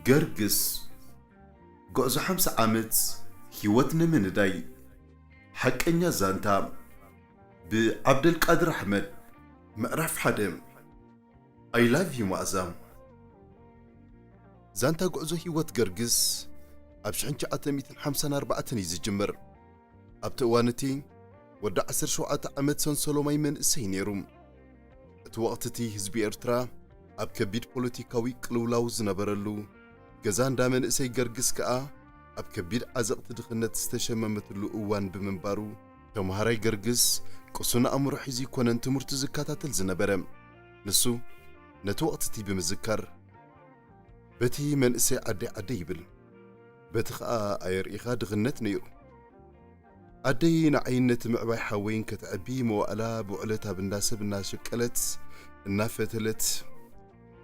ገርግስ፣ ጉዕዞ ሓምሳ ዓመት ህይወት ንምንዳይ። ሓቀኛ ዛንታ፣ ብዓብደልቃድር ኣሕመድ። ምዕራፍ ሓደ። I love you መኣዛ። ዛንታ ጉዕዞ ህይወት ገርግስ ኣብ ሽሕን ትሽዓተ ሚእትን ሓምሳን ኣርባዕተን እዩ ዝጅምር። ኣብቲ እዋን እቲ ወዲ ዓሰርተ ሸውዓተ ዓመት ሰንሰሎማይ መንእሰይ ነይሩ። እቲ ወቕቲ እቲ ህዝቢ ኤርትራ ኣብ ከቢድ ፖለቲካዊ ቅልውላው ዝነበረሉ፣ ገዛ እንዳ መንእሰይ ገርግስ ከኣ ኣብ ከቢድ ዓዘቕቲ ድኽነት ዝተሸመመትሉ እዋን ብምንባሩ፣ ተማሃራይ ገርግስ ቅሱን ኣእምሮ ሒዙ ኣይኮነን ትምህርቱ ዝከታተል ዝነበረ። ንሱ ነቲ ወቕቲ እቲ ብምዝካር፣ በቲ መንእሰይ ዓደይ ዓደይ ይብል፣ በቲ ኸኣ ኣየርኢኻ ድኽነት ነይሩ። ኣደይ ንዓይን ነቲ ምዕባይ ሓወይን ከተዕቢ መዋእላ ብውዕለት ኣብ እንዳ ሰብ እናሸቀለት እናፈተለት፣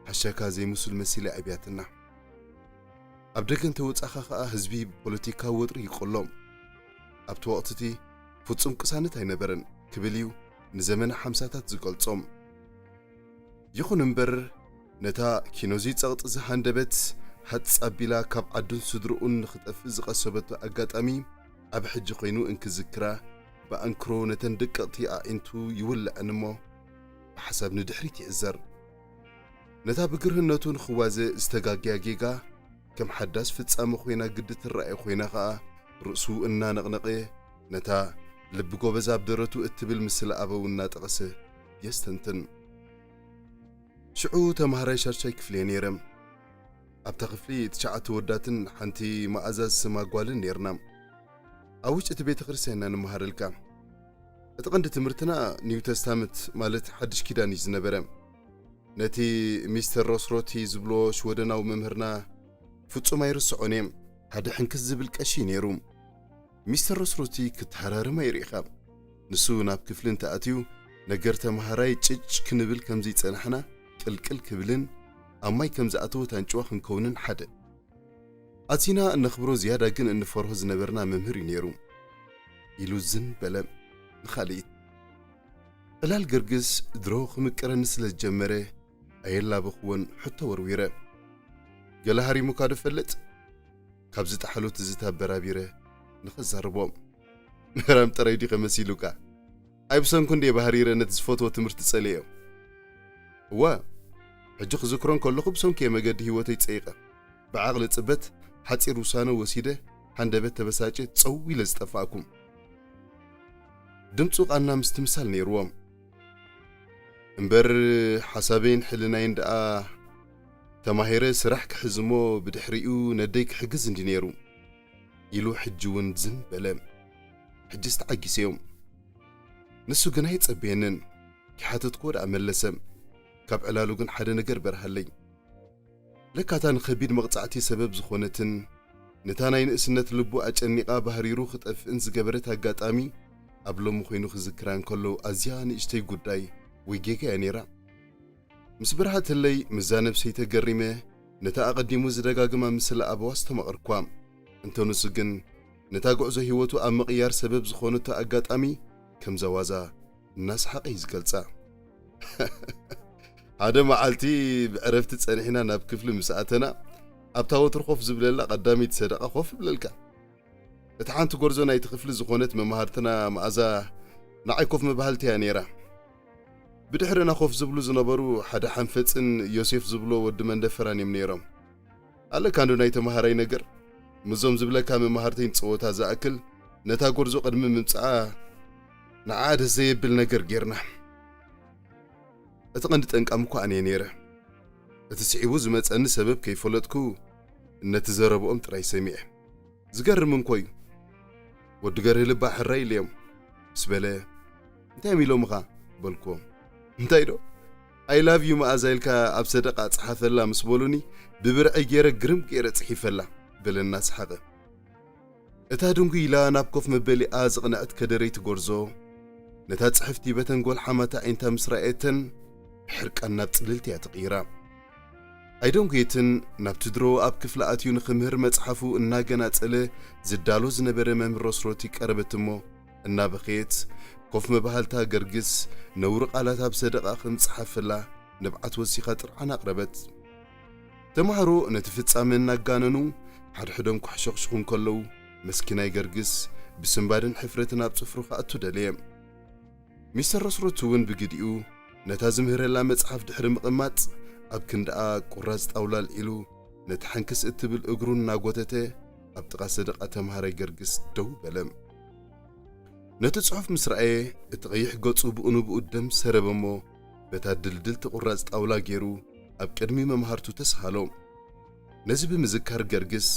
ሓሻካ ዘይምሱል መሲላ ኣብያትና። ኣብ ደገ እንተወጻኻ ኸኣ ህዝቢ ብፖለቲካዊ ወጥሪ ይቆሎ። ኣብቲ ወቕቲ እቲ ፍጹም ቅሳነት ኣይነበረን ክብል እዩ ንዘመነ ሓምሳታት ዝገልጾም። ይኹን እምበር፣ ነታ ኪኖዚ ጸቕጢ ዝሃንደበት ሃጽ ኣቢላ ካብ ዓዱን ስድርኡን ንኽጠፍእ ዝቐሰበቶ ኣጋጣሚ ኣብ ሕጂ ኾይኑ እንክዝክራ ብኣንክሮ ነተን ደቀቕቲ ኣዒንቱ ይውልዐን እሞ ብሓሳብ ንድሕሪት ይዕዘር። ነታ ብግርህነቱ ንኽዋዘ ዝተጋግያ ጌጋ ከም ሓዳስ ፍጻመ ኮይና ግዲ ትረኣዮ ኮይና ኸኣ ርእሱ እናነቕነቐ ነታ ልቢ ጎበዝ ኣብ ደረቱ እትብል ምስለ ኣበው እናጠቐሰ የስተንትን። ሽዑ ተማሃራይ ሻድሻይ ክፍሊ እየ ነይረ። ኣብታ ክፍሊ ትሽዓተ ወዳትን ሓንቲ መኣዛ ዝስማ ጓልን ነይርና። ኣብ ውሽጢ እቲ ቤተ ክርስቲያን ኢና ንመሃረልካ። እቲ ቀንዲ ትምህርትና ኒው ተስታመንት ማለት ሓድሽ ኪዳን እዩ ዝነበረ። ነቲ ሚስተር ሮስሮቲ ዝብሎ ሽወደናዊ መምህርና ፍጹም ኣይርስዖን እየ። ሓደ ሕንክስ ዝብል ቀሺ ነይሩ። ሚስተር ሮስሮቲ ክተሃራርም ኣይርኢኻ። ንሱ ናብ ክፍሊ እንተኣትዩ ነገር ተማሃራይ ጭጭ ክንብል ከም ዘይጸናሕና ቅልቅል ክብልን ኣብ ማይ ከም ዝኣተወት ኣንጭዋ ክንከውንን ሓደ። ኣዚና እነኽብሮ ዝያዳ ግን እንፈርሆ ዝነበርና መምህር እዩ ነይሩ ኢሉ ዝን በለ። ንኻልኢት ዕላል ገርግስ ድሮ ክምቅረኒ ስለ ዝጀመረ ኣየላበኽዎን ሕቶ ወርዊረ። ገለ ሃሪሙካ ዶ ፈልጥ? ካብ ዝጠሓሎ ትዝታ ኣበራቢረ ንኸዛርቦ። ምህራም ጥራይ ዲኸ መሲሉካ? ኣይ ብሰንኩ እንዴ ባህሪረ ነቲ ዝፈትዎ ትምህርቲ ጸሊኤዮ። እወ፣ ሕጂ ክዝክሮ እንከለኹ ብሰንኩ እየ መገዲ ህይወተይ ጸይቐ። ብዓቕሊ ጽበት ሓጺር ውሳነ ወሲደ ሃንደበት ተበሳጭ ጸው ኢለ ዝጠፋእኩም። ድምጹ ቃና ምስትምሳል ነይርዎም። እምበር ሓሳበይን ሕልናይን ደኣ ተማሂረ ስራሕ ክሕዝ እሞ ብድሕሪኡ ነደይ ክሕግዝ እንዲ ነይሩ ኢሉ ሕጂ እውን ዝን በለ። ሕጅስ ተዓጊሰዮም። ንሱ ግን ኣይጸበየንን። ክሓተትክዎ ደኣ መለሰ። ካብ ዕላሉ ግን ሓደ ነገር በርሃለይ። ለካ እታ ንኸቢድ መቕጻዕቲ ሰበብ ዝኾነትን ነታ ናይ ንእስነት ልቡ ኣጨኒቓ ባህሪሩ ክጠፍእን ዝገበረት ኣጋጣሚ ኣብ ሎሚ ኮይኑ ክዝክራ እንከሎ ኣዝያ ንእሽተይ ጉዳይ ወይ ጌጋ እያ ነይራ። ምስ በርሃተለይ ምስዛ ነብሰይ ተገሪመ ነታ ኣቐዲሙ ዝደጋግማ ምስላ ኣበዋ ኣስተማቐርኳ። እንተ ንሱ ግን ነታ ጉዕዞ ህይወቱ ኣብ ምቕያር ሰበብ ዝኾነቶ ኣጋጣሚ ከምዛ ዋዛ እናሰሓቐ እዩ ዝገልጻ። ሓደ መዓልቲ ብዕረፍቲ ጸኒሕና ናብ ክፍሊ ምስ ኣተና ኣብታ ወትሩ ኮፍ ዝብለላ ቀዳመይቲ ሰደቓ ኮፍ ይብለልካ። እታ ሓንቲ ጎርዞ ናይቲ ክፍሊ ዝኾነት መማህርትና መኣዛ ንዓይ ኮፍ መባህልቲ እያ ነይራ። ብድሕርና ኮፍ ዝብሉ ዝነበሩ ሓደ ሓንፈጽን ዮሴፍ ዝብሎ ወዲ መንደፈራን እዮም ነይሮም። ኣለካ እንዶ ናይ ተማሃራይ ነገር ምስዞም ዝብለካ መማህርተይ ንጸወታ ዝኣክል ነታ ጎርዞ ቅድሚ ምምጽኣ ንዓ ደስ ዘየብል ነገር ጌርና። እቲ ቀንዲ ጠንቃም እኳ ኣነ እየ ነይረ። እቲ ስዒቡ ዝመጸኒ ሰበብ ከይፈለጥኩ ነቲ ዘረብኦም ጥራይ ሰሚዐ። ዝገርም እንኮ እዩ። ወዲ ገርህ ልባ ሕራይ ኢለዮም ምስ በለ፣ "እንታይ እዮም ኢሎምኻ?" በልክዎም። "እንታይ ዶ? I love you መኣዛ ኢልካ ኣብ ሰደቓ ጸሓፈላ" ምስ በሉኒ፣ ብብርዒ ገይረ ግርም ገይረ ጽሒፈላ በለ እናሰሓቐ። እታ ድንጉይላ ናብ ኮፍ መበሊኣ ዝቕንዐት ከደረይቲ ጎርዞ፣ ነታ ጽሕፍቲ በተን ጎልሓማት ኣዒንታ ምስ ረኣየተን፣ ብሕርቃን ናብ ጽልልቲ እያ ተቐይራ። ኣይደንጎየትን፣ ናብቲ ድሮ ኣብ ክፍሊ ኣትዩ ንኽምህር መጽሓፉ እናገናጸለ ዝዳሎ ዝነበረ መምህር ሮስሮቲ ቀረበት እሞ፣ እናበኸየት፣ ኮፍ መባህልታ ገርግስ ነውሪ ቃላት ኣብ ሰደቓ ከም ዝጸሓፈላ ንብዓት ወሲኻ ጥርዓን ኣቕረበት። ተምሃሮ ነቲ ፍጻመ እናጋነኑ ሓድሕዶም ክሕሸኽሽኹ እንከለዉ፣ መስኪናይ ገርግስ ብስንባድን ሕፍረትን ኣብ ጽፍሩ ክኣቱ ደለየ። ሚስተር ረስሮት እውን ብግዲኡ ነታ ዝምህረላ መጽሓፍ ድሕሪ ምቕማጥ፣ ኣብ ክንድኣ ቁራጽ ጣውላ ኣልዒሉ፣ ነቲ ሓንክስ እትብል እግሩ እናጎተተ ኣብ ጥቓ ሰደቓ ተምሃራይ ገርግስ ደው በለ። ነቲ ጽሑፍ ምስ ረኣየ፣ እቲ ቀይሕ ገጹ ብኡ ንብኡ ደም ሰረበ እሞ፣ በታ ድልድልቲ ቁራጽ ጣውላ ገይሩ ኣብ ቅድሚ መምሃርቱ ተስሃሎ። ነዚ ብምዝካር ገርግስ፣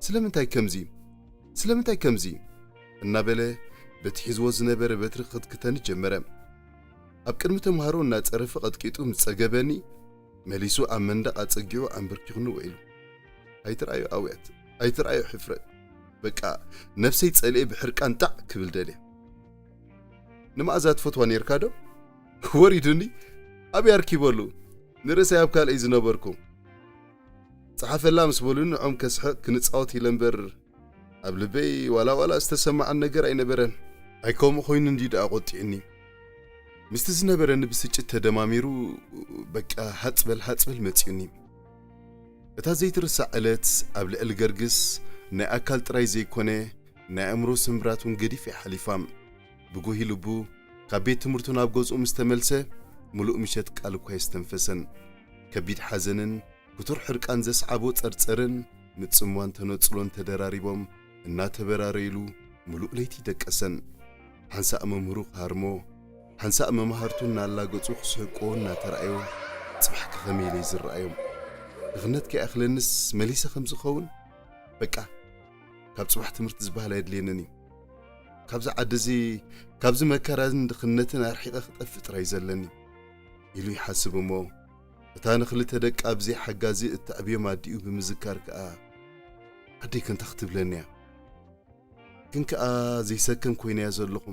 "ስለምንታይ ከምዚ? ስለምንታይ ከምዚ?" እናበለ በቲ ሒዝዎ ዝነበረ በትሪ ክኽትክተኒ ጀመረ። ኣብ ቅድሚ ተምሃሮ እናጸረፈ ቀጥቂጡ ምስ ጸገበኒ፣ መሊሱ ኣብ መንደቕ ኣጸጊዑ ኣንበርኪኹኒ ውዒሉ። ኣይትርኣዮ ኣውያት፣ ኣይትርኣዮ ሕፍረት። በቃ ነብሰይ ጸሊኤ ብሕርቃን ጣዕ ክብል ደልየ። "ንመኣዛ ትፈትዋ ኔርካ ዶ?" ወሪዱኒ። "ኣበይ ኣርኪበሉ? ንርእሰይ ኣብ ካልእ ዝነበርኩ። ጸሓፈላ ምስ በሉኒ ንዖም ከስሕቕ ክንጻወት ኢለ እምበር ኣብ ልበይ ዋላ ዋላ ዝተሰማዓን ነገር ኣይነበረን። ኣይከምኡ ኮይኑ እንዲ ደኣ ቆጢዕኒ። ምስቲ ዝነበረኒ ብስጭት ተደማሚሩ በቃ ሃጽበል ሃጽበል መጺኡኒ። እታ ዘይትርሳዕ ዕለት ኣብ ልዕሊ ገርግስ ናይ ኣካል ጥራይ ዘይኮነ ናይ ኣእምሮ ስምብራት እውን ገዲፍ እያ ሓሊፋ። ብጉሂ ልቡ ካብ ቤት ትምህርቱ ናብ ገዝኡ ምስ ተመልሰ፣ ምሉእ ምሸት ቃል እኳ የስተንፈሰን። ከቢድ ሓዘንን ክቱር ሕርቃን ዘስዓቦ ጸርጸርን ምጽምዋን ተነጽሎን ተደራሪቦም እናተበራረዩሉ ምሉእ ለይቲ ደቀሰን። ሓንሳእ መምህሩ ክሃርሞ፣ ሓንሳእ መማህርቱ እናላገጹ ክስሕቅዎ እናተራእዮ፣ ጽባሕ ከ ከመይ ኢለ ዝረኣዮም? ድኽነት ከይኣኽለንስ መሊሰ ከም ዝኸውን? በቃ፣ ካብ ጽባሕ ትምህርቲ ዝበሃል ኣየድልየንን እዩ። ካብዚ ዓዲ እዚ፣ ካብዚ መከራን ድኽነትን ኣርሒቐ ክጠፍእ ጥራይ ዘለኒ፣ ኢሉ ይሓስብ እሞ፣ እታ ንኽልተ ደቃ ብዘይ ሓጋዚ እተዕብዮም ኣዲኡ ብምዝካር ከኣ፣ ኣደይ ከ እንታይ ክትብለኒ እያ? ግን ከኣ ዘይሰከም ኮይነያ ዘለኹ።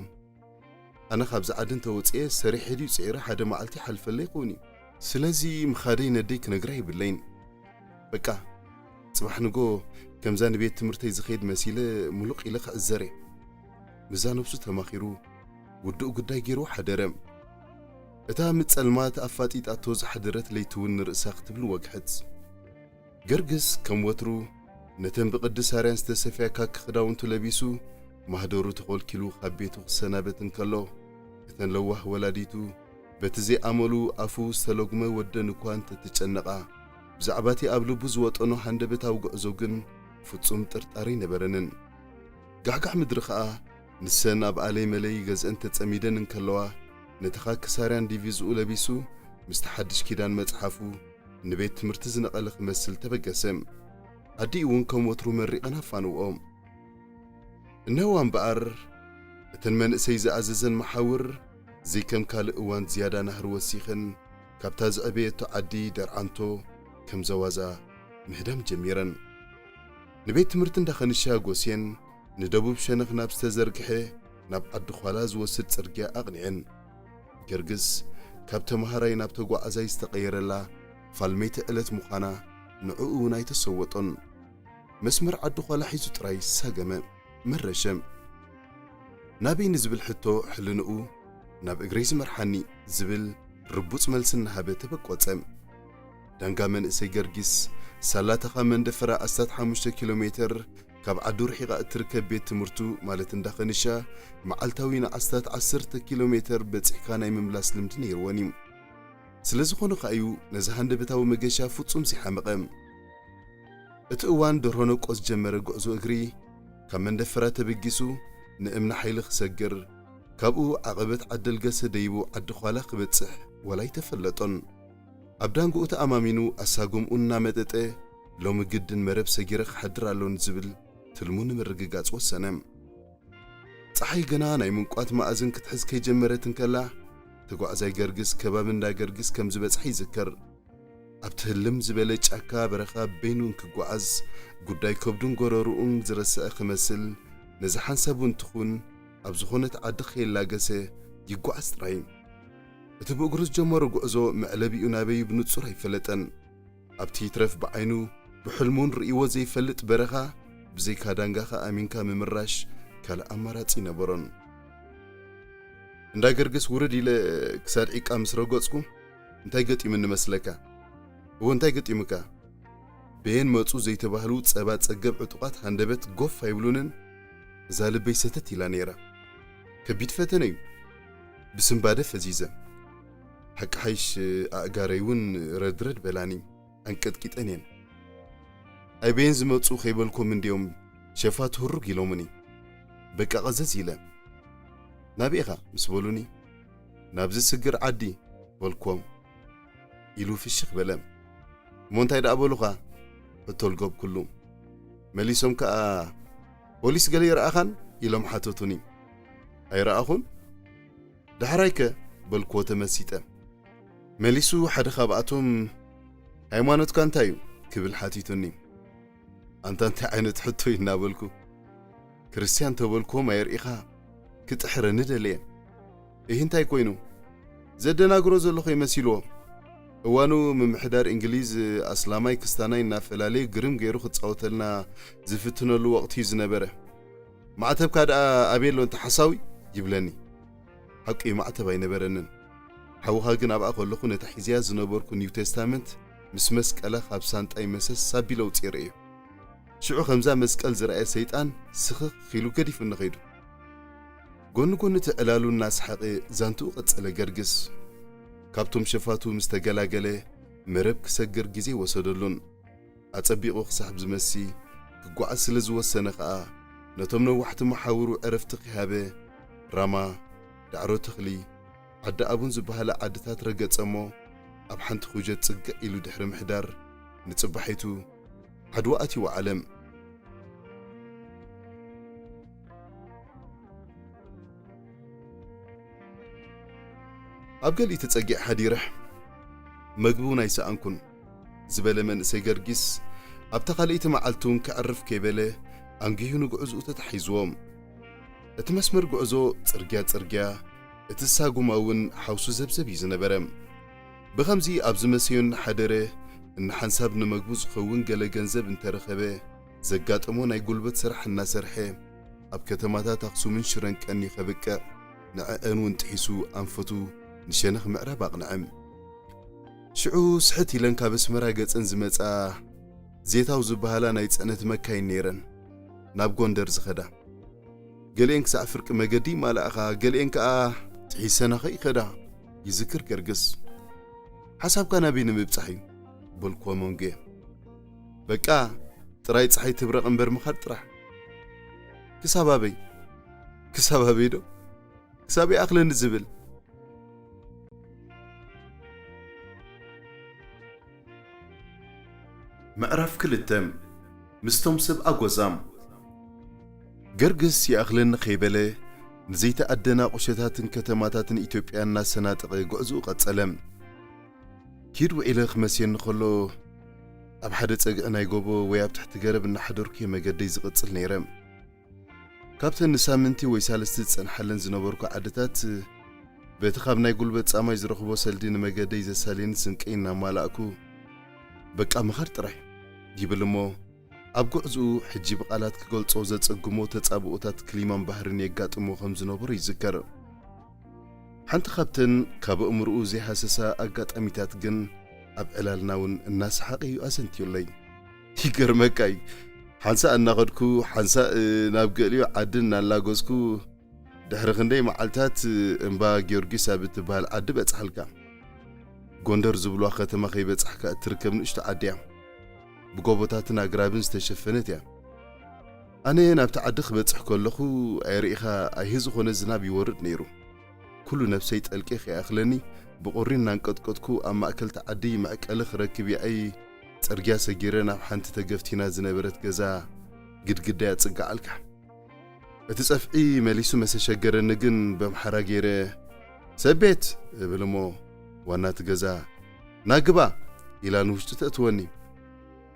ኣነ ካብዚ ዓዲ እንተወጽኤ ሰሪሐ ድዩ ጽዒረ ሓደ መዓልቲ ይሓልፈለይ ይኸውን እዩ። ስለዚ ምኻደይ ነደይ ክነግራ የብለይን። በቃ፣ ጽባሕ ንጎ ከምዛ ንቤት ትምህርተይ ዝኸይድ መሲለ ሙሉቕ ኢለ ክዕዘር እየ። ምስዛ ነብሱ ተማኺሩ ውዱእ ጉዳይ ገይርዎ ሓደረ። እታ ምጸልማት ኣፋጢጣቶ ዝሓደረት ለይቲ እውን ንርእሳ ክትብል ወግሐት። ገርግስ ከም ወትሩ ነተን ብቕዲ ሳርያን ዝተሰፍያ ካኪ ክዳውንቱ ለቢሱ ማህደሩ ተኾልኪሉ ካብ ቤቱ ክሰናበት እንከሎ፣ እተን ለዋህ ወላዲቱ በቲ ዘይኣመሉ ኣፉ ዝተለጉመ ወደን እኳ እንተተጨነቓ፣ ብዛዕባቲ ኣብ ልቡ ዝወጠኖ ሃንደበታዊ ጉዕዞ ግን ፍጹም ጥርጣረ ኣይነበረንን። ጋሕጋሕ ምድሪ ኸኣ ንሰን ኣብ ኣለይ መለይ ገዝአን ተጸሚደን እንከለዋ፣ ነቲ ካኪ ሳርያን ዲቪዝኡ ለቢሱ ምስቲ ሓድሽ ኪዳን መጽሓፉ ንቤት ትምህርቲ ዝነቐለ ክመስል ተበገሰ። ኣዲኡ እውን ከም ወትሩ መሪቐን ኣፋንውኦ። እነሆ እምበኣር፣ እተን መንእሰይ ዝኣዘዘን መሓውር ዘይከም ካልእ እዋን ዝያዳ ናህሪ ወሲኸን፣ ካብታ ዝዕበየቶ ዓዲ ደርዓንቶ ከም ዘዋዛ ምህዳም ጀሚረን። ንቤት ትምህርቲ እንዳኸንሻ ጎስየን፣ ንደቡብ ሸነኽ ናብ ዝተዘርግሐ ናብ ዓዲ ዃላ ዝወስድ ጽርግያ ኣቕኒዐን። ገርግስ ካብ ተመሃራይ ናብ ተጓዓዛይ ዝተቐየረላ ፋልመይቲ ዕለት ምዃና ንዕኡ እውን ኣይተሰወጦን። መስመር ዓዲ ዃላ ሒዙ ጥራይ ሳገመ፣ መረሸ። ናበይ ንዝብል ሕቶ ሕልንኡ ናብ እግረይ ዝመርሓኒ ዝብል ርቡጽ መልሲ እናሃበ ተበቆጸ። ዳንጋ መንእሰይ ገርጊስ ሳላታ ካብ መንደፈራ ኣስታት ሓሙሽተ ኪሎ ሜትር ካብ ዓዱ ርሒቓ እትርከብ ቤት ትምህርቱ ማለት እንዳ ኸንሻ መዓልታዊ ንኣስታት ዓሰርተ ኪሎ ሜትር በጺሕካ ናይ ምምላስ ልምዲ ነይርወን እዩ። ስለ ዝኾነ ከኣ እዩ ነዚ ሃንደበታዊ መገሻ ፍጹም ዘይሓመቐ። እቲ እዋን ደርሆ ነቆ ዝጀመረ ጉዕዞ እግሪ ካብ መንደፈራ ተበጊሱ ንእምኒ ሓይሊ ክሰግር፣ ካብኡ ዓቐበት ዓደልገሰ ደይቡ ዓዲ ዃላ ክበጽሕ ዋላ ኣይተፈለጦን። ኣብ ዳንግኡ ተኣማሚኑ ኣሳጉምኡ እናመጠጠ፣ ሎሚ ግድን መረብ ሰጊረ ክሓድር ኣሎኒ ዝብል ትልሙ ንምርግጋጽ ወሰነ። ጸሓይ ገና ናይ ምንቋት መኣዝን ክትሕዝ ከይጀመረት እንከላ፣ ተጓዕዛይ ገርግስ ከባቢ እንዳ ገርግስ ከም ዝበጽሐ ይዝከር። ኣብቲ ህልም ዝበለ ጫካ በረኻ በይኑ እንክጓዓዝ፣ ጉዳይ ከብዱን ጎረርኡን ዝረስዐ ክመስል፣ ነዚ ሓንሳብ እውን ትኹን ኣብ ዝኾነት ዓዲ ከየላገሰ ይጓዓዝ ጥራይ። እቲ ብእግሩ ዝጀመሮ ጉዕዞ መዕለቢኡ ናበዩ ብንጹር ኣይፈለጠን። ኣብቲ ይትረፍ ብዓይኑ ብሕልሙን ርእይዎ ዘይፈልጥ በረኻ፣ ብዘይካ ዳንጋኻ ኣሚንካ ምምራሽ ካልእ ኣማራጺ ኣይነበሮን። እንዳ ገርግስ ውርድ ኢለ ክሳድ ዒቃ ምስ ረገጽኩ፣ እንታይ ገጢሙኒ መስለካ? እወ፣ እንታይ ገጢሙካ? በየን መጹ ዘይተባህሉ ጸባ ጸገብ ዕጡቓት ሃንደበት ጎፍ ኣይብሉንን። እዛ ልበይ ሰተት ኢላ ነይራ። ከቢድ ፈተነ እዩ። ብስንባደ ፈዚዘ። ሓቂ ሓይሽ ኣእጋረይ እውን ረድረድ በላኒ። ኣንቀጥቂጠን እየን። ኣይ በየን ዝመጹ ከይበልኮም እንድዮም ሸፋት ህሩግ ኢሎምኒ። በቃ ቀዘዝ ኢለ። ናበይ ኢኻ ምስ በሉኒ፣ ናብዚ ስግር ዓዲ በልኮም ኢሉ ፍሽኽ በለ። እሞ እንታይ ደኣ በሉኻ? ሕቶ ልገብኩሉ። መሊሶም ከኣ ፖሊስ ገለ ይረኣኻን ኢሎም ሓተቱኒ። ኣይረኣኹን። ዳሕራይከ በልክዎ ተመሲጠ። መሊሱ ሓደ ካብኣቶም ሃይማኖትካ እንታይ እዩ ክብል ሓቲቱኒ። ኣንታ እንታይ ዓይነት ሕቶ እዩ እናበልኩ ክርስትያን ተበልክዎም ኣየርኢኻ ክጥሕረኒ ደለየ። እህ እንታይ ኮይኑ ዘደናግሮ ዘለኹ ይመሲልዎ። እዋኑ ምምሕዳር እንግሊዝ ኣስላማይ ክስታናይ እናፈላለየ ግርም ገይሩ ክጻወተልና ዝፍትነሉ ወቕቲ እዩ ዝነበረ። ማዕተብካ ደኣ ኣበይ ኣሎ እንተ ሓሳዊ ይብለኒ። ሓቂ እዩ ማዕተብ ኣይነበረንን። ሓውኻ ግን ኣብኣ ከለኹ ነታ ሒዝያ ዝነበርኩ ኒው ቴስታመንት ምስ መስቀላ ካብ ሳንጣይ መሰስ ኣቢለ ኣውጺኤ ርእየ። ሽዑ ከምዛ መስቀል ዝረኣየ ሰይጣን ስኽኽ ኢሉ ገዲፉኒ ኸይዱ። ጎኒ ጎኒ እቲ ዕላሉ እናሰሓቐ ዛንትኡ ቀጸለ ገርግስ። ካብቶም ሸፋቱ ምስ ተገላገለ መረብ ክሰግር ግዜ ወሰደሉን። ኣጸቢቑ ክሳብ ዝመሲ ክጓዓዝ ስለ ዝወሰነ ኸኣ፣ ነቶም ነዋሕቲ መሓውሩ ዕረፍቲ ኺሃበ፣ ራማ፣ ዳዕሮ ተኽሊ፣ ዓዲ ኣቡን ዝበሃላ ዓድታት ረገጸ እሞ፣ ኣብ ሓንቲ ኩጀት ጽግዕ ኢሉ ድሕሪ ምሕዳር፣ ንጽባሒቱ ዓድዋ ኣትዩ ዓለም። ኣብ ገሊኡ ተጸጊዐ ሓዲረ፣ መግቢ እውን ኣይሰኣንኩን ዝበለ መንእሰይ ገርጊስ፣ ኣብታ ካልኣይቲ መዓልቲ እውን ከዕርፍ ከይበለ ኣንጊሁ ንጉዕዝኡ ተታሒዝዎ። እቲ መስመር ጉዕዞ ጽርግያ ጽርግያ፣ እቲ ሳጉማ እውን ሓውሱ ዘብዘብ እዩ ዝነበረ። ብኸምዚ ኣብ ዝመሰዮ እናሓደረ፣ እንሓንሳብ ንመግቡ ዝኸውን ገለ ገንዘብ እንተረኸበ፣ ዘጋጠሞ ናይ ጉልበት ስራሕ እናሰርሐ፣ ኣብ ከተማታት ኣኽሱምን ሽረን ቀንዩ ከብቅዕ፣ ንዐአን እውን ጥሒሱ ኣንፈቱ ንሸነኽ ምዕራብ ኣቕንዐ። ሽዑ ስሕት ኢለን ካብ ኣስመራ ገጸን ዝመጻ ዜታው ዝበሃላ ናይ ጽዕነት መካይን ነይረን፣ ናብ ጎንደር ዝኸዳ። ገሊኤን ክሳዕ ፍርቂ መገዲ ይማላእኻ፣ ገሊኤን ከኣ ጥሒሰናኸ ይኸዳ፣ ይዝክር ገርግስ። ሓሳብካ ናበይ ንምብጻሕ እዩ? በልክዎ መንጉየ። በቃ፣ ጥራይ ጸሓይ ትብረቕ እምበር ምኻድ ጥራሕ። ክሳብ ኣበይ? ክሳብ ኣበይ ዶ? ክሳብ ይኣኽለኒ ዝብል። ምዕራፍ ክልተ። ምስቶም ሰብ ኣጎዛ። ገርግስ ይኣኽለኒ ከይበለ፣ ንዘይተኣደና ቁሸታትን ከተማታትን ኢትዮጵያ እናሰናጠቐ ጉዕዝኡ ቀጸለ። ኪድ ውዒለ ክመስየኒ ከሎ፣ ኣብ ሓደ ጸግዒ ናይ ጎቦ ወይ ኣብ ትሕቲ ገረብ እናሓደርኩ እየ መገደይ ዝቕጽል ነይረ። ካብተን ንሳምንቲ ወይ ሳልስቲ ዝጸንሓለን ዝነበርኩ ዓድታት፣ በቲ ካብ ናይ ጉልበት ጻማይ ዝረኽቦ ሰልዲ ንመገደይ ዘሳልየኒ ስንቀይ እናማላእኩ፣ በቃ ምኻድ ጥራይ ይብል እሞ፣ ኣብ ጉዕዝኡ ሕጂ ብቓላት ክገልጾ ዘጸግሞ ተጻብኦታት ክሊማን ባህርን የጋጥሞ ከም ዝነበሮ ይዝከር። ሓንቲ ካብተን ካብ ኣእምሮኡ ዘይሃሰሳ ኣጋጣሚታት ግን ኣብ ዕላልና እውን እናሰሓቐ እዩ ኣዘንትዩለይ። ይገርመካ እዩ፣ ሓንሳእ እናኸድኩ፣ ሓንሳእ፣ እ፣ ናብ ገሊኡ ዓዲ እናላገዝኩ፣ ድሕሪ ክንደይ መዓልታት፣ እ፣ እምባ ጊዮርጊስ ኣብ እትበሃል ዓዲ በጻሕልካ። ጎንደር ዝብልዋ ከተማ ከይበጻሕካ እትርከብ ንእሽቶ ዓዲ እያ። ብጎቦታትን ኣግራብን ዝተሸፈነት እያ። ኣነ ናብቲ ዓዲ ክበጽሕ ከለኹ፣ ኣይርኢኻ ኣይሂ ዝኾነ ዝናብ ይወርድ ነይሩ። ኩሉ ነብሰይ ጠልቂ ከይኣኽለኒ፣ ብቑሪ እናንቀጥቀጥኩ ኣብ ማእከል እቲ ዓዲ መዕቀሊ ክረክብ ይኣይ፣ ጽርግያ ሰጊረ ናብ ሓንቲ ተገፍቲና ዝነበረት ገዛ ግድግዳያ ጽጋዓልካ። እቲ ጸፍዒ መሊሱ መሰሸገረኒ ግን በምሓራ ገይረ፣ "ሰብ ቤት!" እብል እሞ፣ ዋና እቲ ገዛ፣ "ናግባ!" ኢላ ንውሽጢ ተእትወኒ።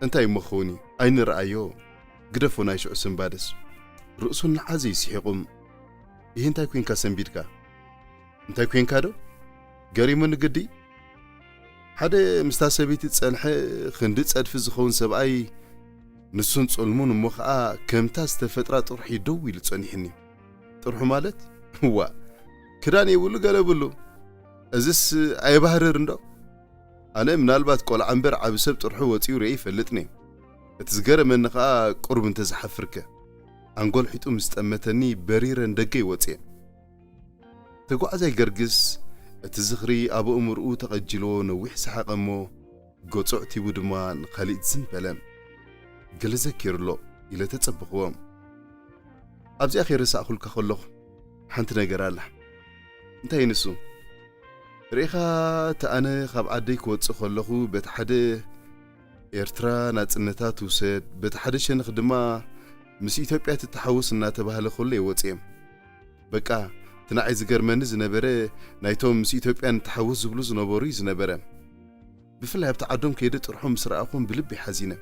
እንታይ እሞ ክኸውን እዩ? ኣይንርኣዮ። ግደፎ ናይ ሽዑ ስንባደስ። ርእሱ እናሓዘ ይስሒቑ። "ይህ እንታይ ኮንካ ሰንቢድካ?" "እንታይ ኮንካ ዶ?" ገሪሙኒ ግዲ። ሓደ ምስታ ሰበይቲ ዝጸንሐ ክንዲ ጸድፊ ዝኸውን ሰብኣይ፣ ንሱን ጽልሙን እሞ ኸኣ ከምታ ዝተፈጥራ ጥርሑ ደው ኢሉ ጸኒሕኒ። ጥርሑ ማለት? እዋ፣ ክዳን የብሉ ገለ ብሉ። እዝስ ኣየባህርር እንዶ? ኣነ ምናልባት ቆልዓ እምበር ዓቢ ሰብ ጥርሑ ወጺኡ ርእየ ይፈልጥኒ። እቲ ዝገረመኒ ኸኣ ቁሩብ እንተዝሓፍርከ። ኣንጎልሒጡ ምስ ጠመተኒ በሪረ ንደገ ይወጽየ። ተጓዓዛይ ገርግስ እቲ ዝኽሪ ኣብ ኣእምርኡ ተቐጂልዎ ነዊሕ ሰሓቐ እሞ፣ ገጹ ኣዕቲቡ ድማ ንኻሊእ ዝን በለ። ገለ ዘኪሩ ኣሎ ኢለ ተጸበኽዎ። ኣብዚኣ ከይረሳዕኩልካ ከለኹ ሓንቲ ነገር ኣላ። እንታይ ንሱ? ርኢኻ፣ እቲ ኣነ ካብ ዓደይ ክወጽእ ከለኹ በቲ ሓደ ኤርትራ ናጽነታ ትውሰድ፣ በቲ ሓደ ሸነኽ ድማ ምስ ኢትዮጵያ ትተሓወስ እናተባህለ ከሎ እየ ወጽየ። በቃ፣ እቲ ንዓይ ዝገርመኒ ዝነበረ ናይቶም ምስ ኢትዮጵያ ንተሓወስ ዝብሉ ዝነበሩ እዩ ዝነበረ። ብፍላይ ኣብቲ ዓዶም ከይደ ጥርሖም ምስ ረኣኹም ብልቢ ሓዚነ።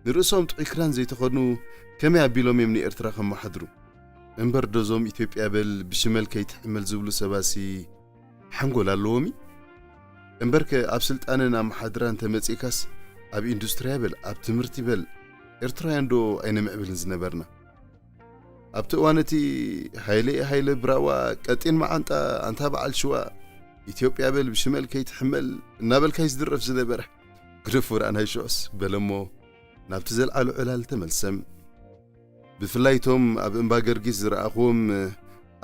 ንርእሶም ጥዑይ ክዳን ዘይተኸድኑ ከመይ ኣቢሎም እዮም ንኤርትራ ከመሓድሩ? እምበር ዶ እዞም ኢትዮጵያ በል ብሽመል ከይትሕመል ዝብሉ ሰባሲ ሓንጎል ኣለዎም እዩ? እምበርከ ኣብ ስልጣንን ኣመሓድራን ተመጺእካስ ኣብ ኢንዱስትርያ በል ኣብ ትምህርቲ በል ኤርትራውያን ዶ ኣይነምዕብልን ዝነበርና? ኣብቲ እዋን እቲ ሃይለ ሃይለ ብራዋ ቀጢን መዓንጣ ኣንታ በዓል ሽዋ ኢትዮጵያ በል ብሽመል ከይትሕመል እናበልካይ ዝድረፍ ዝነበረ ግደፎ ደኣ ናይ ሽዑስ በለሞ ናብቲ ዘልዓሎ ዕላል ተመልሰ። ብፍላይ እቶም ኣብ እምባ ገርጊስ ዝረኣኽዎም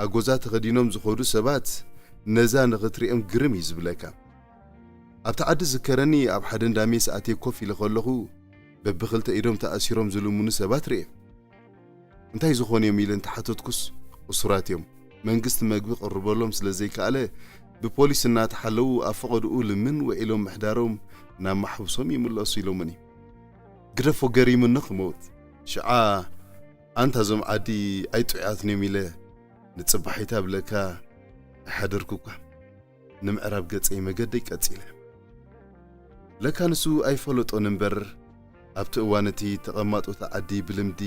ኣጎዛ ተኸዲኖም ዝኸዱ ሰባት ነዛ ንኽትሪኦም ግርም እዩ ዝብለካ። ኣብቲ ዓዲ ዝከረኒ ኣብ ሓደ እንዳ ሜስ ኣትየ ኮፍ ኢለ ከለኹ በብኽልተ ኢዶም ተኣሲሮም ዝልምኑ ሰባት ርኤ። እንታይ ዝኾኑ እዮም ኢለ እንተሓተትኩስ እሱራት እዮም። መንግስቲ መግቢ ክቕርበሎም ስለ ዘይከኣለ ብፖሊስ እናተሓለዉ ኣብ ፈቐድኡ ልምን ውዒሎም ምሕዳሮም ናብ ማሕብሶም ይምለሱ ኢሎምኒ። ግደፎ ገሪሙኒ ክመውት። ሽዓ ኣንታ እዞም ዓዲ ኣይጥዑያትን እዮም ኢለ ንጽባሒታ ብለካ ኣይሓደርኩኳ። ንምዕራብ ገጸይ መገደይ ቀጺለ። ለካ ንሱ ኣይፈለጦን እምበር፣ ኣብቲ እዋን እቲ ተቐማጦ እቲ ዓዲ ብልምዲ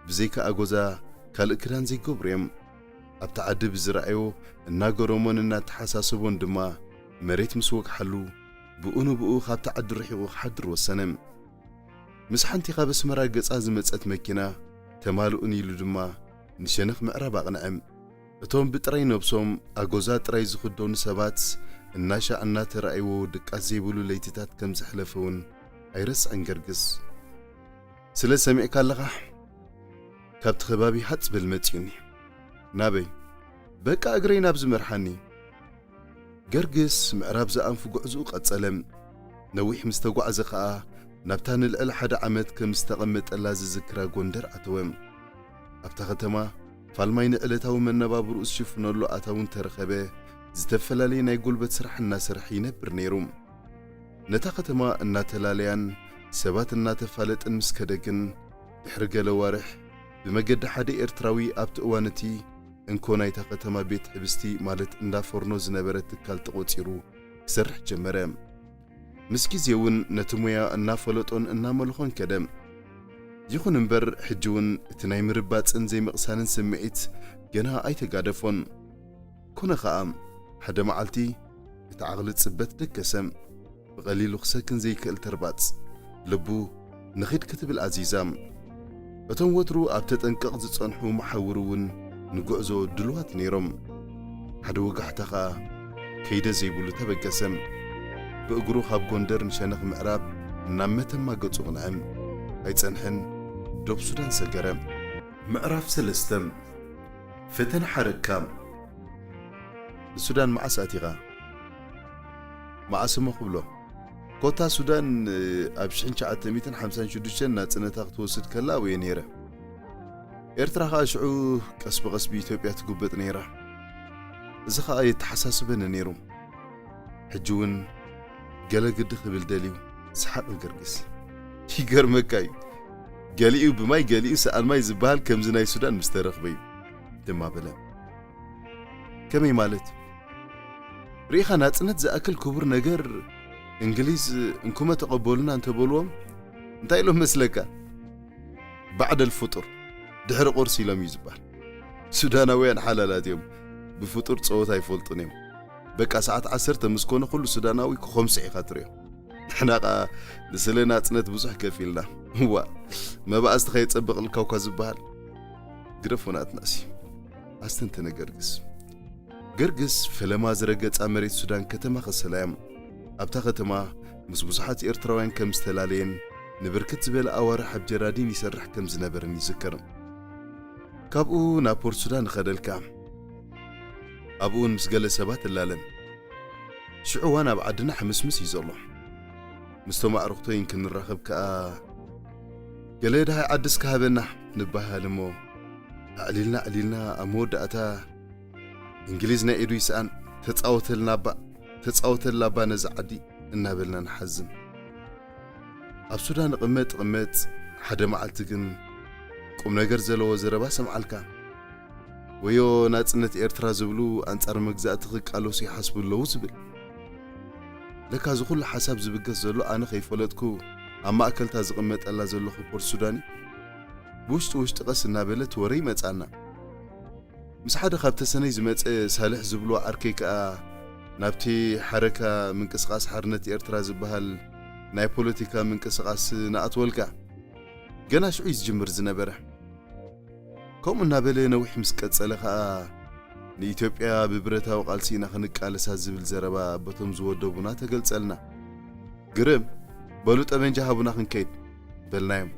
ብዘይካ ኣጎዛ ካልእ ክዳን ዘይገብሩ እዮም። ኣብቲ ዓዲ ብዝረኣዮ እናገረሞን እናተሓሳሰቦን ድማ መሬት ምስ ወግሓሉ ብኡ ንብኡ ካብቲ ዓዲ ርሒቑ ክሓድር ወሰነ። ምስ ሓንቲ ካብ ኣስመራ ገጻ ዝመጸት መኪና ተማልኡኒ ኢሉ ድማ ንሸነኽ ምዕራብ ኣቕንዐ። እቶም ብጥራይ ነብሶም ኣጎዛ ጥራይ ዝኽደኑ ሰባት እናሻዕ እናተራእይዎ ድቃስ ዘይብሉ ለይትታት ከም ዘሕለፈ እውን ኣይረስዕን ገርግስ። ስለ ሰሚዕካ ኣለኻ? ካብቲ ከባቢ ሃጽ በል መጺኡኒ። ናበይ? በቃ እግረይ ናብ ዝመርሓኒ። ገርግስ ምዕራብ ዝኣንፉ ጉዕዝኡ ቀጸለ። ነዊሕ ምስ ተጓዕዘ ኸኣ ናብታ ንልዕሊ ሓደ ዓመት ከም ዝተቐመጠላ ዝዝክራ ጎንደር ኣተወ። ኣብታ ከተማ ፋልማይ ንዕለታዊ መነባብርኡ ዝሽፍነሉ ኣታዊ እንተረኸበ፣ ዝተፈላለየ ናይ ጉልበት ስራሕ እናሰርሐ ይነብር ነይሩ። ነታ ከተማ እናተላለያን ሰባት እናተፋለጥን ምስ ከደ ግን፣ ድሕሪ ገለ ዋርሕ ብመገዲ ሓደ ኤርትራዊ ኣብቲ እዋን እቲ እንኮ ናይታ ከተማ ቤት ሕብስቲ ማለት እንዳ ፎርኖ ዝነበረ ትካል ተቖጺሩ ክሰርሕ ጀመረ። ምስ ግዜ እውን ነቲ ሞያ እናፈለጦን እናመልኾን ከደ። ይኹን እምበር፣ ሕጂ እውን እቲ ናይ ምርባጽን ዘይምቕሳንን ስምዒት ገና ኣይተጋደፎን። ኮነ ኸኣ፣ ሓደ መዓልቲ እቲ ዓቕሊ ጽበት ደገሰ። ብቐሊሉ ክሰክን ዘይክእል ተርባጽ ልቡ ንኺድ ክትብል ኣዚዛ። እቶም ወትሩ ኣብ ተጠንቀቕ ዝጸንሑ መሓውር እውን ንጉዕዞ ድሉዋት ነይሮም። ሓደ ወጋሕታ ኸኣ ከይደ ዘይብሉ ተበገሰ። ብእግሩ ካብ ጎንደር ንሸነኽ ምዕራብ ናብ መተማ ገጹ ኣቕንዐ። ኣይጸንሐን፣ ዶብ ሱዳን ሰገረ። ምዕራፍ ሰለስተ። ፈተነ ሓረግካ። ንሱዳን መዓስ ኣቲኻ? መዓስ እሞ ክብሎ? ኮታ ሱዳን ኣብ ሽሕን ትሽዓተ ሚእትን ሓምሳን ሽዱሽተን ናጽነታ ክትወስድ ከላ ኣብየ ነይረ። ኤርትራ ኸኣ ሽዑ ቀስ ብቐስ ብኢትዮጵያ ትጉበጥ ነይራ። እዚ ኸኣ የተሓሳስበኒ ነይሩ። ሕጂ እውን ገለ ግዲ ክብል ደልዩ ሰሓቕ ገርግስ። ይገርመካ እዩ። ገሊኡ ብማይ ገሊኡ ሰኣን ማይ ዝበሃል ከምዚ ናይ ሱዳን ምስ ተረኽበ እዩ ድማ በለ። ከመይ ማለት? ርኢኻ ናጽነት ዝኣክል ክቡር ነገር እንግሊዝ እንኩመ ተቐበሉና እንተበልዎም እንታይ ኢሎም መስለካ? ባዕደል ፍጡር ድሕሪ ቁርሲ ኢሎም እዩ ዝበሃል። ሱዳናውያን ሓላላት እዮም። ብፍጡር ጸወታ ኣይፈልጡን እዮም። በቃ ሰዓት ዓሰርተ ምስ ኮነ ኩሉ ሱዳናዊ ክኾምስዕ ኢኻ ትርእዮ። ንሕና ኸኣ ንስለ ናጽነት ብዙሕ ከፊልና። እዋ፣ መባእስቲ ከየጸበቕልካ እኳ ዝበሃል። ግደፎ ናትናሲ። ኣስተንተነ ገርግስ። ገርግስ ፈለማ ዝረገጻ መሬት ሱዳን ከተማ ከሰላ እያ። ኣብታ ከተማ ምስ ብዙሓት ኤርትራውያን ከም ዝተላለየን ንብርክት ዝበለ ኣዋርሕ ኣብ ጀራዲን ይሰርሕ ከም ዝነበረን ይዝከር። ካብኡ ናብ ፖርት ሱዳን ንኸደልካ፣ ኣብኡ እውን ምስ ገለ ሰባት እላለን። ሽዑ እዋን ኣብ ዓድና ሕምስምስ እዩ ዘሎ። ምስቶም ኣዕሩኽቶይን ክንራኸብ ከኣ፣ ገለ ደሃይ ዓድስ ክሃበና ንበሃል እሞ፣ ኣዕሊልና ኣዕሊልና ኣብ መወዳእታ እንግሊዝ ናይ ኢዱ ይስኣን፣ ተጻወተልና እባ፣ ተጻወተላ እባ ነዛ ዓዲ እናበልና ንሓዝን። ኣብ ሱዳን እቕመጥ እቕመጥ፣ ሓደ መዓልቲ ግን ቁም ነገር ዘለዎ ዘረባ ሰምዓልካ። ወዮ ናጽነት ኤርትራ ዝብሉ ኣንጻር መግዛእቲ ክቃለሱ ይሓስቡ ኣለዉ ዝብል። ለካ እዚ ኩሉ ሓሳብ ዝብገስ ዘሎ ኣነ ከይፈለጥኩ ኣብ ማእከልታ ዝቕመጠላ ዘለኹ ፖርት ሱዳን እዩ። ብውሽጢ ውሽጢ ቀስ እናበለት ወረ ይመጻና። ምስ ሓደ ካብ ተሰነይ ዝመጸ ሳልሕ ዝብልዎ ዓርከይ ከኣ ናብቲ ሓረካ ምንቅስቓስ ሓርነት ኤርትራ ዝበሃል ናይ ፖለቲካ ምንቅስቓስ ንኣትወልካ። ገና ሽዑ እዩ ዝጅምር ዝነበረ። ከምኡ እናበለ ነዊሕ ምስ ቀጸለ ከኣ ንኢትዮጵያ ብብረታዊ ቃልሲ ኢና ክንቃለሳ ዝብል ዘረባ በቶም ዝወደቡና ተገልጸልና። ግርም፣ በሉ ጠበንጃ ሃቡና ክንከይድ በልናዮም።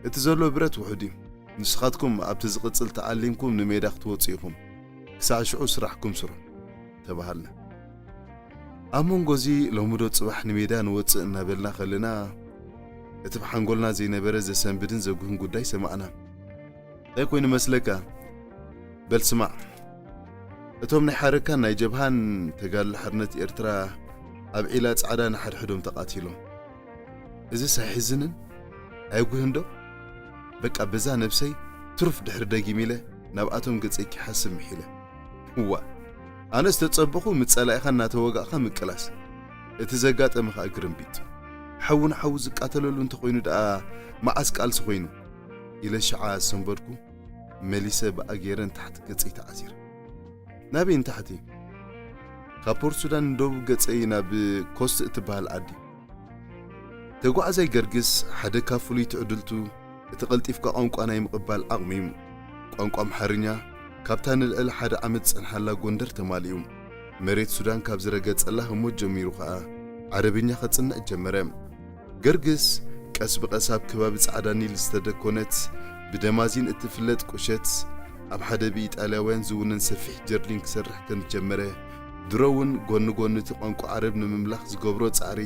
እቲ ዘሎ ብረት ውሑድ እዩ። ንስኻትኩም ኣብቲ ዝቕጽል ተዓሊምኩም ንሜዳ ክትወጹ ኢኹም። ክሳዕ ሽዑ ስራሕኩም ስርሑ ተባሃልና። ኣብ መንጎ እዚ ሎሚ ዶ ጽባሕ ንሜዳ ንወጽእ እናበልና ከለና እቲ ብሓንጎልና ዘይነበረ ዘሰንብድን ዘጉህን ጉዳይ ሰማዕና። እንታይ ኮይኑ መስለካ? በል ስማዕ። እቶም ናይ ሓረካን ናይ ጀብሃን ተጋድሎ ሓርነት ኤርትራ ኣብ ዒላ ጻዕዳ ንሓድሕዶም ተቓቲሎም። እዝስ ኣይሕዝንን? ኣየጉህን ዶ? በቃ በዛ ነብሰይ ትሩፍ ድሕሪ ደጊም ኢለ ናብኣቶም ገጸይ ክሓስብ ምሒለ። እዋ፣ ኣነስ ተጸበኹ ምስ ጸላኢኻ እናተወጋእኻ ምቅላስ። እቲ ዘጋጠመ ኸኣ ግርምቢጥ። ሓዊ ንሓዊ ዝቃተለሉ እንተኾይኑ ደኣ መዓስ ቃልሲ ኾይኑ? ኢለ ሽዓ ሰንበድኩ። መሊሰ ብኣ ገይረ ንታሕቲ ገጸይ ተዓዚረ። ናበይ ንታሕቲ? ካብ ፖርት ሱዳን ንደቡብ ገጸይ ናብ ኮስት እትበሃል ዓዲ። ተጓዓዛይ ገርግስ ሓደ ካብ ፍሉይ ትዕድልቱ እቲ ቀልጢፍካ ቋንቋ ናይ ምቕባል ዓቕሚ እዩ። ቋንቋ ኣምሓርኛ ካብታ ንልዕሊ ሓደ ዓመት ዝጸንሓላ ጎንደር ተማሊኡ። መሬት ሱዳን ካብ ዝረገጸላ ህሞት ጀሚሩ ኸኣ ዓረብኛ ከጽንዕ ጀመረ። ገርግስ ቀስ ብቐስ ኣብ ከባቢ ጻዕዳ ኒል ዝተደኮነት ብደማዚን እትፍለጥ ቁሸት ኣብ ሓደ ብኢጣልያውያን ዝውነን ሰፊሕ ጀርዲን ክሰርሕ ከም ዝጀመረ፣ ድሮ እውን ጎኒ ጎኒ እቲ ቋንቋ ዓረብ ንምምላኽ ዝገብሮ ጻዕሪ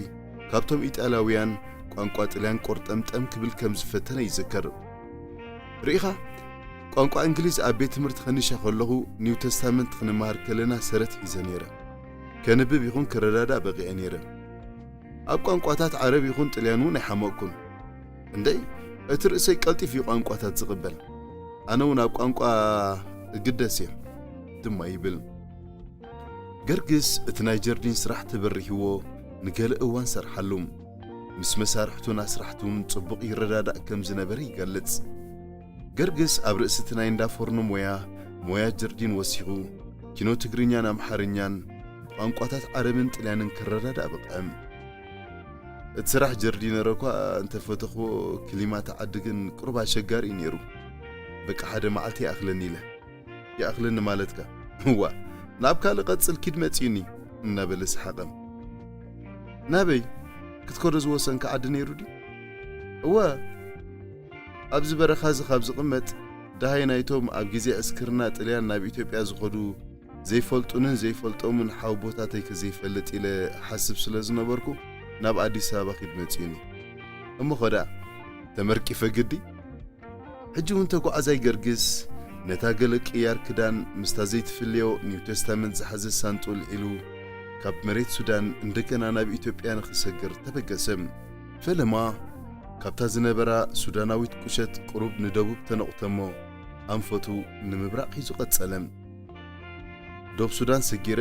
ካብቶም ኢጣልያውያን ቋንቋ ጥልያን ቆርጠምጠም ክብል ከም ዝፈተነ ይዝከር። ርኢኻ፣ ቋንቋ እንግሊዝ ኣብ ቤት ትምህርቲ ከንሻ ከለኹ ኒው ተስታመንት ክንመሃር ከለና ሰረት ሒዘ ነይረ። ከንብብ ይኹን ክረዳዳእ በቒዐ ነይረ። ኣብ ቋንቋታት ዓረብ ይኹን ጥልያን እውን ኣይሓመቕኩን። እንደይ፣ እቲ ርእሰይ ቀልጢፍ እዩ ቋንቋታት ዝቕበል። ኣነ እውን ኣብ ቋንቋ እግደስ እየ ድማ ይብል። ገርግስ እቲ ናይ ጀርዲን ስራሕ ተበሪህዎ ንገለ እዋን ሰርሓሉ። ምስ መሳርሕቱን ኣስራሕቱን ጽቡቕ ይረዳዳእ ከም ዝነበረ ይገልጽ። ገርግስ ኣብ ርእሲ እቲ ናይ እንዳ ፎርኖ ሞያ፣ ሞያ ጀርዲን ወሲኹ፣ ኪኖ ትግርኛን ኣምሓርኛን፣ ቋንቋታት ዓረብን ጥልያንን ክረዳዳእ በቕዐ። እቲ ስራሕ ጀርዲነር እኳ እንተፈተኽዎ፣ ክሊማ እቲ ዓዲ ግን ቁሩብ ኣሸጋሪ እዩ ነይሩ። በቃ ሓደ መዓልቲ ይኣኽለኒ ኢለ። ይኣኽለኒ ማለትካ? እዋ፣ ናብ ካልእ ቀጽል ኪድ መጺኡኒ፣ እናበለ ሰሓቐ። ናበይ? ክትከዶ ዝወሰንካ ዓዲ ነይሩ ድዩ? እወ፣ ኣብዚ በረኻ እዚ ካብ ዝቕመጥ፣ ደሃይ ናይቶም ኣብ ግዜ ዕስክርና ጥልያን ናብ ኢትዮጵያ ዝኸዱ ዘይፈልጡንን ዘይፈልጦምን ሓወቦታተይ ከዘይፈልጥ ኢለ እሓስብ ስለ ዝነበርኩ፣ ናብ ኣዲስ ኣበባ ኪድ መጺኡኒ። እሞ ኸዳ፣ ተመርቂፈ ግዲ? ሕጂ እውን ተጓዓዛይ ገርግስ ነታ ገለ ቅያር ክዳን ምስታ ዘይትፍለዮ ኒው ቴስታመንት ዝሓዘት ሳንጡ ኣልዒሉ ካብ መሬት ሱዳን እንደገና ናብ ኢትዮጵያ ንኽሰግር ተበገሰ። ፈለማ ካብታ ዝነበራ ሱዳናዊት ቁሸት ቁሩብ ንደቡብ ተነቑተሞ ኣንፈቱ ንምብራቕ ሒዙ ቀጸለ። ዶብ ሱዳን ሰጊረ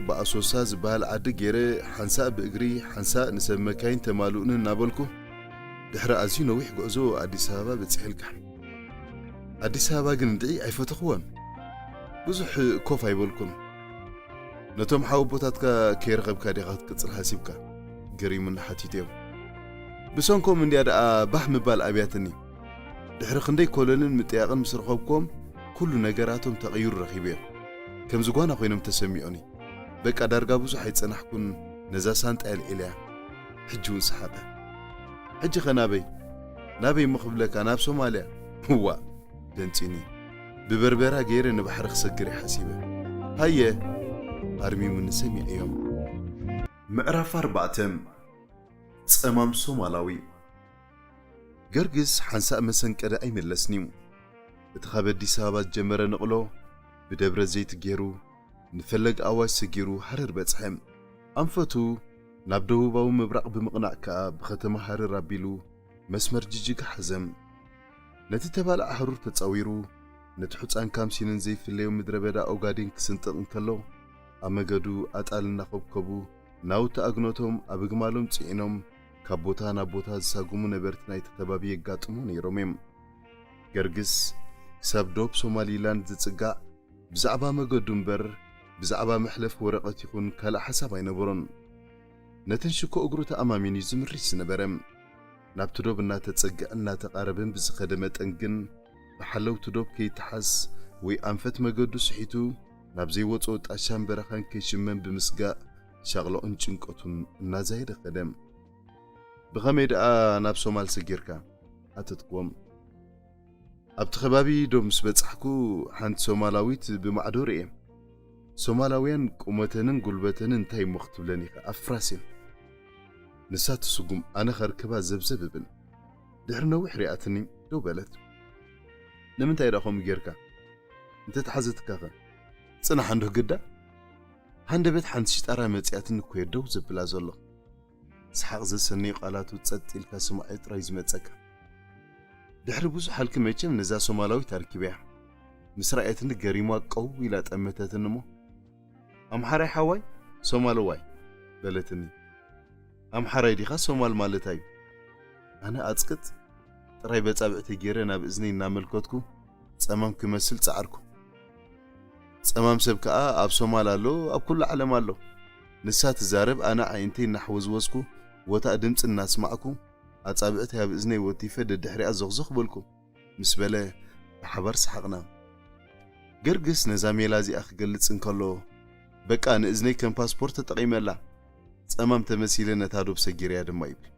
ብኣሶሳ ዝበሃል ዓዲ ገይረ ሓንሳእ ብእግሪ ሓንሳእ ንሰብ መካይን ተማልኡኒ እናበልኩ ድሕሪ ኣዝዩ ነዊሕ ጉዕዞ ኣዲስ ኣበባ በጺሐልካ። ኣዲስ ኣበባ ግን እንድዒ ኣይፈተኽዎን። ብዙሕ ኮፍ ኣይበልኩን። ነቶም ሓወቦታትካ ከይረኸብካ ዲኻ ክትቅጽል ሓሲብካ? ገሪሙኒ ሓቲተዮ። ብሰንኮም እንድያ ደኣ ባህ ምባል ኣብያትኒ። ድሕሪ ክንደይ ኮለልን ምጥያቕን ምስ ረኸብኩዎም፣ ኩሉ ነገራቶም ተቐይሩ ረኺበዮ። ከምዚ ጓና ኮይኖም ተሰሚዑኒ። በቃ ዳርጋ ብዙሕ ኣይጸናሕኩን፣ ነዛ ሳንጣ ኣልዒለያ። ሕጂ እውን ሰሓቐ። ሕጂ ኸ ናበይ? ናበይ እሞ ክብለካ፣ ናብ ሶማልያ። እዋ፣ ደንጺኒ። ብበርበራ ገይረ ንባሕሪ ክሰግር እየ ሓሲበ። ሃየ፣ ኣርሚሙኒ ሰሚዐዮም። ምዕራፍ ኣርባዕተ። ጸማም ሶማላዊ። ገርግስ ሓንሳእ መሰንቀደ ኣይመለስን'ዩ። እቲ ካብ ኣዲስ ኣበባ ዝጀመረ ንቕሎ ብደብረ ዘይት ገይሩ ንፈለግ ኣዋጅ ሰጊሩ ሃረር በጽሐ። ኣንፈቱ ናብ ደቡባዊ ምብራቕ ብምቕናዕ ከኣ ብኸተማ ሃረር ኣቢሉ መስመር ጅጅጋ ሓዘ። ነቲ ተባልዕ ሃሩር ተጻዊሩ ነቲ ሑጻን ካምሲንን ዘይፍለዮ ምድረ በዳ ኦጋዴን ክስንጥቕ እንከሎ፣ ኣብ መገዱ ኣጣል እናኾብኮቡ ናውቲ ኣግነቶም ኣብ ኣግማሎም ጽዒኖም ካብ ቦታ ናብ ቦታ ዝሳጉሙ ነበርቲ ናይቲ ከባቢ የጋጥሙ ነይሮም እዮም። ገርግስ ክሳብ ዶብ ሶማሊላንድ ዝጽጋዕ ብዛዕባ መገዱ እምበር ብዛዕባ መሕለፊ ወረቐት ይኹን ካልእ ሓሳብ ኣይነበሮን። ነተን ሽኮ እግሩ ተኣማሚኑ እዩ ዝምርሽ ዝነበረ። ናብቲ ዶብ እናተጸግዐን እናተቓረበን ብዝኸደ መጠን ግን ብሓለውቲ ዶብ ከይተሓዝ ወይ ኣንፈት መገዱ ስሒቱ ናብ ዘይወጽኦ ጣሻን በረኻን ከይሽመም ብምስጋእ ሻቕሎኡን ጭንቀቱን እናዛየደ ኸደ። ብኸመይ ደኣ ናብ ሶማል ሰጊርካ? ሓተትክዎም። ኣብቲ ከባቢ ዶ ምስ በጻሕኩ ሓንቲ ሶማላዊት ብማዕዶ ርእየ። ሶማላውያን ቁመተንን ጉልበተንን እንታይ እሞ ክትብለን ኢኻ፣ ኣፍራስ እየን። ንሳ ትስጉም፣ ኣነ ከርክባ ዘብዘብ እብል። ድሕሪ ነዊሕ ሪኣትኒ ደው በለት። ንምንታይ ደኣ ከምኡ ጌርካ? እንተተሓዘትካኸ? ጽናሕ እንዶ ግዳ። ሃንደበት ሓንቲ ሽጣራ መጺኣትኒ እኮ እየ ደው ዘብላ ዘሎ። ሰሓቕ ዘሰነዩ ቃላቱ ጸጥ ኢልካ ስምዓዮ ጥራይ ዝመጸካ። ድሕሪ ብዙሕ ሃልኪ መቸም ነዛ ሶማላዊት ኣርኪበያ። ምስ ረኣየትኒ ገሪማ ቀው ኢላ ጠመተትኒ እሞ፣ "ኣምሓራይ ሓዋይ፣ ሶማለዋይ?" በለትኒ። "ኣምሓራይ ዲኻ ሶማል ማለት ኣዩ?" ኣነ ኣጽቅጥ ጥራይ በጻብዕተይ ገይረ ናብ እዝነይ እናመልከትኩ ጸማም ክመስል ጸዓርኩ። ጸማም ሰብ ከኣ ኣብ ሶማል ኣሎ፣ ኣብ ኩሉ ዓለም ኣሎ። ንሳ ትዛረብ፣ ኣነ ኣዒንተይ እናሕወዝወዝኩ፣ ቦታኣ ድምጺ እናስማዕኩ፣ ኣጻብዕተይ ኣብ እዝነይ ወቲፈ ደድሕሪኣ ዞኽዞኽ በልኩ፣ ምስ በለ ብሓባር ሰሓቕና። ገርግስ ነዛ ሜላ እዚኣ ክገልጽ እንከሎ፣ በቃ ንእዝነይ ከም ፓስፖርት ተጠቒመላ፣ ጸማም ተመሲለ ነታ ዶብ ሰጊረያ ድማ ይብል።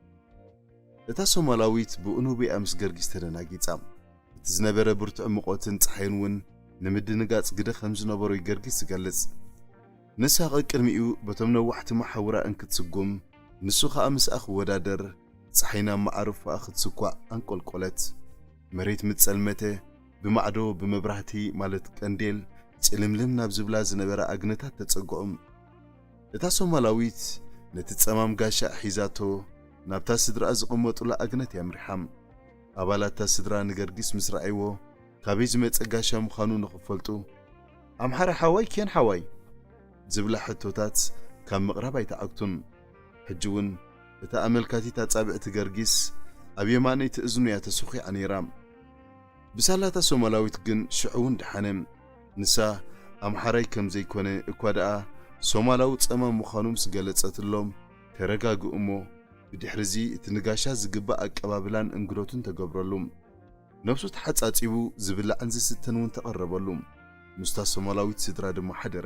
እታ ሶማላዊት ብኡኑቢኣ ምስ ገርጊስ ተደናጊጻ። እቲ ዝነበረ ብርቱዕ ሙቐትን ጸሓይን እውን ንምድንጋጽ ግደ ከም ዝነበሮ እዩ ገርጊስ ዝገልጽ። ንሳ ቀቅድሚኡ በቶም ነዋሕቲ መሓውራ እንክትስጉም፣ ንሱ ኸኣ ምስኣ ክወዳደር፣ ጸሓይ ናብ መዓርፎኣ ክትስኳዕ ኣንቆልቆለት። መሬት ምስ ጸልመተ፣ ብማዕዶ ብመብራህቲ፣ ማለት ቀንዴል፣ ጭልምልም ናብ ዝብላ ዝነበራ ኣግነታት ተጸግዑ። እታ ሶማላዊት ነቲ ጸማም ጋሻ ሒዛቶ ናብታ ስድራኣ ዝቕመጡላ ኣግነት እያ ኣምሪሓ። ኣባላት እታ ስድራ ንገርጊስ ምስ ረኣይዎ፣ ካበይ ዝመጸ ጋሻ ምዃኑ ንኽፈልጡ፣ "ኣምሓራይ ሓዋይ ኬን ሓዋይ?" ዝብላ ሕቶታት ካብ ምቕራብ ኣይተዓግቱን። ሕጂ እውን እታ ኣመልካቲት ኣጻብዕቲ ገርጊስ ኣብ የማነይቲ እዝኑ እያ ተሰኺዓ ነይራ። ብሳላታ ሶማላዊት ግን ሽዑ እውን ደሓነ። ንሳ ኣምሓራይ ከም ዘይኮነ እኳ ደኣ ሶማላዊ ጸማም ምዃኑ ምስ ገለጸትሎም፣ ተረጋግኡ እሞ፣ ብድሕሪዚ እቲ ንጋሻ ዝግባእ ኣቀባብላን እንግዶትን ተገብረሉ። ነብሱ ተሓጻጺቡ ዝብላዕን ዝስተን እውን ተቐረበሉ። ምስታ ሶማላዊት ስድራ ድማ ሓደረ።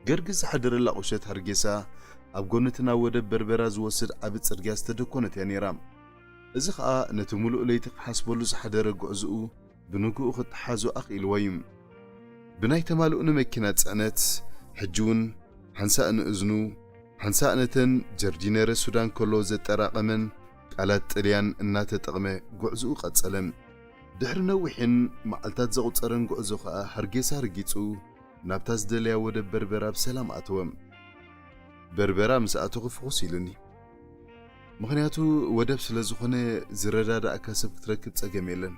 ገርግስ ዝሓደረላ ቁሸት ሃርጌሳ ኣብ ጎኒ እቲ ናብ ወደብ በርበራ ዝወስድ ዓቢ ጽርግያ ዝተደኮነት እያ ነይራ። እዚ ኸኣ ነቲ ምሉእ ለይቲ ክሓስበሉ ዝሓደረ ጉዕዞኡ ብንግኡ ክተሓዞ ኣኽኢልዎ እዩ። ብናይ ተማልኡ ንመኪና ጽዕነት፣ ሕጂ እውን ሓንሳእ ንእዝኑ፣ ሓንሳእ ነተን ጀርዲነረ ሱዳን ከሎ ዘጠራቐመን ቃላት ጥልያን እናተጠቕመ ጉዕዞኡ ቀጸለ። ድሕሪ ነዊሕን መዓልታት ዘቑጸረን ጉዕዞ ኸኣ ሃርጌሳ ረጊጹ ናብታ ዝደለያ ወደብ በርበራ ብሰላም ኣተወ። በርበራ ምስ ኣተኹ ፍኹስ ኢሉኒ። ምኽንያቱ ወደብ ስለ ዝኾነ ዝረዳዳእካ ሰብ ክትረክብ ጸገም የለን።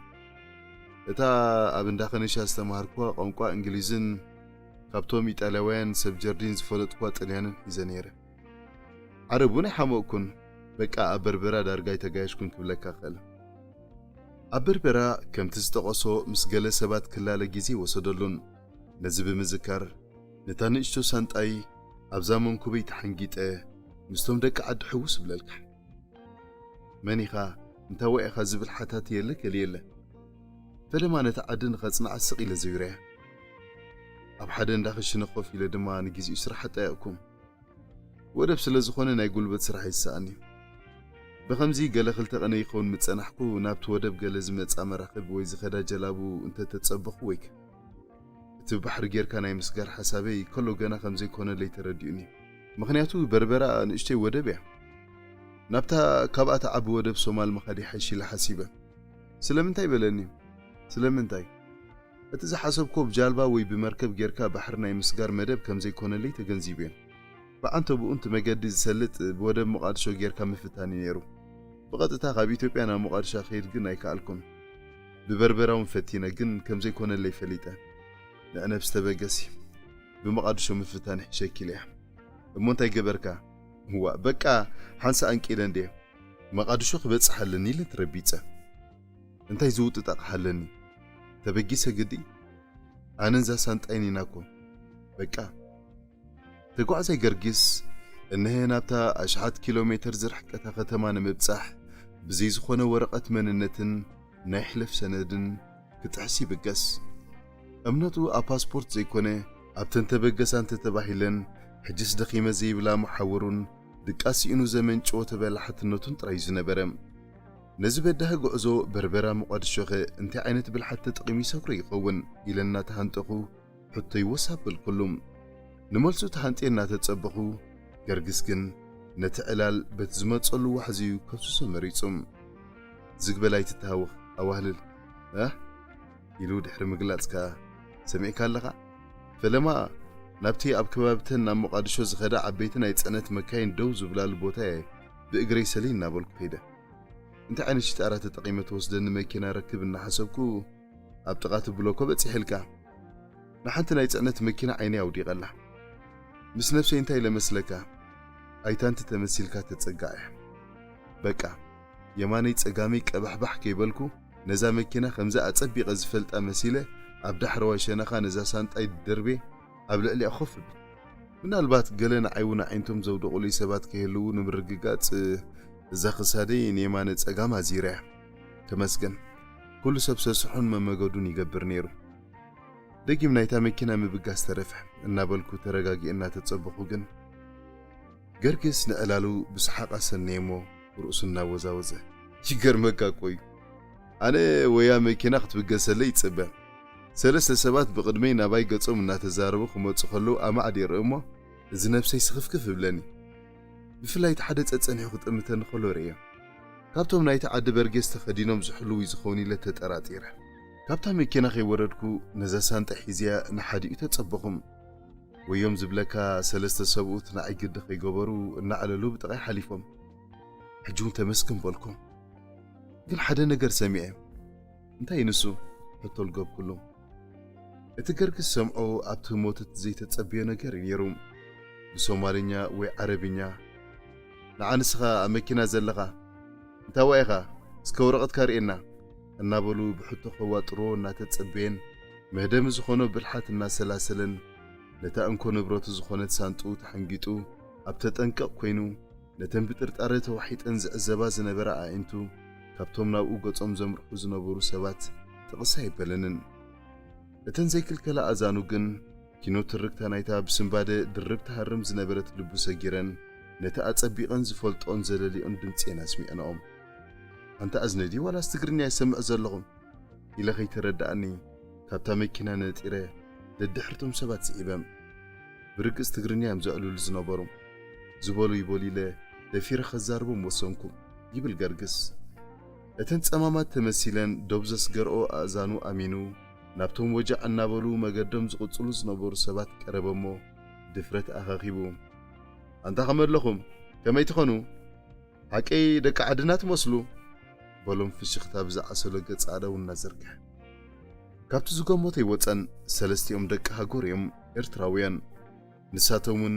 እታ ኣብ እንዳ ከነሻ ዝተማሃርኩዋ ቋንቋ እንግሊዝን ካብቶም ኢጣልያውያን ሰብ ጀርዲን ዝፈለጥኩዋ ጥልያንን ሒዘ ነይረ። ዓረብ እውን ኣይሓመቕኩን። በቃ ኣብ በርበራ ዳርጋ ኣይተጋየሽኩን ክብለካ እኽእል። ኣብ በርበራ ከምቲ ዝጠቐሶ ምስ ገለ ሰባት ክላለ ግዜ ወሰደሉን። ነዚ ብምዝካር ነታ ንእሽቶ ሳንጣይ ኣብዛ መንኩበይ ተሓንጊጠ ምስቶም ደቂ ዓዲ ሕውስ እብለልካ። መን ኢኻ? እንታይ ኢኻ ዝብል ሓታቲ የለ ገሊ የለ። ፈለማ ነታ ዓዲ ንኸጽንዓ ስቕ ኢለ ዘዩረያ። ኣብ ሓደ እንዳ ክሽነ ኮፍ ኢለ ድማ ንግዜኡ ስራሕ ኣጣየቕኩ። ወደብ ስለ ዝኾነ ናይ ጉልበት ስራሕ ይስኣን እዩ። ብኸምዚ ገለ ክልተ ቀነ ይኸውን ምጸናሕኩ፣ ናብቲ ወደብ ገለ ዝመጻ መራኽብ ወይ ዝኸዳ ጀላቡ እንተተጸበኹ ወይከ እቲ ብባሕሪ ጌርካ ናይ ምስጋር ሓሳበይ ከሎ ገና ከም ዘይኮነለይ ተረዲኡኒ። ምኽንያቱ በርበራ ንእሽተይ ወደብ እያ። ናብታ ካብኣ ትዓቢ ወደብ ሶማል ምኻድ ይሓይሽ ኢለ ሓሲበ። ስለምንታይ በለኒ። ስለምንታይ? እቲ ዝሓሰብኮ ብጃልባ ወይ ብመርከብ ጌርካ ባሕሪ ናይ ምስጋር መደብ ከም ዘይኮነለይ ተገንዚበዮ። ብዓንተብኡ እቲ መገዲ ዝሰልጥ ብወደብ ሞቓድሾ ጌርካ ምፍታን እዩ ነይሩ። ብቐጥታ ካብ ኢትዮጵያ ናብ ሞቓድሾ ክኸይድ ግን ኣይከኣልኩን። ብበርበራውን ፈቲነ ግን ከም ዘይኮነለይ ፈሊጠ። ንዕነብስ ተበገሲ ብመቓድሾ ምፍታን ይሕሸኪ ኢለያ። እሞ እንታይ ገበርካ? እዋ በቃ ሓንሳ ኣንቂለ እንድየ መቓድሾ ክበጽሕ ኣለኒ ኢለ ተረቢጸ። እንታይ ዝውጥጥ ኣቕሓ ኣለኒ? ተበጊሰ ግዲ? ኣነን እዛ ሳንጣይን ኢና እኮ። በቃ ተጓዓዛይ ገርጊስ እነሀ ናብታ ኣሽሓት ኪሎ ሜተር ዝርሕቀታ ከተማ ንምብጻሕ ብዘይ ዝኾነ ወረቐት መንነትን ናይ ሕለፍ ሰነድን ክጥሕስ ይብገስ። እምነቱ ኣብ ፓስፖርት ዘይኮነ ኣብተን ተበገሳ እንተተባሂለን ሕጅስ ደኺመ ዘይብላ መሓውሩን ድቃስ ስኢኑ ዘመንጭዎ ተበላሓትነቱን ጥራይ እዩ ዝነበረ። ነዚ በዳሂ ጉዕዞ በርበራ መቋድሾኸ እንታይ ዓይነት ብልሓት ተጠቒሙ ይሰግሮ ይኸውን ኢለ እናተሃንጠኹ ሕቶይ ወስ ኣበልኩሉ። ንመልሱ ተሃንጥየ እናተጸበኹ፣ ገርግስ ግን ነቲ ዕላል በቲ ዝመጸሉ ዋሕዚኡ ከፍስሶ መሪጹ። ዝግ በል ኣይትተሃወኽ ኣዋህልል፣ ኣህ? ኢሉ ድሕሪ ምግላጽ ከኣ፣ ሰሚዕካ ኣለኻ? ፈለማ ናብቲ ኣብ ከባቢተን ናብ ሞቓድሾ ዝኸዳ ዓበይቲ ናይ ጽዕነት መካይን ደው ዝብላሉ ቦታ እየ ብእግረይ ሰለይ እናበልኩ ከይደ። እንታይ ዓይነት ሽጣራ ተጠቒመ ትወስደኒ መኪና ረክብ እናሓሰብኩ ኣብ ጥቓ እቲ ብሎኮ በጺሐልካ። ንሓንቲ ናይ ጽዕነት መኪና ዓይነይ ኣውዲቐላ። ምስ ነብሰይ እንታይ ኢለ መስለካ? ኣይታንቲ ተመሲልካ ተጸጋዕ እያ። በቃ የማነይ ጸጋመይ ቀባሕባሕ ከይበልኩ ነዛ መኪና ከምዛ ኣጸቢቐ ዝፈልጣ መሲለ ኣብ ዳሕረዋይ ሸነኻ ነዛ ሳንጣይ ደርቤ ኣብ ልዕሊኣ ኮፍ እብል። ምናልባት ገለ ንዓይ እውን ኣዒንቶም ዘውደቑለይ ሰባት ከይህልዉ ንምርግጋጽ እዛ ክሳደይ ንየማነ ጸጋም ኣዚረያ። ተመስገን። ኩሉ ሰብ ሰስሑን መመገዱን ይገብር ነይሩ። ደጊም ናይታ መኪና ምብጋስ ተረፈ እናበልኩ ተረጋጊኤ እናተጸበኹ ግን ገርግስ ንዕላሉ ብሰሓቕ ኣሰነየ እሞ ርእሱ እናወዛወዘ። ይገርመካ እኮ እዩ። ኣነ ወያ መኪና ክትብገሰለይ ይጽበ። ሰለስተ ሰባት ብቕድመይ ናባይ ገጾም እናተዛረቡ ክመጹ ከለዉ ኣማዕድ ይርኢ እሞ እዚ ነብሰይ ስኽፍክፍ እብለኒ። ብፍላይ እቲ ሓደ ጸጸኒሑ ክጥምተኒ ከሎ ርእየ። ካብቶም ናይቲ ዓዲ በርጌስ ተኸዲኖም ዝሕልዉ ይዝኸውን ኢለ ተጠራጢረ። ካብታ መኪና ከይወረድኩ ነዛ ሳንጣ ሒዝያ ንሓዲኡ ተጸበኹም። ወዮም ዝብለካ ሰለስተ ሰብኡት ንዓይ ግዲ ከይገበሩ እናዕለሉ ብጥቓይ ሓሊፎም። ሕጂ እውን ተመስገን በልኩም። ግን ሓደ ነገር ሰሚዐ። እንታይ ንሱ? ሕቶ ልገብኩሉ። እቲ ገርግስ ሰምዖ ኣብቲ ህሞት እቲ ዘይተጸብዮ ነገር እዩ ነይሩ። ብሶማልኛ ወይ ዓረብኛ፣ "ንዓ ንስኻ ኣብ መኪና ዘለኻ፣ እንታዋ ኢኻ? እስከ ወረቐትካ ርእየና" እናበሉ ብሕቶ ከዋጥርዎ እናተጸበየን መህደሚ ዝኾኖ ብልሓት እናሰላሰለን ነታ እንኮ ንብረቱ ዝኾነት ሳንጥኡ ተሓንጊጡ ኣብ ተጠንቀቕ ኮይኑ ነተን ብጥርጣረ ተዋሒጠን ዝዕዘባ ዝነበራ ኣዒንቱ ካብቶም ናብኡ ገጾም ዘምርሑ ዝነበሩ ሰባት ጥቕስ ኣይበለንን። እተን ዘይክልከላ ኣእዛኑ ግን ኪኖ ትርክታ ናይታ ብስንባደ ድርብ ትሃርም ዝነበረት ልቡ ሰጊረን ነቲ ኣጸቢቐን ዝፈልጦን ዘለሊኦን ድምጺ እየን ኣስሚዐንኦም። ኣንታ ኣዝነ ድዩ ዋላስ ትግርኛ ይሰምዕ ዘለኹ? ኢለ ከይተረድኣኒ ካብታ መኪና ነጢረ ደድሕርቶም ሰባት ስዒበ። ብርግጽ ትግርኛ እዮም ዘዕልሉ ዝነበሩ። ዝበሉ ይበሉ ኢለ ደፊረ ከዛርቦም ወሰንኩ ይብል ገርግስ። እተን ጸማማት ተመሲለን ዶብ ዘስገርኦ ኣእዛኑ ኣሚኑ ናብቶም ወጃዕ እናበሉ መገዶም ዝቕጽሉ ዝነበሩ ሰባት ቀረበ እሞ ድፍረት ኣኻኺቡ፣ "ኣንታ ከመይ ኣለኹም? ከመይ ትኾኑ? ሓቀይ ደቂ ዓድና ትመስሉ?" በሎም ፍሽኽታ ብዝዓሰሎ ገጽ ኣእዳዉ እናዘርግሐ። ካብቲ ዝገመቶ ኣይወጸን፣ ሰለስቲኦም ደቂ ሃገሩ እዮም፣ ኤርትራውያን። ንሳቶም እውን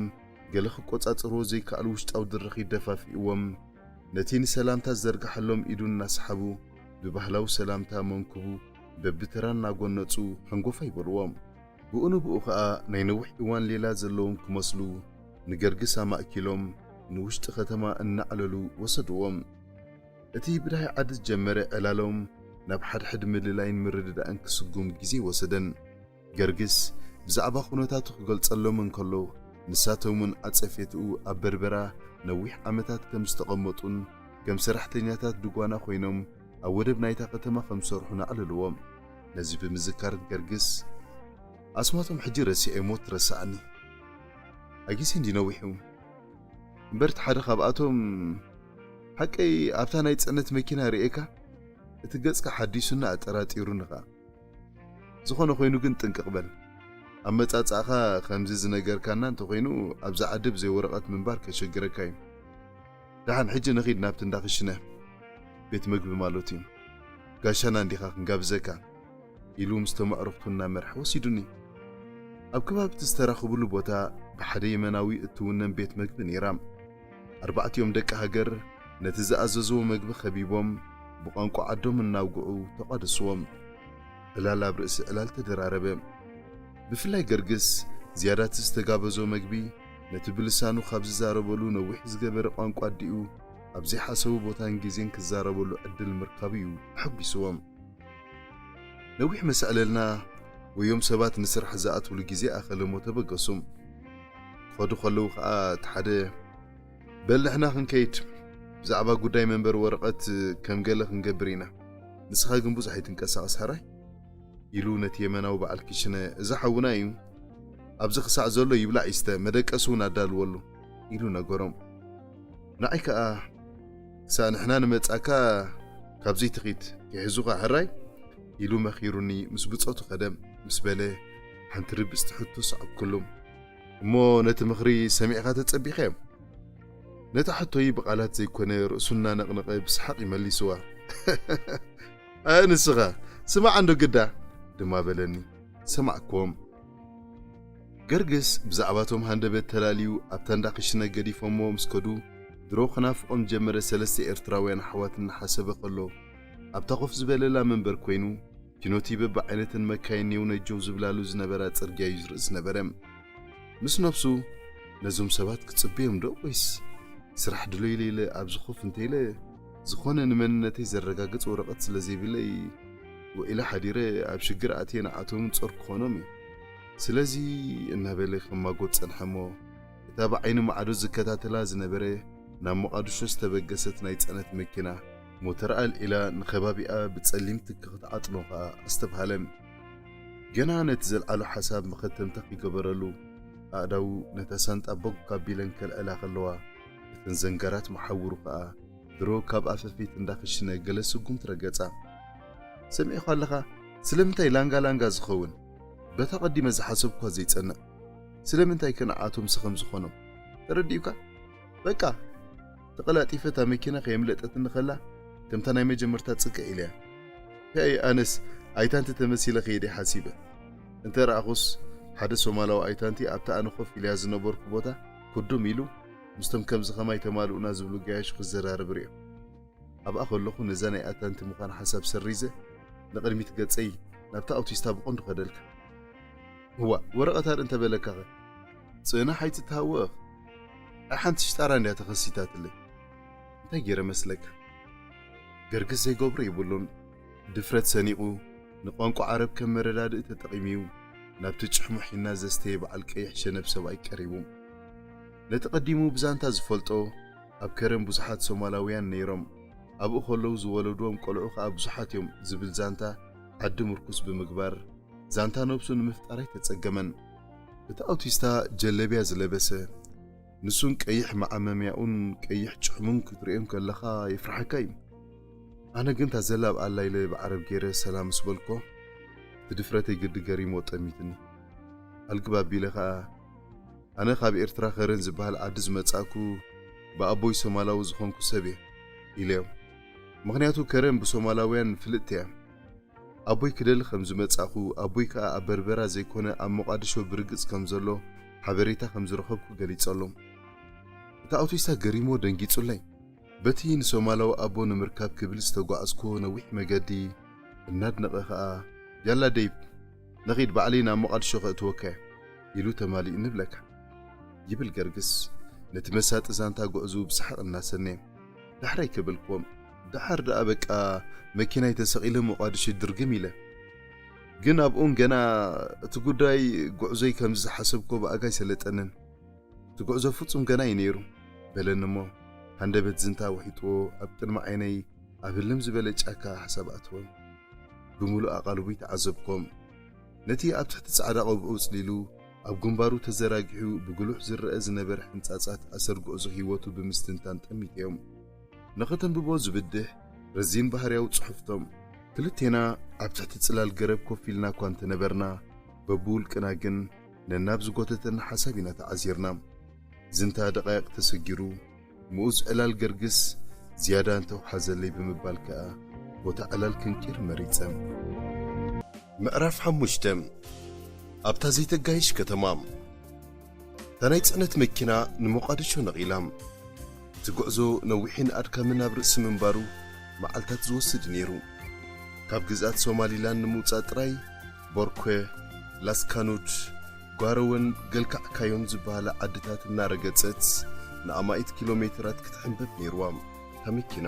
ገለ ክቆጻጸርዎ ዘይከኣሉ ውሽጣዊ ድርኺት ደፋፊእዎም፣ ነቲ ንሰላምታ ዝዘርግሓሎም ኢዱ እናሰሓቡ፣ ብባህላዊ ሰላምታ መንኩቡ በብተራ እናጎነጹ ሓንጎፋይ በልዎ። ብኡ ንብኡ ኸኣ ናይ ነዊሕ እዋን ሌላ ዘለዎም ክመስሉ፣ ንገርግስ ኣማእኪሎም ንውሽጢ ከተማ እናዕለሉ ወሰድዎም። እቲ ብዳሂ ዓዲ ዝጀመረ ዕላሎም ናብ ሓድሕድ ምልላይን ምርድዳእን ክስጉም ግዜ ወሰደን። ገርግስ ብዛዕባ ኩነታቱ ክገልጸሎም እንከሎ፣ ንሳቶም እውን ዓጸፌትኡ ኣብ በርበራ ነዊሕ ዓመታት ከም ዝተቐመጡን ከም ሰራሕተኛታት ድጓና ኮይኖም ኣብ ወደብ ናይታ ከተማ ከም ዝሰርሑ ነዕልልዎም። ነዚ ብምዝካር ገርግስ፣ ኣስማቶም ሕጂ ረሲዐ እሞ ትረስዓኒ። ኣጊሲ እንዲ ነዊሑ። እምበር እቲ ሓደ ካብኣቶም ሓቀይ ኣብታ ናይ ጽዕነት መኪና ርእየካ፣ እቲ ገጽካ ሓዲሱና ኣጠራጢሩኒ ኸኣ። ዝኾነ ኮይኑ ግን ጥንቅቕ በል። ኣመጻጽኣኻ ከምዚ ዝነገርካና እንተኾይኑ፣ ኣብዚ ዓዲ ብዘይ ወረቐት ምንባር ከሸግረካ እዩ። ደሓን ሕጂ ንኺድ ናብቲ እንዳ ክሽነ፣ ቤት መግቢ ማለቱ እዩ። ጋሻና እንዲኻ ክንጋብዘካ፣ ኢሉ ምስ ተመዕረኽቱ እናመርሐ ወሲዱኒ። ኣብ ከባቢ እቲ ዝተራኸብሉ ቦታ ብሓደ የመናዊ እትውነን ቤት መግቢ ነይራ። ኣርባዕቲኦም ደቂ ሃገር ነቲ ዝኣዘዝዎ መግቢ ከቢቦም ብቋንቋ ዓዶም እናውግዑ ተቋደስዎም። ዕላል ኣብ ርእሲ ዕላል ተደራረበ። ብፍላይ ገርግስ ዝያዳ እቲ ዝተጋበዞ መግቢ ነቲ ብልሳኑ ካብ ዝዛረበሉ ነዊሕ ዝገበረ ቋንቋ ኣዲኡ ኣብ ዘይሓሰቡ ቦታን ግዜን ክዛረበሉ ዕድል ምርካቡ እዩ ኣሐጒስዎም። ነዊሕ ምስ ኣዕለልና ወዮም ሰባት ንስራሕ ዝኣትውሉ ግዜ ኣኸለሞ ተበገሱ። ክኸዱ ከለዉ ኸኣ እቲ ሓደ፣ "በል ንሕና ክንከይድ፣ ብዛዕባ ጉዳይ መንበሪ ወረቐት ከም ገለ ክንገብር ኢና። ንስኻ ግን ብዙሕ ኣይትንቀሳቐስ ሕራይ?" ኢሉ ነቲ የመናዊ በዓል ክሽነ፣ "እዚ ሓውና እዩ። ኣብዚ ክሳዕ ዘሎ ይብላዕ ይስተ፣ መደቀሲ እውን ኣዳልወሉ" ኢሉ ነገሮም። ንዓይ ከኣ፣ "ክሳዕ ንሕና ንመጻካ ካብዚ ትኺድ፣ ክሕዙኻ ሕራይ?" ኢሉ መኺሩኒ ምስ ብጾቱ ከደ። ምስ በለ ሓንቲ ርብጽቲ ሕቶ ሰዓብኩሉ። "እሞ ነቲ ምኽሪ ሰሚዕካ ተጸቢኻዮም?" ነታ ሕቶይ ብቓላት ዘይኮነ ርእሱ እናነቕነቐ ብሰሓቕ ይመሊስዋ። "ኣየ ንስኻ፣ ስማዕ እንዶ ግዳ!" ድማ በለኒ። ሰማዕክዎም። ገርግስ ብዛዕባቶም ሃንደበት ተላልዩ ኣብታ እንዳ ክሽነ ገዲፎሞ ምስ ከዱ፣ ድሮ ክናፍቖም ጀመረ። ሰለስተ ኤርትራውያን ኣሕዋት እናሓሰበ ከሎ፣ ኣብታ ኮፍ ዝበለላ መንበር ኮይኑ፣ ኪኖቲ በብዓይነትን መካይን ኔው ነጀው ዝብላሉ ዝነበራ ጽርግያ እዩ ዝርኢ ዝነበረ። ምስ ነብሱ፣ "ነዞም ሰባት ክጽበዮም ዶ ወይስ ስራሕ ድሎ?" ኢለ ኢለ ኣብዚ ኮፍ እንተ ኢለ፣ ዝኾነ ንመንነተይ ዘረጋግጽ ወረቐት ስለ ዘይብለይ፣ ውዒለ ሓዲረ ኣብ ሽግር ኣትየ ንዓቶም ጸር ክኾኖም እዩ። ስለዚ እናበለ ክማጎት ጸንሐ እሞ፣ እታ ብዓይኒ ማዕዶ ዝከታተላ ዝነበረ ናብ ሞቓድሾ ዝተበገሰት ናይ ጽዕነት መኪና ሞተር ኣልዒላ ንኸባቢኣ ብጸሊም ትኪ ክትዓጥኖ ኸኣ ኣስተብሃለ። ገና ነቲ ዘልዓሎ ሓሳብ መኸተምታ ከይገበረሉ፣ ኣእዳዉ ነታ ሳንጣ ቦግ ካቢለን ከልዕላ ከለዋ፣ እተን ዘንጋራት መሓውሩ ኸኣ ድሮ ካብ ኣፈፌት እንዳ ክሽነ ገለ ስጉምቲ ረገጻ። "ሰሚዕኻ ኣለኻ? ስለምንታይ ላንጋ ላንጋ ዝኸውን? በታ ቀዲመ ዝሓሰብኳ ዘይጸንዕ። ስለምንታይ ከ ንዓቶምሲ ከም ዝኾኖም? ተረዲኡካ? በቃ፣ ተቐላጢፈ እታ መኪና ከየምለጠትኒ ከላ፣ ከምታ ናይ መጀመርታ ጽግዕ ኢለያ። ያኢ፣ ኣነስ ኣይታንቲ ተመሲለ ከይደ ሓሲበ። እንተ ረኣኹስ፣ ሓደ ሶማላዊ ኣይታንቲ ኣብታ ኣነ ኮፍ ኢለያ ዝነበርኩ ቦታ ኩዱም ኢሉ፣ ምስቶም ከምዚ ከማይ ተማልኡና ዝብሉ ገያሹ ክዘራረብ ርእዮ። ኣብኣ ከለኹ ነዛ ናይ ኣታንቲ ምዃን ሓሳብ ሰሪዘ፣ ንቕድሚት ገጸይ ናብታ ኣውቲስታ ብቐንዱ ከደልካ። እዋ፣ ወረቐት ኣር እንተበለካኸ? ጽናሕ ኣይትተሃወኽ። ኣይ ሓንቲ ሽጣራ እንድያ ተኸሲታትለይ። እንታይ ገይረ መስለካ? ገርግስ ዘይገብሮ የብሉን። ድፍረት ሰኒቑ፣ ንቋንቋ ዓረብ ከም መረዳድኢ ተጠቒሙ'ዩ ናብቲ ጭሕሙሕ ሒና ዘስተየ በዓል ቀይሕ ሸነብ ሰብኣይ ቀሪቡ። ነቲ ቀዲሙ ብዛንታ ዝፈልጦ፣ ኣብ ከረን ብዙሓት ሶማላውያን ነይሮም፣ ኣብኡ ከለዉ ዝወለድዎም ቆልዑ ከኣ ብዙሓት እዮም ዝብል ዛንታ ዓዲ ምርኩስ ብምግባር፣ ዛንታ ነብሱ ንምፍጣር ኣይተጸገመን። እቲ ኣውቲስታ ጀለብያ ዝለበሰ፣ ንሱን ቀይሕ መዓመምያኡን ቀይሕ ጭሕሙን ክትርእዮም ከለኻ የፍርሓካ እዩ። ኣነ ግን እታ ዘላ ኣብ ኣላ ኢለ ብዓረብ ገይረ ሰላም ምስ በልኮ፣ እቲ ድፍረተይ ግዲ ገሪሞ ጠሚትኒ። ኣልግብ ኣቢለ ኸኣ፣ "ኣነ ካብ ኤርትራ ከረን ዝበሃል ዓዲ ዝመጻእኩ ብኣቦይ ሶማላዊ ዝኾንኩ ሰብ እየ" ኢለዮ። ምኽንያቱ ከረን ብሶማላውያን ፍልጥቲ እያ። ኣቦይ ክደሊ ከም ዝመጻእኩ፣ ኣቦይ ከኣ ኣብ በርበራ ዘይኮነ ኣብ ሞቓድሾ ብርግጽ ከም ዘሎ ሓበሬታ ከም ዝረኸብኩ ገሊጸሎም። እቲ ኣውቲስታ ገሪሞ ደንጊጹለይ። በቲ ንሶማላዊ ኣቦ ንምርካብ ክብል ዝተጓዕዝኩዎ ነዊሕ መገዲ እናድነቐ ኸኣ፣ "ያላ ደይብ፣ ንኺድ፣ ባዕለይ ናብ ሞቓድሾ ከእትወካ እየ" ኢሉ ተማሊኡ ንብለካ። ይብል ገርግስ ነቲ መሳጢ ዛንታ ጉዕዝኡ ብሰሓቕ እናሰነየ። ዳሕራይ ከበልክዎም፣ ደሓር ደኣ በቃ መኪናይ ተሰቒለ ሞቓድሾ ድርግም ኢለ። ግን ኣብኡን ገና እቲ ጉዳይ ጉዕዞይ ከምዚ ዝሓሰብኮ ብኣጋ ኣይሰለጠንን። እቲ ጉዕዞ ፍጹም ገና እዩ ነይሩ፣ በለኒ እሞ፣ ሃንደበት ዝንታ ውሒጥዎ ኣብ ቅድሚ ዓይነይ ኣብ ህልም ዝበለ ጫካ ሓሳብ ኣትወ። ብምሉእ ኣቓልቦይ ተዓዘብኮም። ነቲ ኣብ ትሕቲ ጻዕዳ ቆብዑ ጽሊሉ ኣብ ግንባሩ ተዘራጊሑ ብግሉሕ ዝረአ ዝነበረ ሕንጻጻት ኣሰር ጉዕዞ ህይወቱ ብምስትንታን ጠሚተዮም። ንኸተንብቦ ዝብድህ ረዚን ባህርያዊ ጽሑፍቶም። ክልቴና ኣብ ትሕቲ ጽላል ገረብ ኮፍ ኢልና እኳ እንተነበርና፣ በብውልቅና ግን ነናብ ዝጎተተና ሓሳብ ኢና ተዓዚርና። ዝንታ ደቓይቕ ተሰጊሩ፣ ምኡዝ ዕላል ገርግስ ዝያዳ እንተውሓዘለይ ብምባል ከኣ ቦታ ዕላል ክንቂር መሪጸ። ምዕራፍ ሓሙሽተ። ኣብታ ዘይተጋይሽ ከተማ። እታ ናይ ጽዕነት መኪና ንሞቓድሾ ነቒላ። እቲ ጉዕዞ ነዊሕን ኣድካምን ኣብ ርእሲ ምንባሩ፣ መዓልታት ዝወስድ ነይሩ። ካብ ግዝኣት ሶማሊላንድ ንምውጻእ ጥራይ፣ ቦርኮ፣ ላስካኑድ፣ ጓረወን ገልካዕካዮን ዝበሃላ ዓድታት እናረገጸት፣ ንኣማኢት ኪሎ ሜትራት ክትሕንበብ ነይርዋ፣ እታ መኪና።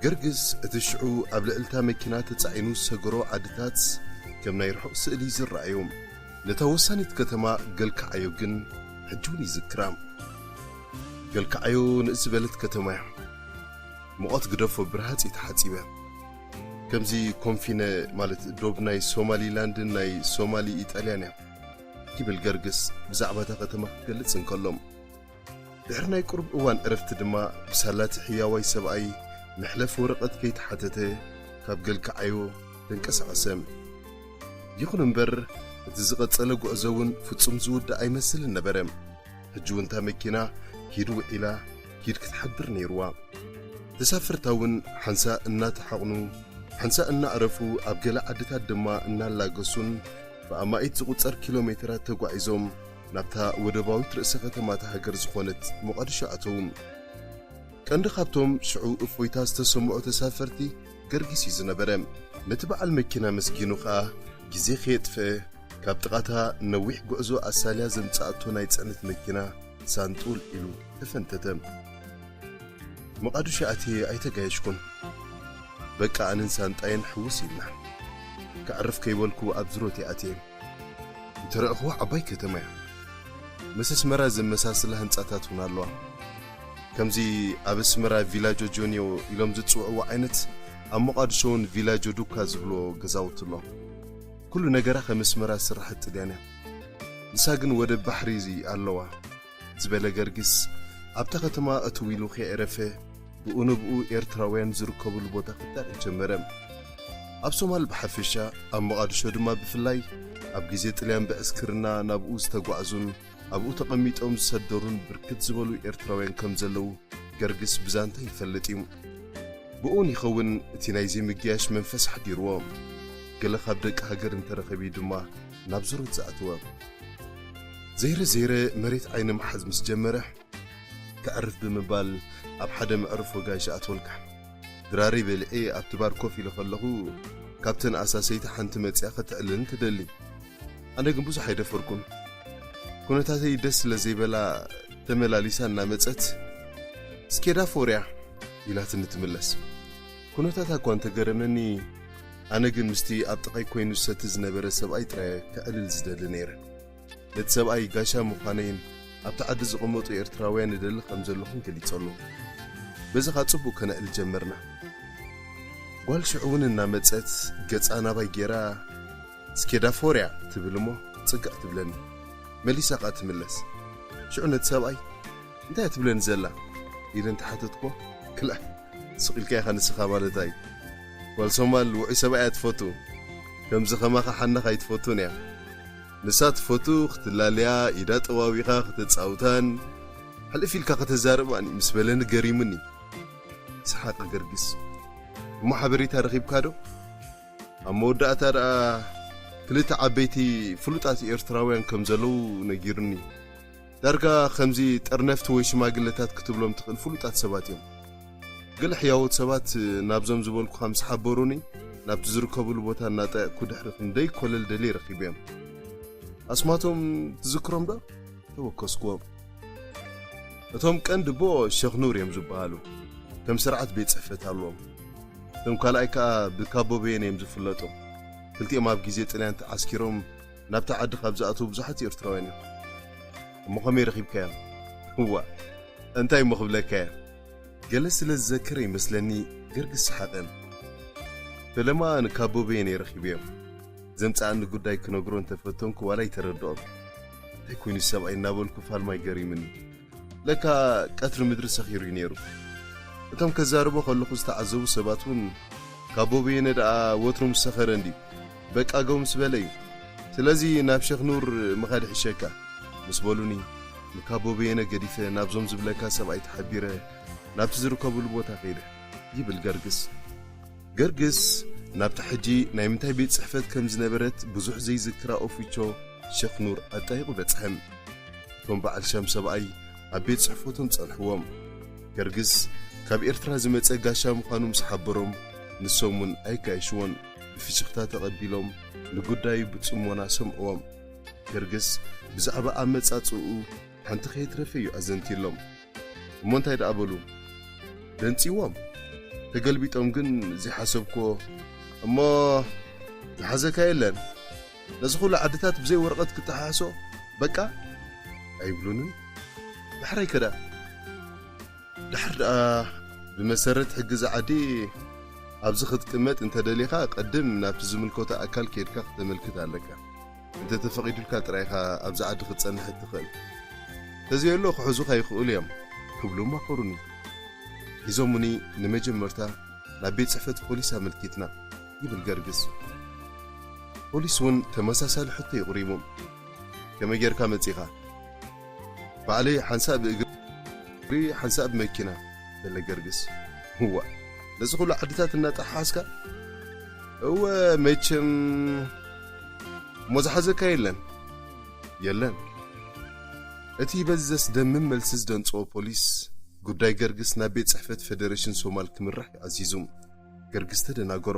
ገርግስ፣ እቲ ሽዑ ኣብ ልዕልታ መኪና ተጻዒኑ ዝሰገሮ ዓድታት፣ ከም ናይ ርሑቕ ስእሊ ዝረኣዮ። ነታ ወሳኒት ከተማ ገልካዓዮ ግን፣ ሕጂ እውን ይዝክራ። ገልካዓዮ ንእስ ዝበለት ከተማ እያ። ሙቐት ግደፎ ብርሃጽ እዩ ተሓጺበ። ከምዚ ኮንፊነ ማለት ዶብ ናይ ሶማሊላንድን ናይ ሶማሊ ኢጣልያን እያ። ይብል ገርግስ ብዛዕባ እታ ከተማ ክገልጽ እንከሎ። ድሕሪ ናይ ቁሩብ እዋን ዕረፍቲ ድማ ብሳላቲ ሕያዋይ ሰብኣይ መሕለፊ ወረቐት ከይተሓተተ ካብ ገልካዓዮ ተንቀሳቐሰ። ይኹን እምበር እቲ ዝቐጸለ ጉዕዞ እውን ፍጹም ዝውዳእ ኣይመስልን ነበረ። ሕጂ እውን እታ መኪና ኪድ ውዒላ ኪድ ክትሓድር ነይርዋ። ተሳፈርታ እውን ሓንሳእ እናተሓቕኑ ሓንሳእ እናዕረፉ ኣብ ገለ ዓድታት ድማ እናላገሱን ብኣማኢት ዝቑጸር ኪሎ ሜትራት ተጓዒዞም ናብታ ወደባዊት ርእሰ ከተማ እታ ሃገር ዝኾነት ሞቓድሾ ኣተዉ። ቀንዲ ካብቶም ሽዑ እፎይታ ዝተሰምዖ ተሳፈርቲ ገርጊስ እዩ ዝነበረ። ነቲ በዓል መኪና መስጊኑ ኸኣ ግዜ ከየጥፍአ ካብ ጥቓታ ነዊሕ ጉዕዞ ኣሳልያ ዘምጽኣቶ ናይ ጽዕነት መኪና ሳንጡል ኢሉ ተፈንተተ። መቓድሾ ኣትየ ኣይተጋየሽኩን። በቃ ኣነን ሳንጣየን ሕውስ ኢልና። ከዕርፍ ከይበልኩ ኣብ ዝሮት እየ ኣትየ። እንተረእኽዋ ዓባይ ከተማ እያ። ምስ ኣስመራ ዘመሳስላ ህንጻታት እውን ኣለዋ። ከምዚ ኣብ ኣስመራ ቪላ ጆጆንዮ ኢሎም ዝጽውዕዎ ዓይነት ኣብ ሞቓድሾ እውን ቪላ ጆዱካ ዝብልዎ ገዛውቲ ኣሎ። ኩሉ ነገራ ከም ኣስመራ ዝስራሕ እጥልያን እያ። ንሳ ግን ወደብ ባሕሪ ኣለዋ ዝበለ ገርጊስ ኣብታ ከተማ እትው ኢሉ ከየዕረፈ ብኡ ንብኡ ኤርትራውያን ዝርከብሉ ቦታ ክጣዕስ ጀመረ። ኣብ ሶማል ብሓፈሻ ኣብ ሞቓድሾ ድማ ብፍላይ ኣብ ግዜ ጥልያን ብዕስክርና ናብኡ ዝተጓዕዙን ኣብኡ ተቐሚጦም ዝሰደሩን ብርክት ዝበሉ ኤርትራውያን ከም ዘለዉ ገርግስ ብዛንታ ይፈልጥ እዩ። ብኡን ይኸውን እቲ ናይ ዘይምግያሽ መንፈስ ሓዲርዎ። ገለ ካብ ደቂ ሃገር እንተረኸቢ ድማ ናብ ዙረት ዝኣተወ። ዘይረ ዘይረ መሬት ዓይኒ ምሓዝ ምስ ጀመረ፣ ከዕርፍ ብምባል ኣብ ሓደ መዕርፎ ጋይሽ ኣትወልካ። ድራረይ በሊዐ ኣብቲ ባር ኮፍ ኢለ ከለኹ፣ ካብተን ኣሳሰይቲ ሓንቲ መጺኣ ከተዕልልን ትደሊ። ኣነ ግን ብዙሕ ኣይደፈርኩን። ኩነታተይ ደስ ስለ ዘይበላ ተመላሊሳ እናመጸት፣ "እስኬዳ ፎርያ?" ኢላትኒ ትምለስ። ኩነታታ እኳ እንተገረመኒ፣ ኣነ ግን ምስቲ ኣብ ጥቓይ ኮይኑ ዝሰቲ ዝነበረ ሰብኣይ ጥራይ ከዕልል ዝደሊ ነይረ። ነቲ ሰብኣይ ጋሻ ምዃነይን ኣብቲ ዓዲ ዝቕመጡ ኤርትራውያን እደሊ ከም ዘለኹን ገሊጸሉ። በዚ ኸኣ ጽቡቕ ከነዕልል ጀመርና። ጓል ሽዑ እውን እናመጸት ገጻ ናባይ ጌራ፣ "እስኬዳ ፎርያ?" ትብል እሞ ጽግዕ ትብለኒ። መሊሳ ኸኣ ትምለስ። ሽዑ ነቲ ሰብኣይ፣ "እንታይ እያ ትብለኒ ዘላ?" ኢለ እንተሓተትኩ፣ "ክላእ፣ ስቕ ኢልካ ኢኻ ንስኻ ማለታ እዩ። ጓል ሶማል ውዑይ ሰብኣይ እያ ትፈቱ። ከምዚ ኸማኻ ሓናኽ ኣይትፈቱን እያ። ንሳ ትፈቱ ክትላለያ፣ ኢዳ ጠዋዊኻ ከተጻውታን፣ ሕልፍ ኢልካ ከተዛርባን እዩ" ምስ በለኒ ገሪሙኒ። ሰሓቐ ገርግስ። "እሞ ሓበሬታ ረኺብካ ዶ?" ኣብ መወዳእታ ደኣ ክልተ ዓበይቲ ፍሉጣት ኤርትራውያን ከም ዘለዉ ነጊሩኒ። ዳርጋ ከምዚ ጠርነፍቲ ወይ ሽማግለታት ክትብሎም ትኽእል ፍሉጣት ሰባት እዮም። ገለ ሕያዎት ሰባት ናብዞም ዝበልኩኻ ምስ ሓበሩኒ፣ ናብቲ ዝርከብሉ ቦታ እናጠየቕኩ ድሕሪ ክንደይ ኮለል ደልየ ረኺበዮም። ኣስማቶም ትዝክሮም ዶ? ተወከስኩዎም። እቶም ቀንዲ ኣቦ ሸኽ ኑር እዮም ዝበሃሉ። ከም ስርዓት ቤት ጽሕፈት ኣለዎም። እቶም ካልኣይ ከኣ ብካቦ በየነ እዮም ዝፍለጡ። ክልቲኦም ኣብ ግዜ ጥልያን ተዓስኪሮም ናብታ ዓዲ ካብ ዝኣትዉ ብዙሓት ኤርትራውያን እዮም። እሞ ከመይ ረኺብካዮም? እዋእ፣ እንታይ እሞ ክብለካ እየ? ገለ ስለ ዝዘከረ ይመስለኒ ገርግስ ሰሓቐ። ፈለማ ንካቦ በየነ ረኺበዮም። ዘምጽኣኒ ጉዳይ ክነግሮ እንተፈተንኩ ዋላ ኣይተረድኦም። እንታይ ኮይኑ ሰብኣይ እናበልኩ ፋልማይ ገሪምኒ። ለካ ቀትሪ ምድሪ ሰኺሩ እዩ ነይሩ። እቶም ከዛርቦ ከለኹ ዝተዓዘቡ ሰባት እውን ካቦ በየነ ደኣ ወትሩ ምስ ሰኸረ እንድዩ በቃ ገው ምስ በለ እዩ። ስለዚ ናብ ሸኽ ኑር ምኻድ ይሕሸካ ምስ በሉኒ፣ ንካቦ በየነ ገዲፈ ናብዞም ዝብለካ ሰብኣይ ተሓቢረ ናብቲ ዝርከብሉ ቦታ ከይደ ይብል ገርግስ። ገርግስ ናብታ ሕጂ ናይ ምንታይ ቤት ጽሕፈት ከም ዝነበረት ብዙሕ ዘይዝክራ ኦፊቾ ሸኽ ኑር ኣጣይቑ በጽሐ። እቶም በዓል ሻም ሰብኣይ ኣብ ቤት ጽሕፈቶም ጸንሕዎም። ገርግስ ካብ ኤርትራ ዝመጸ ጋሻ ምዃኑ ምስ ሓበሮም፣ ንሶም እውን ኣይጋየሽዎን፣ ብፍሽኽታ ተቐቢሎም ንጉዳዩ ብጽሞና ሰምዕዎም። ገርግስ ብዛዕባ ኣመጻጽኡ ሓንቲ ከየትረፈ እዩ ኣዘንቲሎም። እሞ እንታይ ደኣ በሉ? ደንጺዎም። ተገልቢጦም ግን ዘይሓሰብክዎ፣ እሞ ዝሓዘካ የለን፣ ነዚ ኩሉ ዓድታት ብዘይ ወረቐት ክተሓሕሶ በቃ ኣይብሉንን። ዳሕራይ ከዳ? ዳሕር ደኣ ብመሰረት ሕጊ እዚ ዓዲ ኣብዚ ክትቅመጥ እንተደሊኻ ቅድም ናብቲ ዝምልከቶ ኣካል ኬድካ ክተመልክት ኣለካ። እንተተፈቒዱልካ ጥራይ ኢኻ ኣብዚ ዓዲ ክትጸንሕ እትኽእል። እንተዘየሎ ክሕዙኻ ይኽእሉ እዮም ክብሉ መኸሩኒ። ሒዞሙኒ ንመጀመርታ ናብ ቤት ጽሕፈት ፖሊስ ኣመልኪትና ይብል ገርግስ። ፖሊስ እውን ተመሳሳሊ ሕቶ የቕሪቡ። ከመይ ጌርካ መጺኻ? ባዕለይ ሓንሳእ ብእግሪ ሓንሳእ ብመኪና በለ ገርግስ። እዋ ነዚ ኩሉ ዓድታት እናጠሓሓዝካ? እወ መቸም እሞ ዝሓዘካ የለን። የለን። እቲ በዚ ዘስደምም መልሲ ዝደንጽዎ ፖሊስ ጉዳይ ገርግስ ናብ ቤት ጽሕፈት ፌደሬሽን ሶማል ክምራሕ እዩ ኣዚዙ። ገርግስ ተደናገሮ።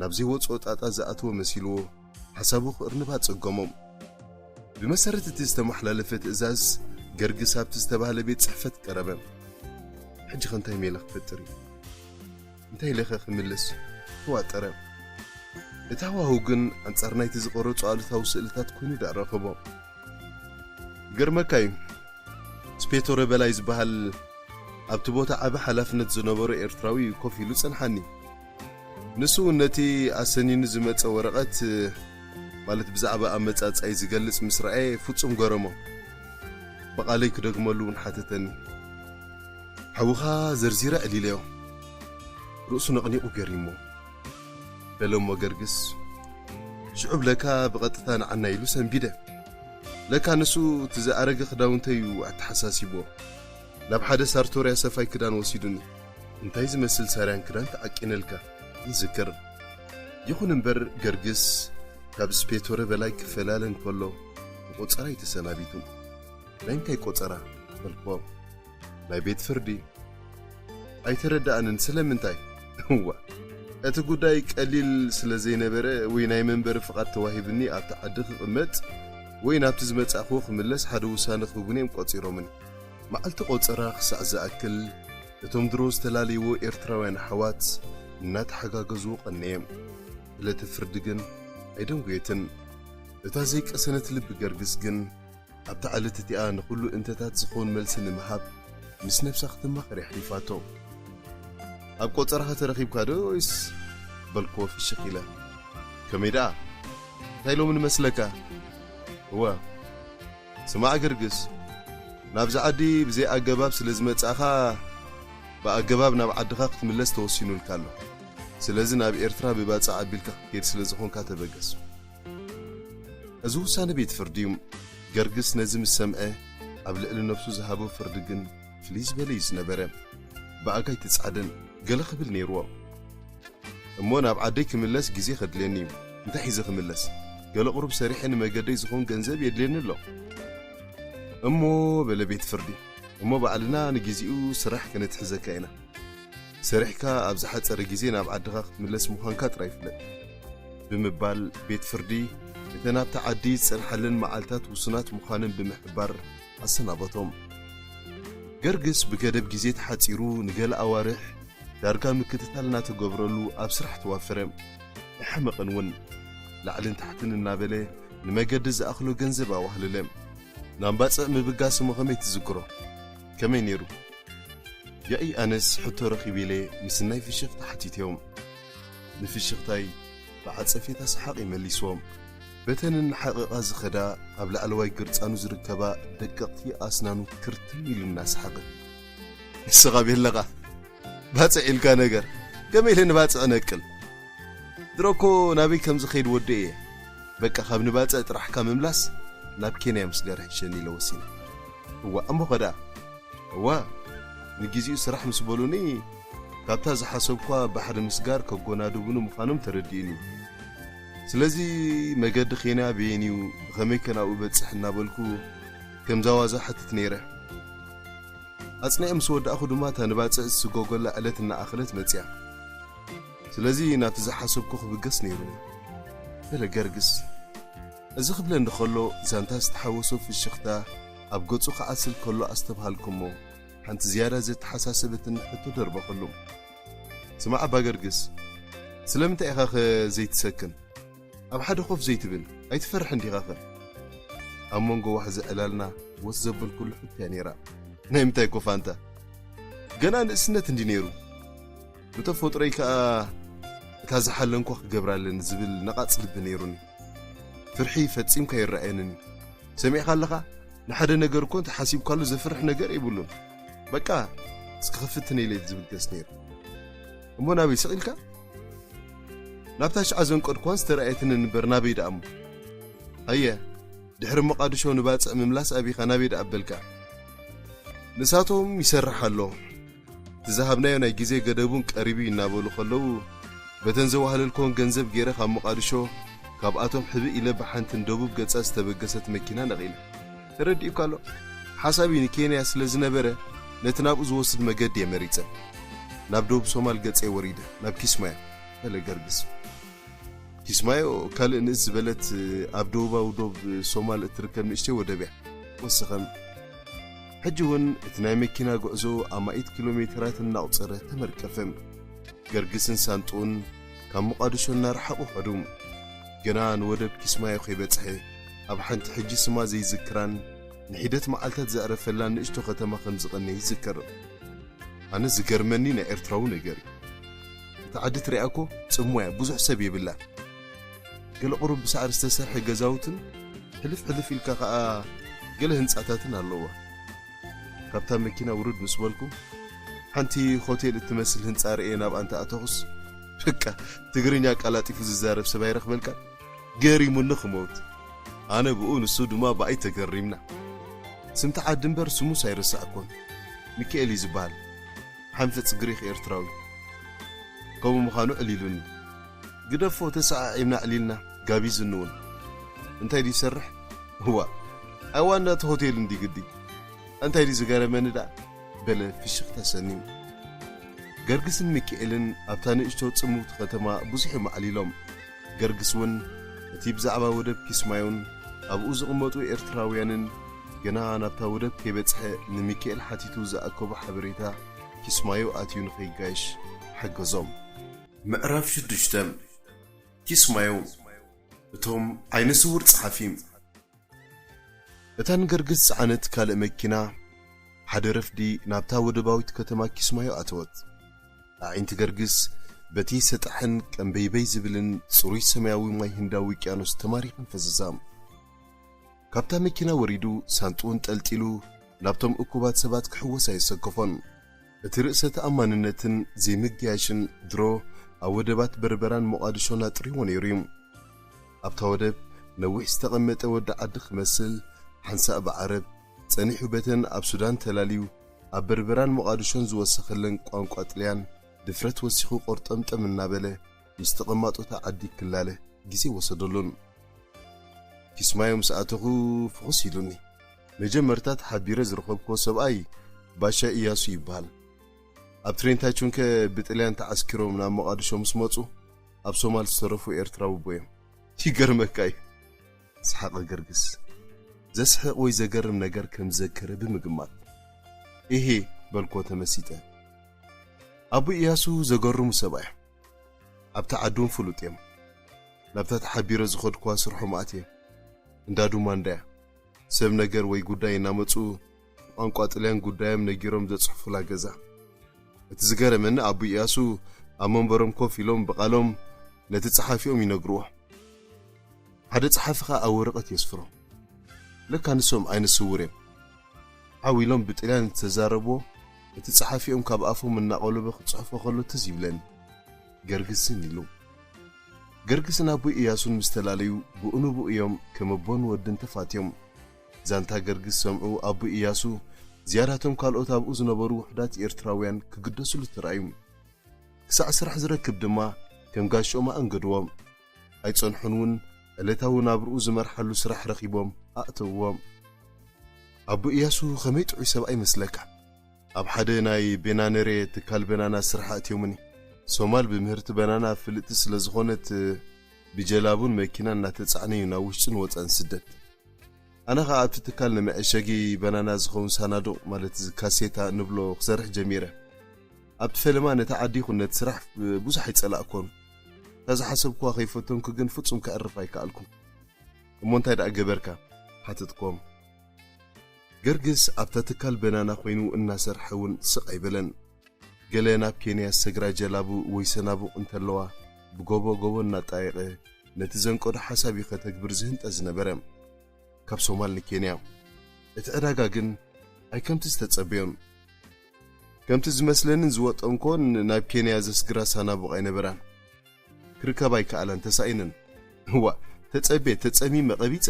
ናብ ዘይወጽኦ ጣጣ ዝኣተወ መሲልዎ ሓሳቡ ክእርንባ ጸገሞም። ብመሰረት እቲ ዝተመሓላለፈ ትእዛዝ ገርግስ ኣብቲ ዝተባህለ ቤት ጽሕፈት ቀረበ። ሕጂ ኸ እንታይ ሜለ ክፈጥር እዩ? እንታይ ኢለ ኸ ክምልስ? ተዋጠረ። እቲ ሃዋህው ግን ኣንጻር ናይቲ ዝቐረጾ ኣሉታዊ ስእልታት ኮይኑ ደኣ ረኸቦ። ይገርመካ እዩ፣ ስፔቶረ በላይ ዝበሃል ኣብቲ ቦታ ዓቢ ሓላፍነት ዝነበሮ ኤርትራዊ ኮፍ ኢሉ ጸንሓኒ። ንሱ እውን ነቲ ኣሰኒኑ ዝመጸ ወረቐት፣ ማለት ብዛዕባ ኣመጻጽኣይ ዝገልጽ ምስ ረኣየ ፍጹም ገረሞ። ብቓለይ ክደግመሉ እውን ሓተተኒ። ሓውኻ ዘርዚረ ዕሊለዮ። ርእሱ ነቕኒቑ ገሪሞ። በለ እሞ ገርግስ፣ ሽዑ ብለካ ብቐጥታ ንዓና ኢሉ ሰንቢደ። ለካ ንሱ እቲ ዝኣረገ ክዳውንተይ እዩ ኣተሓሳሲብዎ። ናብ ሓደ ሳርቶርያ ሰፋይ ክዳን ወሲዱኒ። እንታይ ዝመስል ሳርያን ክዳን ተዓቂነልካ ይዝክር። ይኹን እምበር ገርግስ ካብ ስፔቶረ በላይ ክፈላለ እንከሎ ብቆጸራ እዩ ተሰናቢቱ። ናይ እንታይ ቆጸራ? በልክዎ። ናይ ቤት ፍርዲ። ኣይተረዳእንን፣ ስለምንታይ? እዋ፣ እቲ ጉዳይ ቀሊል ስለ ዘይነበረ፣ ወይ ናይ መንበሪ ፍቓድ ተዋሂብኒ ኣብቲ ዓዲ ክቕመጥ ወይ ናብቲ ዝመጻእክዎ ክምለስ ሓደ ውሳነ ክህቡኒ እዮም ቆጺሮምኒ። መዓልቲ ቆጸራ ክሳዕ ዝኣክል፣ እቶም ድሮ ዝተላለይዎ ኤርትራውያን ኣሕዋት እናተሓጋገዝዎ ቀነየ። ዕለተ ፍርዲ ግን ኣይደንጎየትን። እታ ዘይቀሰነት ልቢ ገርግስ ግን ኣብታ ዕለት እቲኣ ንኹሉ እንተታት ዝኸውን መልሲ ንምሃብ ምስ ነብሳ ክትማኸር የሕሊፋቶ። ኣብ ቆጸራኻ ተረኺብካ ዶ ወይስ? በልክዎ ፍሽኽ ኢለ። ከመይ ደኣ? እንታይ ኢሎም ንመስለካ? እወ። ስማዕ ገርግስ፣ ናብዚ ዓዲ ብዘይ ኣገባብ ስለ ዝመጻእኻ፣ ብኣገባብ ናብ ዓድኻ ክትምለስ ተወሲኑልካ ኣሎ። ስለዚ ናብ ኤርትራ ብባጽዕ ኣቢልካ ክትከይድ ስለ ዝኾንካ ተበገስ። እዚ ውሳነ ቤት ፍርዲ እዩ። ገርግስ ነዚ ምስ ሰምዐ፣ ኣብ ልዕሊ ነብሱ ዝሃቦ ፍርዲ ግን ፍልይ ዝበለ እዩ ዝነበረ። ብኣጋ ኣይትጻዕደን፣ ገለ ክብል ነይርዎ። እሞ ናብ ዓደይ ክምለስ ግዜ ከድልየኒ እዩ። እንታይ ሒዘ ክምለስ? ገለ ቁሩብ ሰሪሐ ንመገደይ ዝኾን ገንዘብ የድልየኒ ኣሎ። እሞ በለ ቤት ፍርዲ፣ እሞ ባዕልና ንግዜኡ ስራሕ ከነትሕዘካ ኢና። ሰሪሕካ ኣብ ዝሓጸረ ግዜ ናብ ዓድኻ ክትምለስ ምዃንካ ጥራይ ፍለጥ። ብምባል ቤት ፍርዲ እተን ኣብታ ዓዲ ዝጸንሓለን መዓልታት ውሱናት ምዃነን ብምሕባር ኣሰናበቶም። ገርግስ ብገደብ ግዜ ተሓጺሩ ንገለ ኣዋርሕ ዳርጋ ምክትታል እናተገብረሉ ኣብ ስራሕ ተዋፈረ። ኣይሓመቐን እውን። ላዕልን ታሕትን እናበለ ንመገዲ ዝኣኽሎ ገንዘብ ኣዋህለለ። ናብ ባጽዕ ምብጋስ እሞ ከመይ ትዝክሮ? ከመይ ነይሩ? ያኢ ኣነስ ሕቶ ረኺቡ ኢለ ምስናይ ፍሽኽታ ሓቲተዮም። ንፍሽኽታይ ብዓጸፌታ ሰሓቕ ይመሊስዎም። በተን እናሓቐቓ ዝኸዳ ኣብ ላዕለዋይ ግርጻኑ ዝርከባ ደቀቕቲ ኣስናኑ ክርትም ኢሉ እናሰሓቐ፣ "ንስኻ ቤለኻ ባጽዕ ኢልካ ነገር፣ ከመይ ኢለ ንባጽዕ ነቅል? ድሮ እኮ ናበይ ከም ዝኸይድ ወደ እየ። በቃ ካብ ንባጽዕ ጥራሕካ ምምላስ ናብ ኬንያ ምስጋር ይሕሸኒ" ኢለ ወሲነ። "እዋ እሞ ኸዳ?" "እዋ፣ ንግዜኡ ስራሕ ምስ በሉኒ፣ ካብታ ዝሓሰብኳ ባሕሪ ምስጋር ከጎናድቡኒ ምዃኖም ተረዲኡኒ። ስለዚ መገዲ ኬንያ በየን እዩ፣ ብኸመይ ከ ናብኡ በጽሕ?" እናበልኩ ከምዛ ዋዛ ሓትት ነይረ። ኣጽኒዐ ምስ ወዳእኹ ድማ እታ ንባጽዕ ዝስጎገላ ዕለት እናኣኸለት መጽያ። ስለዚ ናብቲ ዝሓሰብኩ ክብገስ ነይሩኒ። በለ ገርግስ። እዚ ክብለኒ ከሎ ዛንታ ዝተሓወሶ ፍሽኽታ ኣብ ገጹ ክዓስል ከሎ ኣስተብሃልኩ እሞ፣ ሓንቲ ዝያዳ ዘተሓሳሰበትኒ ሕቶ ደርበኸሉ። "ስማዕ ኣባ ገርግስ፣ ስለምንታይ ኢኻኸ ዘይትሰክን? ኣብ ሓደ ኮፍ ዘይትብል? ኣይትፈርሕን ዲኻኸ?" ኣብ መንጎ ዋሕዚ ዕላልና ወስ ዘበልኩሉ ሕቶ እያ ነይራ። "ናይ ምንታይ ኮፍ ኣንታ? ገና ንእስነት እንዲ ነይሩ። ብተፈጥሮይ ከኣ እታ ዝሓለንኳ ክገብራ ኣለኒ ዝብል ነቓጽ ልቢ ነይሩኒ። ፍርሒ ፈጺምካ ይረኣየንን እዩ። ሰሚዕካ ኣለኻ? ንሓደ ነገር እኮ እንተሓሲብካሉ ዘፍርሕ ነገር የብሉን። በቃ፣ እስኪ ክፍትን ኢለ ዝብገስ ነይሩ። እሞ ናበይ ስቕ ኢልካ?" "ናብታ ሽዓ ዘንቀድኳን ዝተረኣየትንን እምበር ናበይ ደኣ እሞ?" "ኣየ፣ ድሕሪ መቓድሾ ንባጽዕ ምምላስ ኣቢኻ ናበይ ደኣ ኣበልካ?" "ንሳቶም ይሰርሕ ኣሎ። እቲ ዝሃብናዮ ናይ ግዜ ገደብ እውን ቀሪቡ እዩ" እናበሉ ከለዉ፣ በተን ዘዋህለልኮን ገንዘብ ገይረ ካብ መቓድሾ፣ ካብኣቶም ሕብእ ኢለ ብሓንቲ ንደቡብ ገጻ ዝተበገሰት መኪና ነቒለ። ተረዲኡካ ኣሎ? ሓሳብ እዩ ንኬንያ ስለ ዝነበረ፣ ነቲ ናብኡ ዝወስድ መገዲ እየ መሪጸ። ናብ ደቡብ ሶማል ገጸ ወሪደ፣ ናብ ኪስማዮ፣ በለ ገርግስ። ኪስማዮ ካልእ ንእስ ዝበለት ኣብ ደቡባዊ ዶብ ሶማል እትርከብ ንእሽተይ ወደብ እያ። ወሰኸም። ሕጂ እውን እቲ ናይ መኪና ጉዕዞ ኣማኢት ኪሎ ሜትራት እናቑጸረ ተመርቀፈ። ገርግስን ሳንጡን ካብ መቓድሾ እናረሓቑ ኸዱ። ገና ንወደብ ኪስማዮ ከይበጽሐ፣ ኣብ ሓንቲ ሕጂ ስማ ዘይዝክራን ንሒደት መዓልታት ዘዕረፈላን ንእሽቶ ከተማ ከም ዝቐነየ ይዝከር። ኣነ ዝገርመኒ ናይ ኤርትራዊ ነገር እዩ። እታ ዓዲ ትሪኣ እኮ ጽምዋ እያ፣ ብዙሕ ሰብ የብላን። ገለ ቁሩብ ብሳዕሪ ዝተሰርሐ ገዛውትን ሕልፍ ሕልፍ ኢልካ ከኣ ገለ ህንጻታትን ኣለዋ። ካብታ መኪና ውርድ ምስ በልኩ፣ ሓንቲ ሆቴል እትመስል ህንጻ ርእየ ናብኣ እንተ ኣተኹስ፣ በቃ ትግርኛ ኣቀላጢፉ ዝዛረብ ሰብ ኣይረኽበልካን። ገሪሙኒ ክመውት። ኣነ ብኡ ንሱ ድማ ብኣይ ተገሪምና። ስምቲ ዓዲ እምበር ስሙስ ኣይረሳዕኩን። ሚካኤል እዩ ዝበሃል። ሓንፈጽ ግሪኽ ኤርትራዊ። ከምኡ ምዃኑ ዕሊሉኒ። ግደፎ ተሰዓዒምና ዕሊልና፣ ጋቢዝኒ እውን። እንታይ ድዩ ይሰርሕ? እዋ፣ ኣይ ዋና እቲ ሆቴል እንዲ ግዲ። እንታይ ድዩ ዝገረመኒ ደኣ? በለ ፍሽኽታ ሰኒዩ። ገርግስን ሚካኤልን ኣብታ ንእሽቶ ጽምውቲ ከተማ ብዙሕ እዮም ኣዕሊሎም። ገርግስ እውን እቲ ብዛዕባ ወደብ ኪስማዮን ኣብኡ ዝቕመጡ ኤርትራውያንን ገና ናብታ ወደብ ከይበጽሐ ንሚካኤል ሓቲቱ ዝኣከቦ ሓበሬታ ኪስማዮ ኣትዩ ንኸይጋየሽ ሓገዞም። ምዕራፍ ሽዱሽተ። ኪስማዮ፣ እቶም ዓይነ ስውር ጸሓፊ። እታ ንገርግስ ዝጸዓነት ካልእ መኪና ሓደ ረፍዲ ናብታ ወደባዊት ከተማ ኪስማዮ ኣተወት። ኣዒንቲ ገርግስ በቲ ሰጣሕን ቀንበይበይ ዝብልን ጽሩይ ሰማያዊ ማይ ህንዳዊ ውቅያኖስ ተማሪኸን ፈዘዛ። ካብታ መኪና ወሪዱ ሳንጥኡ እንጠልጢሉ ናብቶም እኩባት ሰባት ክሕወስ ኣየሰከፎን። እቲ ርእሰ ተኣማንነትን ዘይምግያሽን ድሮ ኣብ ወደባት በርበራን ሞቓድሾን ኣጥሪዎ ነይሩ እዩ። ኣብታ ወደብ ነዊሕ ዝተቐመጠ ወዲ ዓዲ ክመስል፣ ሓንሳእ ብዓረብ ጸኒሑ በተን ኣብ ሱዳን ተላልዩ ኣብ በርበራን ሞቓድሾን ዝወሰኸለን ቋንቋ ጥልያን ድፍረት ወሲኹ ቆርጠምጠም እናበለ ምስ ተቐማጦታ ዓዲ ክላለ ግዜ ወሰደሉን። ኪስማዮ ምስ ኣተኹ ፍኹስ ኢሉኒ። መጀመርታ ተሓቢረ ዝረኸብክዎ ሰብኣይ ባሻ ኢያሱ ይበሃል። ኣብ ትሬንታቹንከ ብጥልያን ተዓስኪሮም ናብ መቓድሾ ምስ መጹ፣ ኣብ ሶማል ዝተረፉ ኤርትራዊ ኣቦ እዮም። ይገርመካ እዩ። ሰሓቐ ገርግስ። ዘስሕቕ ወይ ዘገርም ነገር ከም ዝዘከረ ብምግማት። "ኢሂ" በልክዎ ተመሲጠ። ኣቦ ኢያሱ ዘገርሙ ሰብኣይ እዮም። ኣብታ ዓዲ እውን ፍሉጥ እዮም። ናብታ ተሓቢረ ዝኸድኩዋ ስርሖም ኣትየ። እንዳ ዱማ እንዳያ። ሰብ ነገር ወይ ጉዳይ እናመጹ ብቋንቋ ጥልያን ጉዳዮም ነጊሮም ዘጽሕፉላ ገዛ። እቲ ዝገረመኒ ኣቦ ኢያሱ ኣብ መንበሮም ኮፍ ኢሎም ብቓሎም ነቲ ጸሓፊኦም ይነግርዎ። ሓደ ጸሓፊ ኸኣ ኣብ ወረቐት የስፍሮ። ለካ ንሶም ዓይነ ስውር እዮም። ዓው ኢሎም ብጥልያን ዝተዛረብዎ እቲ ጸሓፊኦም ካብ ኣፎም እናቖለበ ክጽሕፎ ከሎ ትዝ ይብለኒ። ገርግስን ኢሉ። ገርግስን ኣቦ ኢያሱን ምስ ተላለዩ ብኡ ንብኡ እዮም ከም ኣቦን ወድን ተፋትዮም። ዛንታ ገርግስ ሰምዑ ኣቦ ኢያሱ ዝያዳቶም ካልኦት ኣብኡ ዝነበሩ ውሑዳት ኤርትራውያን ክግደስሉ ተራእዩ። ክሳዕ ስራሕ ዝረክብ ድማ ከም ጋሽኦም ኣእንገድዎም። ኣይጸንሑን እውን ዕለታዊ ናብርኡ ዝመርሓሉ ስራሕ ረኺቦም ኣእተውዎም። ኣቦ ኢያሱ ኸመይ ጥዑይ ሰብኣይ መስለካ። ኣብ ሓደ ናይ ቤናነሬ ትካል በናና ስራሕ ኣእትዮምኒ። ሶማል ብምህርቲ በናና ፍልጥቲ ስለ ዝኾነት ብጀላቡን መኪናን እናተጻዕነ እዩ ናብ ውሽጥን ወጻእን ስደት። ኣነ ኸኣ ኣብቲ ትካል ንመዐሸጊ በናና ዝኸውን ሳናዱቕ ማለት እዚ ካሴታ ንብሎ ክሰርሕ ጀሚረ። ኣብቲ ፈለማ ነቲ ዓዲ ይኹን ነቲ ስራሕ ብዙሕ ኣይጸላእኮን። እታ ዝሓሰብኩዋ ከይፈተንኩ ግን ፍጹም ከዕርፍ ኣይከኣልኩን። እሞ እንታይ ደኣ ገበርካ? ሓተትኮም። ገርግስ ኣብታ ትካል በናና ኮይኑ እናሰርሐ እውን ስቕ ኣይበለን። ገለ ናብ ኬንያ ዝሰግራ ጀላቡ ወይ ሰናቡቕ እንተለዋ ብጎቦ ጎቦ እናጣየቐ ነቲ ዘንቀዶ ሓሳብ እዩ ከተግብር ዝህንጠ ዝነበረ። ካብ ሶማል ንኬንያ። እቲ ዕዳጋ ግን ኣይከምቲ ዝተጸበዮን። ከምቲ ዝመስለንን ዝወጠንኮን ናብ ኬንያ ዘስግራ ሳናቡቕ ኣይነበራን። ክርከባ ኣይከኣላን፣ ተሳኢነን። እዋ፣ ተጸቤ፣ ተጸሚመ፣ ቀቢጸ።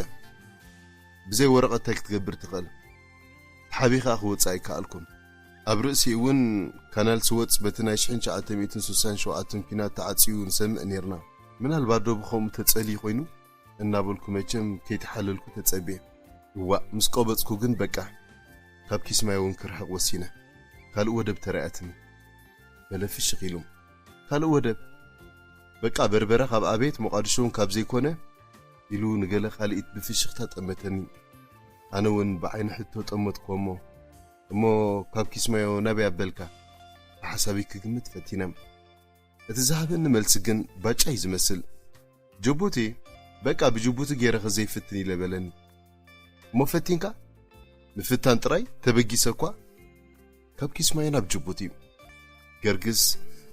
ብዘይ ወረቐት እንታይ ክትገብር ትኽእል? ተሓቢኻ ክወጽእ ኣይከኣልኩን። ኣብ ርእሲኡ እውን ካናል ስወጽ በቲ ናይ ሽሕን ትሽዓተ ሚእትን ስሳን ሸውዓተን ኲናት ተዓጽዩ ንሰምዕ ኔርና። ምናልባት ዶ ብኸምኡ ተጸልዩ ኮይኑ? እናበልኩ መቸም ከይተሓለልኩ ተጸብየ። እዋእ፣ ምስ ቆበጽኩ ግን በቃ፣ ካብ ኪስማይ እውን ክርሕቕ ወሲነ። ካልእ ወደብ ተራእያትኒ። በለ ፍሽኽ ኢሉ። ካልእ ወደብ? በቃ በርበረ ካብ ኣቤት ሞቓድሾ እውን ካብ ዘይኮነ? ኢሉ ንገለ ካልኢት ብፍሽኽታ ጠመተኒ። ኣነ እውን ብዓይኒ ሕቶ ጠመትኩዎ እሞ፣ እሞ ካብ ኪስማዮ ናበይ ኣበልካ? ብሓሳበይ ክግምት ፈቲነ። እቲ ዝሃበኒ መልሲ ግን ባጫ እዩ ዝመስል። ጅቡቲ፣ በቃ ብጅቡቲ ገይረ ከዘይፍትን ኢለ በለኒ። እሞ ፈቲንካ? ምፍታን ጥራይ ተበጊሰ እኳ። ካብ ኪስማዮ ናብ ጅቡቲ። ገርግስ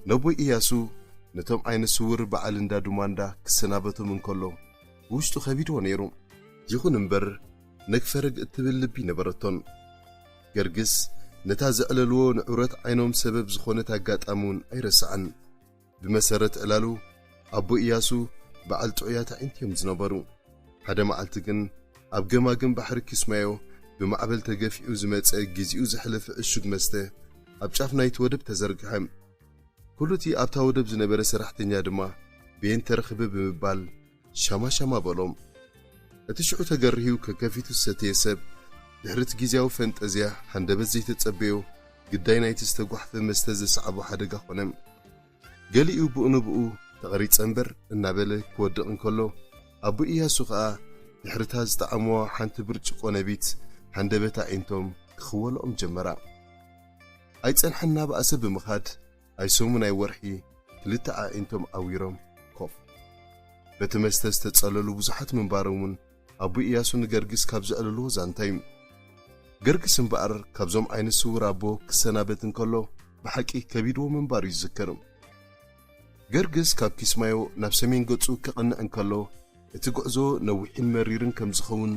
ነቦይ ኢያሱ ነቶም ዓይነ ስውር በዓል እንዳ ዱማንዳ ክሰናበቶም እንከሎ፣ ውሽጡ ከቢድዎ ነይሩ። ይኹን እምበር፣ ነግ ፈረግ እትብል ልቢ ነበረቶን። ገርግስ ነታ ዘዕለልዎ ንዑረት ዓይኖም ሰበብ ዝኾነት ኣጋጣሚ እውን ኣይረስዓን። ብመሰረት ዕላሉ፣ ኣቦ ኢያሱ በዓል ጥዑያት ኣዒንቲ እዮም ዝነበሩ። ሓደ መዓልቲ ግን፣ ኣብ ገማግም ባሕሪ ኪስማዮ ብማዕበል ተገፊዑ ዝመጸ ግዚኡ ዘሕለፈ ዕሹግ መስተ ኣብ ጫፍ ናይቲ ወደብ ተዘርግሐ። ኩሉ እቲ ኣብታ ወደብ ዝነበረ ሰራሕተኛ ድማ፣ በየን ተረኽበ ብምባል፣ ሻማ ሻማ በሎም። እቲ ሽዑ ተገርህዩ ከከፊቱ ዝሰተየ ሰብ፣ ድሕሪ እቲ ግዝያዊ ፈንጠዝያ፣ ሃንደበት ዘይተጸበዮ፣ ግዳይ ናይቲ ዝተጓሕፈ መስተ ዘስዓቦ ሓደጋ ኾነ። ገሊኡ ብኡ ንብኡ ተቐሪጸ እምበር እናበለ ክወድቕ እንከሎ፣ ኣቦ ኢያሱ ኸኣ ድሕሪታ ዝጠዓምዋ ሓንቲ ብርጭቆ ነቢት ሃንደበት ኣዒንቶም ክኽወልኦም ጀመራ። ኣይጸንሐን እናበኣሰ ብምኻድ፣ ኣይሰሙን ኣይወርሒ ክልተ ኣዒንቶም ዓዊሮም ኮፍ። በቲ መስተ ዝተጸለሉ ብዙሓት ምንባሮም እውን ኣቦ ኢያሱ ንገርግስ ካብ ዘዕለልዎ ዛንታ እዩ። ገርግስ እምበኣር ካብዞም ዓይነ ስውር ኣቦ ክሰናበት እንከሎ ብሓቂ ከቢድዎ ምንባሩ ይዝከር። ገርግስ ካብ ኪስማዮ ናብ ሰሜን ገጹ ክቕንዕ እንከሎ፣ እቲ ጉዕዞ ነዊሕን መሪርን ከም ዝኸውን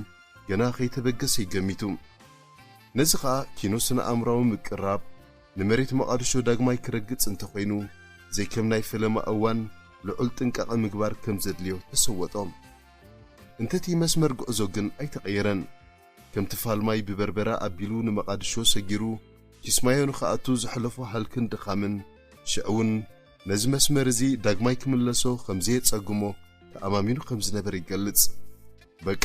ገና ከይተበገሰ እዩ ገሚቱ። ነዚ ኸኣ ኪኖ ስነ ኣእምሮኣዊ ምቅርራብ ንመሬት መቓድሾ ዳግማይ ክረግጽ እንተኾይኑ፣ ዘይከም ናይ ፈለማ እዋን ልዑል ጥንቃቐ ምግባር ከም ዘድልዮ ተሰወጦ። እንተቲ መስመር ጉዕዞ ግን ኣይተቐየረን። ከምቲ ፋልማይ ብበርበራ ኣቢሉ ንመቓድሾ ሰጊሩ ኪስማዮ ንኽኣቱ ዘሕለፎ ሃልክን ድኻምን፣ ሽዑ እውን ነዚ መስመር እዚ ዳግማይ ክምለሶ ከም ዘየጸግሞ ተኣማሚኑ ከም ዝነበረ ይገልጽ። በቃ፣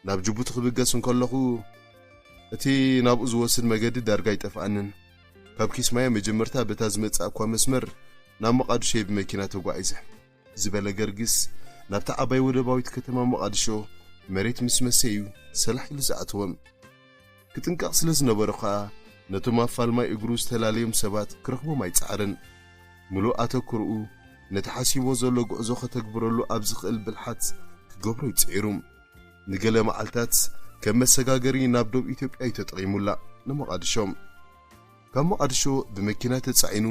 ናብ ጅቡቲ ክብገስ እንከለኹ፣ እቲ ናብኡ ዝወስድ መገዲ ዳርጋ ኣይጠፍኣንን። ካብ ኪስማዮ መጀመርታ በታ ዝመጻእኳ መስመር ናብ መቓድሾ እየ ብመኪና ተጓዒዘ። ዝበለ ገርግስ፣ ናብታ ዓባይ ወደባዊት ከተማ መቓድሾ መሬት ምስ መሰዩ ሰላሕ ኢሉ ዝኣተወም። ክጥንቀቕ ስለ ዝነበሮ ኸኣ፣ ነቶም ኣብ ፋልማይ እግሩ ዝተላለዮም ሰባት ክረኽቦም ኣይጸዓረን። ምሉእ ኣተኩሮኡ ነቲ ሓሲብዎ ዘሎ ጉዕዞ ከተግብረሉ ኣብ ዝኽእል ብልሓት ክገብሮ እዩ ጽዒሩ። ንገለ መዓልታት ከም መሰጋገሪ ናብ ዶብ ኢትዮጵያ እዩ ተጠቒሙላ፣ ንመቓድሾ። ካብ ሞቓድሾ ብመኪና ተጻዒኑ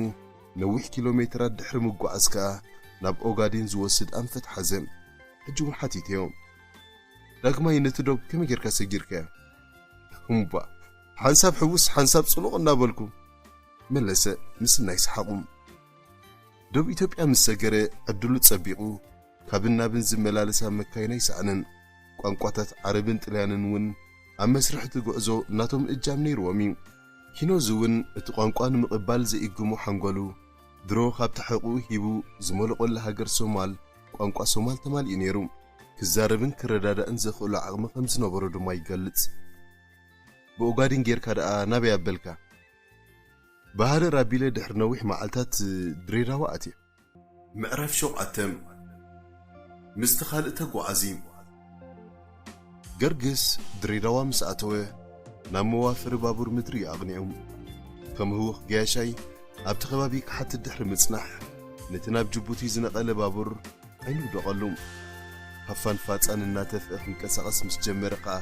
ነዊሕ ኪሎ ሜትራት ድሕሪ ምጓዓዝ ከኣ ናብ ኦጋዴን ዝወስድ ኣንፈት ሓዘ። ሕጂ እውን ሓቲተዮ። ዳግማይ ነቲ ዶብ ከመይ ጌርካ ሰጊርካዮ? እምባ፣ ሓንሳብ ሕውስ ሓንሳብ ጽሉቕ እናበልኩ መለሰ ምስናይ ሰሓቑ። ዶብ ኢትዮጵያ ምስ ሰገረ ዕድሉ ጸቢቑ ካብን ናብን ዝመላለሳ መካይን ኣይሰኣነን። ቋንቋታት ዓረብን ጥልያንን እውን ኣብ መስርሕ እቲ ጉዕዞ ናቶም እጃም ነይርዎም እዩ። ኪኖዚ እውን እቲ ቋንቋ ንምቕባል ዘኢግሞ ሓንጎሉ ድሮ ካብ ተሐቑኡ ሂቡ ዝመለቖላ ሃገር ሶማል ቋንቋ ሶማል ተማሊኡ ነይሩ። ክዛረብን ክረዳዳእን ዘኽእሎ ዓቕሚ ከም ዝነበሮ ድማ ይገልጽ። ብኦጋዴን ጌርካ ደኣ ናበይ ኣበልካ? ባህርር ኣቢለ ድሕሪ ነዊሕ መዓልታት ድሬዳዋ ኣትየ። ምዕራፍ ሸውዓተ። ምስቲ ካልእ ተጓዓዚ። ገርግስ ድሬዳዋ ምስ ኣተወ ናብ መዋፈሪ ባቡር ምድሪ እዩ ኣቕኒዑ። ከም ህውኽ ገያሻይ ኣብቲ ከባቢ ክሓትት ድሕሪ ምጽናሕ፣ ነቲ ናብ ጅቡቲ ዝነቐለ ባቡር ዓይኑ ውደቐሉ። ሃፋን ፋጻን እናተፍአ ክንቀሳቐስ ምስ ጀመረ ከኣ፣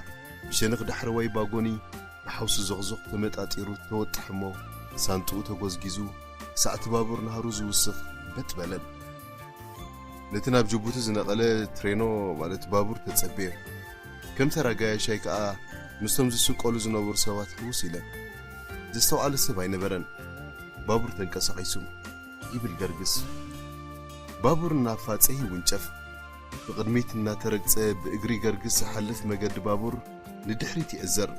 ብሸነኽ ዳሕረዋይ ባጎኒ ብሓውሲ ዞኽዞኽ ተመጣጢሩ ተወጥሐ እሞ፣ ሳንጥኡ ተጎዝጊዙ ክሳዕ እቲ ባቡር ናህሩ ዝውስኽ በጥ በለ። ነቲ ናብ ጅቡቲ ዝነቐለ ትሬኖ፣ ማለት ባቡር፣ ተጸበየ። ከም ተራ ገያሻይ ከኣ ምስቶም ዝስቀሉ ዝነበሩ ሰባት ሕውስ ኢለ። ዘስተውዓለ ሰብ ኣይነበረን። ባቡር ተንቀሳቒሱ፣ ይብል ገርግስ። ባቡር እናፋጸ ይውንጨፍ። ብቕድሚት እናተረግጸ ብእግሪ ገርግስ ዝሓልፍ መገዲ ባቡር ንድሕሪት ይዕዘር።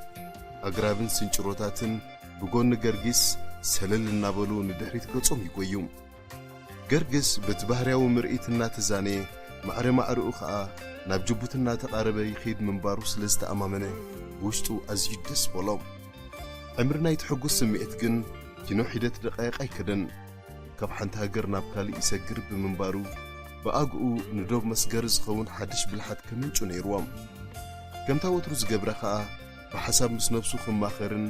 ኣግራብን ስንጭሮታትን ብጎኒ ገርጊስ ሰለል እናበሉ ንድሕሪት ገጾም ይጎዩ። ገርግስ በቲ ባህርያዊ ምርኢት እናተዛነየ፣ ማዕረ ማዕረኡ ኸኣ ናብ ጅቡቲ እናተቓረበ ይኸይድ ምንባሩ ስለ ዝተኣማመነ፣ ብውሽጡ ኣዝዩ ደስ በሎ። ዕምሪ ናይቲ ሕጉስ ስምዒት ግን ኪኖ ሒደት ደቃይቕ ኣይከደን። ካብ ሓንቲ ሃገር ናብ ካልእ ይሰግር ብምንባሩ፣ ብኣግኡ ንዶብ መስገሪ ዝኸውን ሓድሽ ብልሓት ከመንጩ ነይርዎ። ከምታ ወትሩ ዝገብራ ኸኣ፣ ብሓሳብ ምስ ነብሱ ክማኸርን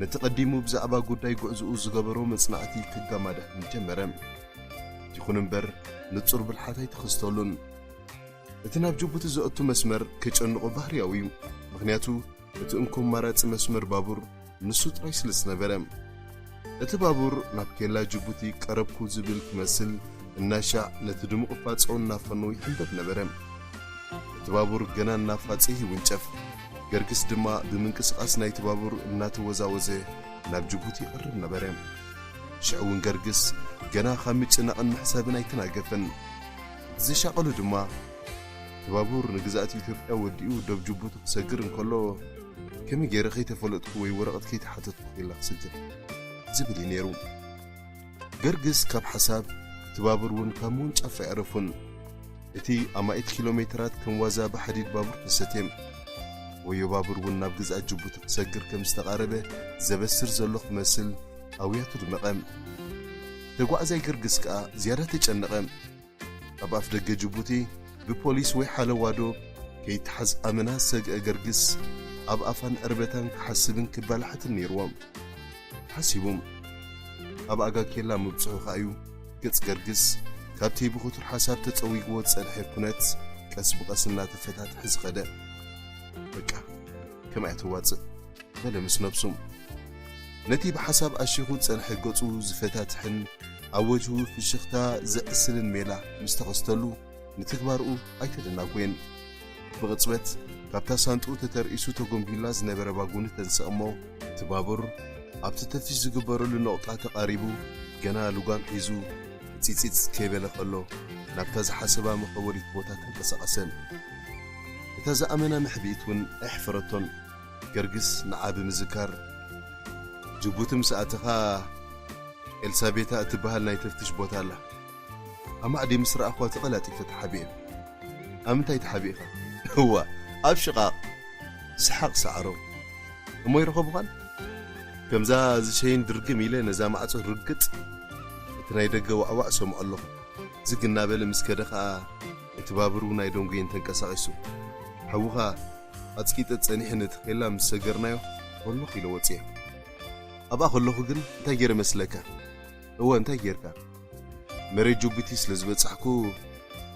ነቲ ቀዲሙ ብዛዕባ ጉዳይ ጉዕዝኡ ዝገበሮ መጽናዕቲ ከጋማድሕን ጀመረ። ይኹን እምበር፣ ንጹር ብልሓት ኣይተኸስተሉን። እቲ ናብ ጅቡቲ ዘእቱ መስመር ከጨንቖ ባህርያዊ እዩ። ምኽንያቱ፣ እቲ እንኮ ኣማራጺ መስመር ባቡር ንሱ ጥራይ ስለ ዝነበረ። እቲ ባቡር ናብ ኬላ ጅቡቲ ቀረብኩ ዝብል ክመስል እናሻዕ ነቲ ድሙቕ ፋጻኡ እናፈነወ ይሕንበብ ነበረ። እቲ ባቡር ገና እናፋጸ ይውንጨፍ። ገርግስ ድማ ብምንቅስቓስ ናይቲ ባቡር እናተወዛወዘ ናብ ጅቡቲ ይቐርብ ነበረ። ሽዑ እውን ገርግስ ገና ካብ ምጭናቕን ምሕሳብን ኣይተናገፈን። እቲ ዘሻቐሎ ድማ፣ እቲ ባቡር ንግዝኣት ኢትዮጵያ ወዲኡ ዶብ ጅቡቲ ክሰግር እንከሎ፣ ከመይ ገይረ ከይተፈለጥኩ ወይ ወረቐት ከይተሓተትኩ ኬላ ክሰግር? ዝብል እዩ ነይሩ። ገርግስ ካብ ሓሳብ፣ እቲ ባቡር እውን ካብ ምውንጫፍ ኣየዕረፉን። እቲ ኣማኢት ኪሎ ሜትራት ከም ዋዛ ብሓዲድ ባቡር ተሰትየ። ወዮ ባቡር እውን ናብ ግዝኣት ጅቡቲ ክሰግር ከም ዝተቓረበ ዘበስር ዘሎ ክመስል ኣውያቱ ድመቐ። ተጓዓዛይ ገርግስ ከኣ ዝያዳ ተጨነቐ። ኣብ ኣፍ ደገ ጅቡቲ ብፖሊስ ወይ ሓለዋ ዶ ከይተሓዝ ኣመና ዝሰግአ ገርግስ፣ ኣብ ኣፋን ዕርበታን ክሓስብን ክባላሓትን ነይርዎ። ሓሲቡ። ኣብ ኣጋ ኬላ ምብጽሑ ከኣ'ዩ ገጽ ገርግስ ካብቲ ብኽቱር ሓሳብ ተጸዊግዎ ዝጸንሐ ኩነት ቀስ ብቐስ እናተፈታትሐ ዝኸደ። በቃ፣ ከምኣ እያ ተዋጽእ። በለ ምስ ነብሱ። ነቲ ብሓሳብ ኣሺኹ ዝጸንሐ ገጹ ዝፈታትሕን ኣብ ወጅሁ ፍሽኽታ ዘዕስልን ሜላ ምስ ተኸስተሉ፣ ንትግባርኡ ኣይተደናጎየን። ብቕጽበት፣ ካብታ ሳንጥኡ ተተርኢሱ ተጎምቢላ ዝነበረ ባጉኒ ተንስእ እሞ፣ እቲ ባቡር ኣብቲ ተፍትሽ ዝግበረሉ ነቑጣ ተቓሪቡ፣ ገና ልጓም ሒዙ፣ ጺጺጽ ከይበለ ከሎ፣ ናብታ ዝሓሰባ መኸወሊት ቦታ ተንቀሳቐሰ። እታ ዝኣመና መሕብኢት እውን ኣየሕፈረቶን። ገርግስ ንዓ ብምዝካር፣ ጅቡቲ ምስ ኣተኻ ኤልሳቤታ እትበሃል ናይ ተፍትሽ ቦታ ኣላ። ኣማዕዲ ምስ ረኣኽዋ ተቐላጢፈ ተሓቢኤ። ኣብ ምንታይ ተሓቢእኻ? እዋ፣ ኣብ ሽቓቕ። ሰሓቕ ሰዓሮ። እሞ ይረኸቡኻን? ከምዛ ዝሸይን ድርግም ኢለ ነዛ ማዕጾ ርግጥ፣ እቲ ናይ ደገ ዋዕዋዕ ሰምዖ ኣለኹ። ዝግ እናበለ ምስ ከደ ኸኣ፣ እቲ ባቡር እውን ኣይደንጎየን ተንቀሳቒሱ። ሓውኻ ኣጽቂጠ ጸኒሐ ነቲ ኬላ ምስ ሰገርናዮ፣ በሎኽ ኢለ ወጽየ። ኣብኣ ከለኹ ግን እንታይ ገይረ መስለካ? እወ፣ እንታይ ጌርካ? መሬት ጅቡቲ ስለ ዝበጻሕኩ፣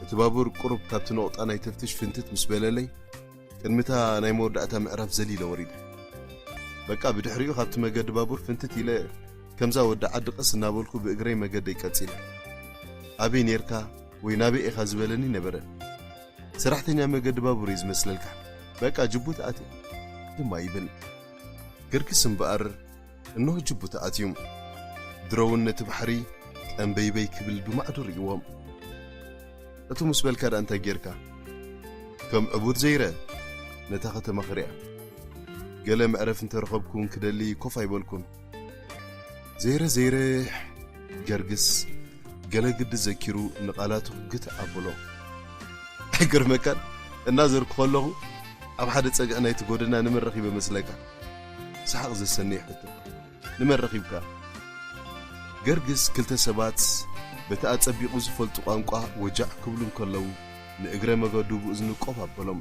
እቲ ባቡር ቁሩብ ካብቲ ነቑጣ ናይ ተፍትሽ ፍንትት ምስ በለለይ፣ ቅድሚታ ናይ መወዳእታ ምዕራፍ ዘሊለ ወሪደ። በቃ፣ ብድሕሪኡ ካብቲ መገዲ ባቡር ፍንትት ኢለ ከምዛ ወዲ ዓዲ ቀስ እናበልኩ ብእግረይ መገደይ ቀጺለ። ኣበይ ኔርካ ወይ ናበይ ኢኻ ዝበለኒ ነበረ። ሰራሕተኛ መገዲ ባቡር እዩ ዝመስለልካ። በቃ ጅቡቲ ኣትየ ድማ ይብል። ገርግስ እምበኣር እንሆ ጅቡቲ ኣትዩ። ድሮ እውን ነቲ ባሕሪ ጠንበይበይ ክብል ብማዕዶ ርእይዎ። እቱ ምስ በልካ ደኣ እንታይ ጌርካ? ከም ዕቡድ ዘይረ ነታ ከተማ ክሪኣ። ገለ መዕረፍ እንተረኸብኩ እውን ክደሊ ኮፍ ኣይበልኩን። ዘይረ ዘይረ ገርግስ ገለ ግዲ ዘኪሩ ንቓላቱ ግትእ ኣበሎ። ኣይገርመካን? እናዘርኩ ከለኹ ኣብ ሓደ ጸግዒ ናይቲ ጎደና ንመን ረኺበ መስለካ? ሰሓቕ ዘሰንይ ሕቶ። ንመን ረኺብካ? ገርግስ ክልተ ሰባት በቲ ኣጸቢቑ ዝፈልጡ ቋንቋ ወጃዕ ክብሉ እንከለዉ ንእግረ መገዱ ብእዝኑ ቆብ ኣበሎም።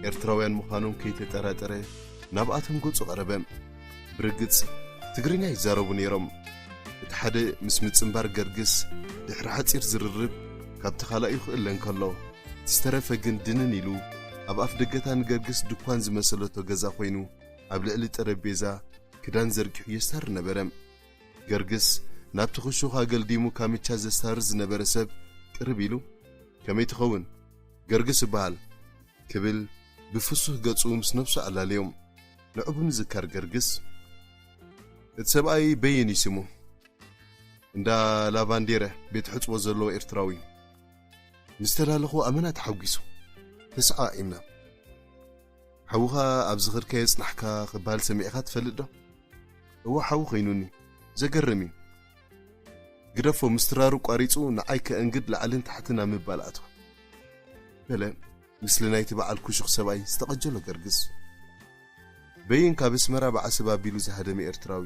ኤርትራውያን ምዃኖም ከይተጠራጠረ ናብኣቶም ገጹ ቀረበ። ብርግጽ ትግርኛ ይዛረቡ ነይሮም። እቲ ሓደ ምስ ምጽንባር ገርግስ ድሕሪ ሓጺር ዝርርብ ካብቲ ካልኣዩ ክእለ እንከሎ፣ እቲ ዝተረፈ ግን ድንን ኢሉ ኣብ ኣፍ ደገታ ንገርግስ ድኳን ዝመሰለቶ ገዛ ኮይኑ ኣብ ልዕሊ ጠረጴዛ ክዳን ዘርጊሑ የስታሪ ነበረ። ገርግስ ናብቲ ክሹኽ ኣገልዲሙ ካምቻ ዘስታሪ ዝነበረ ሰብ ቅርብ ኢሉ፣ "ከመይ ትኸውን? ገርግስ እበሃል" ክብል ብፍሱህ ገጹ ምስ ነብሱ ኣላለዮም። ንዕቡ ንዝካር ገርግስ፣ "እቲ ሰብኣይ በይን እዩ ስሙ። እንዳ ላቫንዴረ ቤት ሕጽቦ ዘለዎ ኤርትራዊ እዩ። ምስ ተላለኹ ኣመና ተሓጒሱ። ተሰዓዒምና። ሓውኻ ኣብ ዝኸድካዮ ጽናሕካ ክበሃል ሰሚዕካ ትፈልጥ ዶ?" "እወ ሓው ኮይኑኒ። ዘገርም እዩ። ግደፎ፣ ምስትራሩ ቋሪጹ ንዓይ ከእንግድ ላዕልን ታሕትን ኣብ ምባል ኣትወ" በለ። ምስሊ ናይቲ በዓል ኩሹኽ ሰብኣይ ዝተቐጀሎ ገርግስ። በይን ካብ ኣስመራ ብዓሰብ ኣቢሉ ዝሃደመ ኤርትራዊ።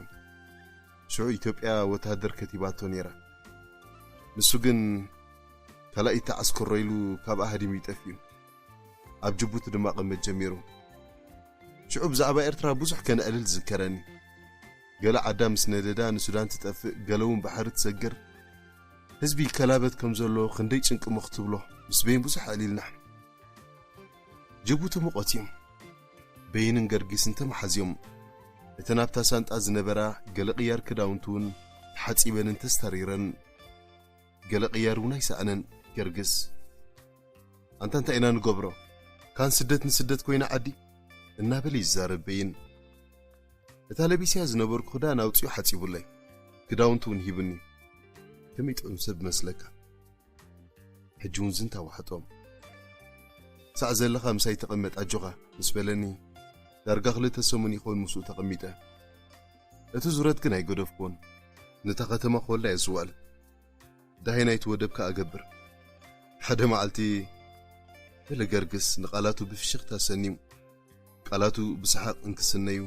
ሽዑ ኢትዮጵያ ወተሃደር ከቲባቶ ነይራ። ንሱ ግን ካልኣይቲ ዓስከሮ ኢሉ ካብኣ ሃዲሙ ይጠፍእ እዩ። ኣብ ጅቡቲ ድማ ቅመት ጀሚሩ። ሽዑ ብዛዕባ ኤርትራ ብዙሕ ከነዕልል ዝዝከረኒ። ገለ ዓዳ ምስ ነደዳ ንሱዳን ትጠፍእ፣ ገለ እውን ባሕሪ ትሰግር። ህዝቢ ይከላበት ከም ዘሎ ክንደይ ጭንቂ እሞ ክትብሎ ምስ በይን ብዙሕ ኣዕሊልና። ጅቡቲ ሙቐት እዩ። በይንን ገርጊስን ተመሓዝዮም። እተን ኣብታ ሳንጣ ዝነበራ ገለ ቅያር ክዳውንቲ እውን ተሓጺበንን ተስታሪረን። ገለ ቅያር እውን ኣይሰኣነን። ገርግስ፣ "ኣንታ እንታይ ኢና ንገብሮ? ካን ስደት ንስደት ኮይና ዓዲ?" እናበለ ይዛረብ በይን። እታ ለቢስያ ዝነበርኩ ክዳን ኣውጺኡ ሓጺቡለይ። ክዳውንቲ እውን ሂቡኒ። ከመይ ጥዑም ሰብ መስለካ። ሕጂ እውን ዝንታ ዋሕጦም። "ሳዕ ዘለኻ ምሳይ ተቐመጥ ኣጆኻ" ምስ በለኒ፣ ዳርጋ ክልተ ሰሙን ይኸውን ምስኡ ተቐሚጠ። እቲ ዙረት ግን ኣይገደፍኩዎን። ነታ ከተማ ኮላ እየ ዝዋል። ዳሄ ናይቲ ወደብ ከኣ እገብር። ሓደ መዓልቲ፣ በለ ገርግስ ንቓላቱ ብፍሽኽታ ሰኒዩ። ቃላቱ ብሰሓቕ እንክስነዩ፣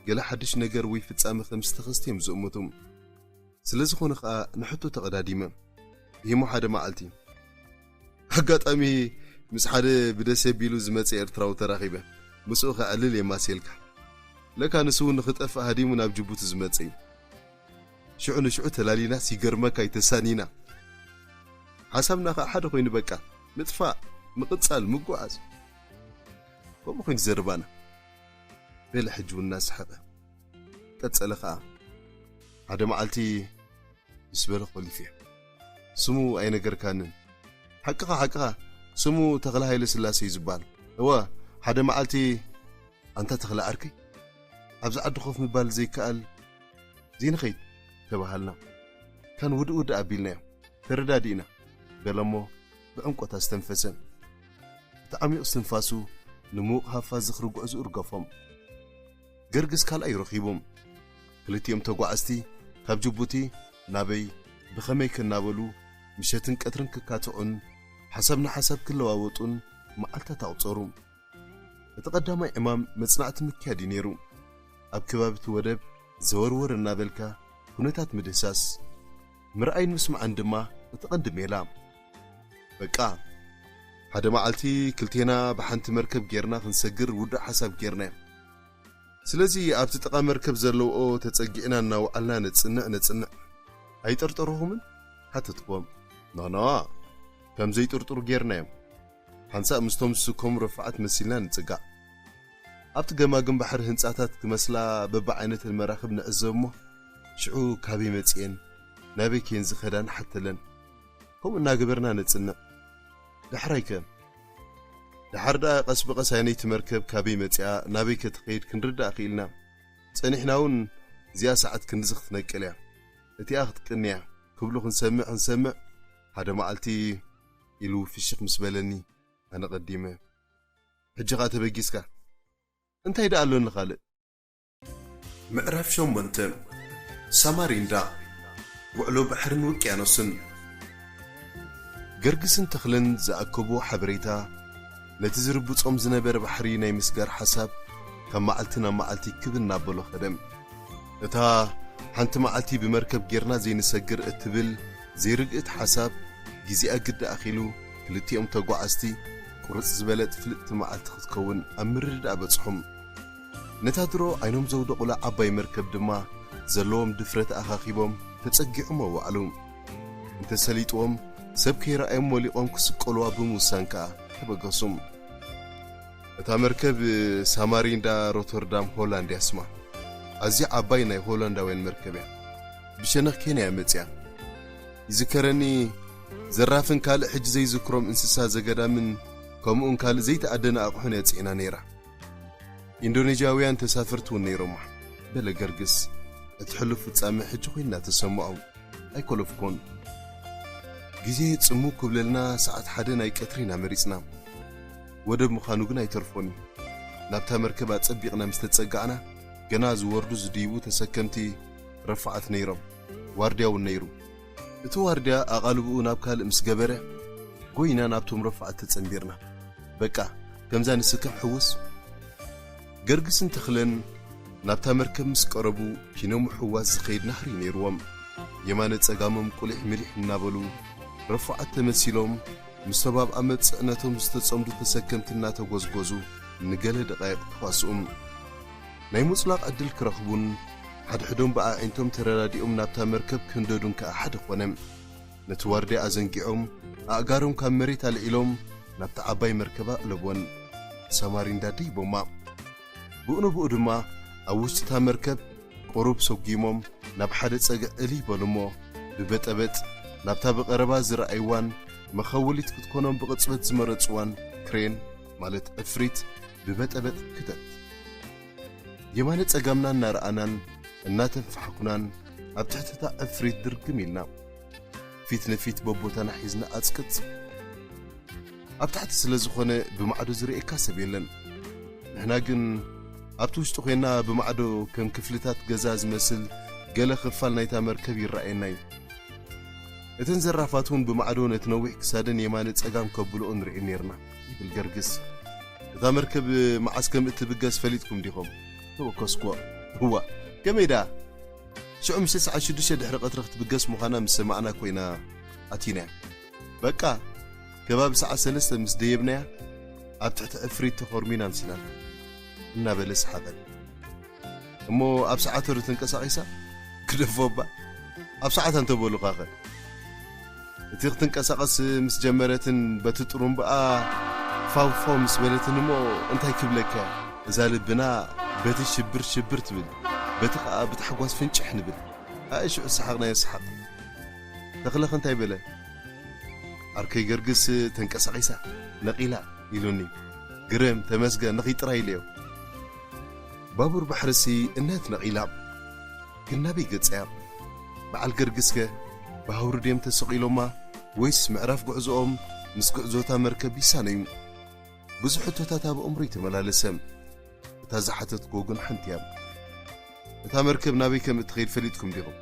ገለ ሓድሽ ነገር ወይ ፍጻመ ከም ዝተኸስተ እዮም ዝእምቱ። ስለ ዝኾነ ኸኣ ንሕቶ ተቐዳዲመ። ይህሞ ሓደ መዓልቲ። ኣጋጣሚ ምስ ሓደ ብደሴ ቢሉ ዝመጸ ኤርትራዊ ተራኺበ። ምስኡ ከዕልል የማስየልካ። ለካ ንሱ እውን ንኽጠፍእ ሃዲሙ ናብ ጅቡቲ ዝመጸ እዩ። ሽዑ ንሽዑ ተላሊናስ ይገርመካ ኣይተሳኒና። ሓሳብና ኸኣ ሓደ ኮይኑ በቃ፣ ምጥፋእ፣ ምቕጻል፣ ምጉዓዝ። ከምኡ ኮይኑ ዘረባና። በለ ሕጂ እውን እናሰሓቐ። ቀጸለ ኸኣ። ሓደ መዓልቲ ምስ በለ ኮሊፈ። ስሙ ኣይነገርካንን። ሓቅኻ፣ ሓቅኻ። ስሙ ተኽለ ሃይለ ስላሴ እዩ ዝበሃል። እወ፣ ሓደ መዓልቲ ኣንታ ተኽለ ዓርከይ፣ ኣብዚ ዓዲ ኮፍ ምባል ዘይከኣል ዘይንኸይድ ተባሃልና። ካን ውድእ ውድእ ኣቢልናዮ። ተረዳዲእና በለሞ ብዕምቆት ኣስተንፈሰ። እቲ ዓሚቕ እስትንፋሱ ንምዉቕ ሃፋ ዝኽሪ ጉዕዝኡ ርገፎም። ገርግስ ካልኣይ ረኺቡ። ክልቲኦም ተጓዓዝቲ ካብ ጅቡቲ ናበይ ብኸመይ ከናበሉ ምሸትን ቀትርን ክካትዑን ሓሳብ ንሓሳብ ክለዋወጡን መዓልታት ኣቑጸሩ። እቲ ቀዳማይ ዕማም መጽናዕቲ ምክያድ እዩ ነይሩ። ኣብ ከባቢ እቲ ወደብ ዘወርወር እናበልካ ኩነታት ምድህሳስ፣ ምርኣይን ምስማዕን ድማ እቲ ቀንዲ ሜላ። በቃ፣ ሓደ መዓልቲ ክልቴና ብሓንቲ መርከብ ጌርና ክንሰግር ውዱእ ሓሳብ ጌርና። ስለዚ ኣብቲ ጥቓ መርከብ ዘለውኦ ተጸጊዕና እናወዓልና ነጽንዕ፣ ነጽንዕ። "ኣይጠርጠርኹምን?" ሓተትክዎም። "ኖኖ፣ ከም ዘይጥርጥሩ ጌርናዮም። ሓንሳእ ምስቶም ዝስከሙ ረፋዓት መሲልና ንጽጋዕ። ኣብቲ ገማግም ባሕሪ ህንጻታት ክመስላ በብዓይነተን መራኽብ ንዕዘብ እሞ፣ ሽዑ ካበይ መጺኤን ናበይ ከየን ዝኸዳ ንሓተለን። ከምኡ እናገበርና ነጽንዕ። ዳሕራይከ? ደሓር ደኣ ቀስ ብቐስ ኣይነይቲ መርከብ ካበይ መጺኣ ናበይ ከ ትኸይድ ክንርዳእ ክኢልና። ጸኒሕና እውን እዚኣ ሰዓት ክንድዚ ክትነቅል እያ፣ እቲኣ ክትቅኒ እያ ክብሉ ክንሰምዕ ክንሰምዕ፣ ሓደ መዓልቲ ኢሉ ፍሽኽ ምስ በለኒ፣ ኣነ ቀዲመ። ሕጂ ኸኣ ተበጊስካ? እንታይ ደኣ ኣሎኒ ካልእ? ምዕራፍ ሸሞንተ። ሳማሪንዳ። ውዕሎ ባሕርን ውቅያኖስን። ገርግስን ተኽለን ዝኣከብዎ ሓበሬታ፣ ነቲ ዝርብጾም ዝነበረ ባሕሪ ናይ ምስጋር ሓሳብ፣ ካብ መዓልቲ ናብ መዓልቲ ክብ እናበሎ ኸደ። እታ ሓንቲ መዓልቲ ብመርከብ ጌርና ዘይንሰግር እትብል ዘይርግእት ሓሳብ፣ ግዜኣ ግዲ ኣኺሉ፣ ክልቲኦም ተጓዓዝቲ ቁርጽ ዝበለት ፍልጥቲ መዓልቲ ክትከውን ኣብ ምርድዳእ በጽሖም። ነታ ድሮ ዓይኖም ዘውደቑላ ዓባይ መርከብ ድማ ዘለዎም ድፍረት ኣኻኺቦም ተጸጊዖም ኣዋዕሉ። እንተሰሊጥዎም ሰብ ከይረኣዮም ሞሊቖም ክስቀሉዋ ብምውሳን ከኣ ተበገሱ። እታ መርከብ ሳማሪንዳ ሮተርዳም ሆላንድ እያ ስማ። ኣዝያ ዓባይ ናይ ሆላንዳውያን መርከብ እያ። ብሸነኽ ኬንያ እያ መጺኣ። ይዝከረኒ፣ ዘራፍን ካልእ ሕጂ ዘይዝክሮም እንስሳ ዘገዳምን ከምኡውን ካልእ ዘይተኣደነ ኣቕሑን እያ ጽዒና ነይራ። ኢንዶኔዥያውያን ተሳፈርቲ እውን ነይሮማ፣ በለ ገርግስ። እቲ ሕሉፍ ፍጻመ ሕጂ ኮይንና ተሰምዖም። ኣይኮለፍኮን። ግዜ ጽምው ክብለልና ሰዓት ሓደ ናይ ቀትሪ ኢና መሪጽና። ወደብ ምዃኑ ግን ኣይተርፎን እዩ። ናብታ መርከብ ኣጸቢቕና ምስ ተጸጋዕና፣ ገና ዝወርዱ ዝድይቡ ተሰከምቲ ረፋዓት ነይሮም። ዋርድያ እውን ነይሩ። እቲ ዋርድያ ኣቓልብኡ ናብ ካልእ ምስ ገበረ፣ ጎይና ናብቶም ረፋዓት ተጸንቢርና። በቃ፣ ከምዛ ንስከም ሕውስ። ገርግስን ተኽለን ናብታ መርከብ ምስ ቀረቡ፣ ኪኖ ምሕዋስ ዝኸይድ ናህሪ ነይርዎም። የማነ ጸጋሞም ቁሊሕ ምሊሕ እናበሉ፣ ረፋዓት ተመሲሎም፣ ምስ ተባብኣ መጽዕነቶም ዝተጸምዱ ተሰከምቲ እናተጎዝጎዙ፣ ንገለ ደቓይቕ ተዋስኡ። ናይ ምጽላቕ ዕድል ክረኽቡን፣ ሓድሕዶም ብኣዒንቶም ተረዳዲኦም ናብታ መርከብ ክህንደዱን ከኣ ሓደ ኾነ። ነቲ ዋርድያ ኣዘንጊዖም፣ ኣእጋሮም ካብ መሬት ኣልዒሎም፣ ናብታ ዓባይ መርከብ ኣቕለብወን። ሳማሪንዳ ደይቦማ። ብኡ ንብኡ ድማ፣ ኣብ ውሽጢ እታ መርከብ ቁሩብ ሰጒሞም፣ ናብ ሓደ ጸግዒ እልይ በሉ እሞ፣ ብበጠበጥ ናብታ ብቐረባ ዝረኣይዋን መኸወሊት ክትኮኖም ብቕጽበት ዝመረጽዋን ክሬን፣ ማለት ዕፍሪት፣ ብበጠበጥ ክተት። የማነ ጸጋምና እናረኣናን እናተንፋሕኩናን ኣብ ትሕቲ እታ ዕፍሪት ድርግም ኢልና። ፊት ንፊት በቦታና ሒዝና ኣጽቅጽ። ኣብ ታሕቲ ስለ ዝኾነ ብማዕዶ ዝርእየካ ሰብ የለን። ንሕና ግን ኣብቲ ውሽጢ ኮይና ብማዕዶ ከም ክፍልታት ገዛ ዝመስል ገለ ክፋል ናይታ መርከብ ይረኣየና እዩ። እተን ዘራፋት እውን ብማዕዶ ነቲ ነዊሕ ክሳደን የማነ ጸጋም ከብልኦ ንርኢ ኔርና፣ ይብል ገርግስ። እታ መርከብ መዓስ ከም እትብገስ ፈሊጥኩም ዲኹም? ተበከስኩዎ። እዋ፣ ከመይ ደኣ? ሽዑ ምሸት ሰዓት ሽዱሽተ ድሕሪ ቀትሪ ክትብገስ ምዃና ምስ ሰማዕና እኮ ኢና ኣቲናያ። በቃ፣ ከባቢ ሰዓት ሰለስተ ምስ ደየብናያ፣ ኣብ ትሕቲ ዕፍሪት ተኾርሚና ኣምሲናና፣ እናበለ ሰሓቐ። እሞ ኣብ ሰዓት ወረ ተንቀሳቒሳ? ግደፎ እባ። ኣብ ሰዓት ኣንተ በሉኻኸ? እቲ ክትንቀሳቐስ ምስ ጀመረትን በቲ ጥሩምባኣ ፋው ፋው ምስ በለትን እሞ እንታይ ክብለካ? እዛ ልብና በቲ ሽብር ሽብር ትብል፣ በቲ ኸኣ ብታሕጓስ ፍንጭሕ ንብል። ኣይ ሽዑ ሰሓቕናዮ ሰሓቕ። ተኽለኸ እንታይ በለ? ዓርከይ ገርግስ ተንቀሳቒሳ፣ ነቒላ ኢሉኒ። ግርም፣ ተመስገን፣ ንኺድ ጥራይ ኢለዮ። ባቡር ባሕርሲ እነት ነቒላ። ግን ናበይ ገጸያ? በዓል ገርግስከ ብሃውሪ ድዮም ተሰቒሎማ ወይስ ምዕራፍ ጉዕዞኦም ምስ ጉዕዞታ መርከብ ይሳነዩ? ብዙሕ ሕቶታት ኣብ ኣእምሮይ ተመላለሰ። እታ ዝሓተትኩዎ ግን ሓንቲ እያ። እታ መርከብ ናበይ ከም እትኸይድ ፈሊጥኩም ዲኹም?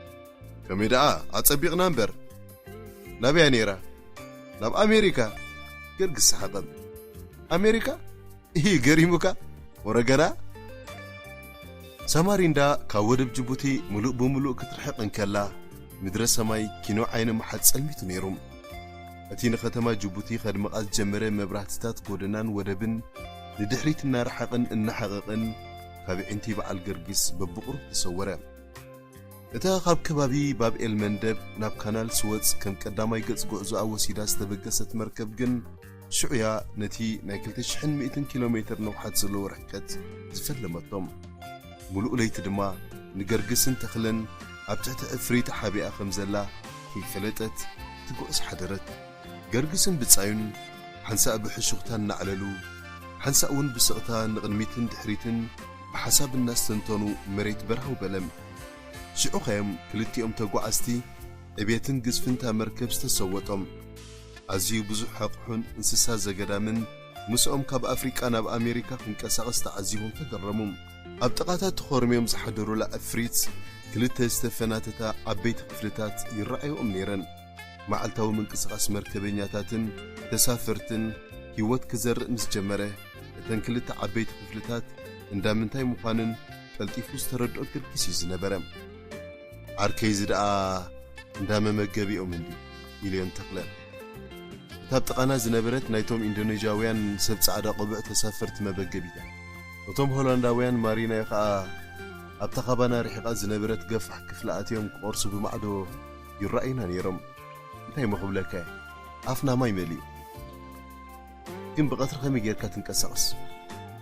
ከመይ ደኣ? ኣጸቢቕና እምበር። ናበይ እያ ነይራ? ናብ ኣሜሪካ። ገርግስ ሰሓቐ። ኣሜሪካ? ኢሂ፣ ገሪሙካ? ወረገና? ሳማሪንዳ ካብ ወደብ ጅቡቲ ምሉእ ብምሉእ ክትርሕቕ እንከላ፣ ምድረ ሰማይ ኪኖ ዓይኒ መሓዝ ጸልሚቱ ነይሩ። እቲ ንኸተማ ጅቡቲ ከድምቓ ዝጀመረ መብራህትታት ጎደናን ወደብን ንድሕሪት እናረሓቕን እናሓቐቕን፣ ካብ ኣዒንቲ በዓል ገርጊስ በብቑሩብ ተሰወረ። እታ ካብ ከባቢ ባብ ኤል መንደብ ናብ ካናል ስወዝ ከም ቀዳማይ ገጽ ጉዕዞኣ ወሲዳ ዝተበገሰት መርከብ ግን፣ ሽዑያ ነቲ ናይ ክልተ ሽሕን ሚእትን ኪሎ ሜትር ነውሓት ዘለዎ ርሕቀት ዝፈለመቶም። ምሉእ ለይቲ ድማ ንገርግስን ተኽለን ኣብ ትሕቲ ዕፍሪት ሓቢኣ ከም ዘላ ከይፈለጠት ትጉዕስ ሓደረት። ገርግስን ብጻዩን ሓንሳእ ብሕሹኽታ እናዕለሉ፣ ሓንሳእ እውን ብስቕታ ንቕድሚትን ድሕሪትን ብሓሳብ እናስተንተኑ መሬት በርሃው በለ። ሽዑ ኸዮም ክልቲኦም ተጓዓዝቲ ዕቤትን ግዝፍንታ መርከብ ዝተሰወጦም። ኣዝዩ ብዙሕ ኣቕሑን እንስሳ ዘገዳምን ምስኦም ካብ ኣፍሪቃ ናብ ኣሜሪካ ክንቀሳቐስ ተዓዚቦም ተገረሙ። ኣብ ጥቓታት ተኾርምዮም ዝሓደሩላ ዕፍሪት ክልተ ዝተፈናተታ ዓበይቲ ክፍልታት ይረኣዮም ነይረን። መዓልታዊ ምንቅስቓስ መርከበኛታትን ተሳፈርትን ህይወት ክዘርእ ምስ ጀመረ፣ እተን ክልተ ዓበይቲ ክፍልታት እንዳ ምንታይ ምዃንን ቀልጢፉ ዝተረድኦ ግርግስ እዩ ዝነበረ። ዓርከይዚ ደኣ እንዳ መመገቢኦም እንዲ ኢልዮን ተኽለ። እታ ኣብ ጥቓና ዝነበረት ናይቶም ኢንዶኔዥያውያን ሰብ ጻዕዳ ቅቡዕ ተሳፈርቲ መበገቢታ። እቶም ሆላንዳውያን ማሪናዮ ኸኣ ኣብታ ካባና ርሒቓ ዝነበረት ገፋሕ ክፍሊ ኣትዮም ክቖርሱ ብማዕዶ ይረኣዩና ነይሮም። እንታይ እሞ ክብለካ እየ? ኣፍና ማይ መሊኡ። ግን ብቐትሪ ከመይ ጌርካ ትንቀሳቐስ?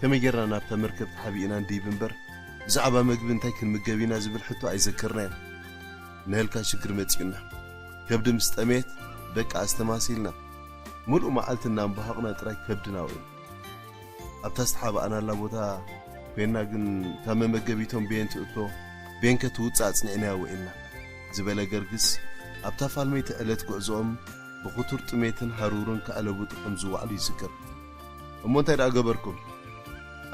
ከመይ ጌርና ናብታ መርከብ ተሓቢእና እንድይብ እምበር፣ ብዛዕባ መግቢ እንታይ ክንምገብ ኢና ዝብል ሕቶ ኣይዘከርናዮን። ነህልካ ሽግር መጺኡና። ከብዲ ምስ ጠመየት በቃ ኣስተማሲልና። ሙሉእ መዓልቲ እናንበሃቕና ጥራይ ከብድና ውዒሉ። ኣብታ ዝተሓባእናላ ቦታ ኮይና ግን እታ መመገቢቶም ቤን ትእቶ፣ ቤን ከትውጽእ ኣጽኒዕናያ ውዒልና ዝበለ ገርግስ፣ ኣብታ ፋልመይቲ ዕለት ጉዕዞኦም ብኽቱር ጥሜትን ሃሩርን ክዕለብጡ ከም ዝወዓሉ ይዝከር። እሞ እንታይ ደኣ ገበርኩም?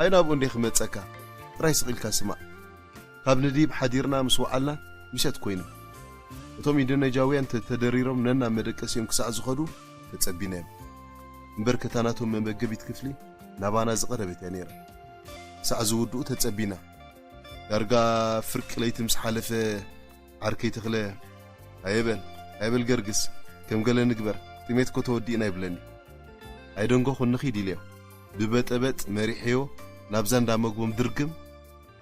ኣይ ናብኡ እንዴ ክመጸካ? ጥራይ ስቕ ኢልካ ስማዕ። ካብ ንዲብ ሓዲርና ምስ ወዓልና ምሸት ኮይኑ። እቶም ኢንዶኔዥያውያን ተ-፣ ተደሪሮም ነናብ መደቀሲኦም ክሳዕ ዝኸዱ ተጸቢናዮም። እምበር ከታ ናቶም መመገቢት ክፍሊ ናባና ዝቐረበት እያ ነይራ። ክሳዕ ዝውድኡ ተጸቢና። ዳርጋ ፍርቂ ለይቲ ምስ ሓለፈ ዓርከይ ተኽለ፣ "ኣይበል፣ ኣይበል ገርግስ፣ ከም ገለ ንግበር፣ ጥሜት እኮ ተወዲእና" ይብለኒ። ኣይደንጎኹን ንኺድ ኢለዮ። ብበጠበጥ መሪሐዮ ናብዛ እንዳ መግቦም ድርግም፣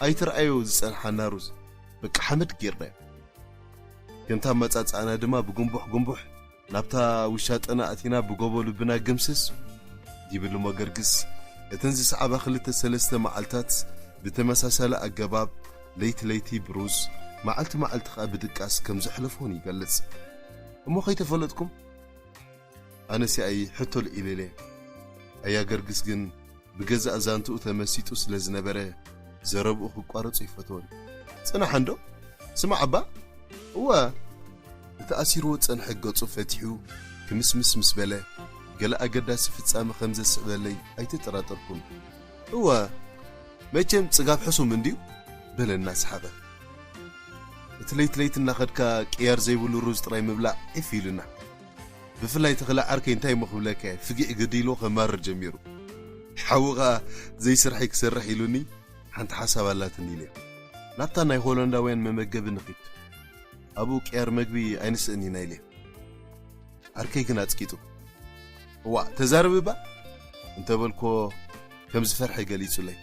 ኣይትርኣዮ ዝጸንሓና ሩዝ፣ በቃ ሓመድ ጌርናዮ። ከምታ ኣመጻጽኣና ድማ ብጉንቡሕ ጉንቡሕ ናብታ ውሻጠና ኣቲና ብጎቦ ልብና ግምስስ ይብል እሞ ገርግስ፣ እተን ዝሰዓባ ክልተ ሰለስተ መዓልታት ብተመሳሳሊ ኣገባብ ለይቲ ለይቲ ብሩዝ፣ መዓልቲ መዓልቲ ኸኣ ብድቃስ ከም ዘሕለፎን ይገልጽ። እሞ ከይተፈለጥኩም? ኣነሲ ኣይ ሕቶ ልዒለለየ። ኣያ ገርግስ ግን ብገዛእ ዛንትኡ ተመሲጡ ስለ ዝነበረ፣ ዘረብኡ ክቋረጾ ኣይፈተወን። "ጽናሕ እንዶ፣ ስማዕ እባ፣ እወ" እቲ ኣሲርዎ ዝጸንሐ ገጹ ፈቲሑ ክምስምስ ምስ በለ፣ ገለ ኣገዳሲ ፍጻመ ከም ዘስዕበለይ ኣይተጠራጠርኩን። "እወ፣ መቸም ጽጋብ ሕሱም እንድዩ" በለ እናሰሓቐ። "እቲ ለይቲ ለይቲ እናኸድካ ቅያር ዘይብሉ ሩዝ ጥራይ ምብላዕ ዒፍ ኢሉና። ብፍላይ ተኽለ ዓርከይ እንታይ እሞ ክብለካ እየ፣ ፍጊዕ ግዲ ኢልዎ ከማርር ጀሚሩ። ሓዊ ኸኣ ዘይስርሐይ ክሰርሕ ኢሉኒ ሓንቲ ሓሳብ ኣላትኒ" ኢለ። "ናብታ ናይ ሆላንዳውያን መመገቢ ንኺድ። ኣብኡ ቅያር መግቢ ኣይንስእን ኢና" ኢለ። ዓርከይ ግን ኣጽቂጡ፣ "እዋእ፣ ተዛረብ እባ" እንተበልኮ ከም ዝፈርሐ ገሊጹለይ።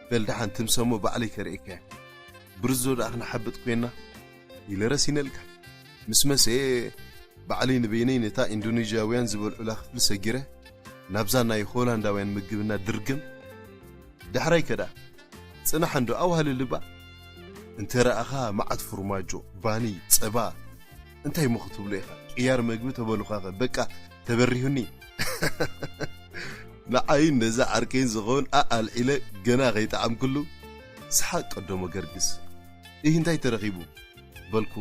"በል ደሓን ትምሰሞ ባዕለይ ከርእየካ እየ። ብርዞ ደኣ ክንሓብጥ ኮይና" ኢለ ረሲነልካ። ምስ መሰየ ባዕለይ ንበይነይ ነታ ኢንዶኔዥያውያን ዝበልዑላ ክፍሊ ሰጊረ ናብዛ ናይ ሆላንዳውያን ምግብና ድርግም። ዳሕራይ ከዳ ጽናሕ እንዶ ኣዋህልል እባ። እንተ ረኣኻ መዓት ፎርማጆ፣ ባኒ፣ ጸባ፣ እንታይ እሞ ክትብሎ ኢኻ? ቅያር መግቢ ተበሉኻኸ በቃ ተበሪሁኒ። ንዓይን ነዛ ዓርከይን ዝኸውን ኣኣልዒለ ገና ከይጠዓምኩሉ ሰሓቕ ቀደሞ ገርግስ። "እህ እንታይ ተረኺቡ?" በልኩ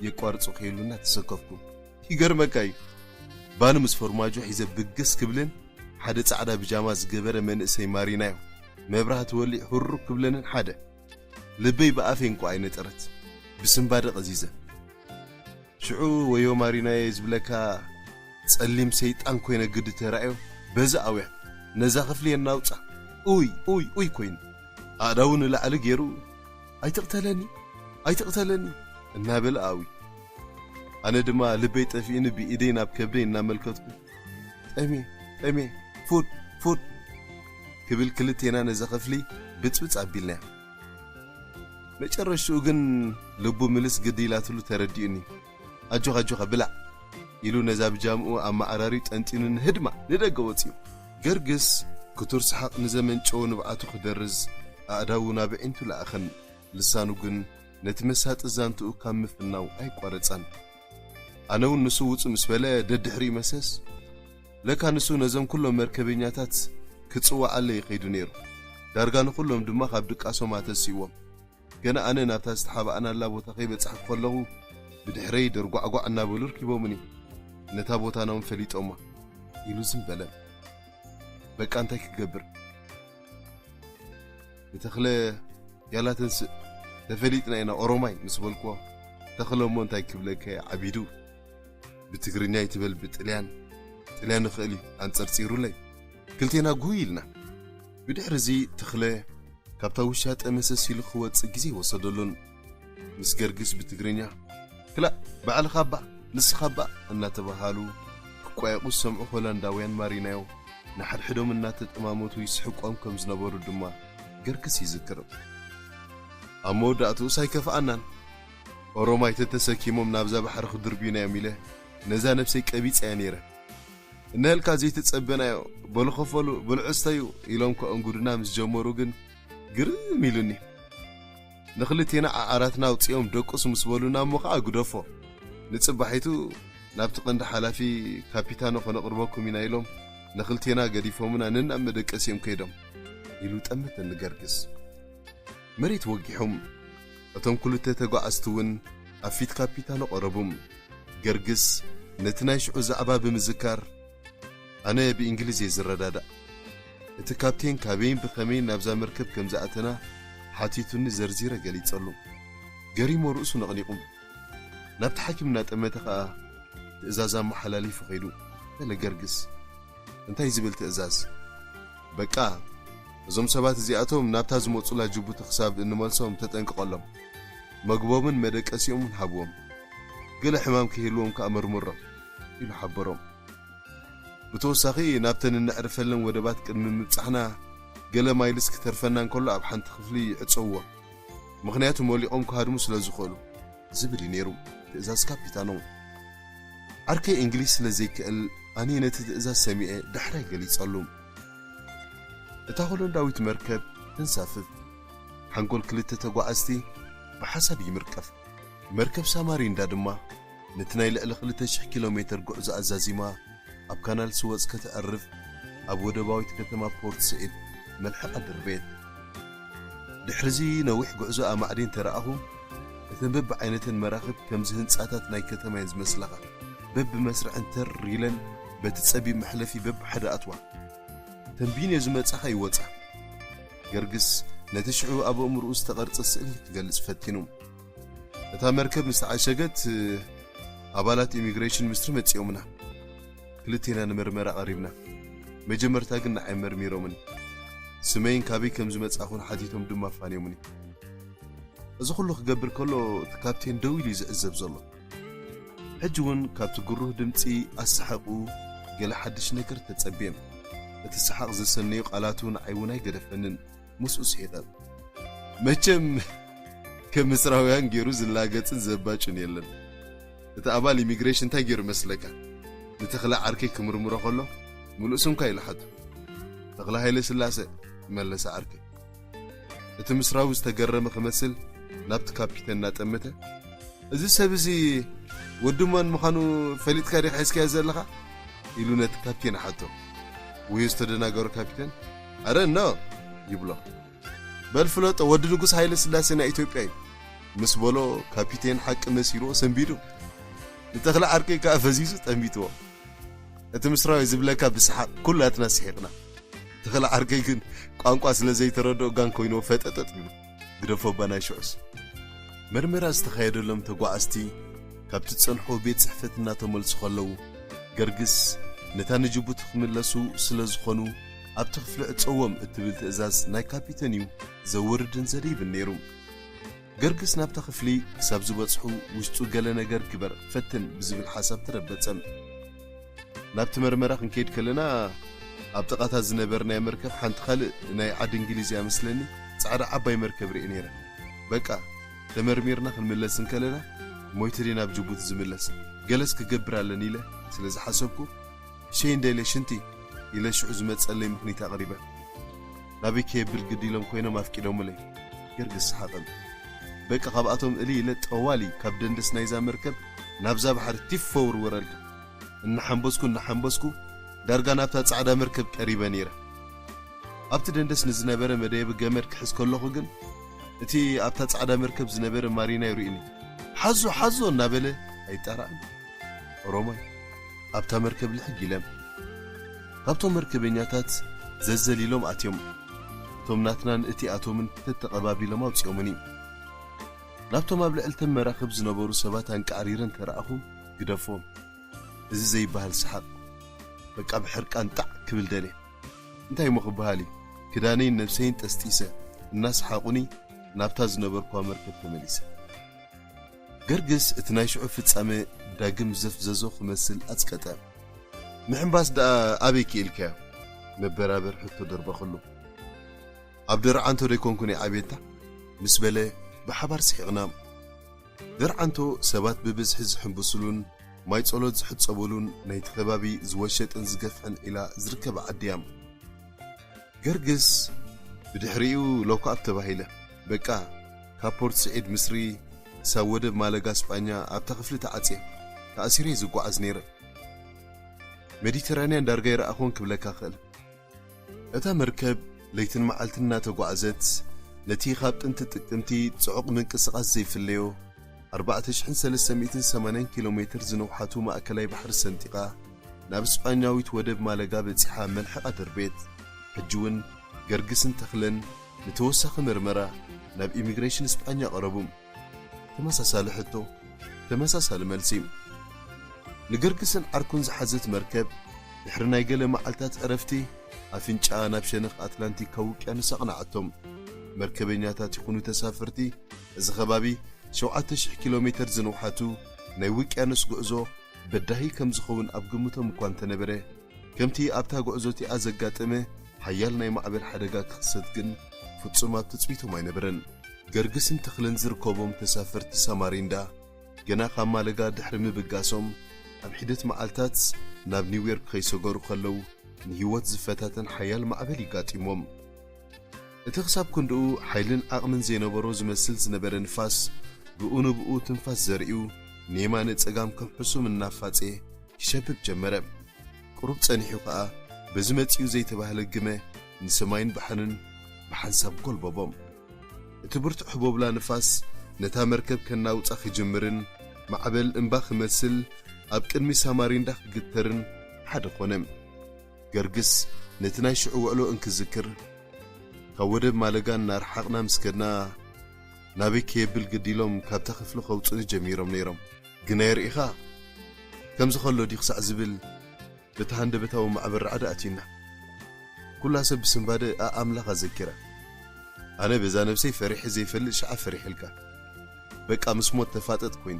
የቋርጾ ከይሉና ተሰከፍኩ። ይገርመካ እዩ። ባኒ ምስ ፎርማጆ ሒዘ ብግስ ክብልን ሓደ ጻዕዳ ብጃማ ዝገበረ መንእሰይ ማሪናዮ መብራህቲ ወሊዕ ሁሩር ክብለንን ሓደ። ልበይ ብኣፈይ እንኳ ኣይነጠረት። ብስንባደ ቀዚዘ። ሽዑ ወዮ ማሪናየ ዝብለካ ጸሊም ሰይጣን ኮይነ ግዲ ተራእዮ፣ በዚ ኣውያ ነዛ ክፍሊ የናውጻ። ኡይ፣ ኡይ፣ ኡይ ኮይኑ። ኣእዳዉ ንላዕሊ ገይሩ፣ "ኣይትቕተለኒ፣ ኣይትቕተለኒ" እናበለ ኣዊ። ኣነ ድማ ልበይ ጠፊእኒ ብኢደይ ናብ ከብደይ እናመልከትኩ፣ "ጠሜ፣ ጠሜ፣ ፉድ፣ ፉድ" ክብል ክልቴና ነዛ ክፍሊ ብጽብጽ ኣቢልናያ። መጨረሽትኡ ግን ልቡ ምልስ ግዲ ኢላትሉ ተረዲኡኒ። "ኣጆኻ፣ ኣጆኻ፣ ብላዕ" ኢሉ ነዛ ብጃምኡ ኣመዓራርዩ ጠንጢኑ ንህድማ ንደገ ወጺኡ። ገርግስ ክቱር ሰሓቕ ንዘመንጨዎ ንብዓቱ ክደርዝ ኣእዳዉ ናብ ኣዒንቱ ለኣኸን። ልሳኑ ግን ነቲ መሳጢ ዛንትኡ ካብ ምፍናው ኣይቋረጻን። ኣነ እውን ንሱ ውጹእ ምስ በለ ደድሕሪኡ መሰስ። ለካ ንሱ ነዞም ኩሎም መርከበኛታት ክጽውዓለይ ከይዱ ነይሩ። ዳርጋ ንኹሎም ድማ ካብ ድቃሶም ኣተሲእዎም። ገና ኣነ ናብታ ዝተሓባእናላ ቦታ ከይበጻሕኩ ከለኹ ብድሕረይ ደርጓዕጓዕ እናበሉ ርኪቦምኒ። ነታ ቦታና እውን ፈሊጦማ ኢሉ ዝም በለ። በቃ እንታይ ክገብር? ንተኽለ ያላ ተንስእ፣ ተፈሊጥና ኢና ኦሮማይ ምስ በልክዎ፣ ተኽለ እሞ እንታይ ክብለካ እዩ ዓቢዱ። ብትግርኛ ይትበል ብጥልያን፣ ጥልያን ይኽእል እዩ ኣንጸርጺሩለይ። ክልቴና ጉይ ኢልና። ብድሕሪ እዚ ተኽለ ካብታ ውሻጠ መሰስ ኢሉ ክወጽእ ግዜ ወሰደሉን ምስ ገርግስ ብትግርኛ ክላእ ባዕልኻ እባ ንስኻ እባ እናተባሃሉ ክቋየቑ ዝሰምዑ ሆላንዳውያን ማሪናዮ ንሓድሕዶም እናተጠማመቱ ይስሕቋም ከም ዝነበሩ ድማ ገርግስ ይዝክር። ኣብ መወዳእትኡስ ኣይከፍኣናን። ኦሮማይ ተተሰኪሞም ናብዛ ባሕሪ ክድርብዩና እዮም ኢለ ነዛ ነብሰይ ቀቢጸያ ነይረ። እነህልካ ዘይተጸበናዮ በሉ ኸፈሉ ብልዑ ስተዩ ኢሎም ከእንጉዱና ምስ ጀመሩ ግን ግርም ኢሉኒ። ንኽልቴና ዓዓራትና ኣውጺኦም ደቁስ ምስ በሉና እሞ ኸኣ ግደፎ። ንጽባሒቱ ናብቲ ቀንዲ ሓላፊ ካፒታኖ ከነቕርበኩም ኢና ኢሎም ንኽልቴና ገዲፎምና ነናብ መደቀሲኦም ከይዶም ኢሉ ጠመተኒ ገርግስ። መሬት ወጊሖም እቶም ክልተ ተጓዓዝቲ እውን ኣብ ፊት ካፒታኖ ቀረቡ። ገርግስ ነቲ ናይ ሽዑ ዛዕባ ብምዝካር ኣነ ብእንግሊዝ እየ ዝረዳዳእ። እቲ ካፕቴን ካበይን ብኸመይን ናብዛ መርከብ ከም ዝኣተና ሓቲቱኒ ዘርዚረ ገሊጸሉ። ገሪሞ ርእሱ ነቕኒቑ። ናብቲ ሓኪም እናጠመተ ኸኣ ትእዛዝ ኣመሓላሊፉ ኸይዱ። በለ ገርግስ። እንታይ ዝብል ትእዛዝ? በቃ እዞም ሰባት እዚኣቶም ናብታ ዝመጹላ ጅቡቲ ክሳብ እንመልሶም ተጠንቅቐሎም። መግቦምን መደቀሲኦምን ሃብዎም። ገለ ሕማም ከይህልዎም ከኣ መርምሮም ኢሉ ሓበሮም። ብተወሳኺ ናብተን እነዕርፈለን ወደባት ቅድሚ ምብጻሕና ገለ ማይልስ ክተርፈና እንከሎ ኣብ ሓንቲ ክፍሊ ዕጸውዎም። ምኽንያቱ መሊቖም ክሃድሙ ስለ ዝኽእሉ ዝብል እዩ ነይሩ ትእዛዝ ካፒታኖ። ዓርከይ እንግሊዝ ስለ ዘይክእል ኣነ ነቲ ትእዛዝ ሰሚዐ ዳሕራይ ገሊጸሉ። እታ ሆለንዳዊት መርከብ ተንሳፍፍ። ሓንጎል ክልተ ተጓዓዝቲ ብሓሳብ ይምርቀፍ። መርከብ ሳማሪንዳ ድማ ነቲ ናይ ልዕሊ ክልተ ሽሕ ኪሎ ሜተር ጉዕዞ ኣዛዚማ ኣብ ካናል ስወጽ ከተዕርፍ ኣብ ወደባዊት ከተማ ፖርት ስዒድ መልሕቓ ደርበየት። ድሕሪዚ ነዊሕ ጉዕዞ ኣማዕዲን ተረኣኹ። እተን በብዓይነተን መራኽብ ከምዚ ህንጻታት ናይ ከተማ እየን ዝመስላኻ። በብመስርዐን ተር ኢለን በቲ ጸቢብ መሕለፊ በብሓደ ኣትዋ። ተንቢንዮ ዝመጻኻ ይወጻ። ገርግስ ነቲ ሽዑ ኣብ ኣእምሮኡ ዝተቐርጸ ስእሊ ክገልጽ ፈቲኑ። እታ መርከብ ምስ ተዓሸገት ኣባላት ኢሚግሬሽን ሚኒስትሪ መጺኦምና። ክልቴና ንመርመራ ቀሪብና። መጀመርታ ግን ንዓይ መርሚሮምኒ። ስመይን ካበይ ከም ዝመጻኹን ሓቲቶም ድማ ኣፋንዮምኒ። እዚ ኩሉ ክገብር ከሎ እቲ ካፕቴን ደው ኢሉ እዩ ዝዕዘብ ዘሎ። ሕጂ እውን ካብቲ ግሩህ ድምጺ ኣሰሓቑ ገለ ሓድሽ ነገር ተጸብየም። እቲ ሰሓቕ ዘሰነዮ ቃላቱ ንዓይ እውን ኣይገደፈንን። ምስኡ ስሒቐ። መቸም ከም ምስራውያን ገይሩ ዝላገጽን ዘባጩን የለን። እቲ ኣባል ኢሚግሬሽን እንታይ ገይሩ መስለካ? ንተኽለ ዓርከይ ክምርምሮ ከሎ ምሉእ ስምካ ኢሉ ሓቶ። ተኽለ ሃይለ ስላሰ መለሰ ዓርከይ። እቲ ምስራዊ ዝተገረመ ክመስል ናብቲ ካፒተን እናጠመተ፣ "እዚ ሰብ እዚ ወዲ መን ምዃኑ ፈሊጥካ ዲኻ ሒዝካዮ ዘለኻ?" ኢሉ ነቲ ካፕቴን ሓቶ። ወይ ዝተደናገሩ ካፒተን፣ "ኣረ እኖ" ይብሎ። "በል ፍለጦ፣ ወዲ ንጉስ ሃይለ ስላሴ ናይ ኢትዮጵያ እዩ" ምስ በሎ፣ ካፒቴን ሓቂ መሲልዎ ሰንቢዱ። ንተኽለ ዓርከይ ከኣ ፈዚዙ ጠሚትዎ። እቲ ምስራዊ ዝብለካ ብሰሓቕ ኩላትና ስሒቕና። ተኽለ ዓርከይ ግን ቋንቋ ስለ ዘይተረድኦ ጋን ኮይንዎ ፈጠጠጥ ኢሉ። ግደፎ እባ ናይ ሽዑስ። መርመራ ዝተኻየደሎም ተጓዓዝቲ ካብቲ ዝጸንሕዎ ቤት ጽሕፈት እናተመልሱ ከለዉ፣ ገርግስ ነታ ንጅቡቲ ክምለሱ ስለ ዝኾኑ ኣብቲ ክፍሊ ዕጸዎም እትብል ትእዛዝ ናይ ካፒተን እዩ ዘወርድን ዘድይብን ነይሩ። ገርግስ ናብታ ክፍሊ ክሳብ ዝበጽሑ ውሽጡ ገለ ነገር ግበር ፈትን ብዝብል ሓሳብ ተረበጸ። ናብቲ መርመራ ክንከይድ ከለና ኣብ ጥቓታ ዝነበርናያ መርከብ ሓንቲ ካልእ ናይ ዓዲ እንግሊዝ እያ መስለኒ ጻዕዳ ዓባይ መርከብ ርእየ ነይረ። በቃ ተመርሚርና ክንምለስ እንከለና ሞይተ ድየ ናብ ጅቡቲ ዝምለስ? ገለስ ክገብር ኣለኒ ኢለ ስለ ዝሓሰብኩ ሸይ እንደ ኢለ ሽንቲ ኢለ ሽዑ ዝመጸለይ ምኽኒት ኣቕሪበ። ናበይ ከየብል ግዲ ኢሎም ኮይኖም ኣፍቂዶምለይ። ገርግስ ሰሓቐ። በቃ ካብኣቶም እሊ ኢለ ጠዋሊ ካብ ደንደስ ናይዛ መርከብ ናብዛ ባሕሪ ቲፍ ወርወረልካ። እናሓንበስኩ እናሓንበስኩ ዳርጋ ናብታ ጻዕዳ መርከብ ቀሪበ ነይረ። ኣብቲ ደንደስ ንዝነበረ መደየቢ ገመድ ክሕዝ ከለኹ ግን እቲ ኣብታ ጻዕዳ መርከብ ዝነበረ ማሪና ይርእኒ። ሓዞ ሓዞ እናበለ ኣይጣራእን። ኦሮማይ ኣብታ መርከብ ልሕግ ኢለ። ካብቶም መርከበኛታት ዘዘሊሎም ኣትዮም። እቶም ናትናን እቲኣቶምን ተተቐባቢሎም ኣውጺኦምኒ። ናብቶም ኣብ ልዕልተን መራኽብ ዝነበሩ ሰባት ኣንቃዕሪረ እንተረኣኹ ግደፎም። እዚ ዘይበሃል ሰሓቕ። በቃ ብሕርቃን ጣዕ ክብል ደልየ። እንታይ እሞ ክበሃል እዩ? ክዳነይን ነብሰይን ጠስጢሰ እናሰሓቑኒ ናብታ ዝነበርኩዋ መርከብ ተመሊሰ። ገርግስ እቲ ናይ ሽዑ ፍጻመ ዳግም ዘፍዘዞ ክመስል ኣጽቀጠ። ምሕንባስ ደኣ ኣበይ ክኢልካዮ? መበራበር ሕቶ ደርበኽሉ። ኣብ ደርዓንቶ ደይኮንኩን እየ ዓብየታ ምስ በለ ብሓባር ስሒቕና። ደርዓንቶ ሰባት ብብዝሒ ዝሕንብስሉን ማይ ጸሎት ዝሕጸበሉን ናይቲ ከባቢ ዝወሸጥን ዝገፍሕን ዒላ ዝርከባ ዓዲ እያ። ገርግስ ብድሕሪኡ ሎኮኣፕ ተባሂለ። በቃ ካብ ፖርት ስዒድ ምስሪ ክሳብ ወደብ ማለጋ ስጳኛ ኣብታ ክፍሊ ተዓጽየ ተኣሲረ ዝጓዓዝ ነይረ። ሜዲተራንያን ዳርጋ ይረኣኹን ክብለካ ክእል። እታ መርከብ ለይትን መዓልትን እናተጓዕዘት ነቲ ካብ ጥንቲ ጥቅምቲ ጽዑቕ ምንቅስቓስ ዘይፍለዮ ኣርባዕተ ሽሕን ሰለስተ ሚእትን ሰማንያን ኪሎ ሜትር ዝነውሓቱ ማእከላይ ባሕሪ ሰንጢቓ ናብ ስጳኛዊት ወደብ ማለጋ በጺሓ መልሕቓ ደርቤት። ሕጂ እውን ገርግስን ተኽለን ንተወሳኺ መርመራ ናብ ኢሚግሬሽን ስጳኛ ቀረቡ። ተመሳሳሊ ሕቶ፣ ተመሳሳሊ መልሲ። ንገርግስን ዓርኩን ዝሓዘት መርከብ ድሕሪ ናይ ገለ መዓልታት ዕረፍቲ ኣፍንጫ ናብ ሸነኽ ኣትላንቲካዊ ውቅያኖስ ኣቕንዓቶም። መርከበኛታት ይኹኑ ተሳፈርቲ እዚ ከባቢ ሸውዓተ ሽሕ ኪሎ ሜትር ዝንውሓቱ ናይ ውቅያኖስ ጉዕዞ በዳሂ ከም ዝኸውን ኣብ ግምቶም እኳ እንተነበረ፣ ከምቲ ኣብታ ጉዕዞ እቲኣ ዘጋጠመ ሓያል ናይ ማዕበል ሓደጋ ክኽሰት ግን ፍጹም ኣብ ትጽቢቶም ኣይነበረን። ገርግስን ተኽለን ዝርከቦም ተሳፈርቲ ሳማሪንዳ ገና ካብ ማለጋ ድሕሪ ምብጋሶም ኣብ ሒደት መዓልታት ናብ ኒውዮርክ ከይሰገሩ ከለዉ ንህይወት ዝፈታተን ሓያል ማዕበል ይጋጢሞም። እቲ ክሳብ ክንድኡ ሓይልን ዓቕምን ዘይነበሮ ዝመስል ዝነበረ ንፋስ ብኡ ንብኡ ትንፋስ ዘርእዩ ንየማነ ጸጋም ከም ሕሱም እናፋጸየ ክሸብብ ጀመረ። ቁሩብ ጸኒሑ ከኣ በዚ መጺኡ ዘይተባህለ ግመ ንሰማይን ባሕርን ብሓንሳብ ጎልበቦም። እቲ ብርቱዕ ህቦብላ ንፋስ ነታ መርከብ ከናውጻ ክጅምርን ማዕበል እምባ ክመስል ኣብ ቅድሚ ሳማሪንዳ ክግተርን ሓደ ኾነ። ገርግስ ነቲ ናይ ሽዑ ውዕሎ እንክዝክር፣ ካብ ወደብ ማለጋ እናረሓቕና ምስ ከድና፣ ናበይ ከየብል ግዲ ኢሎም ካብታ ክፍሊ ከውጽኡኒ ጀሚሮም ነይሮም። ግናይ ርኢኻ፣ ከምዚ ከሎ ድዩ ክሳዕ ዝብል በቲ ሃንደበታዊ ማዕበል ራዕዲ ኣትዩና። ኩላ ሰብ ብስንባደ ኣኣምላኽ ኣዘኪራ። ኣነ በዛ ነብሰይ ፈሪሐ ዘይፈልጥ ሸዓ ፈሪሐልካ። በቃ ምስ ሞት ተፋጠጥ ኮይኑ።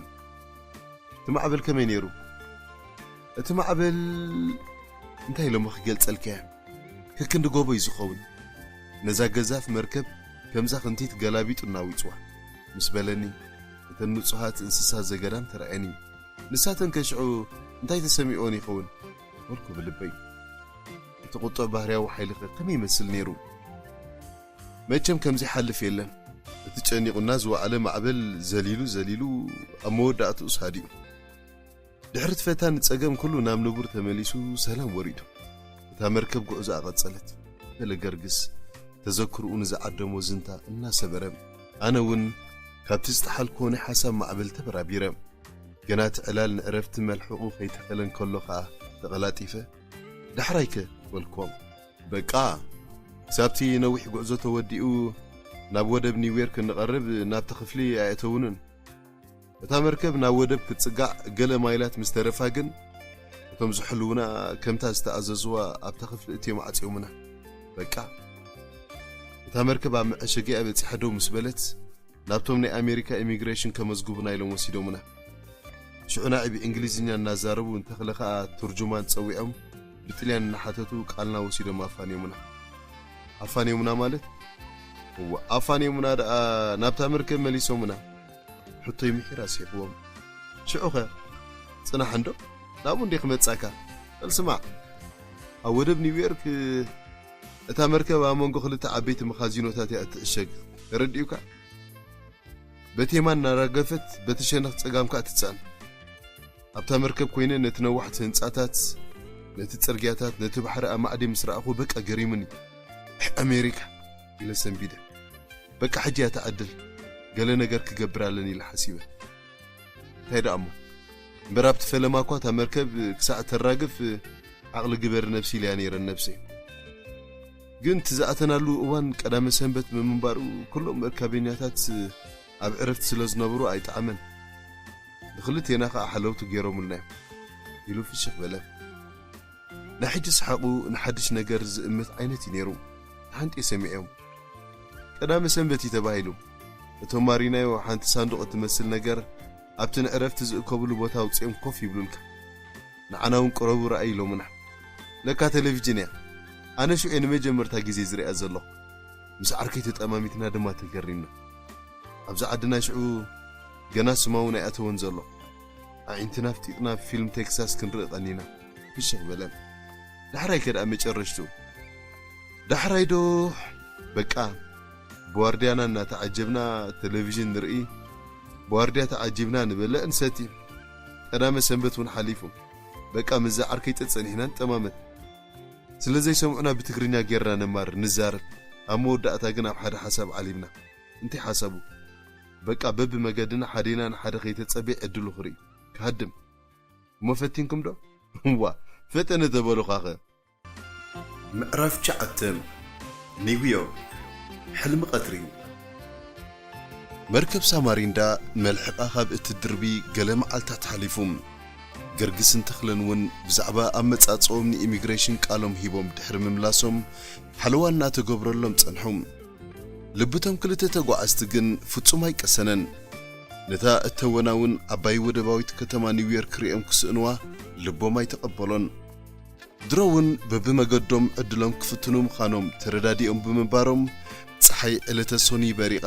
እቲ ማዕበል ከመይ ነይሩ? እቲ ማዕበል እንታይ ኢሎሞ ክገልጸልካ እየ? ከክንዲ ጎቦ እዩ ዝኸውን። ነዛ ገዛፍ መርከብ ከምዛ ክንቲት ገላቢጡ እናዊጽዋ ምስ በለኒ፣ እተን ንጹሃት እንስሳ ዘገዳም ተራእየኒ። ንሳተን ከ ሽዑ እንታይ ተሰሚዕወን ይኸውን? በልኩ ብልበይ። እቲ ቁጡዕ ባህርያዊ ሓይልኸ ከመይ ይመስል ነይሩ? መቸም ከምዚ ይሓልፍ የለን። እቲ ጨኒቑና ዝወዓለ ማዕበል ዘሊሉ ዘሊሉ ኣብ መወዳእትኡስ ሃዲኡ። ድሕሪ እቲ ፈታኒ ጸገም ኩሉ ናብ ንቡር ተመሊሱ ሰላም ወሪዱ። እታ መርከብ ጉዕዞኣ ቀጸለት። በለ ገርግስ ተዘክርኡ ንዝዓደሞ ዝንታ እናሰበረ። ኣነ እውን ካብቲ ዝጠሓልክዎ ናይ ሓሳብ ማዕበል ተበራቢረ። ገና እቲ ዕላል ንዕረፍቲ መልሕቑ ከይተኸለ እንከሎ ኸኣ ተቐላጢፈ፣ "ዳሕራይከ?" በልክዎም። በቃ፣ ክሳብቲ ነዊሕ ጉዕዞ ተወዲኡ ናብ ወደብ ኒውዮርክ እንቐርብ ናብቲ ክፍሊ ኣየእተውንን። እታ መርከብ ናብ ወደብ ክትጽጋዕ ገለ ማይላት ምስ ተረፋ ግን፣ እቶም ዝሕልዉና ከምታ ዝተኣዘዝዋ ኣብታ ክፍሊ እትዮም ዓጽዮምና። በቃ፣ እታ መርከብ ኣብ መዐሸጊኣ በጺሓ ደው ምስ በለት፣ ናብቶም ናይ ኣሜሪካ ኢሚግሬሽን ከመዝግቡና ኢሎም ወሲዶምና። ሽዑ ናዒ ብእንግሊዝኛ እናዛረቡ ንተኽለ ኸኣ ትርጁማን ጸዊዖም ብጥልያን እናሓተቱ ቃልና ወሲዶም ኣፋንዮምና። ኣፋንዮምና ማለት? እወ፣ ኣፋንዮምና ደኣ ናብታ መርከብ መሊሶምና። ሕቶይ ምሒር ኣስሒቕዎም። ሽዑኸ? ጽናሕ እንዶ፣ ናብኡ እንዴ ክመጻካ? በል ስማዕ፣ ኣብ ወደብ ኒውዮርክ እታ መርከብ ኣብ መንጎ ክልተ ዓበይቲ መኻዚኖታት እያ እትዕሸግ። ተረዲኡካ? በቲ የማን እናራገፈት በቲ ሸነኽ ጸጋም ከኣ ትጻን። ኣብታ መርከብ ኮይነ ነቲ ነዋሕቲ ህንጻታት፣ ነቲ ጽርግያታት፣ ነቲ ባሕሪ ኣማዕድየ ምስ ረኣኹ በቃ ገሪሙኒ። ኣሕ ኣሜሪካ ኢለ ሰንቢደ። በቃ ሕጂ እያ ትዓድል፣ ገለ ነገር ክገብር ኣለኒ ኢለ ሓሲበ። እንታይ ደኣ እሞ እምበር ኣብቲ ፈለማ እኳ እታ መርከብ ክሳዕ ተራግፍ ዓቕሊ ግበሪ ነብሲ ኢለያ ነይረ ነብሰይ። ግን እቲ ዝኣተናሉ እዋን ቀዳመ ሰንበት ብምንባሩ ኩሎም መርከበኛታት ኣብ ዕረፍቲ ስለ ዝነበሩ ኣይጠዓመን። ንኽልቴና ኸኣ ሓለውቲ ገይሮምልና እዮም ኢሉ ፍሽኽ በለ። ናይ ሕጂ ሰሓቑ ንሓድሽ ነገር ዝእምት ዓይነት እዩ ነይሩ። ተሓንጢ ሰሚዐዮም። ቀዳመ ሰንበት እዩ ተባሂሉ። እቶም ማሪናዮ ሓንቲ ሳንዱቕ እትመስል ነገር ኣብቲ ንዕረፍቲ ዝእከብሉ ቦታ ኣውጺኦም ኮፍ ይብሉልካ። ንዓና እውን ቅረቡ ረኣይ ኢሎምና። ለካ ቴሌቪዥን እያ። ኣነ ሽዑ እየ ንመጀመርታ ግዜ ዝሪኣ ዘለኹ። ምስ ዓርከይ ተጠማሚትና ድማ ተገሪምና። ኣብዚ ዓድና ሽዑ ገና ስማ እውን ኣይኣተወን ዘሎ። ኣዒንትና ኣፍጢጥና ፊልም ቴክሳስ ክንርኢ ቀኒና። ፍሽኽ በለ። ዳሕራይ ከ ደኣ መጨረሽትኡ? ዳሕራይ ዶ በቃ ብዋርድያና እናተዓጀብና ቴሌቪዥን ንርኢ፣ ብዋርድያ ተዓጂብና ንበልዕ ንሰቲ። ቀዳመ ሰንበት እውን ሓሊፉ። በቃ ምስዛ ዓርከይ ጸጸኒሕና ንጠማመት። ስለ ዘይሰምዑና ብትግርኛ ጌርና ነማር ንዛረብ። ኣብ መወዳእታ ግን ኣብ ሓደ ሓሳብ ዓሊምና። እንታይ ሓሳቡ? በቃ በብመገድና ሓዴና ንሓደ ከይተጸበየ ዕድሉ ክርኢ። ክሃድም። እሞ ፈቲንኩም ዶ? እዋ፣ ፈጠነ ተበሉኻኸ። ምዕራፍ ትሽዓተ። ኒውዮርክ። ሕልሚ ቀትሪ። መርከብ ሳማሪንዳ መልሕቓ ካብ እትድርቢ ገለ መዓልታት ሓሊፉ። ገርግስን ተኽለን እውን ብዛዕባ ኣመጻጽኦም ንኢሚግሬሽን ቃሎም ሂቦም ድሕሪ ምምላሶም ሓለዋ እናተገብረሎም ጸንሑ። ልብቶም ክልተ ተጓዓዝቲ ግን ፍጹም ኣይቀሰነን። ነታ እተወናውን ዓባይ ወደባዊት ከተማ ኒውዮርክ ሪኦም ክስእንዋ ልቦም ኣይተቐበሎን። ድሮ እውን በብመገዶም ዕድሎም ክፍትኑ ምዃኖም ተረዳዲኦም ብምንባሮም፣ ጸሓይ ዕለተ ሶኒ በሪቓ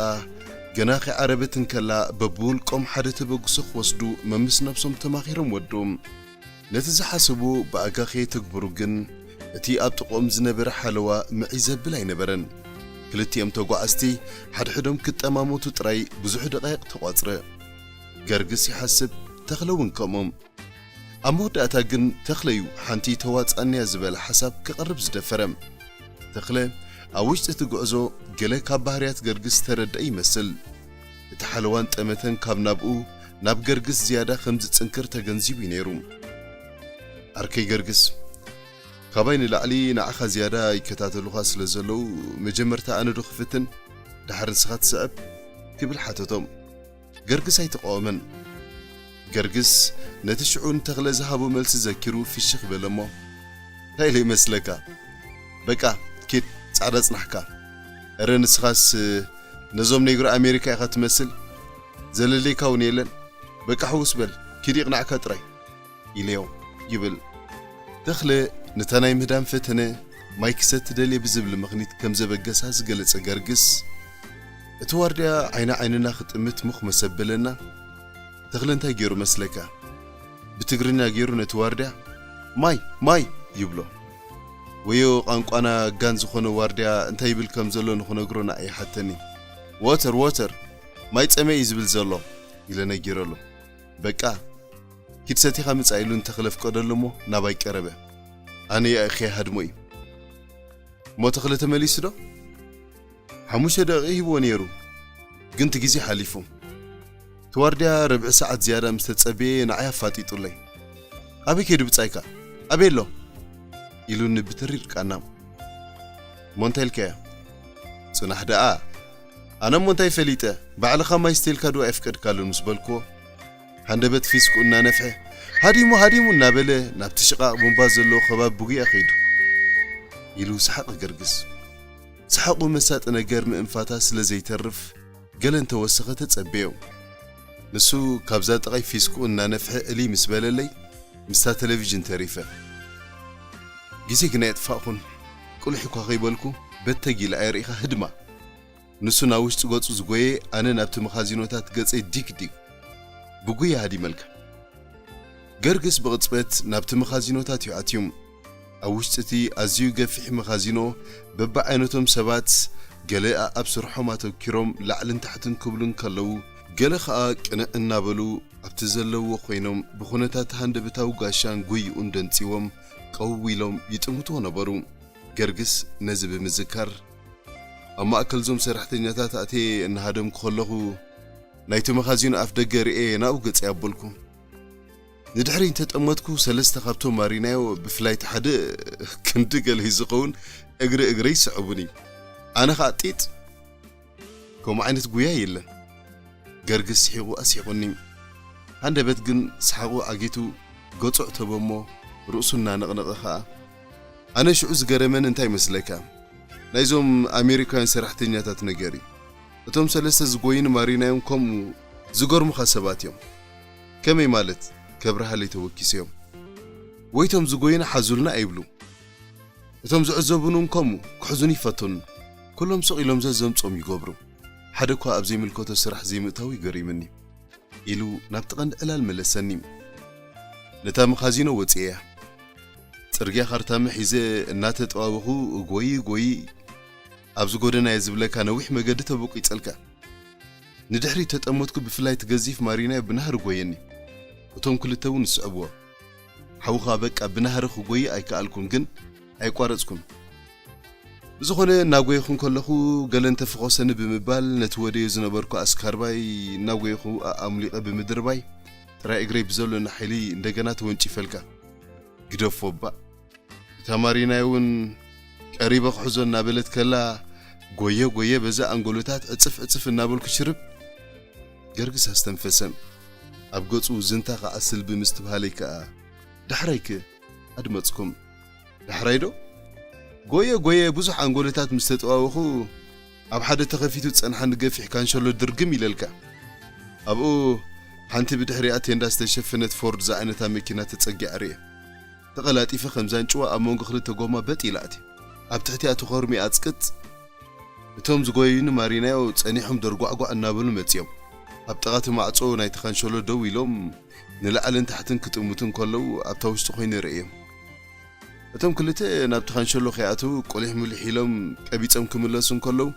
ገና ከይዓረበት እንከላ በብውልቆም ሓደ ተበግሶ ክወስዱ መምስ ነብሶም ተማኺሮም ወዱ። ነቲ ዝሓሰቡ ብኣጋ ከየተግብሩ ግን፣ እቲ ኣብ ጥቕኦም ዝነበረ ሓለዋ ምዒ ዘብል ኣይነበረን። ክልቲኦም ተጓዓዝቲ ሓድሕዶም ክጠማመቱ ጥራይ ብዙሕ ደቓይቕ ተቋጽረ። ገርግስ ይሓስብ፣ ተኽለ እውን ከምኡ። ኣብ መወዳእታ ግን ተኽለዩ ሓንቲ ተዋጻንያ ዝበለ ሓሳብ ክቐርብ ዝደፈረ። ተኽለ ኣብ ውሽጢ እቲ ጉዕዞ ገለ ካብ ባህርያት ገርግስ ተረድአ ይመስል። እቲ ሓለዋን ጠመተን ካብ ናብኡ ናብ ገርግስ ዝያዳ ከም ዝጽንክር ተገንዚቡ እዩ ነይሩ። ዓርከይ ገርግስ፣ ካባይ ንላዕሊ ንዓኻ ዝያዳ ይከታተሉኻ ስለ ዘለዉ፣ መጀመርታ ኣነ ዶ ክፍትን፣ ደሓር ንስኻ ትስዕብ? ክብል ሓተቶም። ገርግስ ኣይተቃወመን። ገርግስ ነቲ ሽዑ ንተኽለ ዝሃቦ መልሲ ዘኪሩ ፍሽኽ በለ እሞ፣ እንታይ ኢለ ይመስለካ? በቃ ኪድ ጻዕዳ ጽናሕካ። እረ ንስኻስ ነዞም ኔግሮ ኣሜሪካ ኢኻ ትመስል። ዘለለይካ እውን የለን። በቃ ሕውስ በል፣ ኪድ ይቕናዕካ ጥራይ። ኢለዮ ይብል። ተኽለ ነታ ናይ ምህዳም ፈተነ ማይ ክሰቲ ደልየ ብዝብል ምኽኒት ከም ዘበገሳ ዝገለጸ ገርግስ፣ እቲ ዋርድያ ዓይኒ ዓይንና ክጥምት ሙኽ መሰበለና። ተኽለ እንታይ ገይሩ መስለካ? ብትግርኛ ገይሩ ነቲ ዋርድያ ማይ ማይ ይብሎ። ወዮ ቋንቋና ጋን ዝኾነ ዋርድያ እንታይ ይብል ከም ዘሎ ንኽነግሮ ንዓይ ይሓተኒ። ዎተር ዎተር ማይ ጸመ እዩ ዝብል ዘሎ ኢለ ነጊረሉ። በቃ ኪድ ሰቲኻ ምጻእ ኢሉ ንተኽለ ፍቀደሉ እሞ ናባይ ቀረበ። ኣነ የእኽየ ሃድሞ እዩ። እሞ ተኽለ ተመሊሱ ዶ? ሓሙሽተ ደቂቕ ሂብዎ ነይሩ፣ ግን እቲ ግዜ ሓሊፉ። እቲ ዋርድያ ርብዒ ሰዓት ዝያዳ ምስ ተጸበየ ንዓይ ኣፋጢጡለይ። ኣበይ ከይዱ ብጻይካ? ኣበይ ኣሎ? ኢሉኒ ብትሪር ቃና። እሞ እንታይ ኢልካዮ? ጽናሕ ደኣ። ኣነ እሞ እንታይ ፈሊጠ፣ ባዕልኻ ማይ ስቴልካ ዶ ኣየፍቀድካሉን ምስ በልክዎ፣ ሃንደበት ፊስኩ እናነፍሐ፣ ሃዲሙ፣ ሃዲሙ እናበለ ናብቲ ሽቓቕ ቡምባ ዘለዎ ከባቢ ብጉያ ከይዱ። ኢሉ ሰሓቐ ገርግስ። ሰሓቑ መሳጢ ነገር ምእንፋታ ስለ ዘይተርፍ፣ ገለ እንተወሰኸ ተጸበዮ። ንሱ ካብዛ ጥቓይ ፊስኩ እናነፍሐ እልይ ምስ በለለይ፣ ምስታ ቴሌቪዥን ተሪፈ። ግዜ ግና የጥፋእኹን፣ ቁልሕ እኳ ከይበልኩ፣ በተግ ኢለ ኣየርኢኻ ህድማ። ንሱ ናብ ውሽጢ ገጹ ዝጎየ፣ ኣነ ናብቲ መኻዚኖታት ገጸይ ዲግ ዲግ። ብጉያ ሃዲመልካ። ገርግስ ብቕጽበት ናብቲ መኻዚኖታት እዩ ኣትዩ። ኣብ ውሽጢ እቲ ኣዝዩ ገፊሕ መኻዚኖ በብዓይነቶም ሰባት ገለ ኣኣብ ስርሖም ኣተኪሮም ላዕልን ታሕትን ክብሉ እንከለዉ፣ ገለ ኸኣ ቅንዕ እናበሉ ኣብቲ ዘለውዎ ኮይኖም ብኹነታት ሃንደበታዊ ጋሻን ጉይኡን ደንጺዎም ቀው ኢሎም ይጥምትዎ ነበሩ። ገርግስ ነዚ ብምዝካር፣ ኣብ ማእከል ዞም ሰራሕተኛታት ኣትየ እናሃደምኩ ከለኹ፣ ናይቲ መኻዚኖ ኣፍ ደገ ርእየ ናብኡ ገጸይ ኣበልኩ። ንድሕሪ እንተጠመትኩ፣ ሰለስተ ካብቶም ማሪናዮ፣ ብፍላይ እቲ ሓደ ክንዲ ገለ እዩ ዝኸውን፣ እግሪ እግረይ ይስዕቡኒ። ኣነ ኸኣ ጢጥ። ከምኡ ዓይነት ጉያ የለን። ገርግስ ስሒቑ ኣስሒቑኒ። ሃንደበት ግን ሰሓቑ ዓጊቱ ገጹ ኣዕተቦ እሞ ርእሱ እናነቕነቐ ኸኣ፣ ኣነ ሽዑ ዝገረመኒ እንታይ መስለካ? ናይዞም ኣሜሪካውያን ሰራሕተኛታት ነገር እዩ። እቶም ሰለስተ ዝጎይኑ ማሪናዮም ከምኡ ዝገርሙኻ ሰባት እዮም። ከመይ ማለት? ከብርሃለይ ተወኪሰ እዮም። ወይቶም ዝጎይኑ ሓዙልና ኣይብሉ። እቶም ዝዕዘቡኒ እውን ከምኡ ክሕዙኒ ይፈተኑ። ኩሎም ስቕ ኢሎም ዘዘምጾም ይገብሩ። ሓደ እኳ ኣብ ዘይምልከቶ ስራሕ ዘይምእታዉ ይገሪምኒ። ኢሉ ናብቲ ቀንዲ ዕላል መለሰኒ። ነታ መኻዚኖ ወጺኤያ። ጽርግያ ካርታመ ሒዘ እናተጠዋወኹ፣ ጎይ ጎይ ኣብዚ ጎደና እየ ዝብለካ ነዊሕ መገዲ ተበቂጸልካ። ንድሕሪት ተጠመትኩ፣ ብፍላይ እቲ ገዚፍ ማሪናዮ ብናህሪ ጎየኒ። እቶም ክልተ እውን ይስዕብዎ። ሓውኻ በቃ ብናህሪ ክጎይ ኣይከኣልኩን፣ ግን ኣይቋረጽኩን። ብዝኾነ እናጎየኹ እንከለኹ ገለ እንተፈኾሰኒ ብምባል ነቲ ወደዮ ዝነበርኩ ኣስካርባይ እናጎየኹ ኣኣሙሊቐ ብምድርባይ ጥራይ እግረይ ብዘሎኒ ሓይሊ እንደገና ተወንጪፈልካ። ግደፎ እባ። እታ ማሪናይ እውን ቀሪበ ክሕዞ እናበለት ከላ፣ ጎየ ጎየ በዛ ኣንጎሎታት ዕጽፍ ዕጽፍ እናበልኩ ሽርብ። ገርግስ ኣስተንፈሰ። ኣብ ገጹ ዝንታ ከዓስል ብምስትብሃለይ ከኣ፣ ዳሕራይክ ኣድመጽኩም። ዳሕራይ ዶ? ጎየ ጎየ ብዙሕ ኣንጎሎታት ምስ ተጠዋወኹ፣ ኣብ ሓደ ተኸፊቱ ዝጸንሓኒ ገፊሕ ካንሸሎ ድርግም ኢለልካ። ኣብኡ ሓንቲ ብድሕሪኣ ቴንዳ ዝተሸፈነት ፎርድ ዝዓይነታ መኪና ተጸጊዓ ርእየ። ተቐላጢፈ ከም ዛንጭዋ ኣብ መንጎ ክልተ ጎማ በጥ ኢለ ኣትየ። ኣብ ትሕቲኣ ተኾርሚየ ኣጽቅጥ። እቶም ዝጎየዩኒ ማሪናዮ ጸኒሖም ደርጓዕጓዕ እናበሉ መጺኦም። ኣብ ጥቓ እቲ ማዕጾ ናይቲ ካንሸሎ ደው ኢሎም ንላዕልን ታሕትን ክጥምቱ እንከለዉ ኣብታ ውሽጢ ኮይነ ርእዮም። እቶም ክልተ ናብቲ ካንሸሎ ከይኣተዉ ቁሊሕ ሙሊሕ ኢሎም ቀቢጾም ክምለሱ እንከለዉ፣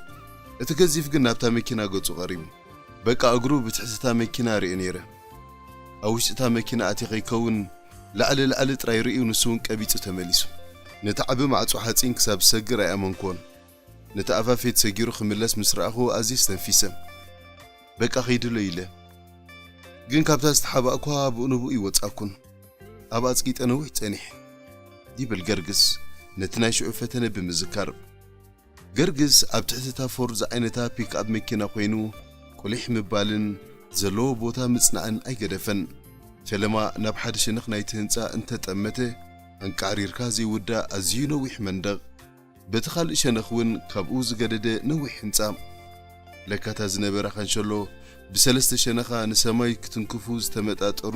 እቲ ገዚፍ ግን ናብታ መኪና ገጹ ቀሪቡ። በቃ እግሩ ብትሕቲ እታ መኪና ርእየ ነይረ። ኣብ ውሽጢ እታ መኪና ኣትየ ከይከውን ላዕሊ ላዕሊ ጥራይ ርእዩ ንሱ እውን ቀቢጹ ተመሊሱ። ነቲ ዓቢ ማዕጾ ሓጺን ክሳብ ዝሰግር ኣይኣመንኩዎን። ነቲ ኣፋፌት ሰጊሩ ክምለስ ምስ ረኣኹ ኣዝየ ስተንፊሰ። በቃ ከይድሎ ኢለ። ግን ካብታ ዝተሓባእኳ ብኡ ንብኡ ይወጻኩን። ኣብ ኣጽቂጠ ነዊሕ ጸኒሕ። ይብል ገርግስ ነቲ ናይ ሽዑ ፈተነ ብምዝካር። ገርግስ ኣብ ትሕቲ እታ ፎርድ ዝዓይነታ ፒክኣፕ መኪና ኮይኑ ቁሊሕ ምባልን ዘለዎ ቦታ ምጽናዕን ኣይገደፈን። ፈለማ ናብ ሓደ ሸነኽ ናይቲ ህንጻ እንተጠመተ ኣንቃዕሪርካ ዘይውዳእ ኣዝዩ ነዊሕ መንደቕ፣ በቲ ካልእ ሸነኽ እውን ካብኡ ዝገደደ ነዊሕ ህንጻ። ለካታ ዝነበራ ካንሸሎ ብሰለስተ ሸነኻ ንሰማይ ክትንክፉ ዝተመጣጠሩ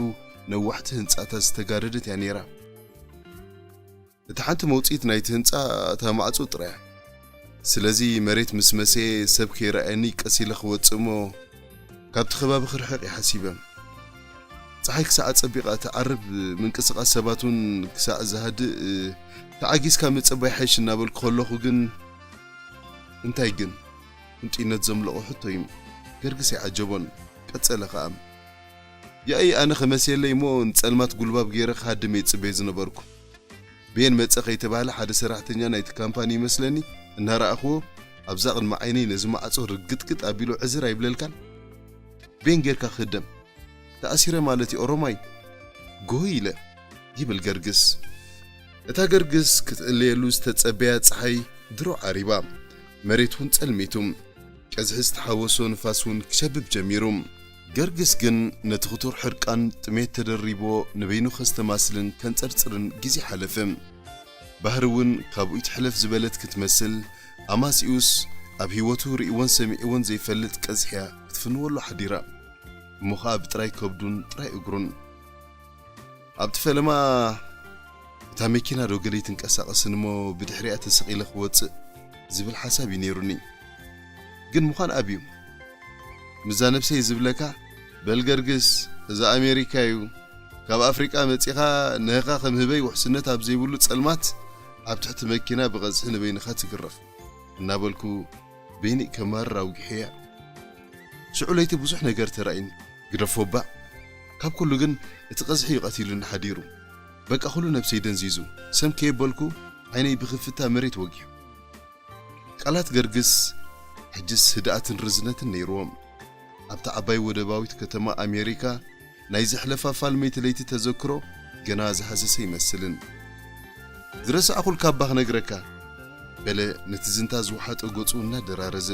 ነዋሕቲ ህንጻታት ዝተጋረደት እያ ነይራ። እታ ሓንቲ መውጽኢት ናይቲ ህንጻ እታ ማዕጾ ጥራያ። ስለዚ መሬት ምስ መሰየ ሰብ ከይረኣየኒ ቀስ ኢለ ክወጽእ እሞ ካብቲ ከባቢ ክርሕቕ እየ ሓሲበ። ጸሓይ ክሳዕ ኣጸቢቓ ትዓርብ፣ ምንቅስቓስ ሰባት እውን ክሳዕ ዝሃድእ ተዓጊስካ ምጽባይ ሓይሽ እናበልኩ ከለኹ ግን እንታይ ግን? ህንጡይነት ዘምለቖ ሕቶ እዩ። ገርግስ ኣይዓጀቦን። ቀጸለ ኸኣ። ያኢ ኣነ ከመስየለይ እሞ ንጸልማት ጉልባብ ገይረ ክሃድም እየ ዝጽበዮ ዝነበርኩ። ቤን መጸ ከይተባህለ ሓደ ሰራሕተኛ ናይቲ ካምፓኒ ይመስለኒ እናረኣኽዎ ኣብዛ ቅድሚ ዓይነይ ነዚ ማዕጾ ርግጥግጥ ኣቢሉ ዕዝር ኣይብለልካን? ቤን ጌርካ ክህደም። ተኣሲረ ማለት እዩ ኦሮማይ። ጎይ ኢለ ይብል ገርግስ። እታ ገርግስ ክትእለየሉ ዝተጸበያ ጸሓይ ድሮ ዓሪባ። መሬት እውን ጸልሚቱ። ቀዝሒ ዝተሓወሶ ንፋስ እውን ክሸብብ ጀሚሩ። ገርግስ ግን ነቲ ክቱር ሕርቃን ጥሜት ተደሪቦ ንበይኑ ከስተማስልን ከንጸርጽርን ግዜ ሓለፈ። ባህሪ እውን ካብኡ ይትሕለፍ ዝበለት ክትመስል፣ ኣማሲኡስ ኣብ ህይወቱ ርእይዎን ሰሚዕዎን ዘይፈልጥ ቀዝሕያ ክትፍንወሉ ሓዲራ። እሞ ኸኣ ብጥራይ ከብዱን ጥራይ እግሩን። ኣብቲ ፈለማ እታ መኪና ዶ ገለ ይትንቀሳቐስን እሞ ብድሕሪኣ ተሰቒለ ክወጽእ ዝብል ሓሳብ እዩ ነይሩኒ። ግን ምዃን ኣብዩ። ምዛ ነብሰይ ዝብለካ፣ በል ገርግስ፣ እዚ ኣሜሪካ እዩ። ካብ ኣፍሪቃ መጺኻ ንህኻ ከም ህበይ ውሕስነት ኣብ ዘይብሉ ጸልማት ኣብ ትሕቲ መኪና ብቐዝሒ ንበይንኻ ትግረፍ እናበልኩ በይነይ ከማርር ኣውጊሐያ። ሽዑ ለይቲ ብዙሕ ነገር ተራእዩኒ። ግደፎ እባ። ካብ ኩሉ ግን እቲ ቀዝሒ እዩ ቀቲሉኒ ሓዲሩ። በቃ ኩሉ ነብሰይ ደንዚዙ። ሰም ከየበልኩ ዓይነይ ብኽፍታ መሬት ወጊሑ። ቃላት ገርግስ ሕጅስ ህድኣትን ርዝነትን ነይርዎም። ኣብታ ዓባይ ወደባዊት ከተማ ኣሜሪካ ናይ ዘሕለፋ ፋልመይቲ ለይቲ ተዘክሮ ገና ዝሃሰሰ ይመስልን። ዝረሳዕኹልካ እባ ክነግረካ፣ በለ ነቲ ዝንታ ዝወሓጠ ገጹ እናደራረዘ።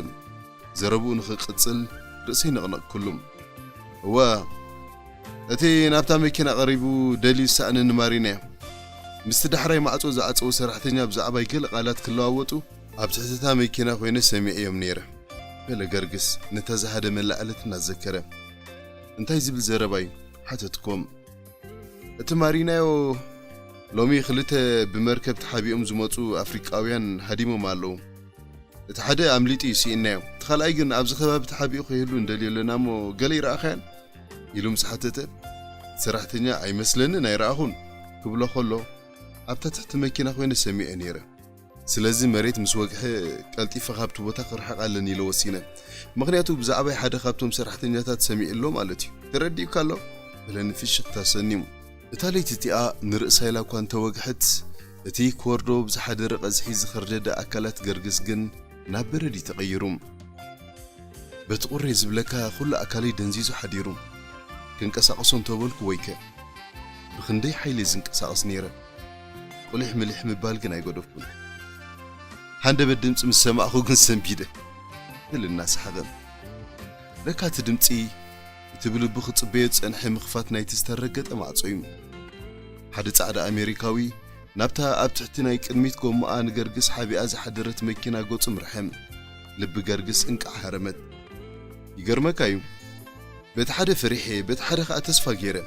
ዘረብኡ ንኽቅጽል ርእሰይ ነቕነቕኩሉ። እወ፣ እቲ ናብታ መኪና ቀሪቡ ደልዩ ዝሰኣነኒ ማሪና እዩ። ምስቲ ዳሕራይ ማዕጾ ዝዓጸወ ሰራሕተኛ ብዛዕባይ ገለ ቃላት ክለዋወጡ ኣብ ትሕቲ እታ መኪና ኮይነ ሰሚዐዮም ነይረ፣ በለ ገርግስ ነታ ዝሃደመላ ዕለት እናዘከረ። እንታይ ዝብል ዘረባ እዩ? ሓተትኩም። እቲ ማሪናዮ ሎሚ ክልተ ብመርከብ ተሓቢኦም ዝመጹ ኣፍሪቃውያን ሃዲሞም ኣለዉ። እቲ ሓደ ኣምሊጡ እዩ ስኢናዮ። እቲ ካልኣይ ግን ኣብዚ ከባቢ ተሓቢኡ ከይህሉ እንደልዮ ኣለና እሞ ገለ ይረኣኻያን? ኢሉ ምስ ሓተተ፣ ሰራሕተኛ ኣይመስለንን ኣይረኣኹን ክብሎ ከሎ ኣብታ ትሕቲ መኪና ኮይነ ሰሚዐ ነይረ። ስለዚ መሬት ምስ ወግሐ ቀልጢፈ ካብቲ ቦታ ክርሕቕ ኣለኒ ኢለ ወሲነ። ምኽንያቱ ብዛዕባይ ሓደ ካብቶም ሰራሕተኛታት ሰሚዑ ኣሎ ማለት እዩ። ተረዲኡካ ኣሎ? በለኒ ፍሽኽታ ሰኒሙ። እታ ለይቲ እቲኣ ንርእሳ ኢላ እኳ እንተወግሐት፣ እቲ ክወርዶ ብዝሓደረ ቀዝሒ ዝኸርደደ ኣካላት ገርግስ ግን ናብ በረድ እዩ ተቐይሩ። በቲ ቁሪ ዝብለካ ኩሉ ኣካለይ ደንዚዙ ሓዲሩ። ክንቀሳቐሶ እንተበልኩ ወይከ ብኽንደይ ሓይሊ ዝንቀሳቐስ ነይረ። ቁሊሕ ምሊሕ ምባል ግን ኣይገደፍኩን። ሃንደበት ድምፂ ምስ ሰማዕኹ ግን ሰንቢደ። ብል እናሰሓቐ። ለካ እቲ ድምፂ እቲ ብልቡ ክፅበዮ ዝፀንሐ ምኽፋት ናይቲ ዝተረገጠ ማዕፆ እዩ። ሓደ ፃዕዳ ኣሜሪካዊ ናብታ ኣብ ትሕቲ ናይ ቅድሚት ጎማኣ ንገርግስ ሓቢኣ ዝሓደረት መኪና ገፁ ምርሐ። ልቢ ገርግስ እንቃዕ ሃረመት። ይገርመካ እዩ። በቲ ሓደ ፈሪሐ፣ በቲ ሓደ ኸኣ ተስፋ ገይረ።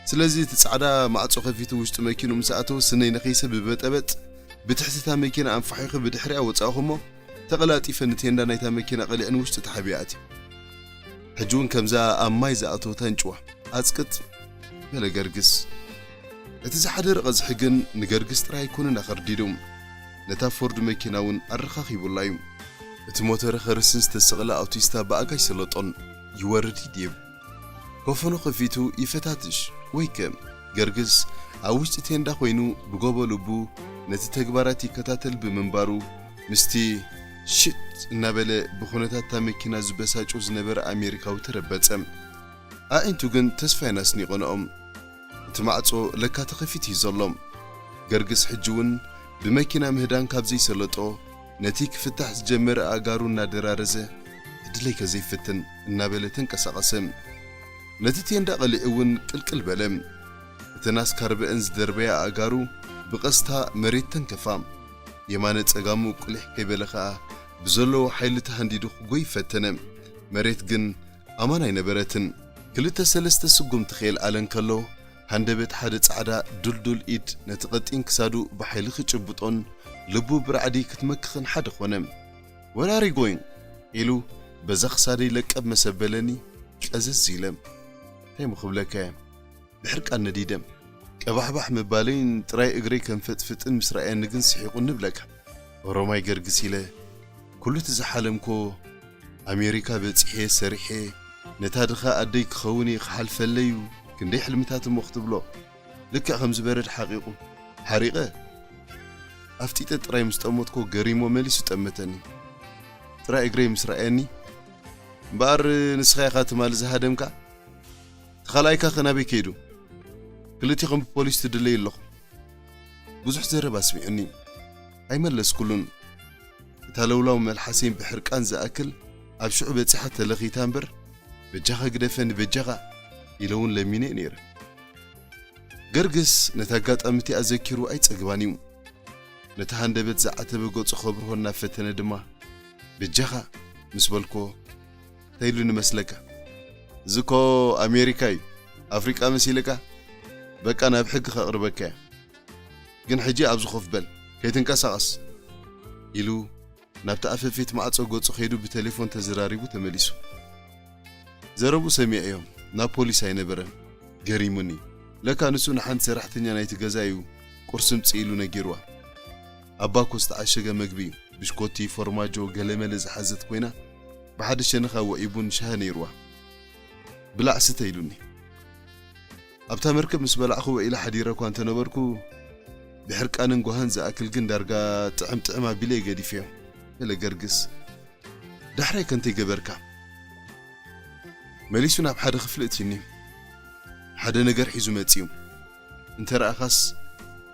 ስለዚ እቲ ጻዕዳ ማዕጾ ከፊቱ ውሽጢ መኪኑ ምስ ኣተወ ስነይ ነኺሰ ብበጠበጥ ብትሕቲ እታ መኪና ኣንፋሒኹ ብድሕሪኣ ወጻእኹ እሞ ተቐላጢፈ ንቴንዳ ናይታ መኪና ቀሊዐ ንውሽጢ ተሓቢኣ ኣትየ። ሕጂ እውን ከምዛ ኣብ ማይ ዝኣተወት ኣንጭዋ ኣጽቅጥ በለ ገርግስ። እቲ ዝሓደረ ቀዝሒ ግን ንገርግስ ጥራይ ኣይኮነን ኣኸርዲዱ። ነታ ፎርድ መኪና እውን ኣረኻኺቡላ እዩ። እቲ ሞተረ ኸርስን ዝተሰቕለ ኣውቲስታ ብኣጋይ ሰለጦን ይወርድ ይድይብ። ኮፈኑ ከፊቱ ይፈታትሽ ወይከ ገርግስ ኣብ ውሽጢ ቴንዳ ኮይኑ ብጎቦ ልቡ ነቲ ተግባራት ይከታተል ብምንባሩ ምስቲ ሽት እናበለ ብኹነታት እታ መኪና ዝበሳጩ ዝነበረ ኣሜሪካዊ ተረበጸ። ኣዒንቱ ግን ተስፋ እየን ኣስኒቐንኦም። እቲ ማዕጾ ለካ ተኸፊቱ እዩ ዘሎ። ገርግስ ሕጂ እውን ብመኪና ምህዳን ካብ ዘይሰለጦ ነቲ ክፍታሕ ዝጀመረ ኣእጋሩ እናደራረዘ ዕድለይ ከዘይፍትን እናበለ ተንቀሳቐሰ። ነቲ ቴንዳ ቀሊዑ እውን ቅልቅል በለ። እተን ኣስካርበአን ዝደርበያ ኣእጋሩ ብቐስታ መሬት ተንከፋ። የማነ ጸጋሙ ቁሊሕ ከይበለ ኸኣ ብዘለዎ ሓይሊ ተሃንዲዱ ክጎይ ፈተነ። መሬት ግን ኣማን ኣይነበረትን። ክልተ ሰለስተ ስጉምቲ ከየልዓለ እንከሎ ሃንደበት ሓደ ጻዕዳ ዱልዱል ኢድ ነቲ ቀጢን ክሳዱ ብሓይሊ ክጭብጦን ልቡ ብራዕዲ ክትመክኽን ሓደ ኾነ። Where are you going? ኢሉ በዛ ክሳደይ ለቀብ መሰበለኒ ቀዘዝ ኢለ። እንታይ እሞ ክብለካ እየ? ብሕርቃን ነዲደ። ቀባሕባሕ ምባለይን ጥራይ እግረይ ከም ፈጥፍጥን ምስ ረኣየኒ ግን ስሒቑ ንብለካ። ኦሮማይ ገርግስ ኢለ ኩሉ እቲ ዝሓለምኮ ኣሜሪካ በጺሐ ሰሪሐ ነታ ድኻ ኣደይ ክኸውን እየ ክሓልፈለይ እዩ። ክንደይ ሕልምታት እሞ ክትብሎ። ልክዕ ከም ዝበረድ ሓቂቑ ሓሪቐ ኣፍጢጠ ጥራይ ምስ ጠመትኮ ገሪሞ መሊሱ ጠመተኒ። ጥራይ እግረይ ምስ ረኣየኒ እምበኣር ንስኻ ኢኻ ትማሊ ዝሃደምካ? ተኻልኣይካ ከ ናበይ ከይዱ? ክልቲኹም ብፖሊስ ትድለዩ ኣለኹም። ብዙሕ ዘረባ ኣስሚዑኒ። ኣይመለስኩሉን። እታ ለውላው መልሓሰይን ብሕርቃን ዝኣክል ኣብ ሽዑ በጺሓ ተለኺታ እምበር፣ በጃኻ ግደፈኒ በጃኻ ኢለ እውን ለሚነ ነይረ። ገርግስ ነታ ኣጋጣሚ እቲኣ ዘኪሩ ኣይጸግባን እዩ። ነቲ ሃንደበት ዝዓተበ ገጹ ከብርሆ እናፈተነ ድማ፣ በጃኻ ምስ በልኮ፣ እንታይ ኢሉ ንመስለካ? እዚ እኮ ኣሜሪካ እዩ፣ ኣፍሪቃ መሲልካ? በቃ ናብ ሕጊ ከቕርበካ እየ። ግን ሕጂ ኣብዚ ኮፍ በል፣ ከይትንቀሳቐስ ኢሉ ናብቲ ኣፈፌት ማዕጾ ገጹ ከይዱ ብቴሌፎን ተዘራሪቡ ተመሊሱ። ዘረብኡ ሰሚዐዮ፣ ናብ ፖሊስ ኣይነበረን። ገሪሙኒ። ለካ ንሱ ንሓንቲ ሰራሕተኛ ናይቲ ገዛ እዩ ቁርሲ ምጽእ ኢሉ ነጊርዋ። ኣብ ባኮ ዝተዓሸገ መግቢ እዩ። ብሽኮቲ፣ ፎርማጆ፣ ገለመለ ዝሓዘት ኮይና ብሓደ ሸነኻ ወዒቡን ሻሂ ነይርዋ። ብላዕ ስተ ኢሉኒ። ኣብታ መርከብ ምስ በላዕኹ ውዒለ ሓዲረ እኳ እንተነበርኩ፣ ብሕርቃንን ጓህን ዝኣክል ግን ዳርጋ ጥዕም ጥዕም ኣቢለ እየ ገዲፈዮ። በለ ገርግስ፣ ዳሕራይ ከ እንታይ ገበርካ? መሊሱ ናብ ሓደ ክፍሊ እትዩኒ። ሓደ ነገር ሒዙ መጺኡ። እንተ ረኣኻስ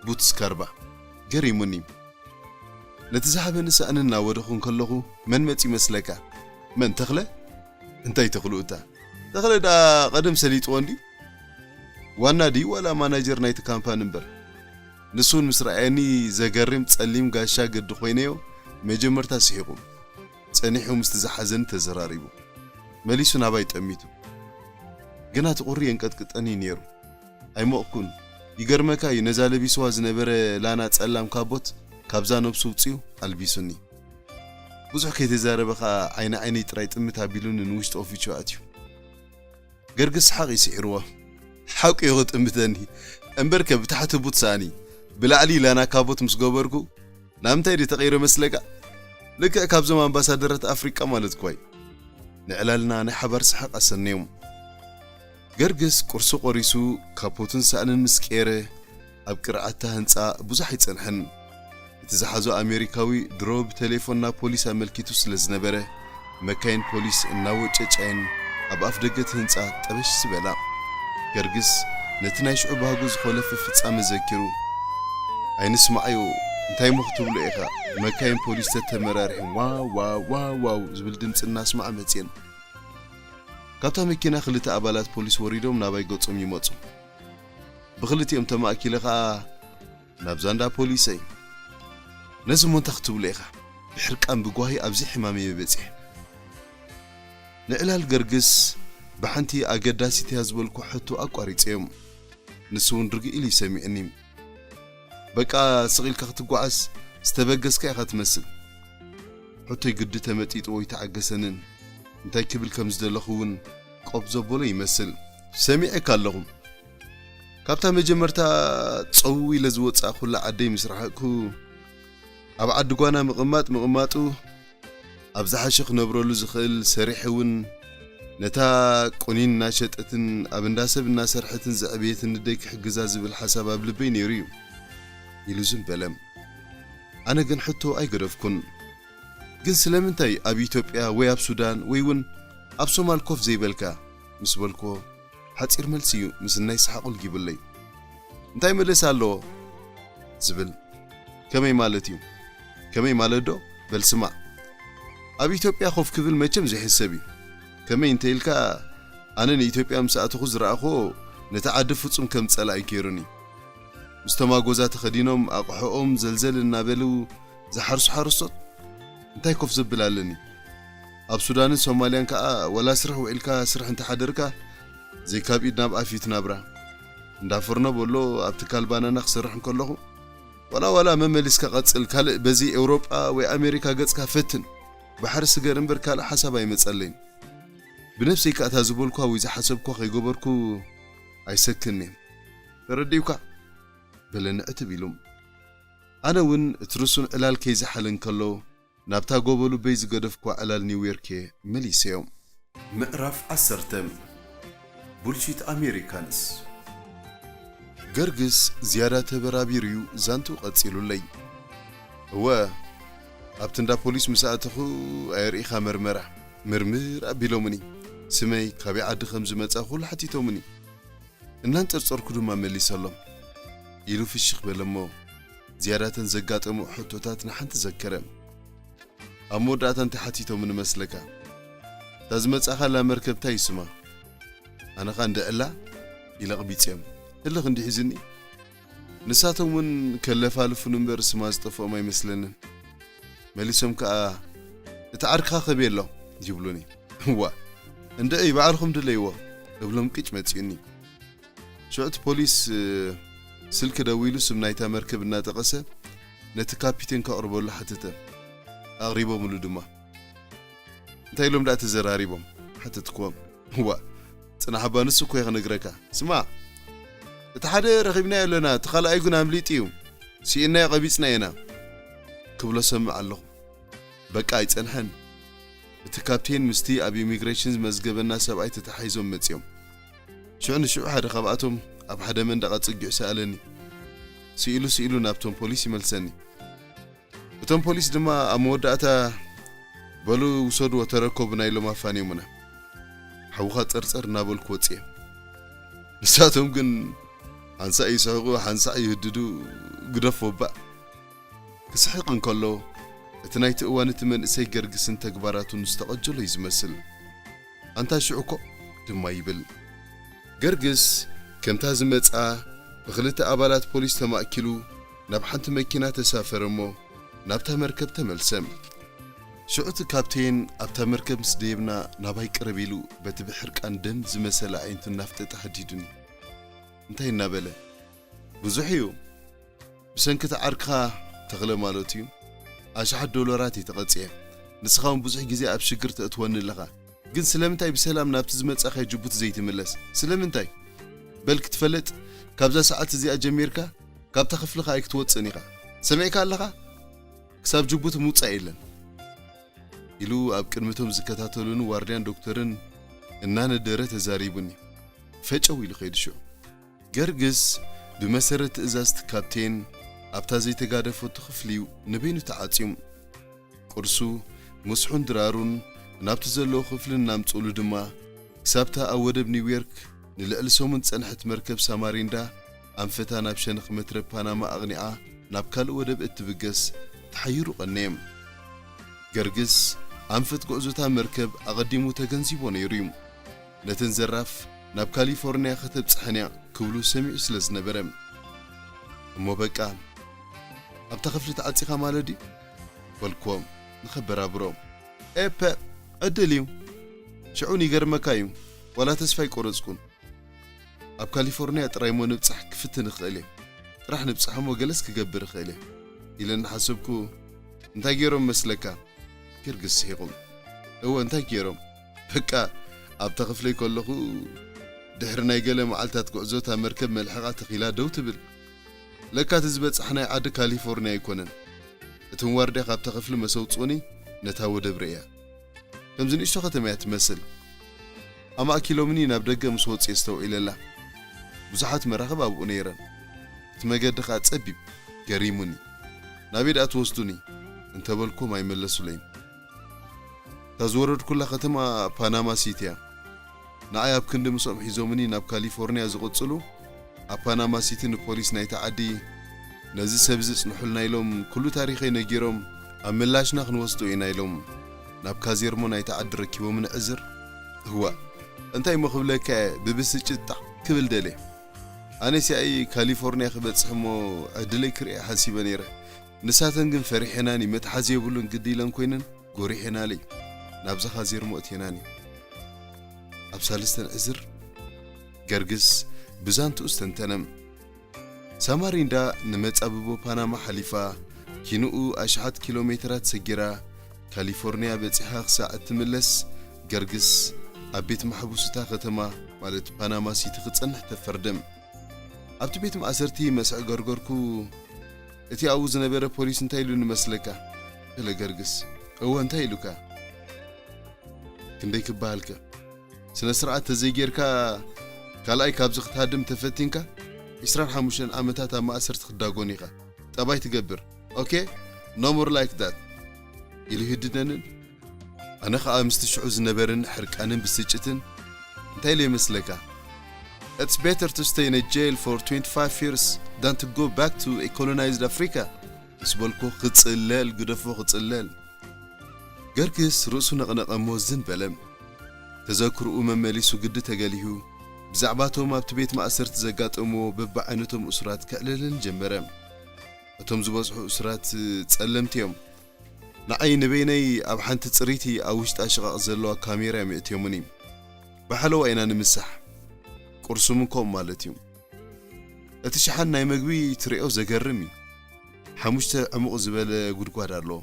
ቡት ስካርባ። ገሪሙኒ። ነቲ ዝሃበኒ ሳእኒ እናወደኹ እንከለኹ መን መጺኡ ይመስለካ? መን? ተኽለ? እንታይ ተኽሉ እታ? ተኽለ ደኣ ቀደም ሰሊጥዎ እንድዩ። ዋና ድዩ ዋላ ማናጀር ናይቲ ካምፓኒ እምበር። ንሱ እውን ምስ ረኣየኒ ዘገርም ጸሊም ጋሻ ገዲ ኮይነዮ መጀመርታ ስሒቑ። ጸኒሑ ምስቲ ዝሓዘኒ ተዘራሪቡ። መሊሱ ናባይ ጠሚቱ። ግና እቲ ቁሪ የንቀጥቅጠኒ ነይሩ። ኣይሞቕኩን። ይገርመካ እዩ፣ ነዛ ለቢስዋ ዝነበረ ላና ጸላም ካቦት ካብዛ ነብሱ ውጽኡ ኣልቢሱኒ። ብዙሕ ከይተዛረበ ኸኣ ዓይኒ ዓይነይ ጥራይ ጥምት ኣቢሉኒ ንውሽጢ ኦፊቹ ኣትዩ። ገርግስ ሰሓቕ እዩ ስዒርዎ። ሓቁ እዩ ክጥምተኒ። እምበርከ ብታሕቲ ቡት ሰኣኒ፣ ብላዕሊ ላና ካቦት ምስ ገበርኩ፣ ናብ ምንታይ ድዩ ተቐይረ መስለካ? ልክዕ ካብዞም ኣምባሳደራት ኣፍሪቃ ማለት እኳ እዩ። ንዕላልና ናይ ሓባር ሰሓቕ ኣሰነዮም። ገርግስ ቁርሲ ቆሪሱ ካፖትን ሳእንን ምስ ቀየረ፣ ኣብ ቅርዓታ ህንጻ ብዙሕ ኣይጸንሐን። እቲ ዝሓዞ ኣሜሪካዊ ድሮ ብቴሌፎን ናብ ፖሊስ ኣመልኪቱ ስለ ዝነበረ፣ መካይን ፖሊስ እናወጨጫየን ኣብ ኣፍ ደገ እቲ ህንጻ ጠበሽ ዝበላ። ገርግስ ነቲ ናይ ሽዑ ባህጉ ዝኾለፈ ፍጻመ ዘኪሩ፣ "ኣይንስማዓዮ፣ እንታይ እሞ ክትብሎ ኢኻ?" መካይን ፖሊስ ተተመራሪሐን ዋው ዋው ዋው ዋው ዝብል ድምጺ እናስማዓ መጽየን። ካብታ መኪና ክልተ ኣባላት ፖሊስ ወሪዶም ናባይ ገጾም ይመጹ። ብክልቲኦም ተማእኪለ ኸኣ ናብዛ እንዳ ፖሊሰይ። ነዚ እሞ እንታይ ክትብሎ ኢኻ? ብሕርቃን ብጓሂ ኣብዚ ሕማመይ በጺሐ። ንዕላል ገርግስ ብሓንቲ ኣገዳሲት እያ ዝበልኩ ሕቶ ኣቋሪጸዮም። ንሱ እውን ርግእ ኢሉ ይሰሚዕኒ። በቃ ስቕ ኢልካ ክትጓዓዝ ዝተበገስካ ኢኻ ትመስል። ሕቶይ ግዲ ተመጢጥዎ ኣይተዓገሰንን። እንታይ ክብል ከም ዝደለኹ እውን ቆብ ዘበሎ ይመስል። ሰሚዐካ ኣለኹ። ካብታ መጀመርታ ጸው ኢለ ዝወጻእኩላ ዓደይ ምስ ረሓቕኩ፣ ኣብ ዓዲ ጓና ምቕማጥ ምቕማጡ፣ ኣብ ዝሓሸ ክነብረሉ ዝኽእል ሰሪሐ እውን ነታ ቁኒን እናሸጠትን ኣብ እንዳ ሰብ እናሰርሐትን ዘዕበየትን ንደይ ክሕግዛ ዝብል ሓሳብ ኣብ ልበይ ነይሩ እዩ ኢሉ ዝም በለ። ኣነ ግን ሕቶ ኣይገደፍኩን። "ግን ስለምንታይ ኣብ ኢትዮጵያ ወይ ኣብ ሱዳን ወይ እውን ኣብ ሶማል ኮፍ ዘይበልካ?" ምስ በልኩዎ፣ ሓጺር መልሲ እዩ ምስናይ ሰሓቕ ልጊብለይ። "እንታይ መለሲ ኣለዎ?" ዝብል። "ከመይ ማለት እዩ?" "ከመይ ማለት ዶ? በል ስማዕ። ኣብ ኢትዮጵያ ኮፍ ክብል መቸም ዘይሕሰብ እዩ። ከመይ እንተ ኢልካ፣ ኣነ ንኢትዮጵያ ምስ ኣተኹ ዝረኣኹዎ ነቲ ዓዲ ፍጹም ከም ጸላኢ ገይሩኒ። ምስቶም ኣጎዛ ተኸዲኖም ኣቕሕኦም ዘልዘል እናበሉ ዝሓርሱ ሓረስቶት እንታይ ኮፍ ዘብል ኣለኒ? ኣብ ሱዳንን ሶማልያን ከኣ ወላ ስራሕ ውዒልካ ስራሕ እንተሓደርካ ዘይካብ ኢድ ናብ ኣፍ እዩ እቲ ናብራ። እንዳ ፍርኖ በሎ ኣብ ትካል ባናና ክሰርሕ እንከለኹ፣ ዋላ ዋላ መመሊስካ ቀጽል፣ ካልእ በዚ ኤውሮጳ ወይ ኣሜሪካ ገጽካ ፈትን፣ ባሕሪ ስገር እምበር ካልእ ሓሳብ ኣይመጸለይን። ብነብሰይ ከኣ እታ ዝበልኳ ወይ ዝሓሰብኳ ከይገበርኩ ኣይሰክንን እየ። ተረዲኡካ?" በለኒ ዕትብ ኢሉ። ኣነ እውን እቲ ርሱን ዕላል ከይዝሓለ እንከሎ፣ ናብታ ጎቦ ልበይ ዝገደፍኳ ዕላል ኒውዮርክ እየ መሊሰዮ። ምዕራፍ ዓሰርተ። ቡልሺት ኣሜሪካንስ። ገርግስ ዝያዳ ተበራቢሩ እዩ ዛንትኡ ቀጺሉለይ። እወ፣ ኣብቲ እንዳ ፖሊስ ምስ ኣተኹ ኣየርኢኻ መርመራ፣ ምርምር ኣቢሎምኒ። ስመይ፣ ካበይ ዓዲ ከም ዝመጻ ኩሉ ሓቲቶምኒ። እናንጸርጸርኩ ድማ መሊሰሎም። ኢሉ ፍሽኽ በለ እሞ፣ ዝያዳተን ዘጋጠሙ ሕቶታት ንሓንቲ ዘከረ። ኣብ መወዳእታ እንታይ ሓቲቶምኒ መስለካ? "እታ ዝመጻኻላ መርከብ እንታይ እዩ ስማ?" ኣነ ኸኣ እንድዕላ ኢለ ኣቕቢጸዮም። ህልኽ እንዲሒዙኒ። ንሳቶም እውን ከለፋልፉን እምበር ስማ ዝጠፍኦም ኣይመስለንን። መሊሶም ከኣ፣ "እቲ ዓርክኻ ከበይ ኣሎ?" ይብሉኒ። "እዋ፣ እንድዒ ባዕልኹም ድለይዎ" እብሎም ቅጭ መጺኡኒ። ሽዑ እቲ ፖሊስ፣ እ፣ ስልኪ ደዊሉ ስም ናይታ መርከብ እናጠቐሰ ነቲ ካፒቴን ከቕርበሉ ሓተተ። ኣቕሪቦምሉ ድማ። "እንታይ ኢሎም ደኣ ተዘራሪቦም?" ሓተትክዎም። "እዋ፣ ጽናሕ እባ ንሱ እኮ እዩ ክነግረካ። ስማዕ፣ እቲ ሓደ ረኺብናዮ ኣለና፣ እቲ ካልኣይ ግን ኣምሊጡ እዩ። ስኢንናዮ ቀቢጽናዮ ኢና" ክብሎ ሰምዕ ኣለኹ። በቃ ኣይጸንሐን። እቲ ካፕቴን ምስቲ ኣብ ኢሚግሬሽን ዝመዝገበና ሰብኣይ ተተሓሒዞም መጺኦም። ሽዑ ንሽዑ ሓደ ካብኣቶም ኣብ ሓደ መንደቕ ኣጸጊዑ ሰኣለኒ። ስኢሉ ስኢሉ ናብቶም ፖሊስ ይመልሰኒ። እቶም ፖሊስ ድማ ኣብ መወዳእታ፣ "በሉ ውሰድዎ፣ ተረከቡና" ኢሎም ኣፋንዮምና። ሓውኻ ጸርጸር እናበልኩ ወጽየ። ንሳቶም ግን ሓንሳእ ይስሕቑ፣ ሓንሳእ ይህድዱ። ግደፎ እባ። ክስሕቕ እንከሎ፣ እቲ ናይቲ እዋን እቲ መንእሰይ ገርግስን ተግባራቱን ዝተቐጀሎ እዩ ዝመስል። "ኣንታ ሽዑ እኮ" ድማ ይብል። ገርግስ ከምታ ዝመጻ ብኽልተ ኣባላት ፖሊስ ተማእኪሉ ናብ ሓንቲ መኪና ተሳፈረ እሞ ናብታ መርከብ ተመልሰ። ሽዑ እቲ ካፕቴን ኣብታ መርከብ ምስ ደየብና ናባይ ቅርብ ኢሉ በቲ ብሕርቃን ደም ዝመሰለ ኣዒንቱ እናፍጠጠ ሃዲዱኒ። እንታይ እናበለ? "ብዙሕ እዩ። ብሰንኪ እቲ ዓርክኻ ተኽለ ማለቱ እዩ። ኣሽሓት ዶላራት እየ ተቐጽየ። ንስኻ እውን ብዙሕ ግዜ ኣብ ሽግር ተእትወኒ ኣለኻ። ግን ስለምንታይ ብሰላም ናብቲ ዝመጻኻዮ ጅቡቲ ዘይትምለስ? ስለምንታይ? በል ክትፈልጥ፣ ካብዛ ሰዓት እዚኣ ጀሚርካ ካብታ ክፍልኻ ኣይክትወጽእን ኢኻ። ሰሚዕካ ኣለኻ? ክሳብ ጅቡቲ ምውጻእ የለን" ኢሉ ኣብ ቅድሚቶም ዝከታተሉኒ ዋርድያን ዶክተርን እናነደረ ተዛሪቡኒ። ፈጨው ኢሉ ከይዱ ሽዑ። ገርግስ ብመሰረት ትእዛዝ እቲ ካፕቴን ኣብታ ዘይተጋደፈቶ ክፍሊ እዩ ንበይኑ ተዓጽዩ። ቁርሱ፣ ምስሑን ድራሩን ናብቲ ዘለዎ ክፍሊ እናምጽኡሉ ድማ፣ ክሳብታ ኣብ ወደብ ኒውዮርክ ንልዕሊ ሰሙን ዝጸንሐት መርከብ ሳማሪንዳ ኣንፈታ ናብ ሸነኽ መትረብ ፓናማ ኣቕኒዓ ናብ ካልእ ወደብ እትብገስ ተሓይሩ ቀነየ። ገርግስ ኣንፈት ጉዕዞታ መርከብ ኣቐዲሙ ተገንዚቦ ነይሩ እዩ። ነተን ዘራፍ ናብ ካሊፎርንያ ከተብጽሐን እያ ክብሉ ሰሚዑ ስለ ዝነበረ። "እሞ በቃ ኣብታ ክፍሊ ተዓጺኻ ማለት ድዩ?" በልክዎ ንኸበራብሮ። "ኤፐ፣ ዕድል እዩ። ሽዑን ይገርመካ እዩ፣ ዋላ ተስፋ ኣይቆረጽኩን። ኣብ ካሊፎርንያ ጥራይ እሞ ንብጻሕ ክፍትን እኽእል እየ። ጥራሕ ንብጻሕ እሞ ገለስ ክገብር እኽእል እየ" ኢለ እናሓሰብኩ፣ "እንታይ ገይሮም መስለካ?" ገርግስ ስሒቑ። "እወ፣ እንታይ ገይሮም? በቃ ኣብታ ክፍለይ ከለኹ ድሕሪ ናይ ገለ መዓልታት ጉዕዞ እታ መርከብ መልሕቓ ተኺላ ደው ትብል። ለካ እቲ ዝበጻሕናዮ ዓዲ ካሊፎርንያ ኣይኮነን። እቶም ዋርድያ ካብታ ክፍሊ መሰውጽኡኒ ነታ ወደብ ርእያ። ከምዚ ንእሽቶ ከተማ እያ ትመስል። ኣማእኪሎምኒ ናብ ደገ ምስ ወጹ እየ ኣስተውዒለላ። ብዙሓት መራኽብ ኣብኡ ነይረን። እቲ መገዲ ኸኣ ጸቢብ፣ ገሪሙኒ። ናበይ ደኣ ትወስዱኒ?" እንተበልኩም ኣይመለሱለይን። እታ ዝወረድኩላ ከተማ ፓናማ ሲቲ እያ። ንዓይ ኣብ ክንዲ ምስኦም ሒዞምኒ ናብ ካሊፎርንያ ዝቕጽሉ፣ ኣብ ፓናማ ሲቲ ንፖሊስ ናይቲ ዓዲ፣ "ነዚ ሰብ እዚ ጽንሑልና" ኢሎም ኩሉ ታሪኸይ ነጊሮም፣ "ኣብ ምላሽና ክንወስዶ ኢና" ኢሎም ናብ ካዜርሞ ናይቲ ዓዲ ረኪቦምኒ ዕዝር። እዋእ፣ እንታይ እሞ ክብለካ እየ፣ ብብስጭት ጣዕ ክብል ደልየ። ኣነስ ያኢ ካሊፎርንያ ክበጽሕ እሞ ዕድለይ ክርእያ ሓሲበ ነይረ። ንሳተን ግን ፈሪሐናኒ፣ መትሓዚ የብሉን፣ ግዲ ኢለን ኮይነን ጎሪሐናለይ፣ ናብዛ ካዜርሞ እትየናኒ። ኣብ ሳልስተን ዕዝር ገርግስ ብዛንትኡ ዝተንተነ። ሳማሪንዳ ንመጻብቦ ፓናማ ሓሊፋ፣ ኪንኡ ኣሽሓት ኪሎ ሜትራት ሰጊራ፣ ካሊፎርንያ በጺሓ ክሳዕ እትምለስ፣ ገርግስ ኣብ ቤት ማሕቡስ እታ ከተማ፣ ማለት ፓናማ ሲቲ፣ ክጸንሕ ተፈርደ። ኣብቲ ቤት ማእሰርቲ መስዕ ገርገርኩ፣ እቲ ኣብኡ ዝነበረ ፖሊስ እንታይ ኢሉኒ መስለካ? በለ ገርግስ። እወ፣ እንታይ ኢሉካ? ክንደይ ክበሃልከ? ስነ ስርዓት ተዘይጌርካ ካልኣይ ካብዚ ክትሃድም ተፈቲንካ፣ ዒስራን ሓሙሽተን ዓመታት ኣብ ማእሰርቲ ክትዳጎን ኢኻ። ጠባይ ትገብር። ኦኬ? No more like that። ኢሉ ይህድደንን ኣነ ኸኣ ምስቲ ሽዑ ዝነበረኒ ሕርቃንን ብስጭትን እንታይ ኢለ ይመስለካ? It's better to stay in a jail for twenty-five years than to go back to a colonized Africa ምስ በልኩ ክጽለል፣ ግደፎ ክጽለል። ገርግስ ርእሱ ነቕነቐ እሞ ዝን በለ። ተዘክርኡ መመሊሱ ግዲ ተገሊሁ፣ ብዛዕባ እቶም ኣብቲ ቤት ማእሰርቲ ዘጋጠምዎ በብዓይነቶም እሱራት ከዕልለኒ ጀመረ። እቶም ዝበዝሑ እሱራት ጸለምቲ እዮም። ንዓይ ንበይነይ ኣብ ሓንቲ ጽሪቲ ኣብ ውሽጣ ሽቓቕ ዘለዋ ካሜራ እዮም የእትዮምኒ። ብሓለዋ ኢና ንምሳሕ። ቁርሲ እውን ከምኡ ማለት እዩ። እቲ ሸሓን ናይ መግቢ ትርእዮ ዘገርም እዩ። ሓሙሽተ ዕሙቕ ዝበለ ጉድጓድ ኣለዎ።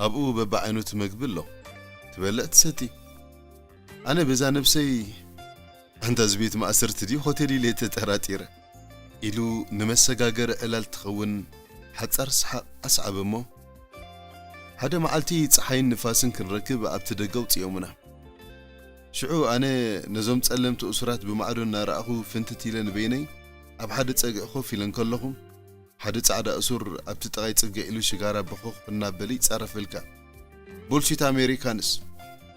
ኣብኡ በብዓይነቱ መግቢ ኣሎ። ትበልዕ ትሰቲ። ኣነ በዛ ነብሰይ ኣንታ እዚ ቤት ማእሰርቲ ድዩ ሆቴል ኢለ ተጠራጢረ። ኢሉ ንመሰጋገሪ ዕላል ትኸውን ሓጻር ሰሓቕ ኣስዓበ እሞ፣ ሓደ መዓልቲ ጸሓይን ንፋስን ክንረክብ ኣብቲ ደገ ኣውጺኦምና። ሽዑ ኣነ ነዞም ጸለምቲ እሱራት ብማዕዶ እናረኣኹ ፍንትት ኢለ ንበይነይ ኣብ ሓደ ጸግዒ ኮፍ ኢለ እንከለኹ፣ ሓደ ጻዕዳ እሱር ኣብቲ ጥቓይ ጽግዕ ኢሉ ሽጋራ በኾኽ እናበለ ይጻረፈልካ። "ቡልሺት ኣሜሪካንስ!"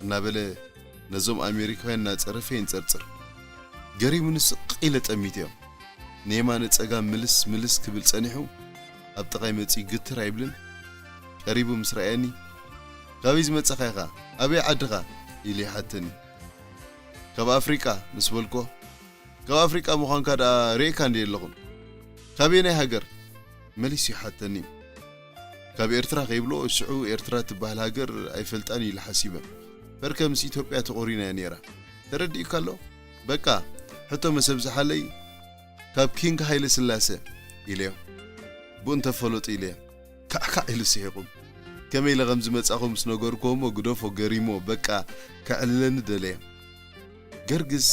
እናበለ ነዞም ኣሜሪካውያን እናጸረፈ የንጸርጽር። ገሪሙኒ ስቕ ኢለ ጠሚተዮ። ንየማነ ጸጋም ምልስ ምልስ ክብል ጸኒሑ፣ ኣብ ጥቓይ መጺኡ ግትር ኣይብልን። ቀሪቡ ምስ ረኣየኒ፣ "ካበይ ዝመጸኻ ኢኻ? ኣበይ ዓድኻ?" ኢሉ ይሓተኒ። "ካብ ኣፍሪቃ" ምስ በልኮ፣ "ካብ ኣፍሪቃ ምዃንካ ደኣ ርኤካ እንድየ ኣለኹ። ካበየናይ ሃገር?" መሊሱ ይሓተኒ። ካብ ኤርትራ ከይብሎ፣ ሽዑ ኤርትራ ትበሃል ሃገር ኣይፈልጣን ኢለ ሓሲበ። በርከ ምስ ኢትዮጵያ ተቖሪና እያ ነይራ። ተረዲኡካ ኣሎ? በቃ፣ ሕቶ መሰብ ዝሓለይ ካብ ኪንግ ሃይለ ስላሰ ኢለዮ። ብኡ እንተፈለጡ ኢለዮ። ካዕካዕ ኢሉ ስሒቑ። ከመይ ኢለ ከም ዝመጻኹ ምስ ነገርኩዎ እሞ ግደፎ ገሪሞ፣ በቃ፣ ከዕልለኒ ደለየ። ገርግስ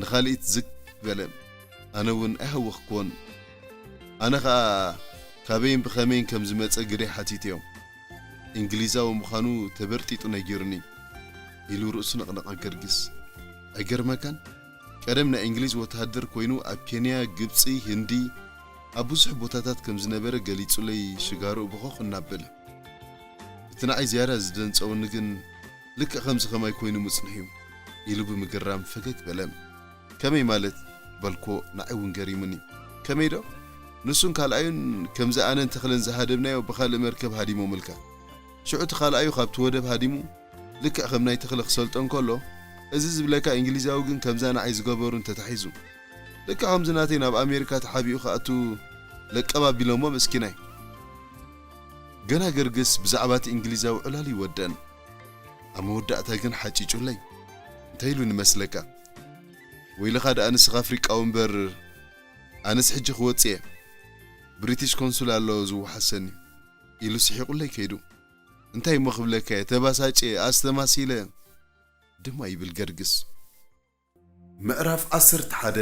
ንኻልኢት ዝግ በለ። ኣነ እውን ኣይሃወኽኩዎን። ኣነ ኸኣ ካበይን ብኸመይን ከም ዝመጸ ግደይ ሓቲተዮ። እንግሊዛዊ ምዃኑ ተበርጢጡ ነጊሩኒ፣ ኢሉ ርእሱ ነቕነቐ ገርግስ። ኣይገርመካን? ቀደም ናይ እንግሊዝ ወተሃደር ኮይኑ ኣብ ኬንያ፣ ግብጺ፣ ህንዲ፣ ኣብ ብዙሕ ቦታታት ከም ዝነበረ ገሊጹለይ ሽጋርኡ በኾኽ እናበለ። እቲ ንዓይ ዝያዳ ዝደንጸወኒ ግን ልክዕ ከምዚ ከማይ ኮይኑ ምጽንሑ እዩ፣ ኢሉ ብምግራም ፈገግ በለ። ከመይ ማለት? በልኮ፣ ንዓይ እውን ገሪሙኒ። ከመይ ዶ? ንሱን ካልኣዩን ከምዚ ኣነን ተኽለን ዝሃደምናዮ ብኻልእ መርከብ ሃዲሞምልካ። ሽዑ እቲ ካልኣዩ ካብቲ ወደብ ሃዲሙ ልክዕ ከም ናይ ተኽለ ክሰልጦ እንከሎ፣ እዚ ዝብለካ እንግሊዛዊ ግን ከምዛ ንዓይ ዝገበሩን ተታሒዙ። ልክዕ ከምዚ ናተይ ናብ ኣሜሪካ ተሓቢኡ ክኣቱ ለቀብ ኣቢሎሞ መስኪናይ። ገና ገርግስ ብዛዕባ እቲ እንግሊዛዊ ዕላል ይወደን። ኣብ መወዳእታ ግን ሓጪጩለይ። እንታይ ኢሉ ንመስለካ? "ወይልኻ ደኣ ንስኻ ኣፍሪቃዊ እምበር፣ ኣነስ ሕጂ ክወጽእ እየ። ብሪቲሽ ኮንሱል ኣሎ ዝወሓሰኒ" ኢሉ ስሒቑለይ ከይዱ። እንታይ እሞ ክብለካ እየ፣ ተባሳጭየ፣ ኣስተማሲለ ድማ ይብል ገርግስ። ምዕራፍ ዓሰርተ ሓደ።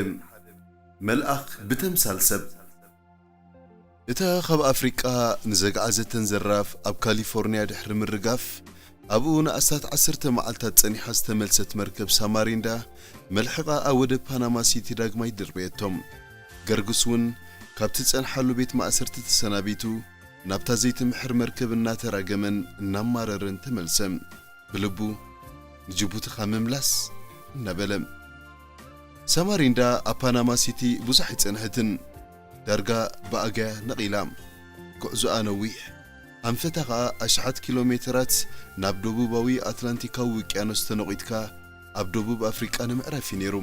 መልኣኽ ብተምሳል ሰብ። እታ ካብ ኣፍሪቃ ንዘግዓዘተን ዘራፍ ኣብ ካሊፎርንያ ድሕሪ ምርጋፍ፣ ኣብኡ ንኣስታት ዓሰርተ መዓልታት ጸኒሓ ዝተመልሰት መርከብ ሳማሪንዳ፣ መልሕቓ ኣብ ወደብ ፓናማ ሲቲ ዳግማይ ደርበየቶም። ገርግስ እውን ካብቲ ዝጸንሓሉ ቤት ማእሰርቲ ተሰናቢቱ፣ ናብታ ዘይትምሕር መርከብ እናተራገመን እናማረረን ተመልሰ። ብልቡ፣ "ንጅቡቲ ካብ ምምላስ" እናበለ። ሳማሪንዳ ኣብ ፓናማ ሲቲ ብዙሕ ኣይጸንሐትን። ዳርጋ ብኣጋያ ነቒላ። ጉዕዞኣ ነዊሕ፣ ኣንፈታ ኸኣ ኣሽሓት ኪሎ ሜተራት ናብ ደቡባዊ ኣትላንቲካዊ ውቅያኖስ ተነቒትካ ኣብ ደቡብ ኣፍሪቃ ንምዕራፍ እዩ ነይሩ።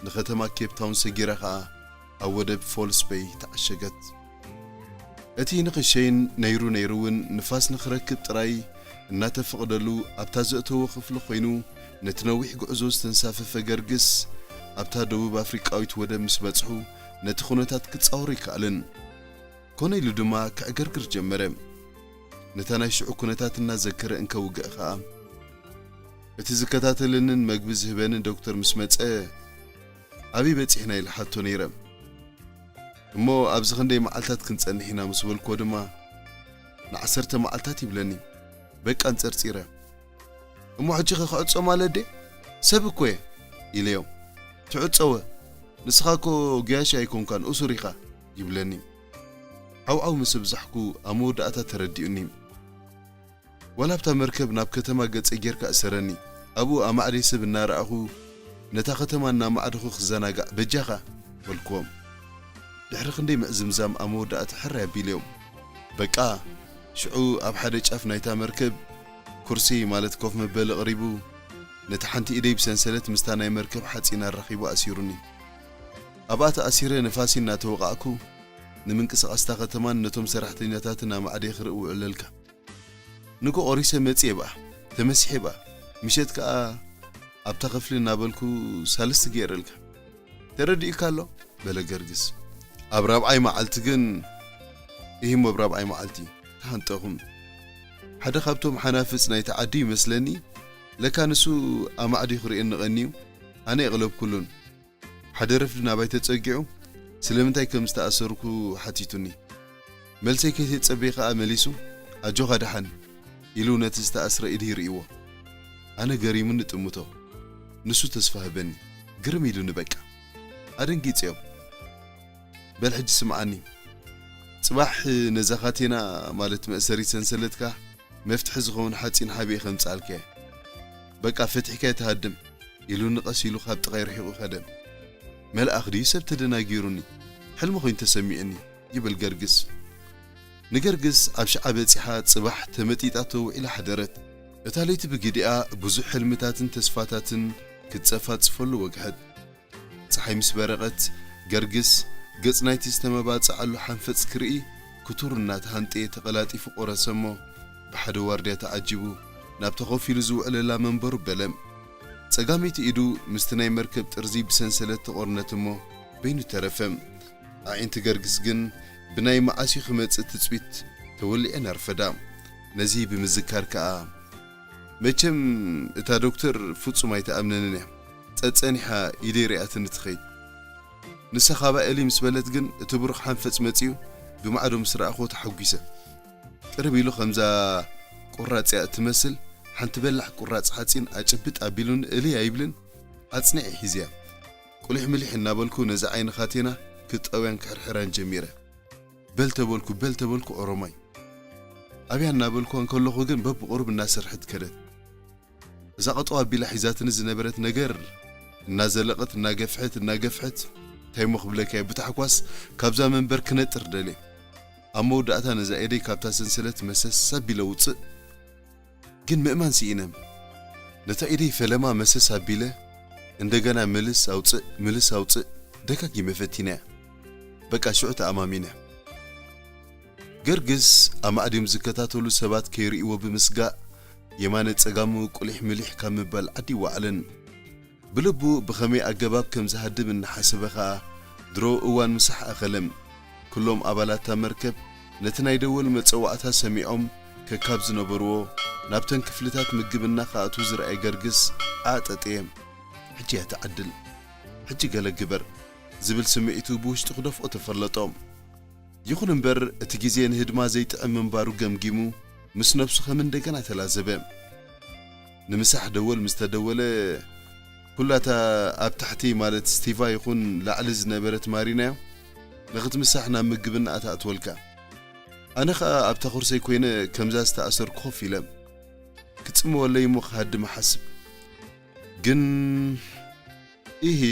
ንኸተማ ኬፕ ታውን ሰጊራ ኸኣ ኣብ ወደብ ፎልስ በይ ተዓሸገት። እቲ ንኽሸይን ነይሩ ነይሩ እውን ንፋስ ንኽረክብ ጥራይ እናተፈቕደሉ ኣብታ ዘእተዎ ክፍሊ ኮይኑ ነቲ ነዊሕ ጉዕዞ ዝተንሳፈፈ ገርግስ ኣብታ ደቡብ ኣፍሪቃዊት ወደብ ምስ በጽሑ ነቲ ኩነታት ክጻወሮ ኣይከኣለን። ኮነ ኢሉ ድማ ከዕገርግር ጀመረ። ነታ ናይ ሽዑ ኩነታት እናዘከረ እንከውግዕ ኸኣ እቲ ዝከታተለንን መግቢ ዝህበንን ዶክተር ምስ መጸ፣ "ኣበይ በጺሕና?" ኢለ ሓቶ ነይረ። "እሞ ኣብዚ ክንደይ መዓልታት ክንጸንሕ ኢና?" ምስ በልክዎ ድማ፣ "ንዓሰርተ መዓልታት" ይብለኒ። በቃ ኣንጸርጺረ። "እሞ ሕጂ ኸ ክዕጾ ማለት ድየ? ሰብ እኮ እየ" ኢለዮ። "ትዕጸወ? ንስኻ እኮ ገያሺ ኣይኮንካን፣ እሱር ኢኻ" ይብለኒ። ዓውዓው ምስ ኣብዛሕኩ ኣብ መወዳእታ ተረዲኡኒ። ዋላ ኣብታ መርከብ ናብ ከተማ ገጸይ ጌርካ እሰረኒ። ኣብኡ ኣማዕደይ ሰብ እናረኣኹ፣ ነታ ከተማ እናማዕደኹ ክዘናጋዕ በጃኻ በልክዎም። ድሕሪ ክንደይ ምዕዝምዛም ኣብ መወዳእታ ሕራይ ኣቢለዮም። በቃ፣ ሽዑ ኣብ ሓደ ጫፍ ናይታ መርከብ ኩርሲ ማለት ኮፍ መበሊ ቀሪቡ፣ ነታ ሓንቲ ኢደይ ብሰንሰለት ምስታ ናይ መርከብ ሓጺን ኣራኺቡ ኣሲሩኒ። ኣብኣ ተኣሲረ ንፋሲ እናተወቓዕኩ፣ ንምንቅስቓስ እታ ከተማን ነቶም ሰራሕተኛታትን ኣማዕደይ ክርኢ ውዕለልካ። ንግሆ ቆሪሰ መጽየ ብኣ፣ ተመሲሐ ብኣ፣ ምሸት ከኣ ኣብታ ክፍሊ እናበልኩ ሳልስቲ ገይረልካ። ተረዲኡካ ኣሎ? በለ ገርግስ። ኣብ ራብዓይ መዓልቲ ግን፣ ኢሂሞ ኣብ ራብዓይ መዓልቲ፣ ተሃንጠኹም። ሓደ ካብቶም ሓናፍጽ ናይቲ ዓዲ ይመስለኒ፣ ለካ ንሱ ኣማዕድዩ ክርእየኒ ቀንዩ፣ ኣነ የቕለብኩሉን። ሓደ ረፍዲ ናባይ ተጸጊዑ፣ ስለምንታይ ከም ዝተኣሰርኩ ሓቲቱኒ። መልሰይ ከይተጸበየ ከኣ መሊሱ፣ "ኣጆኻ ደሓን፣ ኢሉ ነቲ ዝተኣስረ ኢድ ይርእይዎ። ኣነ ገሪሙኒ ጥምቶ። ንሱ ተስፋ ህበኒ። ግርም ኢሉኒ በቃ። ኣደንጊጸዮም። በል ሕጂ ስምዓኒ። ጽባሕ ነዛ ካቴና ማለት መእሰሪት ሰንሰለትካ መፍትሒ ዝኸውን ሓጺን ሓቢኤ ከምጽኣልካ እየ። በቃ ፈቲሕካዮ ትሃድም ኢሉኒ ቀስ ኢሉ ካብ ጥቓይ ርሒቑ ከደ። መልኣኽ ድዩ ሰብ ተደናጊሩኒ? ሕልሚ ኮይኑ ተሰሚዑኒ ይብል ገርግስ። ንገርግስ ኣብ ሽዓ በጺሓ ጽባሕ ተመጢጣቶ ውዒላ ሓደረት። እታ ለይቲ ብግዲኣ ብዙሕ ሕልምታትን ተስፋታትን ክትጸፋጽፈሉ ወግሐት። ጸሓይ ምስ በረቐት፣ ገርግስ ገጽ ናይቲ ዝተመባጽዓሉ ሓንፈጽ ክርኢ ክቱር እናተሃንጠየ ተቐላጢፉ ቆረሰ እሞ፣ ብሓደ ዋርድያ ተዓጂቡ ናብታ ኮፍ ኢሉ ዝውዕለላ መንበሩ በለ። ጸጋመይቲ ኢዱ ምስቲ ናይ መርከብ ጥርዚ ብሰንሰለት ተቖርነት እሞ በይኑ ተረፈ። ኣዒንቲ ገርግስ ግን ብናይ መዓስ'ዩ ክመጽእ ትጽቢት ተወሊዐን ኣርፈዳ። ነዚ ብምዝካር ከኣ፣ መቸም እታ ዶክተር ፍጹም ኣይትኣምነንን እያ። ጸጸኒሓ ኢደይ ሪኣትኒ ትኸይድ። ንሳ ካባኤሊ ምስ በለት ግን እቲ ብሩኽ ሓንፈጽ መጺኡ ብማዕዶ ምስ ረኣኽዎ ተሓጒሰ። ቅርብ ኢሉ ከምዛ ቁራጽ እያ እትመስል ሓንቲ በላሕ ቁራጽ ሓጺን ኣጭብጥ ኣቢሉኒ እልይ ኣይብልን ኣጽኒዐ ሒዝያ። ቁሊሕ ምሊሕ እናበልኩ ነዚ ዓይኒ ካቴና ክጠውያን ክሕርሕራን ጀሚረ። በል ተበልኩ፣ በል ተበልኩ ኦሮማይ። ኣብያ እናበልኩ እንከለኹ ግን በብቑሩብ እናሰርሐት ከደት። እዛ ቀጠው ኣቢላ ሒዛትኒ ዝነበረት ነገር እናዘለቐት፣ እናገፍሐት፣ እናገፍሐት፣ እንታይ እሞ ክብለካ እየ፣ ብታሕጓስ ካብዛ መንበር ክነጥር ደልየ። ኣብ መወዳእታ ነዛ ኢደይ ካብታ ሰንሰለት መሰስ ኣቢለ ውፅእ። ግን ምእማን ስኢነ። ነታ ኢደይ ፈለማ መሰስ ኣቢለ፣ እንደገና ምልስ ኣውፅእ፣ ምልስ ኣውፅእ ደጋጊመ ፈቲነያ። በቃ ሽዑ ተኣማሚነ። ገርግስ ኣማዕድዮም ዝከታተሉ ሰባት ከይርእይዎ ብምስጋእ፣ የማነ ጸጋሙ ቁሊሕ ምሊሕ ካብ ምባል ዓዲ ይወዓለን። ብልቡ ብኸመይ ኣገባብ ከም ዝሃድም እናሓሰበ ኸኣ፣ ድሮ እዋን ምሳሕ ኣኸለ። ኩሎም ኣባላት እታ መርከብ ነቲ ናይ ደወል መጸዋዕታ ሰሚዖም ከካብ ዝነበርዎ፣ ናብተን ክፍልታት ምግብና ክኣትዉ ዝረኣየ ገርግስ ኣዕጠጠየ። ሕጂ እያ ትዓድል፣ ሕጂ ገለ ግበር ዝብል ስምዒቱ ብውሽጡ ክደፍኦ ተፈለጦ። ይኹን እምበር፣ እቲ ግዜ ንህድማ ዘይጥዕም ምንባሩ ገምጊሙ፣ ምስ ነብሱ ከም እንደገና ተላዘበ። ንምሳሕ ደወል ምስ ተደወለ፣ ኩላታ ኣብ ታሕቲ፣ ማለት ስቲቫ ይኹን ላዕሊ ዝነበረት ማሪናዮ፣ ንኽትምሳሕ ናብ ምግብና ኣትኣትወልካ። ኣነ ኸኣ ኣብታ ኹርሰይ ኮይነ ከምዛ ዝተኣሰርኩ ኮፍ ኢለ፣ ክጽመወለይ እሞ ክሃድም እሓስብ። ግን፣ ኢሂ፣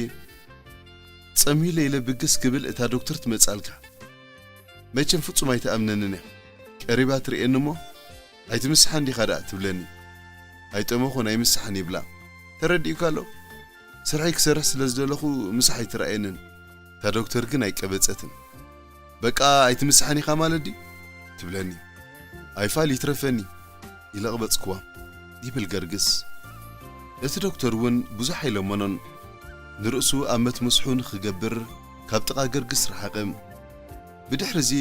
ጸምዩ ኢለ ብግስ ክብል እታ ዶክተር ትመጻልካ። መቸም ፍጹም ኣይትኣምነንን እያ። ቀሪባ ትርእየኒ እሞ፣ "ኣይትምስሓን ዲኻ ደኣ?" ትብለኒ። ኣይጠመኹን ኣይምስሓን ይብላ። ተረዲኡካ ኣሎ? ስርሐይ ክሰርሕ ስለ ዝደለኹ ምሳሕ ኣይትረኣየንን። እታ ዶክተር ግን ኣይቀበጸትን። "በቃ ኣይትምስሓን ኢኻ ማለት ድዩ?" ትብለኒ። "ኣይፋል ይትረፈኒ" ኢለ ኣቕበጽክዋ፣ ይብል ገርግስ። እቲ ዶክተር እውን ብዙሕ ኣይለመኖን። ንርእሱ ኣብ መትመስሑ ንኽገብር ካብ ጥቓ ገርግስ ረሓቐ። ብድሕሪ እዚ፣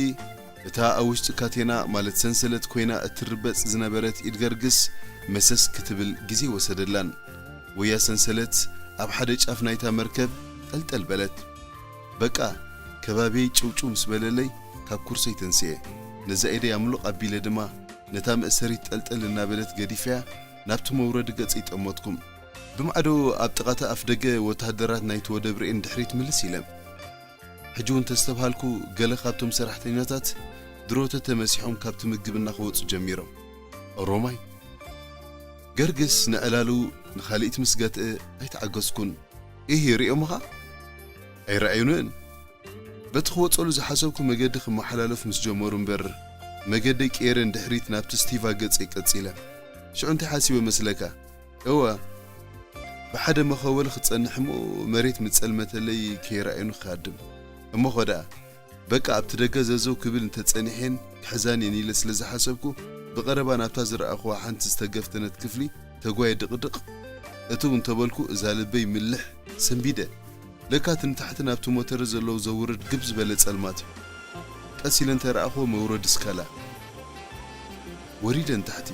እታ ኣብ ውሽጢ ካቴና፣ ማለት ሰንሰለት ኮይና እትርበጽ ዝነበረት ኢድ ገርግስ መሰስ ክትብል ግዜ ወሰደላን። ወያ ሰንሰለት ኣብ ሓደ ጫፍ ናይታ መርከብ ጠልጠል በለት። በቃ፣ ከባቢየይ ጭውጭው ምስ በለለይ፣ ካብ ኩርሰይ ተንስኤ። ነዛ ኢደይ ኣምሉቕ ኣቢለ ድማ፣ ነታ መእሰሪት ጠልጠል እናበለት ገዲፈያ፣ ናብቲ መውረዲ ገጸይ ጠመትኩ። ብማዕዶ ኣብ ጥቓ እቲ ኣፍደገ ወተሃደራት ናይቲ ወደብ ርእየን ድሕሪት ምልስ ኢለ። ሕጂ እውን ተስተብሃልኩ፣ ገለ ካብቶም ሰራሕተኛታት ድሮ ተተመሲሖም ካብቲ ምግብና ክወጹ ጀሚሮም። ኦሮማይ። ገርግስ ንዕላሉ ንኻልኢት ምስ ገትአ ኣይተዓገስኩን። ኢሂ፣ ሪኦምኻ? ኣይረኣዩንን። በቲ ክወጸሉ ዝሓሰብኩ መገዲ ክመሓላለፍ ምስ ጀመሩ እምበር፣ መገደይ ቀይረ ንድሕሪት ናብቲ ስቲቫ ገጸይ ቀጺለ። ሽዑ እንታይ ሓሲበ መስለካ? እወ፣ ብሓደ መኸወል ክጸንሕ እሞ መሬት ምስ ጸልመተለይ ከይረኣዩኒ ክሃድም። እሞ ኸ ደኣ፣ በቃ ኣብቲ ደገ ዘዘው ክብል እንተጸኒሐን ክሕዛን እየን ኢለ ስለ ዝሓሰብኩ፣ ብቐረባ ናብታ ዝረኣኹዋ ሓንቲ ዝተገፍተነት ክፍሊ ተጓየ ድቕድቕ። እትው እንተበልኩ እዛ ልበይ ምልሕ ሰንቢደ። ለካ እቲ ንታሕቲ ናብቲ ሞተር ዘለዉ ዘውርድ ግብ ዝበለ ጸልማት እዩ። ቀስ ኢለ እንተ ረኣኽዎ መውረዲ ስካላ። ወሪደ ንታሕቲ።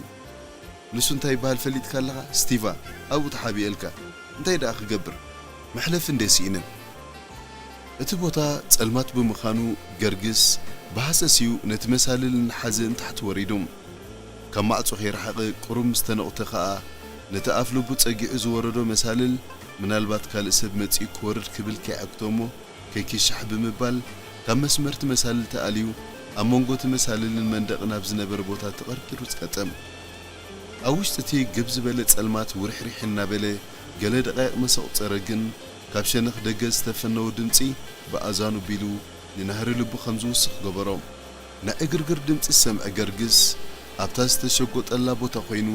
ንሱ እንታይ ይበሃል ፈሊጥካ ኣለኻ? ስቲቫ፣ ኣብኡ ተሓቢኤልካ። እንታይ ደኣ ክገብር? መሕለፊ እንድየ ስኢነ። እቲ ቦታ ጸልማት ብምዃኑ ገርግስ ብሃሰስ እዩ ነቲ መሳልል እናሓዘ ንታሕቲ ወሪዱ። ካብ ማዕጾ ከይረሓቐ ቁሩብ ምስ ተነቑተ ኸኣ፣ ነቲ ኣፍ ልቡ ጸጊዑ ዝወረዶ መሳልል፣ ምናልባት ካልእ ሰብ መጺኡ ክወርድ ክብል ከይዓግቶ እሞ፣ ከይክሻሕ ብምባል፣ ካብ መስመር እቲ መሳልል ተኣልዩ፣ ኣብ መንጎ እቲ መሳልልን መንደቕን ኣብ ዝነበረ ቦታ ተቐርቂሩ ጸንሐ። ኣብ ውሽጢ እቲ ግብ ዝበለ ጸልማት ውርሕሪሕ እናበለ፣ ገለ ደቓይቕ ምስ ኣቑጸረ ግን፣ ካብ ሸነኽ ደገ ዝተፈነወ ድምጺ ብኣዛኑ ቢሉ ንናህሪ ልቡ ከም ዝውስኽ ገበሮ። ናይ ዕግርግር ድምጺ ዝሰምዐ ገርግስ፣ ኣብታ ዝተሸጎጠላ ቦታ ኮይኑ፣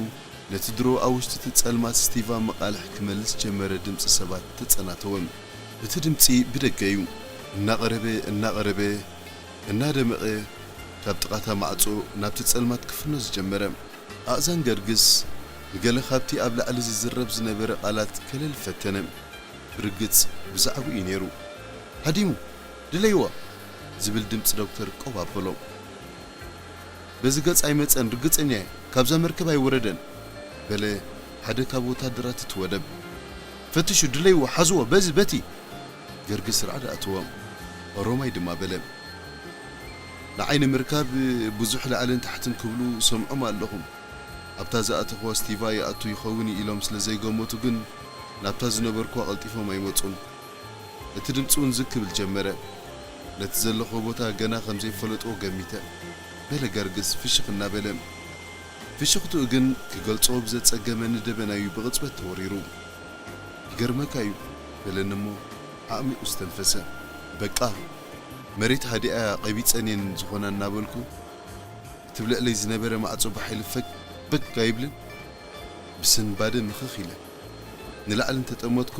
ነቲ ድሮ ኣብ ውሽጢ እቲ ጸልማት ስቲቫ መቓልሕ ክመልስ ጀመረ ድምጺ ሰባት ተጸናተወ። እቲ ድምጺ ብደገ እዩ። እናቐረበ፣ እናቐረበ፣ እናደመቐ፣ ካብ ጥቓታ ማዕጾ ናብቲ ጸልማት ክፍኖ ዝጀመረ። ኣእዛን ገርግስ ንገለ ካብቲ ኣብ ላዕሊ ዝዝረብ ዝነበረ ቃላት ከለሊ ፈተነ። ብርግጽ ብዛዕባኡ እዩ ነይሩ። "ሃዲሙ! ድለይዎ!" ዝብል ድምጺ ዶክተር ቆብ ኣበሎ። "በዚ ገጽ ኣይመጸን፣ ርግጸኛ እየ። ካብዛ መርከብ ኣይወረደን!" በለ ሓደ ካብ ወታደራት እቲ ወደብ። "ፈትሹ፣ ድለይዎ፣ ሓዝዎ፣ በዚ፣ በቲ!" ገርግስ ራዕዲ ኣተዎ። ኦሮማይ ድማ በለ፣ "ንዓይ ንምርካብ ብዙሕ ላዕልን ታሕትን ክብሉ ሰምዖም ኣለኹም። ኣብታ ዝኣተኽዋ ስቲቫ ይኣቱ ይኸውን እዩ ኢሎም ስለ ዘይገመቱ ግን ናብታ ዝነበርክዋ ቀልጢፎም ኣይመጹን። እቲ ድምጺ እውን ዝግ ክብል ጀመረ። ነቲ ዘለኽዎ ቦታ ገና ከም ዘይፈለጥዎ ገሚተ" በለ ገርግስ ፍሽኽ እናበለ። ፍሽኽትኡ ግን ክገልጾ ብዘጸገመኒ ደበናዩ ብቕጽበት ተወሪሩ። "ይገርመካ እዩ" በለኒ እሞ ዓሚቑ ዝተንፈሰ። "በቃ መሬት ሃዲኣ ቀቢጸን እየን ዝኾና" እናበልኩ፣ እቲ ብልዕለይ ዝነበረ ማዕጾ ብሓይሊ ፈግ በግ ኣይብልን? ብስንባደ ምኽኽ ኢለ ንላዕሊ እንተጠመትኩ፣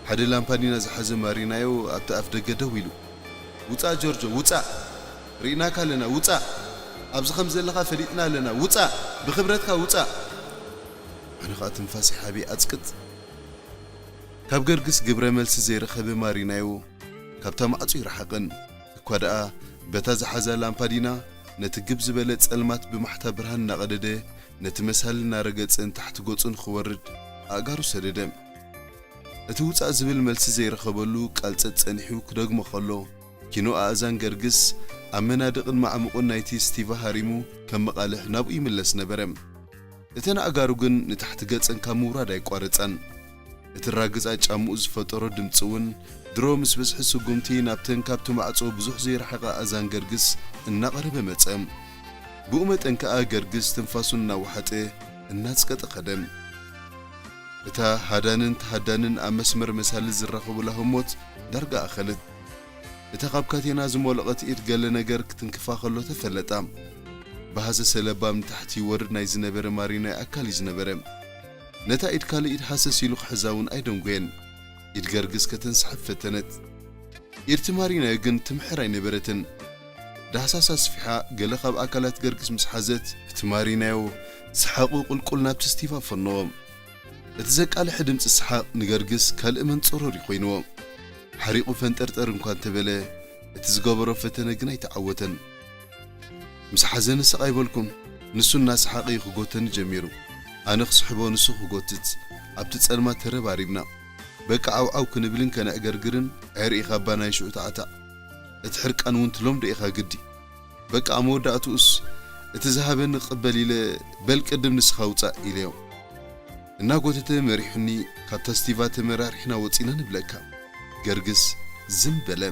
ሓደ ላምፓዲና ዝሓዘ ማሪናዮ ኣብቲ ኣፍ ደገ ደው ኢሉ፣ "ውጻእ ጆርጆ፣ ውጻእ! ርኢናካ ኣለና፣ ውጻእ! ኣብዚ ከም ዘለኻ ፈሊጥና ኣለና፣ ውጻእ! ብኽብረትካ ውጻእ!" ኣነ ኸኣ ትንፋሰይ ሓቢእ ኣጽቅጥ። ካብ ገርግስ ግብረ መልሲ ዘይረኸበ ማሪናዮ ካብታ ማዕጾ ይረሓቕን፣ እኳ ደኣ በታ ዝሓዛ ላምፓዲና ነቲ ግብ ዝበለ ጸልማት ብማሕታ ብርሃን እናቐደደ፣ ነቲ መሳልል እናረገጸ ንታሕቲ ገጹ ንኽወርድ ኣእጋሩ ሰደደ። እቲ ውጻእ ዝብል መልሲ ዘይረኸበሉ ቃል ጸጸኒሑ ክደግሞ ከሎ፣ ኪኖ ኣእዛን ገርግስ ኣብ መናድቕን ማዕሙቕን ናይቲ ስቲቫ ሃሪሙ ከም መቓልሕ ናብኡ ይምለስ ነበረ። እተን ኣእጋሩ ግን ንታሕቲ ገጸን ካብ ምውራድ ኣይቋረጻን። እቲ ራግጻ ጫምኡ ዝፈጠሮ ድምጺ እውን ድሮ ምስ ብዝሒ ስጉምቲ ናብተን ካብቲ ማዕጾ ብዙሕ ዘይረሓቓ ኣእዛን ገርግስ እናቐረበ መጸ። ብኡ መጠን ከኣ ገርግስ ትንፋሱ እናወሓጠ እናጽቀጠ ከደ። እታ ሃዳንን ተሃዳንን ኣብ መስመር መሳልል ዝራኸቡላ ህሞት ዳርጋ ኣኸለት። እታ ካብ ካቴና ዝሞለቐት ኢድ ገለ ነገር ክትንክፋ ከሎ ተፈለጣ። ብሃሰሰ ለባም ንታሕቲ ይወርድ ናይ ዝነበረ ማሪናዮ ኣካል እዩ ዝነበረ። ነታ ኢድ ካልእ ኢድ ሃሰስ ኢሉ ክሕዛ እውን ኣይደንጎየን። ኢድ ገርግስ ከተንስሓብ ፈተነት። ኢድ እቲ ማሪናዮ ግን ትምሕር ኣይነበረትን። ዳህሳስ ኣስፊሓ ገለ ካብ ኣካላት ገርግስ ምስ ሓዘት፣ እቲ ማሪናዮ ሰሓቑ ቁልቁል ናብቲ ስቲቫ ፈነዎ። እቲ ዘቃልሐ ድምጺ ሰሓቕ ንገርግስ ካልእ መንጸሮር ኮይንዎ። ሓሪቑ ፈንጠርጠር እንኳ እንተበለ፣ እቲ ዝገበሮ ፈተነ ግን ኣይተዓወተን። ምስ ሓዘኒ ስቕ ኣይበልኩን። ንሱ እናሰሓቐ እዩ ክጎተኒ ጀሚሩ። ኣነ ክስሕቦ፣ ንሱ ክጎትት፣ ኣብቲ ጸልማት ተረባሪብና። በቃ ዓውዓው ክንብልን ከነዕገርግርን፣ ኣይ ርኢኻ እባ ናይ ሽዑ ታዕታዕ። እቲ ሕርቃን እውን ትለምዶ ኢኻ ግዲ። በቃ ኣብ መወዳእትኡስ እቲ ዝሃበኒ ክቕበል ኢለ፣ "በል ቅድም ንስኻ ውጻእ" ኢለዮ። እናጎተተ መሪሑኒ፣ ካብታ ስቲቫ ተመራሪሕና ወጺና ንብለካ። ገርግስ ዝም በለ።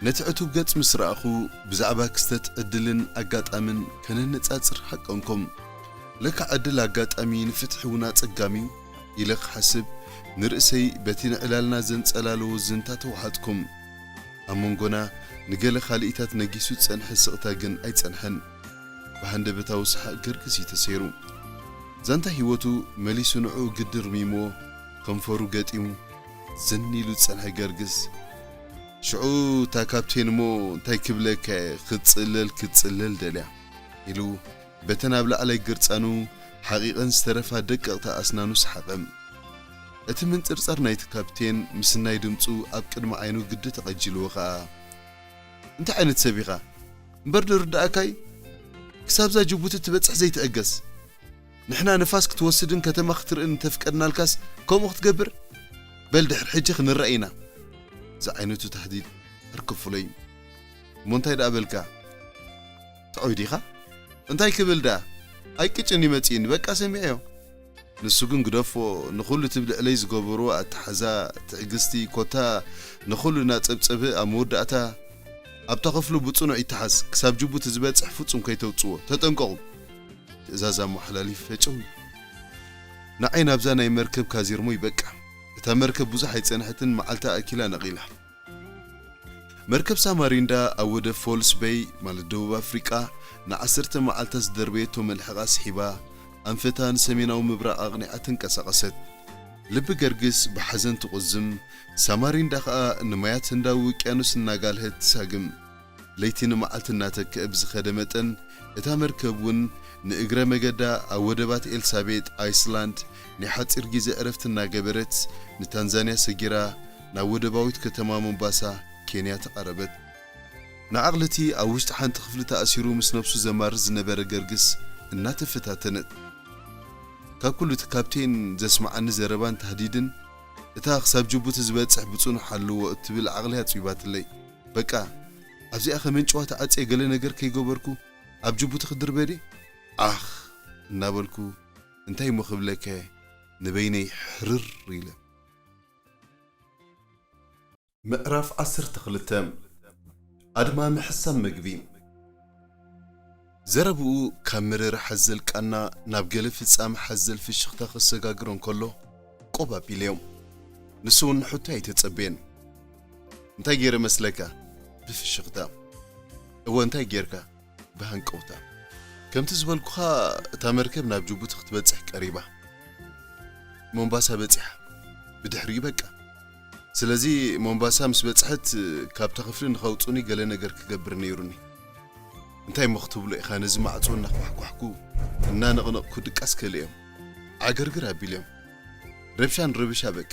ነቲ ዕቱብ ገጽ ምስ ረኣኹ፣ ብዛዕባ ክስተት ዕድልን ኣጋጣምን ከነነጻጽር ሃቀንኩም። ለካ ዕድል ኣጋጣሚ ንፍትሒ እውን ኣጸጋሚ እዩ ኢለ ክሓስብ፣ ንርእሰይ በቲ ንዕላልና ዘንጸላለዎ ዝንታ ተዋሓጥኩም። ኣብ መንጎና ንገለ ካልኢታት ነጊሱ ዝጸንሐ ስቕታ ግን ኣይጸንሐን። ብሃንደበታዊ ሰሓቕ ገርግስ እዩ ተሰይሩ። ዛንታ ህይወቱ መሊሱ ንዕኡ ግዲ ርሚምዎ፣ ከንፈሩ ገጢሙ፣ ዝን ኢሉ ዝጸንሐ ገርግስ፣ ሽዑ እታ ካፕቴን እሞ እንታይ ክብለካ እየ፣ ክትጽለል ክትጽለል ደልያ፣ ኢሉ በተን ኣብ ላዕላይ ግርጻኑ ሓቒቐን ዝተረፋ ደቀቕቲ ኣስናኑ ሰሓቐ። እቲ ምንጽርጻር ናይቲ ካፕቴን ምስናይ ድምጹ ኣብ ቅድሚ ዓይኑ ግዲ ተቐጂልዎ ኸኣ፣ "እንታይ ዓይነት ሰብ ኢኻ? እምበር ዶ ርድኣካይ? ክሳብዛ ጅቡቲ ትበጽሕ ዘይትዕገስ? ንሕና ንፋስ ክትወስድን ከተማ ክትርእን እንተፍቀድናልካስ ከምኡ ክትገብር? በል ድሕሪ ሕጂ ክንረኣይ ኢና!" ዝዓይነቱ ታህዲድ ኣርከፉለይ። እሞ እንታይ ደኣ በልካ? ጥዑይ ዲኻ? እንታይ ክብል ደኣ? ኣይቅጭን ይመጽእኒ፣ በቃ ሰሚዐዮ። ንሱ ግን ግደፎ፣ ንኹሉ ትብል ዕለይ ዝገበርዎ ኣተሓዛ፣ ትዕግስቲ፣ ኮታ ንኹሉ እናጸብጸበ ኣብ መወዳእታ ኣብታ ክፍሉ ብጽኑዕ ይተሓዝ፣ ክሳብ ጅቡቲ ዝበጽሕ ፍጹም ከይተውጽዎ፣ ተጠንቀቑ። ትእዛዝ ኣመሓላሊፍ ፈጨው ኢሉ። ንዓይ ናብዛ ናይ መርከብ ካዚርሞ ይበቃ። እታ መርከብ ብዙሕ ኣይጸንሐትን፣ መዓልታ ኣኪላ ነቒላ። መርከብ ሳማሪንዳ ኣብ ወደብ ፎልስ በይ፣ ማለት ደቡብ ኣፍሪቃ፣ ንዓሰርተ መዓልታት ዝደርበየቶ መልሕቓ ስሒባ፣ ኣንፈታ ንሰሜናዊ ምብራቕ ኣቕኒዓ ተንቀሳቐሰት። ልቢ ገርግስ ብሓዘን ትቑዝም፣ ሳማሪንዳ ኸኣ ንማያት ህንዳዊ ውቅያኖስ እናጋልሀት ትሳግም። ለይቲ ንመዓልቲ እናተክአ ብዝኸደ መጠን፣ እታ መርከብ እውን ንእግረ መገዳ ኣብ ወደባት ኤልሳቤጥ፣ ኣይስላንድ፣ ናይ ሓጺር ግዜ ዕረፍቲ እናገበረት፣ ንታንዛንያ ሰጊራ ናብ ወደባዊት ከተማ ሞምባሳ፣ ኬንያ፣ ተቓረበት። ንዓቕልቲ ኣብ ውሽጢ ሓንቲ ክፍሊ ተኣሲሩ ምስ ነብሱ ዘማርር ዝነበረ ገርግስ እናተፈታተነት፣ ካብ ኩሉ እቲ ካፕቴን ዘስምዓኒ ዘረባን ታህዲድን፣ እታ ክሳብ ጅቡቲ ዝበጽሕ ብጽኑሕ ኣለዎ እትብል ዓቕሊ ኣጽቢባትለይ። በቃ፣ ኣብዚኣ ከመንጭዋ ተዓጽየ ገለ ነገር ከይገበርኩ ኣብ ጅቡቲ ክድርበ ድየ? ዓኽ እናበልኩ፣ እንታይ እሞ ክብለከ፣ ንበይነይ ሕርር ኢለ። ምዕራፍ ዓሰርተ ክልተ። ኣድማ ምሕሳም መግቢ። ዘረብኡ ካብ መረረ ሓዘል ቃና ናብ ገለ ፍጻመ ሓዘል ፍሽኽታ ከሰጋግሮ እንከሎ፣ ቆብ ኣቢለዮ። ንሱ እውን ንሕቶ ኣይተጸበየን። "እንታይ ገይረ መስለካ?" ብፍሽኽታ። "እወ፣ እንታይ ጌርካ?" ብሃንቀውታ። "ከምቲ ዝበልኩኻ፣ እታ መርከብ ናብ ጅቡቲ ክትበጽሕ ቀሪባ። ሞምባሳ በጺሓ። ብድሕሪኡ በቃ። ስለዚ ሞምባሳ ምስ በጽሐት፣ ካብታ ክፍሊ ንኸውጹኒ ገለ ነገር ክገብር ነይሩኒ። እንታይ እሞ ክትብሎ ኢኻ?" ነዚ ማዕጾ እናኳሕኳሕኩ፣ እናነቕነቕኩ ድቃስ ከልኦም። ዓገርግር ኣቢሎም። ረብሻን ረብሻ በቃ።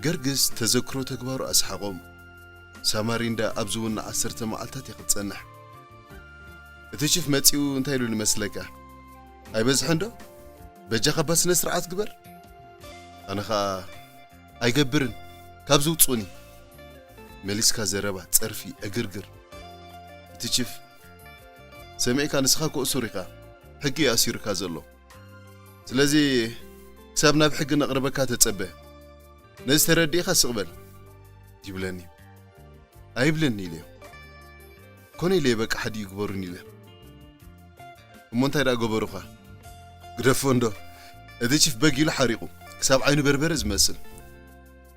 ገርግስ ተዘክሮ ተግባሩ ኣስሓቖም። ሳማሪንዳ ኣብዚ እውን ንዓሰርተ መዓልታት እያ ክትጸንሕ። እቲ ቺፍ መጺኡ እንታይ ኢሉ ንመስለካ? "ኣይበዝሕን ዶ? በጃኻ እባ ስነ ስርዓት ግበር." ኣነ ኸኣ፣ "ኣይገብርን፣ ካብዚ ውጹኒ!" መሊስካ ዘረባ፣ ጸርፊ፣ ዕግርግር። እቲ ቺፍ፣ "ሰሚዕካ፣ ንስኻ እኮ እሱር ኢኻ፣ ሕጊ እዩ ኣሲሩካ ዘሎ። ስለዚ ክሳብ ናብ ሕጊ ነቕርበካ ተጸበ። ነዚ ተረዲእካ ስቕ በል" ይብለኒ። "ኣይብልን" ኢለዮ። ኮነ ኢለዮ፣ በቃ ሓዲ ይግበሩን ኢለ። እሞ እንታይ ደኣ ገበሩኻ? ግደፎ እንዶ፣ እቲ ቺፍ በግ ኢሉ ሓሪቑ፣ ክሳብ ዓይኑ በርበረ ዝመስል።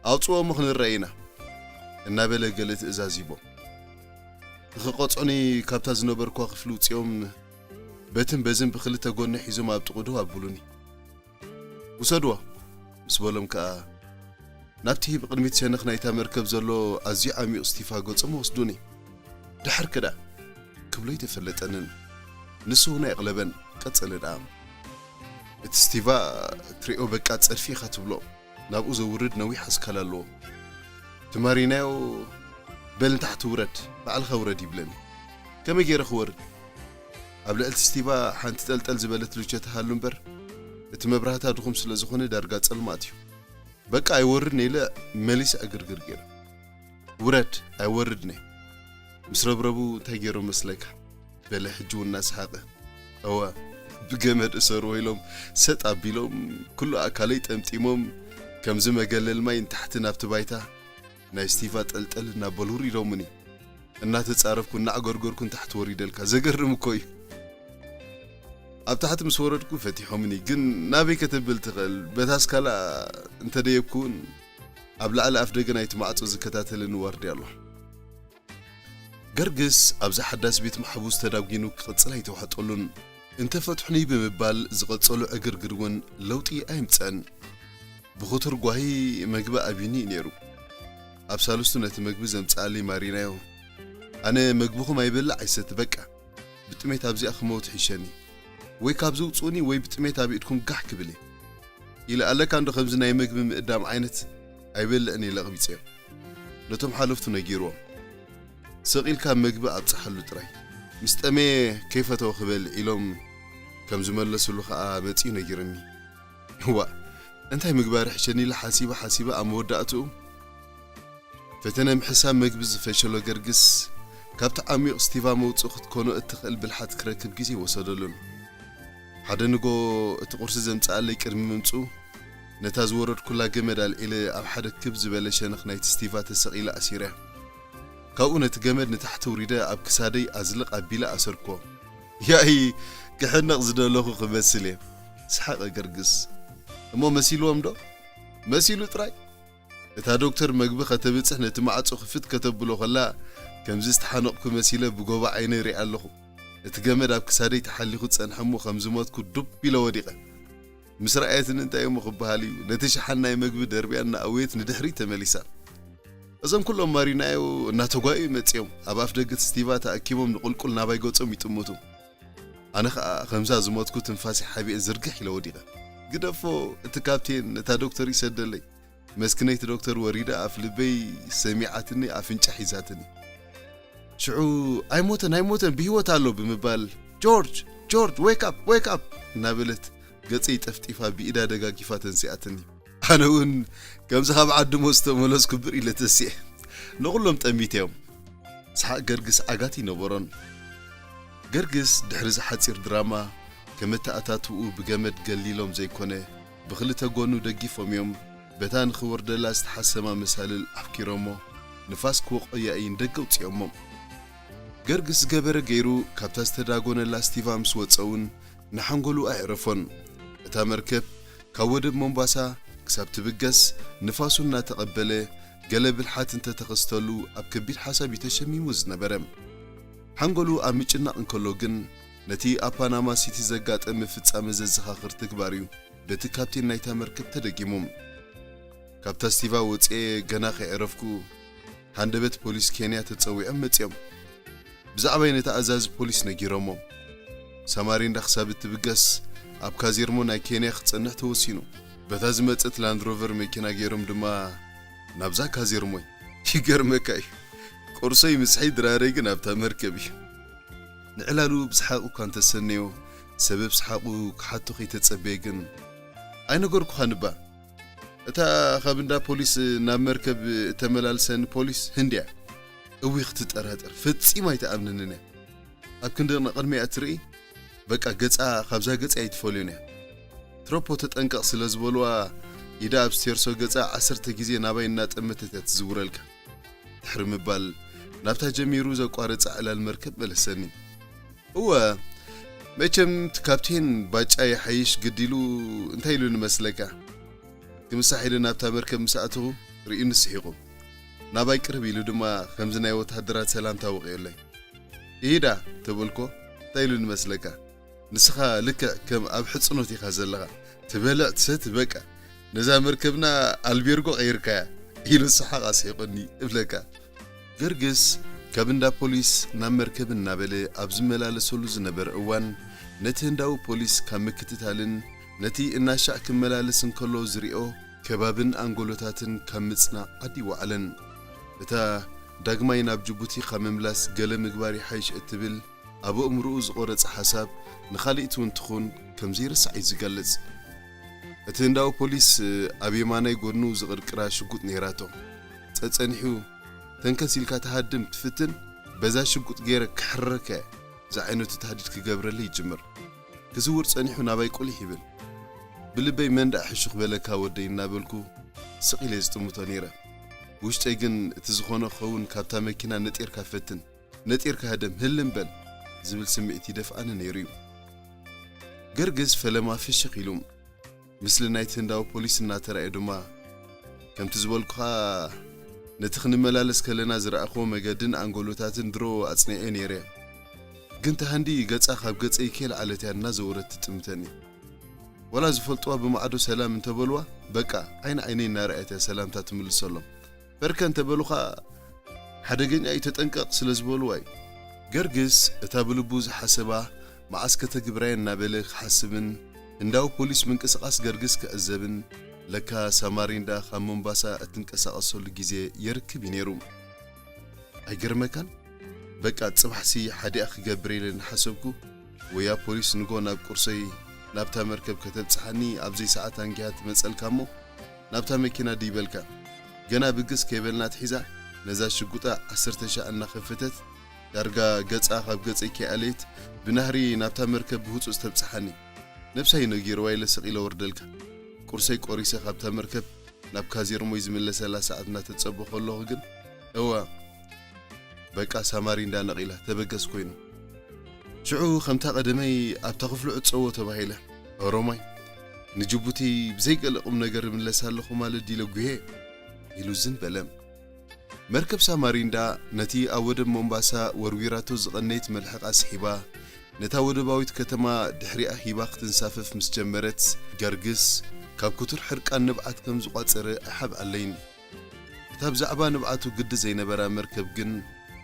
"ኣውጽዎ እሞ ክንረኣይ ኢና" እናበለ ገለ ትእዛዝ ሂቦም። ንኽቐጽዑኒ ካብታ ዝነበርኳ ክፍሊ ውጽኦም፣ በትን በዝን ብኽልተ ጎኒ ሒዞም ኣብ ጥቕኡ ደው ኣብሉኒ። "ውሰድዎ" ምስ በሎም ከኣ፣ ናብቲ ብቕድሚት ሸነኽ ናይታ መርከብ ዘሎ ኣዝዩ ዓሚቕ ስቲፋ ገጾም ወስዱኒ። ድሓር ከ ደኣ ክብሎ ኣይተፈለጠንን። ንሱ እውን ኣየቕለበን። ቀጸለ ደኣ። "እቲ ስቲቫ ትሪኦ በቃ ጸድፊ ኢኻ ትብሎ። ናብኡ ዘውርድ ነዊሕ ኣስካል ኣለዎ። ትማሪናዮ፣ በል ንታሕቲ ውረድ፣ ባዕልኻ ውረድ" ይብለኒ። ከመይ ገይረ ክወርድ? ኣብ ልዕልቲ ስቲቫ ሓንቲ ጠልጠል ዝበለት ልቸ ትሃሉ እምበር፣ እቲ መብራህታ ድኹም ስለ ዝኾነ ዳርጋ ጸልማት እዩ። በቃ ኣይወርድን ኢለ መሊሰ ዕግርግር ገይረ። "ውረድ፣ ኣይወርድን እየ" ምስ ረብረቡ እንታይ ገይሮም መስለካ? በለ ሕጂ እውን እናሰሓቐ። "እወ፣ ብገመድ እሰርዎ" ኢሎም ሰጥ ኣቢሎም፣ ኩሉ ኣካለይ ጠምጢሞም፣ ከምዚ መገለል ማይ ንታሕቲ ናብቲ ባይታ፣ ናይ ስቲቫ ጠልጠል እናበሉ ውሪዶምኒ። እናተጻረፍኩ እናዕገርገርኩ ንታሕቲ ወሪደልካ። ዘገርም እኮ እዩ። ኣብ ታሕቲ ምስ ወረድኩ ፈቲሖምኒ፣ ግን ናበይ ከተብል ትኽእል? በታ ስካላ እንተደየብኩ እውን ኣብ ላዕሊ ኣፍ ደገ ናይቲ ማዕጾ ዝከታተለኒ ዋርድያ ኣሎ። ገርግስ ኣብዚ ሓዳስ ቤት ማሕቡስ ተዳጒኑ ክቕጽል ኣይተዋሕጠሉን። እንተፈትሑኒ ብምባል ዝቐጸሉ ዕግርግር እውን ለውጢ ኣየምጸን። ብኽቱር ጓሂ መግቢ ኣብዩኒ እዩ ነይሩ። ኣብ ሳልስቱ ነቲ መግቢ ዘምጽኣለይ ማሪናዮ፣ "ኣነ መግብኹም ኣይበልዕ ኣይሰቲ፣ በቃ ብጥሜት ኣብዚኣ ክመውት ይሕሸኒ። ወይ ካብዚ ውጽኡኒ ወይ ብጥሜት ኣብ ኢድኩም ጋሕ ክብል እየ" ኢለ፣ ኣለካ እንዶ ከምዚ ናይ መግቢ ምእዳም ዓይነት ኣይበልዕን ኢለ ኣቕቢጸዮ። ነቶም ሓለፍቱ ነጊርዎም። "ስቕ ኢልካ መግቢ ኣብጽሓሉ ጥራይ፣ ምስ ጠመየ ከይፈተወ ክበልዕ" ኢሎም ከም ዝመለስሉ ከኣ መጺኡ ነጊርኒ። እዋእ፣ እንታይ ምግባር ይሕሸኒ ኢለ ሓሲበ ሓሲበ ኣብ መወዳእትኡ፣ ፈተነ ምሕሳብ መግቢ ዝፈሸሎ ገርግስ፣ ካብቲ ዓሚቕ ስቲቫ መውጽኢ ክትኮኖ እትኽእል ብልሓት ክረክብ ግዜ ወሰደሉን። ሓደ ንጎ እቲ ቁርሲ ዘምጽኣለይ ቅድሚ ምምጽኡ፣ ነታ ዝወረድኩላ ገመድ ኣልዒለ ኣብ ሓደ ክብ ዝበለ ሸነኽ ናይቲ ስቲቫ ተሰቒለ ኣሲረያ። ካብኡ ነቲ ገመድ ንታሕቲ ውሪደ ኣብ ክሳደይ ኣዝልቕ ኣቢለ ኣሰርክዎ። ያኢ፣ ክሕነቕ ዝደለኹ ክመስል እየ። ሰሓቐ ገርግስ። እሞ መሲልዎም ዶ? መሲሉ ጥራይ። እታ ዶክተር መግቢ ከተብጽሕ ነቲ ማዕጾ ክፍት ከተብሎ ከላ፣ ከምዚ ዝተሓነቕኩ መሲለ ብጎቦ ዓይነ ይሪኣ ኣለኹ። እቲ ገመድ ኣብ ክሳደይ ተሓሊኹ ጸንሐ እሞ ከም ዝሞትኩ ዱብ ኢለ ወዲቐ። ምስ ረኣየትኒ እንታይ እሞ ክበሃል እዩ፣ ነቲ ሸሓን ናይ መግቢ ደርብያ እናኣወየት ንድሕሪት ተመሊሳ። እዞም ኩሎም ማሪናዮ እናተጓዩ መጺኦም ኣብ ኣፍ ደገ እቲ ስቲቫ ተኣኪቦም ንቑልቁል ናባይ ገጾም ይጥምቱ። ኣነ ኸኣ ከምዛ ዝሞትኩ ትንፋሰይ ሓቢኤ ዝርግሕ ኢለ ወዲቐ። ግደፎ፣ እቲ ካፕቴን ነታ ዶክተር ይሰደለይ። መስኪነይቲ ዶክተር ወሪዳ ኣፍ ልበይ ሰሚዓትኒ፣ ኣፍንጫ ሒዛትኒ። ሽዑ "ኣይሞተን፣ ኣይሞተን፣ ብህይወት ኣሎ" ብምባል "ጆርጅ፣ ጆርጅ፣ ዌክ ኣፕ፣ ዌክ ኣፕ" እናበለት ገጸይ ጠፍጢፋ ብኢዳ ደጋጊፋ ተንሲኣትኒ። ኣነ እውን ከምዚ ካብ ዓዲ ሞት ዝተመለስኩ ብር ኢለ ተሲኤ። ንኹሎም ጠሚተዮም። ሰሓቕ ገርግስ ዓጋት ይነበሮን። ገርግስ ድሕሪ እዚ ሓጺር ድራማ፣ ከም ኣተኣታትውኡ ብገመድ ገሊሎም ዘይኮነ፣ ብኽልተ ጎኑ ደጊፎም እዮም በታ ንኽወርደላ ዝተሓሰማ መሳልል ኣፍኪሮሞ፣ ንፋስ ክወቕኦ ያኢ ንደገ ኣውጺኦሞ። ገርግስ ዝገበረ ገይሩ፣ ካብታ ዝተዳጎነላ ስቲቫ ምስ ወጸ እውን ንሓንጎሉ ኣየዕረፎን። እታ መርከብ ካብ ወደብ ሞምባሳ ክሳብ ትብገስ ንፋሱ እናተቐበለ፣ ገለ ብልሓት እንተተኸስተሉ ኣብ ከቢድ ሓሳብ እዩ ተሸሚሙ ዝነበረ። ሓንጎሉ ኣብ ምጭናቕ እንከሎ ግን፣ ነቲ ኣብ ፓናማ ሲቲ ዘጋጠመ ፍጻመ ዘዘኻኽር ተግባር እዩ በቲ ካፕቴን ናይታ መርከብ ተደጊሙ። ካብታ ስቲቫ ወጺኤ ገና ከየዕረፍኩ፣ ሃንደበት ፖሊስ ኬንያ ተጸዊዖም መጺኦም። ብዛዕባይ ነቲ ኣዛዚ ፖሊስ ነጊሮሞ። ሳማሪንዳ ክሳብ እትብገስ ኣብ ካዜርሞ ናይ ኬንያ ክጸንሕ ተወሲኑ። በታ ዝመጸት ላንድ ሮቨር መኪና ገይሮም ድማ ናብዛ ካዜርሞይ። ይገርመካ እዩ። ቁርሶይ ምስሐይ ድራረይ ግን ኣብታ መርከብ እዩ። ንዕላሉ ብሰሓቕ እኳ እንተሰነዮ፣ ሰበብ ሰሓቑ ክሓቶ ከይተጸበየ ግን፣ "ኣይነገርኩኻን እባ? እታ ካብ እንዳ ፖሊስ ናብ መርከብ እተመላልሰኒ ፖሊስ ህንድያ። እዊ ክትጠራጠር፣ ፈጺማ ኣይትኣምነንን እያ። ኣብ ክንዲ ንቕድሚኣ እትርኢ፣ በቃ ገጻ ካብዛ ገጻ ኣይትፈልዮን እያ። ትሮፖ ተጠንቀቕ" ስለ ዝበልዋ፣ ኢዳ ኣብ ስቴርሶ ገጻ ዓሰርተ ግዜ ናባይ እናጠመተት እያ ትዝውረልካ። ድሕሪ ምባል፣ ናብታ ጀሚሩ ዘቋረጻ ዕላል መርከብ መለሰኒ። "እወ፣ መቸም እቲ ካፕቴን ባጫ ይሓይሽ ግድ ኢሉ እንታይ ኢሉ ንመስለካ? ክምሳሕ ኢሉ ናብታ መርከብ ምስ ኣተኹ ርእዩኒ ስሒቑ። ናባይ ቅርብ ኢሉ ድማ ከምዚ ናይ ወተሃደራት ሰላምታ ወቒዑለይ። 'ኢዳ' ተበልኮ፣ እንታይ ኢሉ ንመስለካ? ንስኻ ልክዕ ከም ኣብ ሕጽኖት ኢኻ ዘለኻ። ትበልዕ ትሰቲ በቃ። ነዛ መርከብና ኣልቤርጎ ቀይርካያ" ኢሉ ሰሓቕ ኣስሒቑኒ እብለካ። ገርግስ ካብ እንዳ ፖሊስ ናብ መርከብ እናበለ ኣብ ዝመላለሰሉ ዝነበረ እዋን፣ ነቲ ህንዳዊ ፖሊስ ካብ ምክትታልን ነቲ እናሻዕ ክመላለስ እንከሎ ዝሪኦ ከባብን ኣንጎሎታትን ካብ ምጽናዕ ዓዲ ይወዓለን። እታ ዳግማይ ናብ ጅቡቲ ካብ ምምላስ ገለ ምግባር ይሓይሽ እትብል ኣብ ኣእምሮኡ ዝቖረጸ ሓሳብ ንኻልኢት እውን ትኹን ከም ዘይርስዓ እዩ ዝገልጽ። እቲ ህንዳዊ ፖሊስ ኣብ የማናይ ጎድኑ ዝቕርቅራ ሽጉጥ ነይራቶ። ጸጸኒሑ፣ "ተንከስ ኢልካ ትሃድም ትፍትን፣ በዛ ሽጉጥ ገይረ ክሕረካ እየ" ዝዓይነቱ ታህዲድ ክገብረለይ ይጅምር። ክዝውር ጸኒሑ ናባይ ቁሊሕ ይብል። ብልበይ፣ "መን ደኣ ሕሹኽ በለካ ወደይ?" እናበልኩ ስቕ ኢለ ዝጥምቶ ነይረ። ብውሽጠይ ግን፣ "እቲ ዝኾነ ክኸውን ካብታ መኪና ነጢርካ ፈትን፣ ነጢርካ ህደም፣ ህልም በል" ዝብል ስምዒት ይደፍኣኒ ነይሩ እዩ። ገርግስ ፈለማ ፍሽኽ ኢሉ፣ ምስሊ ናይቲ ህንዳዊ ፖሊስ እናተራእየ ድማ፣ "ከምቲ ዝበልኩኻ፣ ነቲ ክንመላለስ ከለና ዝረኣኽዎ መገድን ኣንጎሎታትን ድሮ ኣጽኒዐ ነይረ። ግን እታ ህንዲ ገጻ ካብ ገጸይ ከይለዓለት እያ እናዘወረት ትጥምተኒ። ዋላ ዝፈልጥዋ ብማዕዶ ሰላም እንተበልዋ፣ በቃ ዓይኒ ዓይነይ እናረኣየት እያ ሰላምታ ትምልሰሎም። በርከ እንተበሉኻ፣ ሓደገኛ እዩ ተጠንቀቕ ስለ ዝበልዋ እዩ።" ገርግስ እታ ብልቡ ዝሓሰባ መዓስ ከተግብራየ እናበለ ክሓስብን ህንዳዊ ፖሊስ ምንቅስቓስ ገርግስ ክዕዘብን፣ ለካ ሳማሪንዳ ካብ ሞምባሳ እትንቀሳቐሰሉ ግዜ የርክብ እዩ ነይሩ። "ኣይገርመካን? በቃ ጽባሕሲ ሓዲኣ ክገብር ኢለ እናሓሰብኩ፣ ወያ ፖሊስ ንጎ ናብ ቁርሰይ ናብታ መርከብ ከተብጽሓኒ ኣብ ዘይሰዓት ኣንጊሃ ትመጸልካ እሞ ናብታ መኪና ድይበልካ። ገና ብግስ ከይበልና ትሒዛ ነዛ ሽጉጣ ዓሰርተ ሻዕ እናኸፈተት ዳርጋ ገጻ ካብ ገጸይ ከይኣለየት ብናህሪ ናብታ መርከብ ብህጹጽ ተብጽሓኒ። ነብሳይ ነጊርዋ ኢለ ስቕ ኢለ ወርደልካ። ቁርሰይ ቆሪሰ ካብታ መርከብ ናብ ካዜርሞይ ዝምለሰላ ሰዓት እናተጸበ ከለኹ ግን፣ እዋ፣ በቃ ሳማሪንዳ ነቒላ፣ ተበገስ ኮይኑ። ሽዑ ከምታ ቀደመይ ኣብታ ክፍሉ ዕጸዎ ተባሂለ። ኦሮማይ፣ ንጅቡቲ ብዘይ ገለ ቁም ነገር እምለስ ኣለኹ ማለት ድዩ ኢለ ጉሄ? ኢሉ ዝን በለ። መርከብ ሳማሪንዳ ነቲ ኣብ ወደብ ሞምባሳ ወርዊራቶ ዝቐነየት መልሕቕ ኣስሒባ፣ ነታ ወደባዊት ከተማ ድሕሪኣ ሂባ ክትንሳፈፍ ምስ ጀመረት፣ ገርግስ ካብ ክቱር ሕርቃን ንብዓት ከም ዝቋጸረ ኣይሓብኣለይን። እታ ብዛዕባ ንብዓቱ ግዲ ዘይነበራ መርከብ ግን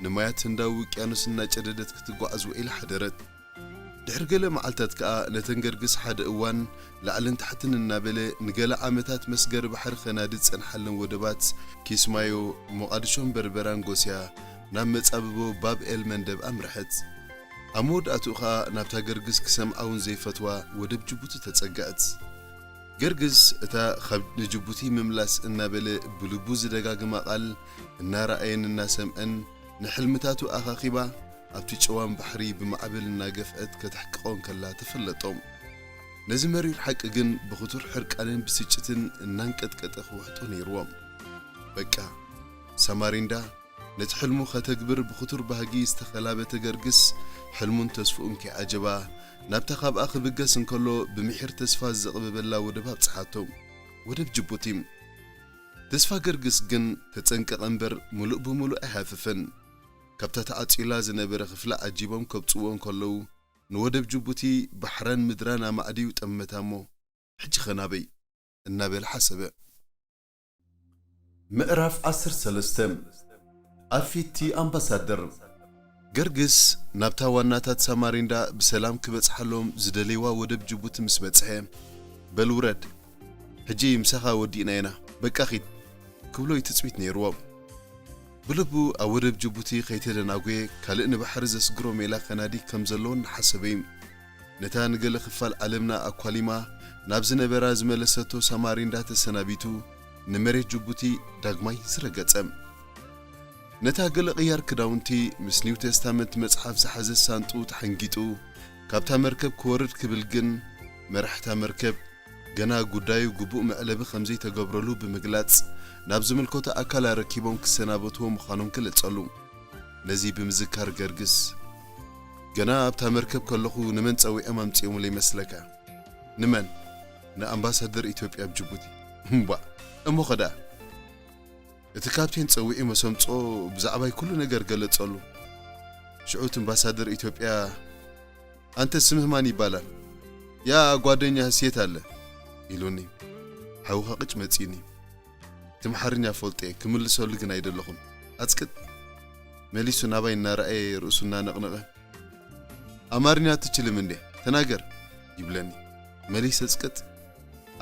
ንማያት ህንዳዊ ውቅያኖስ እናጨደደት ክትጓዓዝ ውዒላ ሓደረት። ድሕሪ ገለ መዓልታት ከኣ ነተን ገርግስ ሓደ እዋን ላዕልን ታሕትን እናበለ ንገለ ዓመታት መስገሪ ባሕሪ ከናዲ ዝጸንሓለን ወደባት ኪስማዮ፣ ሞቓድሾን በርበራን ጎስያ ናብ መጻብቦ ባብ ኤል መንደብ ኣምርሐት። ኣብ መወዳእትኡ ኸኣ ናብታ ገርግስ ክሰምዓ እውን ዘይፈትዋ ወደብ ጅቡቲ ተጸግዐት። ገርግስ እታ ካብ ንጅቡቲ ምምላስ እናበለ ብልቡ ዝደጋግማ ቃል እናረኣየን እናሰምዐን ንሕልምታቱ ኣኻኺባ ኣብቲ ጨዋም ባሕሪ ብማዕበል እናገፍዐት ከተሕቅቖ እንከላ ተፈለጦም። ነዚ መሪር ሓቂ ግን ብኽቱር ሕርቃንን ብስጭትን እናንቀጥቀጠ ክውሕጦ ነይርዎም። በቃ፣ ሳማሪንዳ ነቲ ሕልሙ ከተግብር ብኽቱር ባህጊ ዝተኸላበተ ገርግስ፣ ሕልሙን ተስፍኡን ከይዓጀባ፣ ናብታ ካብኣ ክብገስ እንከሎ ብምሒር ተስፋ ዘቕበበላ ወደብ ኣብጽሓቶ። ወደብ ጅቡቲ። ተስፋ ገርግስ ግን ተጸንቀቐ እምበር ምሉእ ብምሉእ ኣይሃፈፈን። ካብታ ተዓጽዩላ ዝነበረ ክፍሊ ዓጂቦም ከብጽዎ እንከለዉ፣ ንወደብ ጅቡቲ ባሕራን ምድራን ኣማዕድዩ ጠመታ እሞ፣ ሕጂ ኸ ናበይ? እናበለ ሓሰበ። ምዕራፍ ዓሰርተ ሰለስተ። ኣብ ፊትቲ ኣምባሳደር። ገርግስ ናብታ ዋናታት ሳማሪንዳ ብሰላም ክበጽሓሎም ዝደልይዋ ወደብ ጅቡቲ ምስ በጽሐ፣ በል ውረድ፣ ሕጂ ምሳኻ ወዲእና ኢና፣ በቃ ኺድ፣ ክብሎ እዩ ትጽቢት ነይርዎ። ብልቡ ኣብ ወደብ ጅቡቲ ከይተደናጎየ ካልእ ንባሕሪ ዘስግሮ ሜላ ከናዲ ከም ዘለዎ እናሓሰበ እዩ። ነታ ንገለ ክፋል ዓለምና ኣኳሊማ ናብ ዝነበራ ዝመለሰቶ ሳማሪንዳ ተሰናቢቱ ንመሬት ጅቡቲ ዳግማይ ዝረገጸ። ነታ ገለ ቅያር ክዳውንቲ ምስ ኒው ቴስታመንት መጽሓፍ ዝሓዘት ሳንጡ ተሓንጊጡ ካብታ መርከብ ክወርድ ክብል ግን መራሕታ መርከብ ገና ጉዳዩ ግቡእ መዕለቢ ከም ዘይተገብረሉ ብምግላጽ ናብ ዝምልከቶ ኣካል ኣረኪቦም ክሰናበትዎ ምዃኖም ገለጸሉ። ነዚ ብምዝካር ገርግስ፣ "ገና ኣብታ መርከብ ከለኹ ንመን ጸዊዖም ኣምጺኦምለይ ይመስለካ?" "ንመን?" "ንኣምባሳደር ኢትዮጵያ ኣብ ጅቡቲ." "እምቧእ! እሞ ኸ ደኣ?" "እቲ ካፕቴን ጸዊዑ መሰምጾ ብዛዕባይ ኩሉ ነገር ገለጸሉ። ሽዑ እቲ ኣምባሳደር ኢትዮጵያ፣ 'ኣንተ ስምህ ማን ይባላል?' 'ያ ጓደኛህስ የት ኣለ?' ኢሉኒ። ሓውኻ ቅጭ መጺእኒ። እቲ ኣምሓርኛ ፈልጦ እየ፣ ክምልሰሉ ግን ኣይደለኹን። ኣጽቅጥ!" መሊሱ ናባይ እናረኣየ ርእሱ እናነቕነቐ፣ "ኣማርኛ ትችልም እንዴ? ተናገር!" ይብለኒ። መሊሰ ጽቅጥ።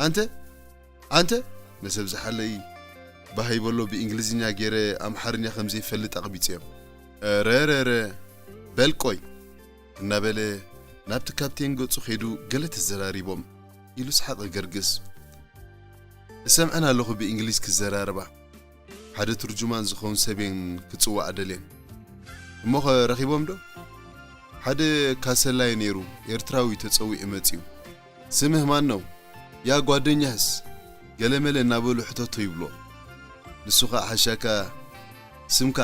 "ኣንተ! ኣንተ!" መሰብ ዝሓለይ ባህ ይበሎ ብእንግሊዝኛ ገይረ ኣምሓርኛ ከም ዘይፈልጥ ኣቕቢጸዮ። "ረረረ! በል ቆይ!" እናበለ ናብቲ ካፕቴን ገጹ ከይዱ ገለ ተዘራሪቦም ኢሉ ሰሓቐ ገርግስ። እሰምዐን ኣለኹ ብእንግሊዝ ክዘራረባ። ሓደ ትርጁማን ዝኸውን ሰብየን ክጽዋዓ ደልየን። እሞኸ ረኺቦም ዶ? ሓደ ካሰላይ ነይሩ፣ ኤርትራዊ ተጸዊዑ መጺኡ። "ስምህ ማን ነው? ያ ጓደኛህስ?" ገለመለ እናበሉ ሕተቶ ይብሎ። ንሱ ኸኣ ሓሻካ፣ "ስምካ፣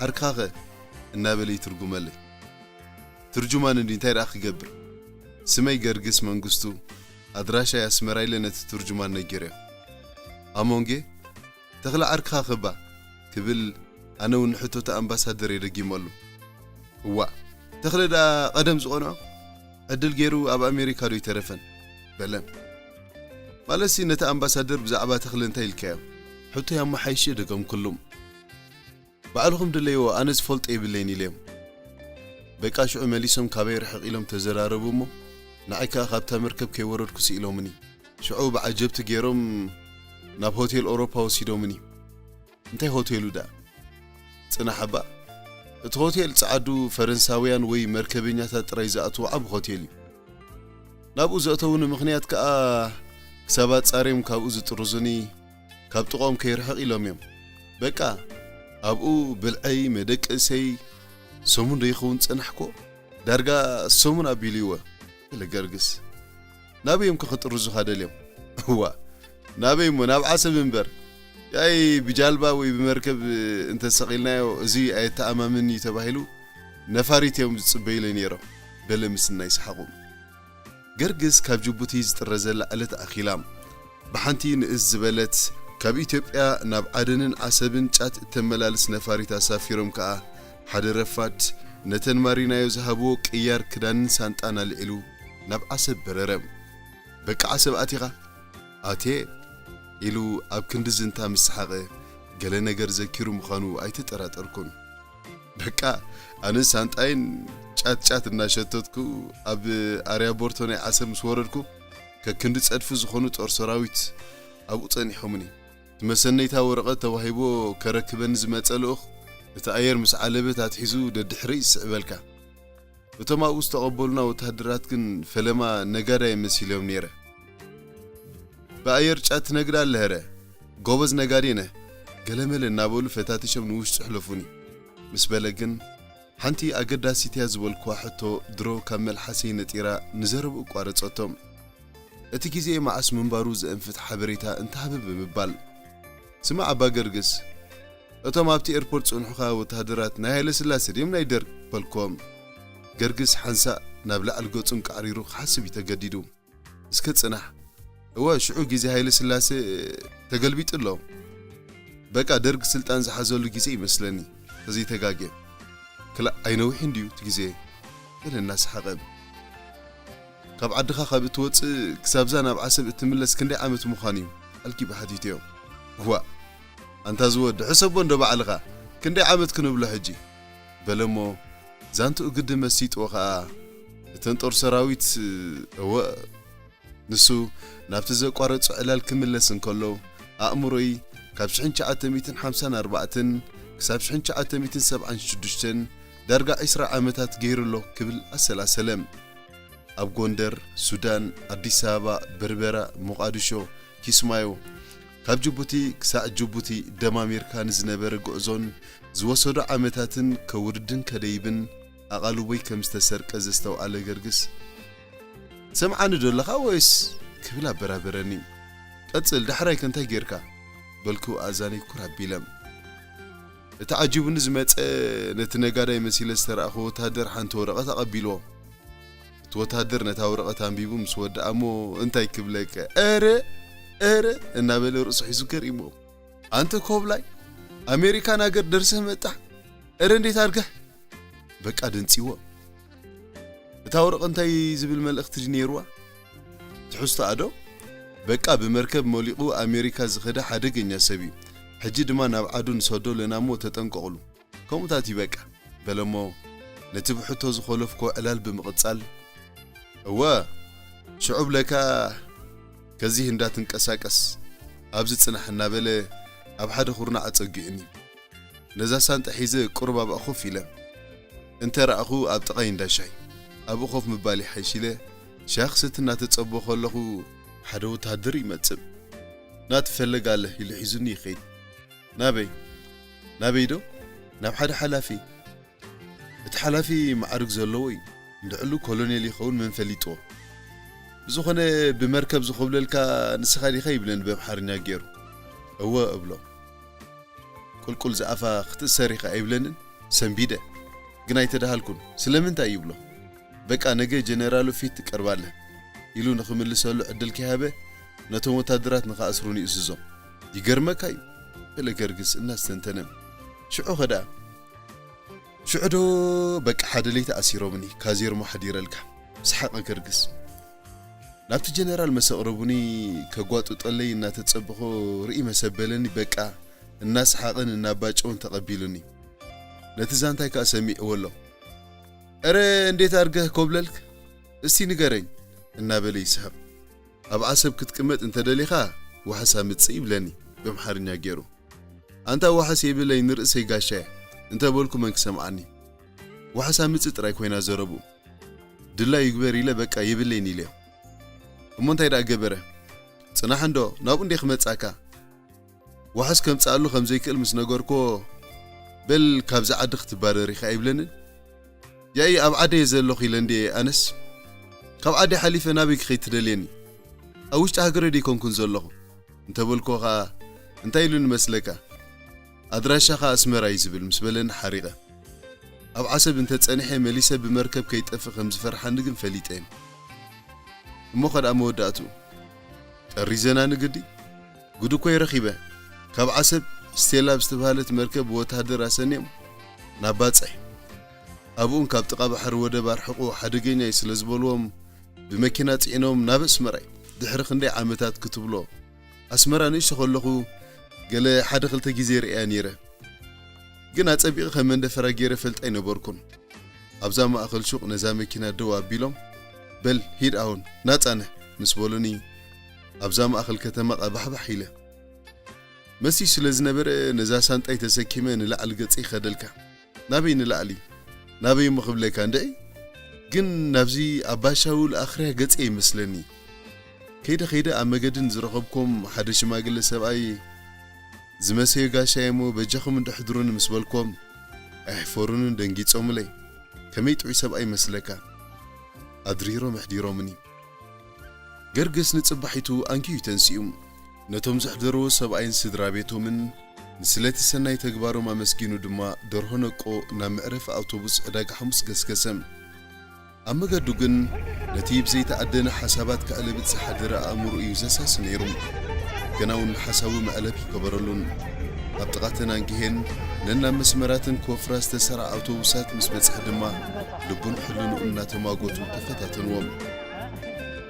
ዓርክኻኸ?" እናበለ ይትርጉመለይ። ትርጁማን እንዲ እንታይ ደኣ ክገብር? ስመይ ገርግስ መንግስቱ፣ ኣድራሻይ ኣስመራ ኢለ ነቲ ትርጁማን ነጊረዮ። "ኣሞንጌ፣ ተኽለ ዓርክኻ ክባ?" ክብል ኣነ እውን ንሕቶታ ኣምባሳደር የደጊመሉ። "እዋእ፣ ተኽለ ደኣ ቀደም ዝቐንዖ ዕድል ገይሩ ኣብ ኣሜሪካ ዶ ይተረፈን?" በለ። ማለትሲ ነቲ ኣምባሳደር ብዛዕባ ተኽለ እንታይ ኢልካዮ? ሕቶይ ኣመሓይሸ ደገምኩሉ። "ባዕልኹም ድለይዎ፣ ኣነ ዝፈልጦ የብለይን" ኢለዮም። በቃ ሽዑ መሊሶም ካበይ ርሕቕ ኢሎም ተዘራረቡ እሞ፣ ንዓይ ከኣ ካብታ መርከብ ከይወረድኩ ስኢሎምኒ። ሽዑ ብዓጀብቲ ገይሮም ናብ ሆቴል ኦሮፓ ወሲዶምኒ። እንታይ ሆቴሉ ደኣ? ጽናሕ እባ፣ እቲ ሆቴል ጸዓዱ ፈረንሳውያን ወይ መርከበኛታት ጥራይ ዝኣትዎ ዓቢ ሆቴል እዩ። ናብኡ ዘእተውኒ ምኽንያት ከኣ ክሳብ ኣጻርዮም ካብኡ ዝጥርዙኒ፣ ካብ ጥቕኦም ከይርሕቕ ኢሎም እዮም። በቃ ኣብኡ ብልዐይ መደቀሰይ ሰሙን ዶ ይኸውን ጸናሕኮ? ዳርጋ ሰሙን ኣቢሉ ይወ፣ በለ ገርግስ። ናበይ እዮም ከ ክጥርዙኻ ደልዮም? እዋ፣ ናበይ እሞ፣ ናብ ዓሰብ እምበር። ያይ ብጃልባ ወይ ብመርከብ እንተሰቒልናዮ፣ እዚ ኣየተኣማምን እዩ ተባሂሉ፣ ነፋሪት እዮም ዝጽበዩለይ ነይሮም፣ በለ ምስናይ ሰሓቑ። ገርግስ ካብ ጅቡቲ ዝጥረዘላ ዕለት ኣኺላ፣ ብሓንቲ ንእስ ዝበለት፣ ካብ ኢትዮጵያ ናብ ዓደንን ዓሰብን ጫት እተመላልስ ነፋሪት ኣሳፊሮም ከኣ፣ ሓደ ረፋድ ነተን ማሪናዮ ዝሃብዎ ቅያር ክዳንን ሳንጣን ኣልዒሉ ናብ ዓሰብ በረረ። "በቃ ዓሰብ ኣቲኻ?" "ኣትየ" ኢሉ ኣብ ክንዲ ዝንታ ምስ ሰሓቐ፣ ገለ ነገር ዘኪሩ ምዃኑ ኣይተጠራጠርኩን። በቃ፣ ኣነ ሳንጣይን ጫት ጫት እናሸተትኩ ኣብ ኣርያቦርቶ ናይ ዓሰብ ምስ ወረድኩ፣ ከክንዲ ጸድፊ ዝኾኑ ጦር ሰራዊት ኣብኡ ጸኒሖምኒ። እቲ መሰነይታ ወረቐት ተዋሂቦ ከረክበኒ ዝመጸ ልኡኽ፣ እቲ ኣየር ምስ ዓለበት ኣትሒዙ ደድሕረይ ይስዕበልካ። እቶም ኣብኡ ዝተቐበሉና ወተሃደራት ግን ፈለማ ነጋዳይ መሲሎም ነይረ። "ብኣየር ጫት ትነግድ ኣለህ ረ? ጎበዝ ነጋዴ ነህ!" ገለመለ እናበሉ ፈታቲሾም ንውሽጢ ኣሕለፉኒ። ምስ በለ ግን፣ ሓንቲ ኣገዳሲት እያ ዝበልኩዋ ሕቶ ድሮ ካብ መልሓሰይ ነጢራ ንዘረብኡ ኣቋረጸቶ። እቲ ግዜ መዓስ ምንባሩ ዘእንፍት ሓበሬታ እንተሃበ ብምባል፣ "ስማዕ ኣባ ገርግስ፣ እቶም ኣብቲ ኤርፖርት ዝጸንሑኻ ወተሃደራት ናይ ሃይለ ስላሴ ድዮም ናይ ደርግ?" በልክዎም። ገርግስ ሓንሳእ ናብ ላዕሊ ገጹ እንቃዕሪሩ ክሓስብ እዩ ተገዲዱ። "እስከ ጽናሕ፣ እወ፣ ሽዑ ግዜ ሃይለ ስላሴ ተገልቢጡ ኣሎ። በቃ ደርግ ስልጣን ዝሓዘሉ ግዜ ይመስለኒ፣ ተዘይተጋግየ። ክላእ ኣይነዊሕን ድዩ እቲ ግዜ?" በለ እናሰሓቐ። "ካብ ዓድኻ ካብ እትወጽእ ክሳብዛ ናብ ዓሰብ እትምለስ ክንደይ ዓመት ምዃኑ እዩ?" ኣልጊበ ሓቲተዮ። "ዋእ፣ ኣንታ ዝወዲ፣ ሕሰቦ እንዶ ባዕልኻ፣ ክንደይ ዓመት ክንብሎ ሕጂ?" በለ'ሞ፣ ዛንትኡ ግዲ መሲጥዎ ኸኣ፣ እተን ጦር ሰራዊት፣ እወ፣ ንሱ ናብቲ ዘቋረጾ ዕላል ክምለስ እንከሎ፣ ኣእምሮይ ካብ ሽሕን ትሽዓተ ሚእትን ሓምሳን ኣርባዕተን ክሳብ ሽሕን ትሽዓተ ሚእትን ሰብዓን ሽዱሽተን ዳርጋ ዕስራ ዓመታት ገይሩ ኣሎ ክብል ኣሰላሰለ። ኣብ ጎንደር፣ ሱዳን፣ ኣዲስ ኣበባ፣ በርበራ፣ ሞቓድሾ፣ ኪስማዮ፣ ካብ ጅቡቲ ክሳዕ ጅቡቲ ደማሚርካ ንዝነበረ ጉዕዞን ዝወሰዶ ዓመታትን ከውርድን ከደይብን ኣቓልቦይ ከም ዝተሰርቀ ዘስተውዓለ ገርግስ፣ "ትሰምዓኒ ዶ ኣለኻ ወይስ?" ክብል ኣበራበረኒ። "ቀጽል፣ ዳሕራይ ከ እንታይ ጌርካ?" በልኩ ኣእዛነይ ኩር ኣቢለ። እቲ ዓጂቡኒ ዝመጸ፣ ነቲ ነጋዳይ መሲለ ዝተራእኹ ወተሃደር ሓንቲ ወረቐት ኣቐቢልዎ። እቲ ወተሃደር ነታ ወረቐት ኣንቢቡ ምስ ወድኣ እሞ፣ "እንታይ ክብለካ? እረ! እረ!" እናበለ ርእሱ ሒዙ ገሪሙ። "ኣንተ ኮብላይ፣ ኣሜሪካን ሃገር ደርሰህ መጣህ? እረ እንዴት ኣድገህ?" በቃ ደንጺዎ። እታ ወረቐት እንታይ ዝብል መልእኽቲ ድዩ ነይርዋ? ትሕዝቶኣ ዶ? በቃ ብመርከብ መሊቑ ኣሜሪካ ዝኸደ ሓደገኛ ሰብ እዩ። ሕጂ ድማ ናብ ዓዱ ንሰዶ ኣለና እሞ ተጠንቀቑሉ። ከምኡታት እዩ በቃ፣ በለሞ ነቲ ብሕቶ ዝኾለፍኮ ዕላል ብምቕጻል፣ "እወ፣ ሽዑ ብለካ ከዚህ እንዳትንቀሳቀስ ኣብዚ ጽናሕ" እናበለ ኣብ ሓደ ኩርናዕ ኣጸጊዑኒ። ነዛ ሳንጣ ሒዘ ቁሩብ ኣብኣ ኮፍ ኢለ እንተ ረኣኹ ኣብ ጥቓይ እንዳ ሻሂ ኣብኡ ኮፍ ምባል ይሓይሽ ኢለ ሻሂ ክሰቲ እናተጸበኹ ከለኹ ሓደ ወተሃደር ይመጽእ። "ናቲ ፈለግ ኣለህ" ኢሉ ሒዙኒ ይኸይድ። "ናበይ?" "ናበይ ዶ?" "ናብ ሓደ ሓላፊ። እቲ ሓላፊ መዓርግ ዘለዎ እዩ። እንድዕሉ ኮሎኔል ይኸውን መን ፈሊጥዎ። ብዝኾነ ብመርከብ ዝኾብለልካ ንስኻ ዲኻ?" ይብለኒ በምሓርኛ ገይሩ። "እወ" እብሎ። "ቁልቁል ዝኣፋ ክትእሰር ኢኻ" ኣይብለንን? ሰንቢደ። ግን ኣይተደሃልኩን። "ስለምንታይ?" ይብሎ። "በቃ ነገ ጀነራሉ ፊት ትቀርባለህ" ኢሉ ንኽምልሰሉ ዕድል ከይሃበ ነቶም ወታደራት ንኽኣስሩኒ ይእዝዞም። "ይገርመካ እዩ" በለ ገርግስ እናስተንተነ። "ሽዑ ኸ ደኣ?" "ሽዑ ዶ በቃ ሓደ ለይቲ ኣሲሮምኒ፣ ካዜርሞ ሓዲረልካ" ሰሓቐ ገርግስ። ናብቲ ጀነራል መሰቕረቡኒ ከጓጥጠለይ እናተጸበኾ ርኢ መሰበለኒ በቃ እናሰሓቐን እናባጨውን ተቐቢሉኒ። ነቲ ዛንታይ ከኣ ሰሚዕዎ ኣሎ። "እረ እንዴት ኣርገህ ኮብለልክ? እስቲ ንገረኝ" እናበለ ይስሕቕ። "ኣብ ዓሰብ ክትቅመጥ እንተደሊኻ ዋሕስ ኣምጽእ" ይብለኒ በምሓርኛ ገይሩ። ኣንታ ዋሕስ የብለይ ንርእሰይ ጋሻየ እንተበልኩ መን ክሰምዓኒ? ዋሕስ ኣምጽእ ጥራይ ኮይና ዘረቡ። ድላ ይግበር ኢለ በቃ የብለይን ኢለዮ። እሞ እንታይ ደኣ ገበረ? ጽናሕ እንዶ ናብኡ እንዴ ክመጻካ? ዋሕስ ከምጽኣሉ ከም ዘይክእል ምስ ነገርክዎ፣ "በል ካብዚ ዓዲ ክትባረር ኢኻ" ኣይብለንን? ያኢ ኣብ ዓደየ ዘለኹ ኢለ እንድየ ኣነስ። ካብ ዓዲ ሓሊፈ ናበይ ክኸይድ ትደልየኒ? ኣብ ውሽጢ ሃገረይ ደይኮንኩን ዘለኹ? እንተበልኩዎ ኸኣ፣ እንታይ ኢሉኒ መስለካ? ኣድራሻኻ ኣስመራ እዩ ዝብል ምስ በለኒ ሓሪቐ። ኣብ ዓሰብ እንተ ጸኒሐ መሊሰ ብመርከብ ከይጠፍእ ከም ዝፈርሓኒ ግን ፈሊጠ እየ። እሞ ኸድኣ መወዳእትኡ ጠሪዘና ንግዲ? ጉድ እኮ እየ ረኺበ። ካብ ዓሰብ ስቴላ ብዝተባህለት መርከብ ብወተሃደር ኣሰንዮም ናብ ባጽዕ። ኣብኡን ካብ ጥቓ ባሕሪ ወደብ ኣርሕቑ ሓደገኛ እዩ ስለ ዝበልዎም ብመኪና ጽዒኖም ናብ ኣስመራ እዩ። ድሕሪ ክንደይ ዓመታት ክትብሎ ኣስመራ ንእሽቶ ከለኹ ገለ ሓደ ክልተ ግዜ ርእያ ነይረ። ግን ኣጸቢቐ ከም መንደፈራ ገይረ ፈልጣ ኣይነበርኩን። ኣብዛ ማእኸል ሹቕ ነዛ መኪና ደው ኣቢሎም፣ "በል ሂድ ኣሁን ናጻ ነህ" ምስ በሉኒ፣ ኣብዛ ማእኸል ከተማ ቀባሕባሕ ኢለ። መሲ ስለ ዝነበረ ነዛ ሳንጣይ ተሰኪመ ንላዕሊ ገጸይ ከደልካ። ናበይ ንላዕሊ? ናበይ እሞ ክብለካ እንድዒ? ግን ናብዚ ኣብ ባሻውል ኣኽርያ ገጸይ ይመስለኒ። ከይደ ከይደ ኣብ መገድን ዝረኸብኩም ሓደ ሽማግለ ሰብኣይ ዝመሰዮ ጋሻ እሞ በጃኹም እንዶ ሕድሩኒ ምስ በልኩም፣ ኣይሕፈሩንን ደንጊጾምለይ። ከመይ ጥዑይ ሰብኣይ ይመስለካ? ኣድሪሮም ኣሕዲሮምኒ። ገርግስ ንጽባሒቱ ኣንኪዩ ተንሲኡ። ነቶም ዘሕደርዎ ሰብኣይን ስድራ ቤቶምን ንስለቲ ሰናይ ተግባሮም ኣመስጊኑ ድማ ደርሆ ነቆ ናብ መዕረፊ ኣውቶቡስ ዕዳጋ ሓሙስ ገስገሰ። ኣብ መገዱ ግን ነቲ ብዘይተኣደነ ሓሳባት ከዕልብጥ ዝሓደረ ኣእምሮኡ እዩ ዘሳሲ ነይሩ። ገና እውን ሓሳቡ መዕለቢ ኣይገበረሉን። ኣብ ጥቓ ተናንጊሄን ነናብ መስመራትን ክወፍራ ዝተሰርዓ ኣውቶቡሳት ምስ በጽሐ ድማ ልቡን ሕልንኡን እናተማጎቱ ተፈታተንዎም።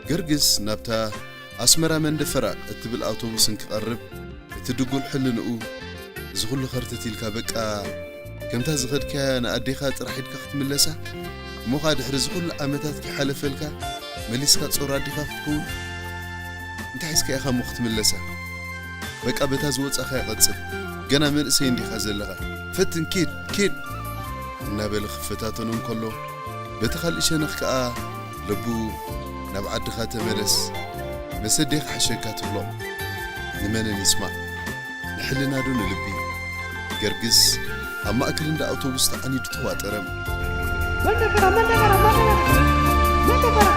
ገርግስ ናብታ ኣስመራ መንደፈራ እትብል ኣውቶቡስ እንክቐርብ፣ እቲ ድጉል ሕልንኡ፣ "እዚ ኩሉ ኸርተት ኢልካ በቃ ከምታ ዝኸድካያ ንኣዴኻ ጥራሕ ኢድካ ክትምለሳ? እሞ ኸኣ ድሕሪ እዚ ኩሉ ዓመታት ከይሓለፈልካ መሊስካ ጾር ኣዴኻ ክትከውን? እንታይ ሒዝካ ኢኻ እሞ ክትምለሳ? በቃ በታ ዝወጻኻያ ቀጽል። ገና መንእሰይ እንዲኻ ዘለኻ። ፈትን ኪድ፣ ኪድ!" እናበለ ክፈታተኖ እንከሎ፣ በቲ ካልእ ሸነኽ ከኣ፣ "ለቡ፣ ናብ ዓድኻ ተመለስ፣ መሰዴ ክሓሸካ" ትብሎ። ንመነን ይስማዕ? ንሕልና ዶ ንልቢ? ገርግስ ኣብ ማእከል እንዳ ኣውቶቡስ ተዓኒዱ ተዋጠረ። መንደፈራ፣ መንደፈራ፣ መንደፈራ፣ መንደፈራ።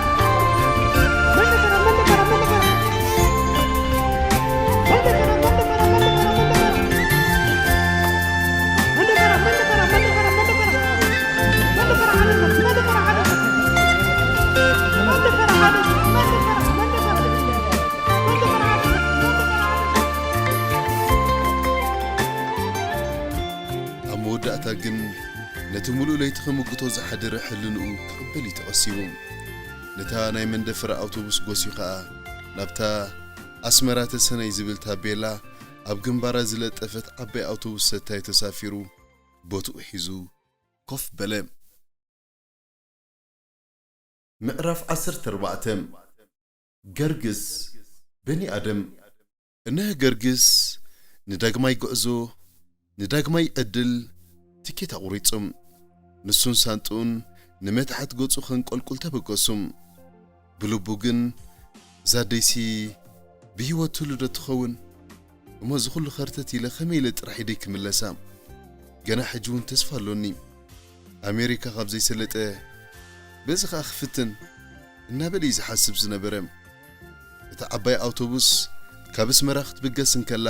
መንደፈራ፣ መንደፈራ፣ መንደፈራ። መንደፈራ፣ መንደፈራ፣ መንደፈራ፣ መንደፈራ። መንደፈራ፣ መንደፈራ፣ መንደፈራ፣ መንደፈራ። መንደፈራ ሓደሰ፣ መንደፈራ ሓደሰ። መንደፈራ ሓደሰ፣ መንደፈራ፣ መንደፈራ። መንደፈራ ሓደሰ፣ መንደፈራ ሓደሰ። ኣብ መወዳእታ ግን ነቲ ምሉእ ለይቲ ክምግቶ ዝሓደረ ሕልንኡ ክቕበል እዩ ተቐሲቡ። ነታ ናይ መንደፈራ ኣውቶቡስ ጎስዩ ኸኣ ናብታ ኣስመራ ተሰነይ ዝብል ታቤላ ኣብ ግንባራ ዝለጠፈት ዓባይ ኣውቶቡስ ሰታይ ተሳፊሩ ቦትኡ ሒዙ ኮፍ በለ። ምዕራፍ ዓሰርተ ኣርባዕተ። ገርግስ በኒ ኣደም። እነሀ ገርግስ ንዳግማይ ጉዕዞ፣ ንዳግማይ ዕድል ትኬት ኣቑሪጹ። ንሱን ሳንጥኡን ንመታሕት ገጹ ከንቆልቁል ተበገሱ። ብልቡ ግን፣ "እዛ ኣደይሲ ብህይወት ትህሉ ዶ ትኸውን? እሞ እዚ ኩሉ ኸርተት ኢለ ከመይ ኢለ ጥራሕ ኢደይ ክምለሳ? ገና ሕጂ እውን ተስፋ ኣሎኒ። ኣሜሪካ ካብ ዘይሰለጠ በዚ ኸኣ ክፍትን" እናበለ እዩ ዝሓስብ ዝነበረ። እታ ዓባይ ኣውቶቡስ ካብ ኣስመራ ክትብገስ እንከላ፣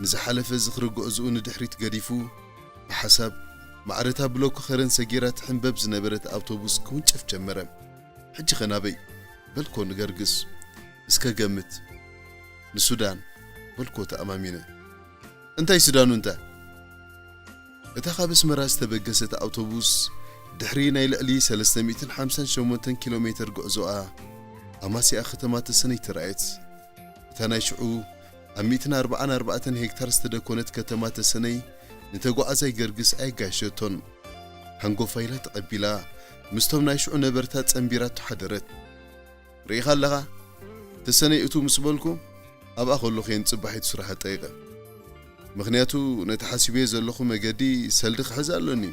ንዝሓለፈ ዝኽሪ ጉዕዞኡ ንድሕሪት ገዲፉ፣ ብሓሳብ ማዕረታ ብሎኮ ኸረን ሰጊራ ትሕንበብ ዝነበረት ኣውቶቡስ ክውንጨፍ ጀመረ። "ሕጂ ኸ ናበይ?" በልኮ ንገርግስ። "እስከ ገምት። ንሱዳን" በልኮ ተኣማሚነ። "እንታይ ሱዳኑ እንተ?" እታ ካብ ኣስመራ ዝተበገሰት ኣውቶቡስ፣ ድሕሪ ናይ ልዕሊ ሰለስተ ሚእትን ሓምሳን ሸሞንተን ኪሎ ሜተር ጉዕዞኣ፣ ኣማሲኣ ከተማ ተሰነይ ተራእየት። እታ ናይ ሽዑ ኣብ ሚእትን ኣርባዓን ኣርባዕተን ሄክታር ዝተደኮነት ከተማ ተሰነይ፣ ንተጓዓዛይ ገርግስ ኣየጋየሸቶን። ሃንጎፋ ኢላ ተቐቢላ፣ ምስቶም ናይ ሽዑ ነበርታ ጸንቢራቶ ሓደረት። "ርኢኻ ኣለኻ? ተሰነይ እቱ ምስ በልኩ፣ ኣብኣ ከለኹ እየ ንጽባሒቱ ስራሕ ኣጣይቐ። ምኽንያቱ፣ ነቲ ሓሲበዮ ዘለኹ መገዲ ሰልዲ ክሕዝ ኣሎኒ።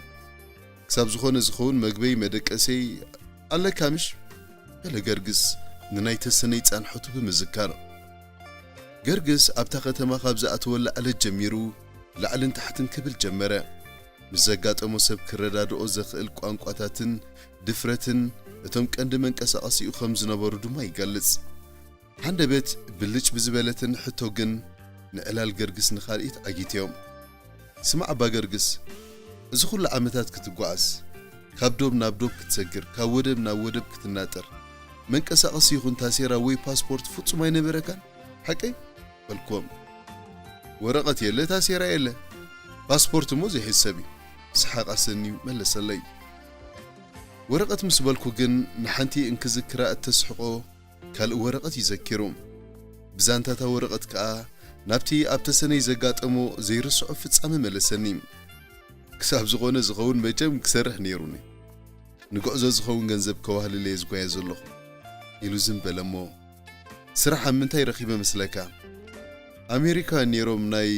ክሳብ ዝኾነ ዝኸውን መግበይ መደቀሰይ ኣለካ ምሽ?" በለ ገርግስ ንናይ ተሰነይ ጻንሖቱ ብምዝካር። ገርግስ ኣብታ ከተማ ካብ ዝኣተወላ ዕለት ጀሚሩ ላዕልን ታሕትን ክብል ጀመረ። ምስ ዘጋጠሞ ሰብ ክረዳድኦ ዘኽእል ቋንቋታትን ድፍረትን እቶም ቀንዲ መንቀሳቐሲኡ ከም ዝነበሩ ድማ ይገልጽ። ሃንደበት ብልጭ ብዝበለትን ሕቶ ግን ንዕላል ገርግስ ንኻልኢት ዓጊትዮም። ስማዕ ኣባ ገርግስ፣ እዚ ኩሉ ዓመታት ክትጓዓዝ፣ ካብ ዶብ ናብ ዶብ ክትሰግር፣ ካብ ወደብ ናብ ወደብ ክትናጠር፣ መንቀሳቐሲ ይኹን ታሴራ ወይ ፓስፖርት ፍጹም ኣይነበረካን? ሓቀይ? በልክዎም። ወረቐት የለ፣ ታሴራ የለ፣ ፓስፖርት እሞ ዘይሕሰብ እዩ። ሰሓቕ ኣሰንዩ መለሰለይ። ወረቐት ምስ በልኩ ግን ንሓንቲ እንክዝክራ እተስሕቆ ካልእ ወረቐት እዩ ዘኪሩ። ብዛንታታ ወረቐት ከኣ ናብቲ ኣብ ተሰነይ ዘጋጠሞ ዘይርስዖ ፍጻመ መለሰኒ። ክሳብ ዝኾነ ዝኸውን መቸም ክሰርሕ ነይሩኒ። ንጉዕዞ ዝኸውን ገንዘብ ከዋህልል እየ ዝጓየ ዘለኹ፣ ኢሉ ዝም በለ እሞ፣ ስራሕ ኣብ ምንታይ ረኺበ መስለካ? ኣሜሪካውያን ነይሮም ናይ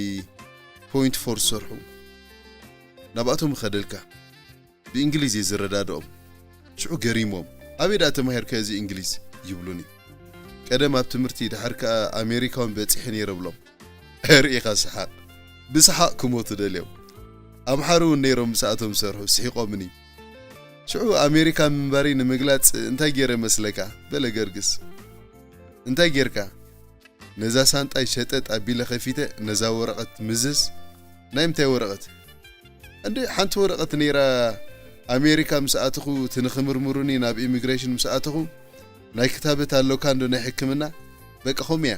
ፖይንት ፎር ዝሰርሑ። ናብኣቶም እኸደልካ። ብእንግሊዝ እየ ዝረዳድኦም። ሽዑ ገሪሞም፣ ኣበይ ደኣ ተማሂርካዮ እዚ እንግሊዝ? ይብሉኒ። ቀደም ኣብ ትምህርቲ፣ ድሓር ከኣ ኣሜሪካውን በጺሐ ነይረ እብሎም። ርኢኻ ሰሓቕ። ብሰሓቕ ክሞቱ ደልዮም። ኣምሓሩ እውን ነይሮም ምስኣቶም ዝሰርሑ፣ ስሒቖምኒ። ሽዑ ኣሜሪካ ምንባረይ ንምግላጽ እንታይ ገይረ መስለካ? በለ ገርግስ። እንታይ ጌርካ? ነዛ ሳንጣይ ሸጠጥ ኣቢለ ከፊተ ነዛ ወረቐት ምዝዝ። ናይ ምንታይ ወረቐት? እንዴ፣ ሓንቲ ወረቐት ነይራ፣ ኣሜሪካ ምስ ኣተኹ እቲ ንኽምርምሩኒ ናብ ኢሚግሬሽን ምስ ኣተኹ ናይ ክታበት ኣሎካ እንዶ ናይ ሕክምና? በቃ ከምኡ እያ።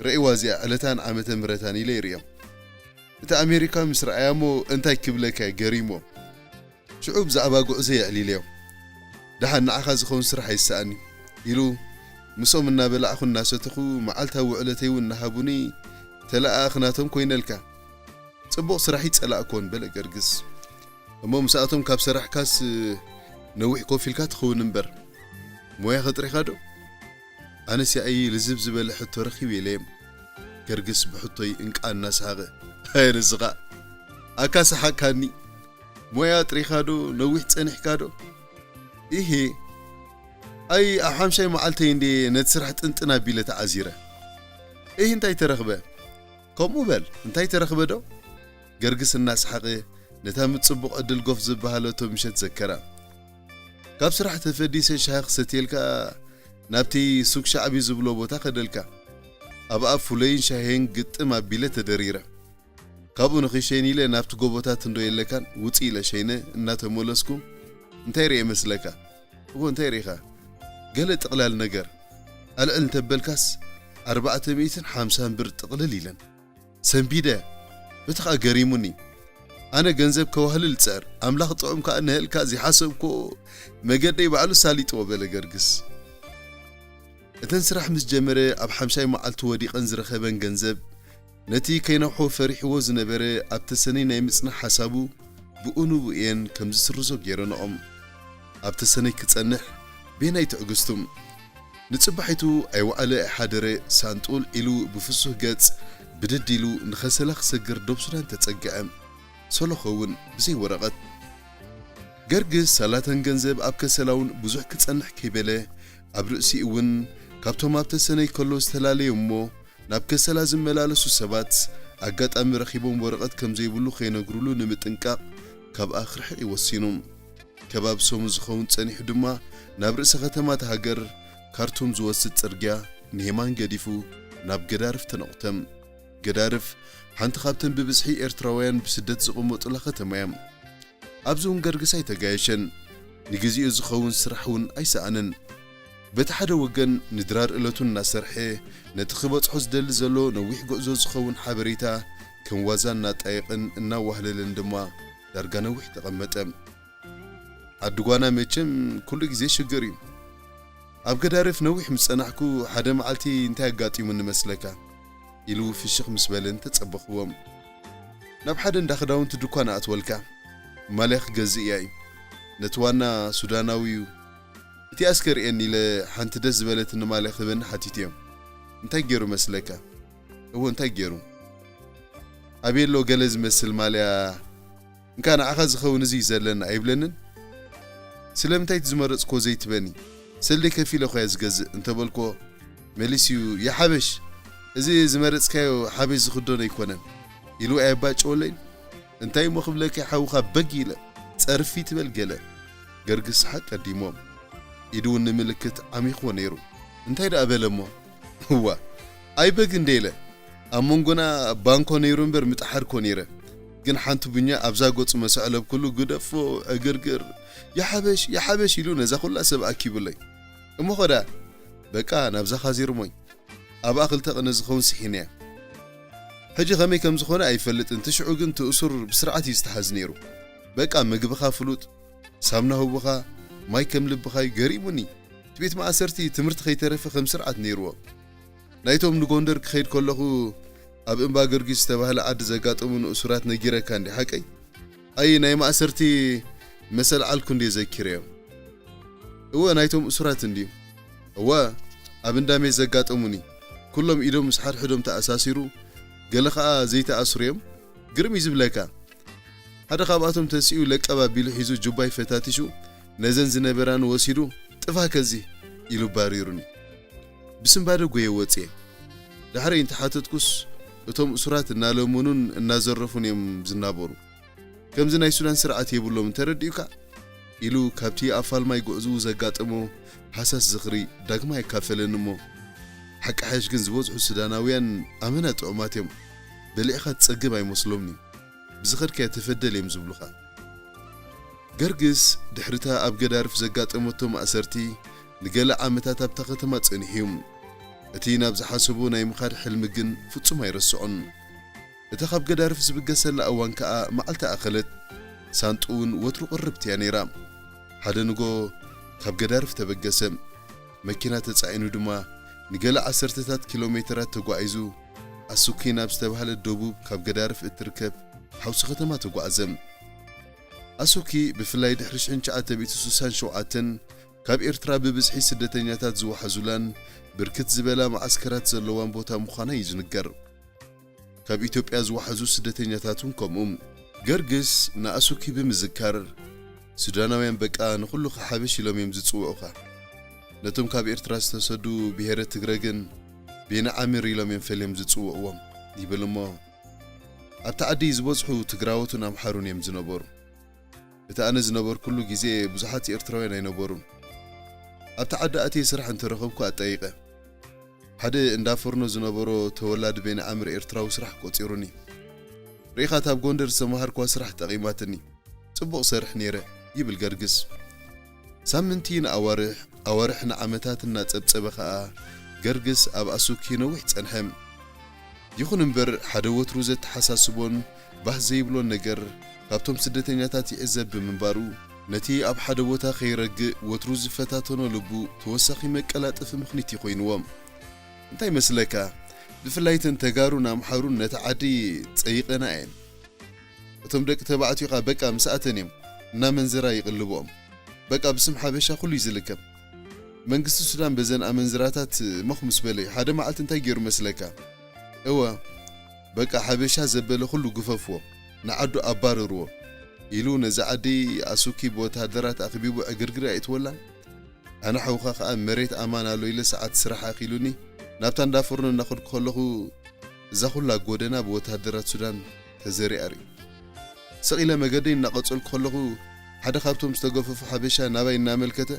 ረእይዋ እዚኣ ዕለታን ዓመተ ምህረታን ኢለ ይርእዮም። እቲ ኣሜሪካዊ ምስ ረኣያ እሞ እንታይ ክብለካ እዩ፣ ገሪሞ። ሽዑ ብዛዕባ ጉዕዞ የዕሊለዮ። ደሓን ንዓኻ ዝኸውን ስራሕ ኣይሰኣን እዩ፣ ኢሉ ምስኦም እናበላዕኹ እናሰተኹ መዓልታዊ ውዕለተይ እውን እናሃቡኒ ተለኣኣኽናቶም ኮይነልካ። ጽቡቕ ስራሕ ይጸላእኮን በለ ገርግስ። እሞ ምስኣቶም ካብ ሰራሕካስ ነዊሕ ኮፍ ኢልካ ትኸውን እምበር። ሞያኸ ጥሪኻ ዶ? ኣነስ ያኢ ልዝብ ዝበለ ሕቶ ረኺበ ኢለዮም። ገርግስ ብሕቶይ እንቃ እናሰሃቐ። ኣየ ንስኻ፣ ኣካ ሰሓቕካኒ። ሞያ ጥሪኻ ዶ? ነዊሕ ጸኒሕካ ዶ? ኢሂ። ኣይ፣ ኣብ ሓምሻይ መዓልተይ እንዴ ነቲ ስራሕ ጥንጥን ኣቢለ ተዓዚረ። ኢሂ፣ እንታይ ተረኽበ? ከምኡ በል፣ እንታይ ተረኽበ ዶ? ገርግስ እናሰሓቐ ነታ ምጽቡቕ ዕድል ጎፍ ዝበሃለቶ ምሸት ዘከራ። ካብ ስራሕ ተፈዲሰ ሻሂ ክሰትየልካ ናብቲ ሱቅ ሻዕቢ ዝብሎ ቦታ ከደልካ። ኣብኣ ፍሎይን ሻሂን ግጥም ኣቢለ ተደሪረ። ካብኡ ንኽሸይን ኢለ ናብቲ ጎቦታት እንዶ የለካን ውጽእ ኢለ ሸይነ እናተመለስኩ እንታይ ርኤ መስለካ? እዎ እንታይ ርኢኻ? ገለ ጥቕላል ነገር። ኣልዕል እንተበልካስ ኣርባዕተ ሚእትን ሓምሳን ብር ጥቕልል ኢለን። ሰንቢደ። በቲ ኸኣ ገሪሙኒ። ኣነ ገንዘብ ከዋህልል እጽዕር፣ ኣምላኽ ጥዑም ከኣ ንህልካ ዘይሓሰብክዎ መገደይ ባዕሉ ሳሊጥዎ በለ ገርግስ። እተን ስራሕ ምስ ጀመረ ኣብ ሓምሻይ መዓልቱ ወዲቐን ዝረኸበን ገንዘብ ነቲ ከይነውሖ ፈሪሕዎ ዝነበረ ኣብ ተሰነይ ናይ ምጽናሕ ሓሳቡ ብኡ ንብኡ እየን ከም ዝስርዞ ገይረንኦም። ኣብ ተሰነይ ክጸንሕ ቤናይ ትዕግስቱ። ንጽባሒቱ ኣይወዓለ ኣይሓደረ ሳንጡል ኢሉ ብፍሱህ ገጽ ብድድ ኢሉ ንኸሰላ ክሰግር ደብ ሱዳን ተጸግዐ። ሶሎኸ እውን ብዘይ ወረቐት። ገርግስ ሳላተን ገንዘብ ኣብ ከሰላ እውን ብዙሕ ክጸንሕ ከይበለ ኣብ ርእሲኡ እውን ካብቶም ኣብ ተሰነይ ከሎ ዝተፈላለየ እሞ ናብ ከሰላ ዝመላለሱ ሰባት ኣጋጣሚ ረኺቦም ወረቐት ከም ዘይብሉ ከይነግሩሉ ንምጥንቃቕ ካብኣ ክርሕቕ እዩ ወሲኑ። ከባቢ ሰሙን ዝኸውን ጸኒሑ ድማ ናብ ርእሰ ከተማ እታ ሃገር ካርቱም ዝወስድ ጽርግያ ንየማን ገዲፉ ናብ ገዳርፍ ተነቑተ። ገዳርፍ ሓንቲ ካብተን ብብዝሒ ኤርትራውያን ብስደት ዝቕመጡላ ከተማ እያ። ኣብዚ እውን ገርግስ ኣይተጋየሸን። ንግዜኡ ዝኸውን ስራሕ እውን ኣይሰኣነን። በቲ ሓደ ወገን ንድራር እለቱ እናሰርሐ ነቲ ክበጽሖ ዝደሊ ዘሎ ነዊሕ ጉዕዞ ዝኸውን ሓበሬታ ከም ዋዛ እናጣየቕን እናዋህለለን ድማ ዳርጋ ነዊሕ ተቐመጠ። ዓዲ ጓና መቸም ኩሉ ግዜ ሽግር እዩ። ኣብ ገዳርፍ ነዊሕ ምስ ጸናሕኩ ሓደ መዓልቲ እንታይ ኣጋጢሙኒ መስለካ? ኢሉ ፍሽኽ ምስ በለን ተጸበኽዎም። ናብ ሓደ እንዳ ክዳውንቲ ድኳን ኣእትወልካ። ማልያ ክገዝእ እያ እዩ። ነቲ ዋና ሱዳናዊ እዩ። እቲ ኣስከ ርእየኒ ኢለ ሓንቲ ደስ ዝበለትኒ ማልያ ክህበኒ ሓቲትዮም። እንታይ ገይሩ መስለካ? እዎ እንታይ ገይሩ? ኣቤሎ ገለ ዝመስል ማልያ እንካ ንዓኻ ዝኸውን እዚ እዩ ዘለኒ ኣይብለንን? ስለምንታይ እቲ ዝመረጽክዎ ዘይትበኒ? ሰልደይ ከፊለ እኮ እየ ዝገዝእ እንተበልክዎ፣ መሊሱ እዩ፣ "ይሓበሽ፣ እዚ ዝመረጽካዮ ሓበሽ ዝኽደኖ ኣይኮነን" ኢሉ ኣየባጭወለይን? እንታይ እሞ ክብለካ ሓውኻ በግ ኢለ፣ ጸርፊ ትበል ገለ። ገርግስ ሰሓቕ ቀዲሞም። ኢዱ እውን ንምልክት ዓሚኽዎ ነይሩ። እንታይ ደኣ በለ እሞ? እዋ፣ ኣይበግ እንደ ኢለ። ኣብ መንጎና ባንኮ ነይሩ እምበር ምጥሓር ኮ ነይረ። ግን ሓንቲ ቡኛ ኣብዛ ገጹ መሰዕለብ ኩሉ ግደፎ፣ ዕግርግር፣ "ይሓበሽ፣ ይሓበሽ" ኢሉ ነዛ ኩላ ሰብ ኣኪቡለይ። እሞ ኸዳ፣ በቃ ናብዛ ካዚርሞይ። ኣብኣ ክልተ ቅነ ዝኸውን ስሒነያ። ሕጂ ከመይ ከም ዝኾነ ኣይፈልጥን፣ እቲ ሽዑ ግን እቲ እሱር ብስርዓት እዩ ዝተሓዝ ነይሩ። በቃ ምግብኻ ፍሉጥ፣ ሳምና ህቡኻ፣ ማይ ከም ልብኻ እዩ፣ ገሪሙኒ። እቲ ቤት ማእሰርቲ ትምህርቲ ከይተረፈ ከም ስርዓት ነይርዎ። ናይቶም ንጎንደር ክኸይድ ከለኹ ኣብ እምባ ጊዮርጊስ ዝተባህለ ዓዲ ዘጋጠሙኒ እሱራት ነጊረካ እንዲ ሓቀይ? ኣይ ናይ ማእሰርቲ መሰል ዓልኩ እንዲ ዘኪረዮም። እወ ናይቶም እሱራት እንድዩ። እወ ኣብ እንዳሜ ዘጋጠሙኒ። ኩሎም ኢዶም ምስ ሓድሕዶም ተኣሳሲሩ፣ ገለ ኸኣ ዘይተኣስሩ እዮም። ግርም እዩ ዝብለካ። ሓደ ካብኣቶም ተሲኡ ለቀብ ኣቢሉ ሒዙ ጁባይ ፈታቲሹ ነዘን ዝነበራኒ ወሲዱ "ጥፋ ከዚ" ኢሉ ባሪሩኒ። ብስንባደ ጎየ ወፅየ። ዳሕረይ እንተሓተትኩስ እቶም እሱራት እናለመኑን እናዘረፉን እዮም ዝናበሩ። ከምዚ ናይ ሱዳን ስርዓት የብሎም እንተረዲኡካ ኢሉ ካብቲ ኣብ ፋልማይ ጉዕዝኡ ዘጋጠሞ ሃሳስ ዝኽሪ ዳግማይ ኣካፈለኒ እሞ፣ ሓቂ ሓይሽ ግን ዝበዝሑ ሱዳናውያን ኣመና ጥዑማት እዮም። በሊዕኻ ትጸግብ ኣይመስሎምን እዩ። ብዝኸድካዮ ተፈደል እዮም ዝብሉኻ። ገርግስ ድሕሪታ ኣብ ገዳርፍ ዘጋጠመቶ ማእሰርቲ ንገለ ዓመታት ኣብታ ከተማ ጸኒሑ እዩ። እቲ ናብ ዝሓሰቦ ናይ ምኻድ ሕልሚ ግን ፍጹም ኣይረስዖን። እታ ካብ ገዳርፍ ዝብገሰላ እዋን ከኣ መዓልቲ ኣኸለት። ሳንጡ እውን ወትሩ ቅርብቲ እያ ነይራ። ሓደ ንጎ ካብ ገዳርፍ ተበገሰ። መኪና ተጻዒኑ ድማ ንገለ ዓሰርተታት ኪሎ ሜተራት ተጓዒዙ ኣሱኪ ናብ ዝተባህለት ደቡብ ካብ ገዳርፍ እትርከብ ሓውሲ ከተማ ተጓዕዘ። ኣሱኪ ብፍላይ ድሕሪ ሽሕን ትሽዓተ ሚእትን ስሳን ሸውዓተን ካብ ኤርትራ ብብዝሒ ስደተኛታት ዝወሓዙላን ብርክት ዝበላ መዓስከራት ዘለዋን ቦታ ምዃና እዩ ዝንገር። ካብ ኢትዮጵያ ዝወሓዙ ስደተኛታት እውን ከምኡ። ገርግስ ንኣሱኪ ብምዝካር፣ "ሱዳናውያን በቃ ንኹሉ ሓበሽ ኢሎም እዮም ዝጽውዑኻ። ነቶም ካብ ኤርትራ ዝተሰዱ ብሄረ ትግረ ግን ቤነ ዓምር ኢሎም እዮም ፈልዮም ዝጽውዕዎም" ይብል እሞ፣ ኣብቲ ዓዲ ዝበዝሑ ትግራዎትን ኣምሓሩን እዮም ዝነበሩ። እቲ ኣነ ዝነበርኩሉ ግዜ ብዙሓት ኤርትራውያን ኣይነበሩን። ኣብቲ ዓዲ ኣትየ ስራሕ እንተረኸብኩ ኣጣይቐ። ሓደ እንዳ ፎርኖ ዝነበሮ ተወላዲ ቤነ ዓምር ኤርትራዊ ስራሕ ቆጺሩኒ። "ርኢኻ እታ ኣብ ጎንደር ዝተመሃርኳ ስራሕ ጠቒማትኒ። ጽቡቕ ሰርሕ ነይረ" ይብል ገርግስ። ሳምንቲ ንኣዋርሕ፣ ኣዋርሕ ንዓመታት እናጸብጸበ ኸኣ ገርግስ ኣብ ኣሱኪ ነዊሕ ጸንሐ። ይኹን እምበር ሓደ ወትሩ ዘተሓሳስቦን ባህ ዘይብሎን ነገር ካብቶም ስደተኛታት ይዕዘብ ብምንባሩ፣ ነቲ ኣብ ሓደ ቦታ ከይረግእ ወትሩ ዝፈታተኖ ልቡ ተወሳኺ መቀላጠፊ ምኽኒት ይኾይንዎ። እንታይ መስለካ? ብፍላይ እተን ተጋሩን ኣምሓሩን ነቲ ዓዲ ጸይቐና እየን። እቶም ደቂ ተባዕትዮ ኸኣ በቃ ምስ ኣተን እዮም እናመንዘራ ይቕልብኦም። በቃ ብስም ሓበሻ ኩሉ እዩ ዝልከም። መንግስቲ ሱዳን በዘን ኣመንዝራታት መኽ ምስ በለ እዩ። ሓደ መዓልቲ እንታይ ገይሩ መስለካ? እወ፣ በቃ ሓበሻ ዘበለ ኩሉ ግፈፍዎ፣ ንዓዱ ኣባርርዎ ኢሉ ነዚ ዓዲ ኣሱኪ ብወተሃደራት ኣኽቢቡ ዕግርግር ኣእትወላ። ኣነ ሓውኻ ከኣ መሬት ኣማን ኣሎ ኢለ ሰዓት ስራሕ ኣኺሉኒ ናብታ እንዳ ፎርኖ እናኸድኩ ከለኹ እዛ ኩላ ጎደና ብወተሃደራት ሱዳን ተዘሪኣ ርእዩ። ስቕ ኢለ መገደይ እናቐጸልኩ ከለኹ ሓደ ካብቶም ዝተገፈፉ ሓበሻ ናባይ እናመልከተ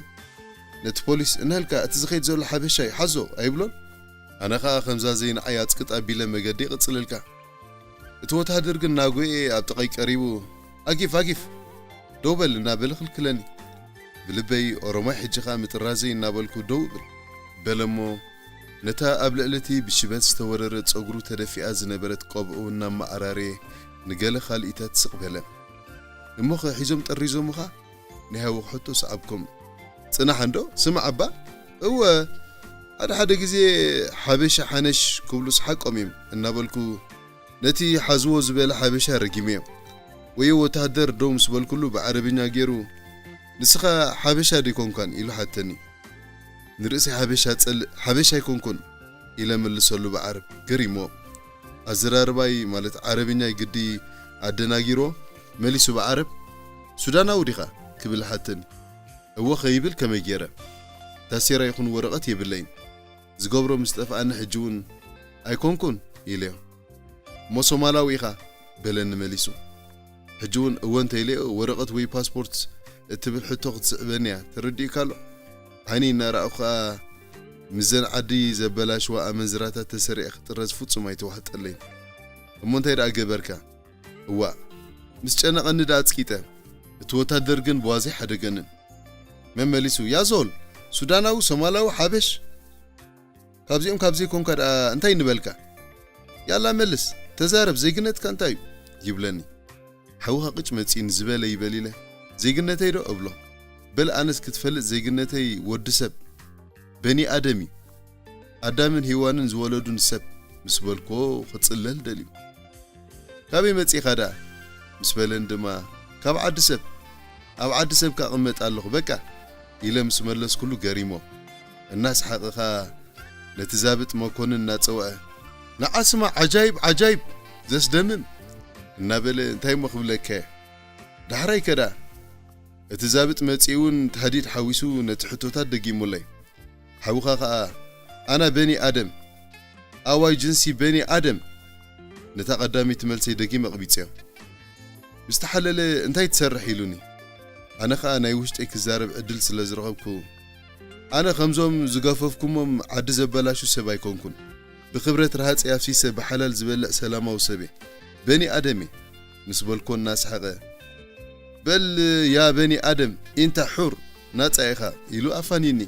ነቲ ፖሊስ "እንሀልካ እቲ ዝኸይድ ዘሎ ሓበሻ እዩ ሓዞ" ኣይብሎን? ኣነ ኸኣ ከምዛ ዘይንዓይ ኣጽቅጥ ኣቢለ መገደይ እቕጽለልካ። እቲ ወተሃደር ግን እናጎየ ኣብ ጥቓይ ቀሪቡ "ኣጊፍ ኣጊፍ ደው በል" እናበለ ክልክለኒ። ብልበይ "ኦሮማይ ሕጂ ኸኣ ምጥራዘይ" እናበልኩ ደው እብል በለ እሞ ነታ ኣብ ልዕሊ እቲ ብሽበት ዝተወረረ ጸጉሩ ተደፊኣ ዝነበረት ቆብዑ እናመዓራረየ ንገለ ካልኢታት ስቕ በለ። "እሞኸ ሒዞም ጠሪዞምኻ?" ናይ ሃወኽ ሕቶ ሰዓብኩም። "ጽናሕ እንዶ ስማዕ እባ፣ እወ ሓደ ሓደ ግዜ ሓበሻ ሓነሽ ክብሉስ ሓቆም እዮም" እናበልኩ ነቲ ሓዝዎ ዝበለ ሓበሻ ረጊመዮ። ወዮ ወተሃደር ደው ምስ በልኩሉ ብዓረብኛ ገይሩ "ንስኻ ሓበሻ ዶ ኣይኮንካን?" ኢሉ ሓተኒ። ንርእሰይ ሓበሻ ጸልእ "ሓበሻ ኣይኮንኩን" ኢለ መልሰሉ ብዓረብ። ገሪሞ። ኣዘራርባይ ማለት ዓረብኛይ ግዲ ኣደናጊሮ መሊሱ ብዓረብ "ሱዳናዊ ዲኻ?" ክብል ሓተኒ። እወ ከይብል ከመይ ገይረ? ታሴራ ይኹን ወረቐት የብለይን። ዝገብሮ ምስ ጠፍኣኒ ሕጂ እውን "ኣይኮንኩን" ኢለዮ። "እሞ ሶማላዊ ኢኻ?" በለኒ መሊሱ። ሕጂ እውን እወ እንተኢለዮ ወረቐት ወይ ፓስፖርት እትብል ሕቶ ክትስዕበኒ እያ። ተረዲኡካ ኣሎ? ዓይኒ እናረኣኹ ከኣ ምስዘን ዓዲ ዘበላሽዋ ኣመንዝራታት ተሰሪዐ ክጥረዝ ፍጹም ኣይተዋሕጠለይን። እሞ እንታይ ደኣ ገበርካ? እዋእ፣ ምስ ጨነቐኒ ደኣ ኣጽቂጠ። እቲ ወታደር ግን ብዋዛ ኣይሓደገንን። መመሊሱ፣ "ያዞል፣ ሱዳናዊ፣ ሶማላዊ፣ ሓበሽ? ካብዚኦም ካብ ዘይኮንካ ደኣ እንታይ ንበልካ? ያላ መልስ፣ ተዛረብ፣ ዜግነትካ እንታይ እዩ?" ይብለኒ። ሓውኻ ቅጭ መጺእኒ ዝበለ ይበል ኢለ፣ "ዜግነተይ ዶ?" እብሎ። "በል ኣነስ ክትፈልጥ ዜግነተይ ወዲ ሰብ፣ በኒ ኣደም እዩ። ኣዳምን ሄዋንን ዝወለዱን ሰብ" ምስ በልክዎ ክጽለል ደልዩ። "ካበይ መጺእኻ ደኣ?" ምስ በለን ድማ፣ "ካብ ዓዲ ሰብ። ኣብ ዓዲ ሰብ ክቕመጥ ኣለኹ በቃ" ኢለ ምስ መለስኩሉ ገሪሞ። እናሰሓቐ ኸኣ ነቲ ዛብጥ መኮንን እናጸውዐ፣ "ንዓ ስማ ዓጃይብ ዓጃይብ ዘስደምም" እናበለ፣ "እንታይ እሞ ክብለካ እየ?" ዳሕራይ ከ ደኣ እቲ ዛብጥ መጺኡ እውን ታህዲድ ሓዊሱ ነቲ ሕቶታት ደጊሙለይ። ሓውኻ ኸኣ፣ "ኣና በኒ ኣደም፣ ኣዋይ ጅንሲ በኒ ኣደም" ነታ ቀዳመይቲ መልሰይ ደጊመ ኣቕቢጸዮ። ምስ ተሓለለ፣ "እንታይ ትሰርሕ?" ኢሉኒ። ኣነ ኸኣ ናይ ውሽጠይ ክዛረብ ዕድል ስለ ዝረኸብኩ፣ "ኣነ ከምዞም ዝገፈፍኩሞም ዓዲ ዘበላሹ ሰብ ኣይኮንኩን። ብኽብረት ረሃጸይ ኣፍሲሰ ብሓላል ዝበልዕ ሰላማዊ ሰብ እየ። በኒ ኣደም እየ" ምስ በልኮ እናሰሓቐ፣ "በል ያ በኒ ኣደም፣ ኢንታ ሑር፣ ናጻ ኢኻ" ኢሉ ኣፋንዩኒ።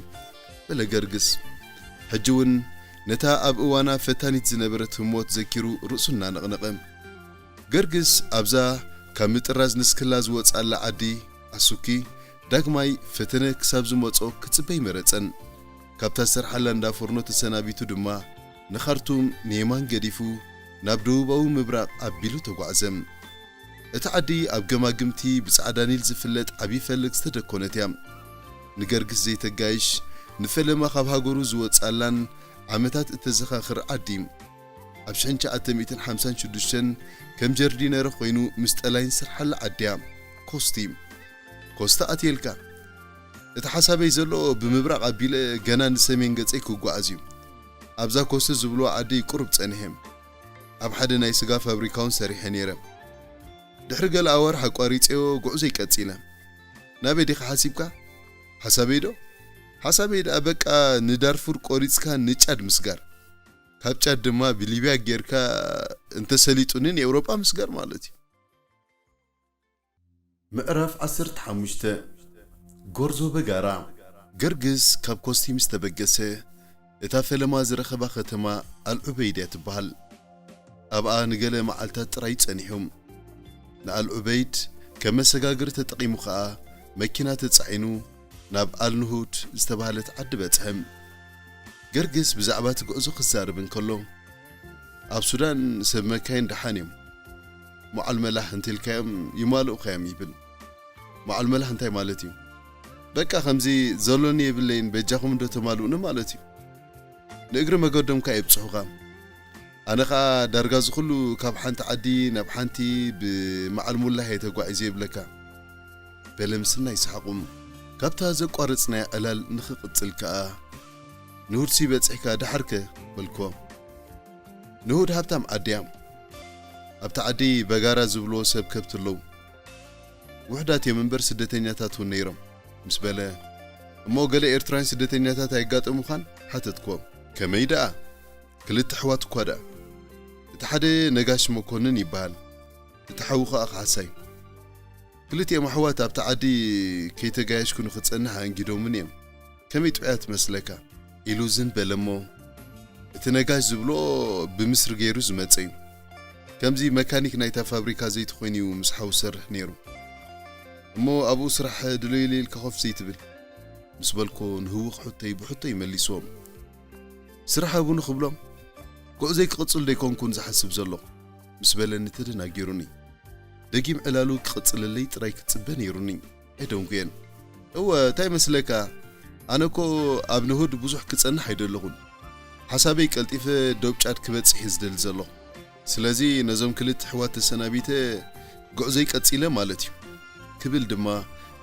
በለ ገርግስ። ሕጂ እውን ነታ ኣብ እዋና ፈታኒት ዝነበረት ህሞት ዘኪሩ ርእሱ እናነቕነቐ። ገርግስ ኣብዛ ካብ ምጥራዝ ንስክላ ዝወጽኣላ ዓዲ ኣሱኪ ዳግማይ ፈተነ ክሳብ ዝመጾ ክጽበ ኣይመረጸን። ካብታ ዝሰርሓላ እንዳ ፎርኖ ተሰናቢቱ ድማ ንኻርቱም ንየማን ገዲፉ ናብ ደቡባዊ ምብራቕ ኣቢሉ ተጓዕዘ። እታ ዓዲ ኣብ ገማግምቲ ብጻዕዳ ኒል ዝፍለጥ ዓቢ ፈለግ ዝተደኮነት እያ። ንገርግስ ዘይተጋይሽ፣ ንፈለማ ካብ ሃገሩ ዝወጽኣላን ዓመታት እተዘኻኽር ዓዲ። ኣብ ሽሕን ትሽዓተ ሚእትን ሓምሳን ሽዱሽተን ከም ጀርዲነረ ኮይኑ ምስ ጠላይን ዝሰርሓላ ዓዲ እያ። ኮስቲ። ኮስታ ኣትየልካ። እቲ ሓሳበይ ዘሎ ብምብራቕ ኣቢለ ገና ንሰሜን ገጸይ ክጓዓዝ እዩ። ኣብዛ ኮስቲ ዝብልዋ ዓዲ ቁሩብ ጸኒሐ። ኣብ ሓደ ናይ ስጋ ፋብሪካ እውን ሰሪሐ ነይረ። ድሕሪ ገለ ኣዋርሕ ኣቋሪጸዮ ጉዕዞይ ቀጺለ። ናበይ ዲኻ ሓሲብካ? ሓሳበይ ዶ? ሓሳበይ ደኣ በቃ ንዳርፉር ቆሪጽካ ንጫድ ምስጋር። ካብ ጫድ ድማ ብሊብያ ጌርካ እንተሰሊጡኒ ንኤውሮጳ ምስጋር ማለት እዩ። ምዕራፍ ዓሰርተ ሓሙሽተ። ጎርዞ በጋራ። ገርግስ ካብ ኮስቲ ምስ ተበገሰ፣ እታ ፈለማ ዝረኸባ ከተማ ኣልዑበይድ እያ ትበሃል። ኣብኣ ንገለ መዓልታት ጥራይ ጸኒሑ። ንኣልዑበይድ ከም መሰጋገሪ ተጠቒሙ ኸኣ መኪና ተጻዒኑ ናብ ኣልንሁድ ዝተባህለት ዓዲ በጽሐ። ገርግስ ብዛዕባ እቲ ጉዕዞ ክዛረብ እንከሎ፣ ኣብ ሱዳን ሰብ መካይን ደሓን እዮም። ሞዓል መላህ እንተኢልካዮም ይማልኡኻ እዮም ይብል። ሞዓል መላህ እንታይ ማለት እዩ? በቃ ከምዚ ዘሎኒ የብለይን በጃኹም እንዶ ተማልኡኒ ማለት እዩ። ንእግሪ መገዶም ከኣ የብጽሑኻ። ኣነ ኸኣ ዳርጋ እዚ ኹሉ ካብ ሓንቲ ዓዲ ናብ ሓንቲ ብመዓል ሙላህ እየ ተጓዒዘ ይብለካ። በለ ምስናይ ሰሓቑ። ካብታ ዘቋረጽናያ ዕላል ንኽቕጽል ከኣ፣ ንሁድሲ በጺሕካ ደሓርከ? በልክዎ። ንሁድ ሃብታም ዓዲ እያ። ኣብታ ዓዲ በጋራ ዝብልዎ ሰብ ከብቲ ኣለዉ። ውሑዳት እዮም እምበር ስደተኛታት እውን ነይሮም፣ ምስ በለ፣ እሞ ገለ ኤርትራውያን ስደተኛታት ኣየጋጠሙኻን? ሓተትክዎ። ከመይ ደኣ? ክልተ ኣሕዋት እኳ ደኣ። እቲ ሓደ ነጋሽ መኮንን ይበሃል። እቲ ሓዉ ኸኣ ካሕሳይ። ክልቲኦም ኣሕዋት ኣብታ ዓዲ ከይተጋየሽኩ ንኽጸንሕ ኣእንጊዶምኒ እዮም። ከመይ ጥዑያት ትመስለካ? ኢሉ ዝን በለ እሞ፣ እቲ ነጋሽ ዝብሎ ብምስሪ ገይሩ ዝመጸ እዩ። ከምዚ መካኒክ ናይታ ፋብሪካ ዘይቲ ኮይኑ እዩ ምስ ሓው ዝሰርሕ ነይሩ። እሞ ኣብኡ ስራሕ ድለዩለይ ኢልካ ኮፍ ዘይትብል? ምስ በልኮ ንህውኽ ሕቶይ ብሕቶ ይመሊስዎም። ስራሕ ሃቡኒ ክብሎም፣ ጉዕዞይ ክቕጽል ደይኮንኩን ዝሓስብ ዘለኹ? ምስ በለኒ ተደናጊሩኒ። ደጊም ዕላሉ ክቕጽለለይ ጥራይ ክጽበ ነይሩኒ። ኣይደንጉየን። እወ፣ እንታይ መስለካ? ኣነ እኮ ኣብ ንሁድ ብዙሕ ክጸንሕ ኣይደለኹን። ሓሳበይ ቀልጢፈ ዶብ ጫድ ክበጽሕ እየ ዝደሊ ዘለኹ። ስለዚ ነዞም ክልተ ኣሕዋት ተሰናቢተ ጉዕዞይ ቀጺለ ማለት እዩ። ክብል ድማ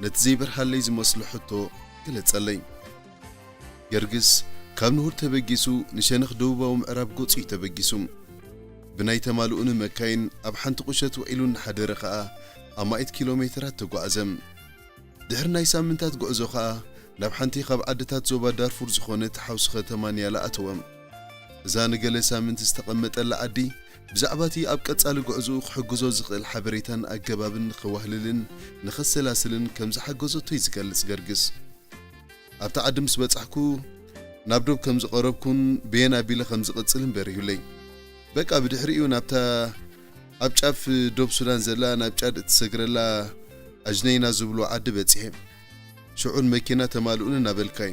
ነቲ ዘይበርሃለይ ዝመስሎ ሕቶ ገለጸለይ። ገርግስ ካብ ንሁድ ተበጊሱ ንሸነኽ ደቡባዊ ምዕራብ ገጹ እዩ ተበጊሱ። ብናይ ተማልኡኒ መካይን ኣብ ሓንቲ ቁሸት ውዒሉ እናሓደረ ኸኣ ኣማኢት ኪሎ ሜተራት ተጓዕዘ። ድሕሪ ናይ ሳምንታት ጉዕዞ ኸኣ ናብ ሓንቲ ካብ ዓድታት ዞባ ዳርፉር ዝኾነት ሓውሲ ከተማ ኒያላ ኣተወ። እዛ ንገለ ሳምንት ዝተቐመጠላ ዓዲ፣ ብዛዕባ እቲ ኣብ ቀጻሊ ጉዕዞኡ ክሕግዞ ዝኽእል ሓበሬታን ኣገባብን ንኸዋህልልን ንኸሰላስልን ከም ዝሓገዘቶ እዩ ዝገልጽ ገርግስ። ኣብታ ዓዲ ምስ በጻሕኩ፣ ናብ ዶብ ከም ዝቐረብኩን በየን ኣቢለ ከም ዝቕጽልን በሪሁለይ። በቃ ብድሕሪኡ ናብታ ኣብ ጫፍ ዶብ ሱዳን ዘላ ናብ ጫድ እትሰግረላ ኣጅነይና ዝብሎ ዓዲ በጺሐ። ሽዑ ንመኪና ተማልኡኒ እናበልካዩ።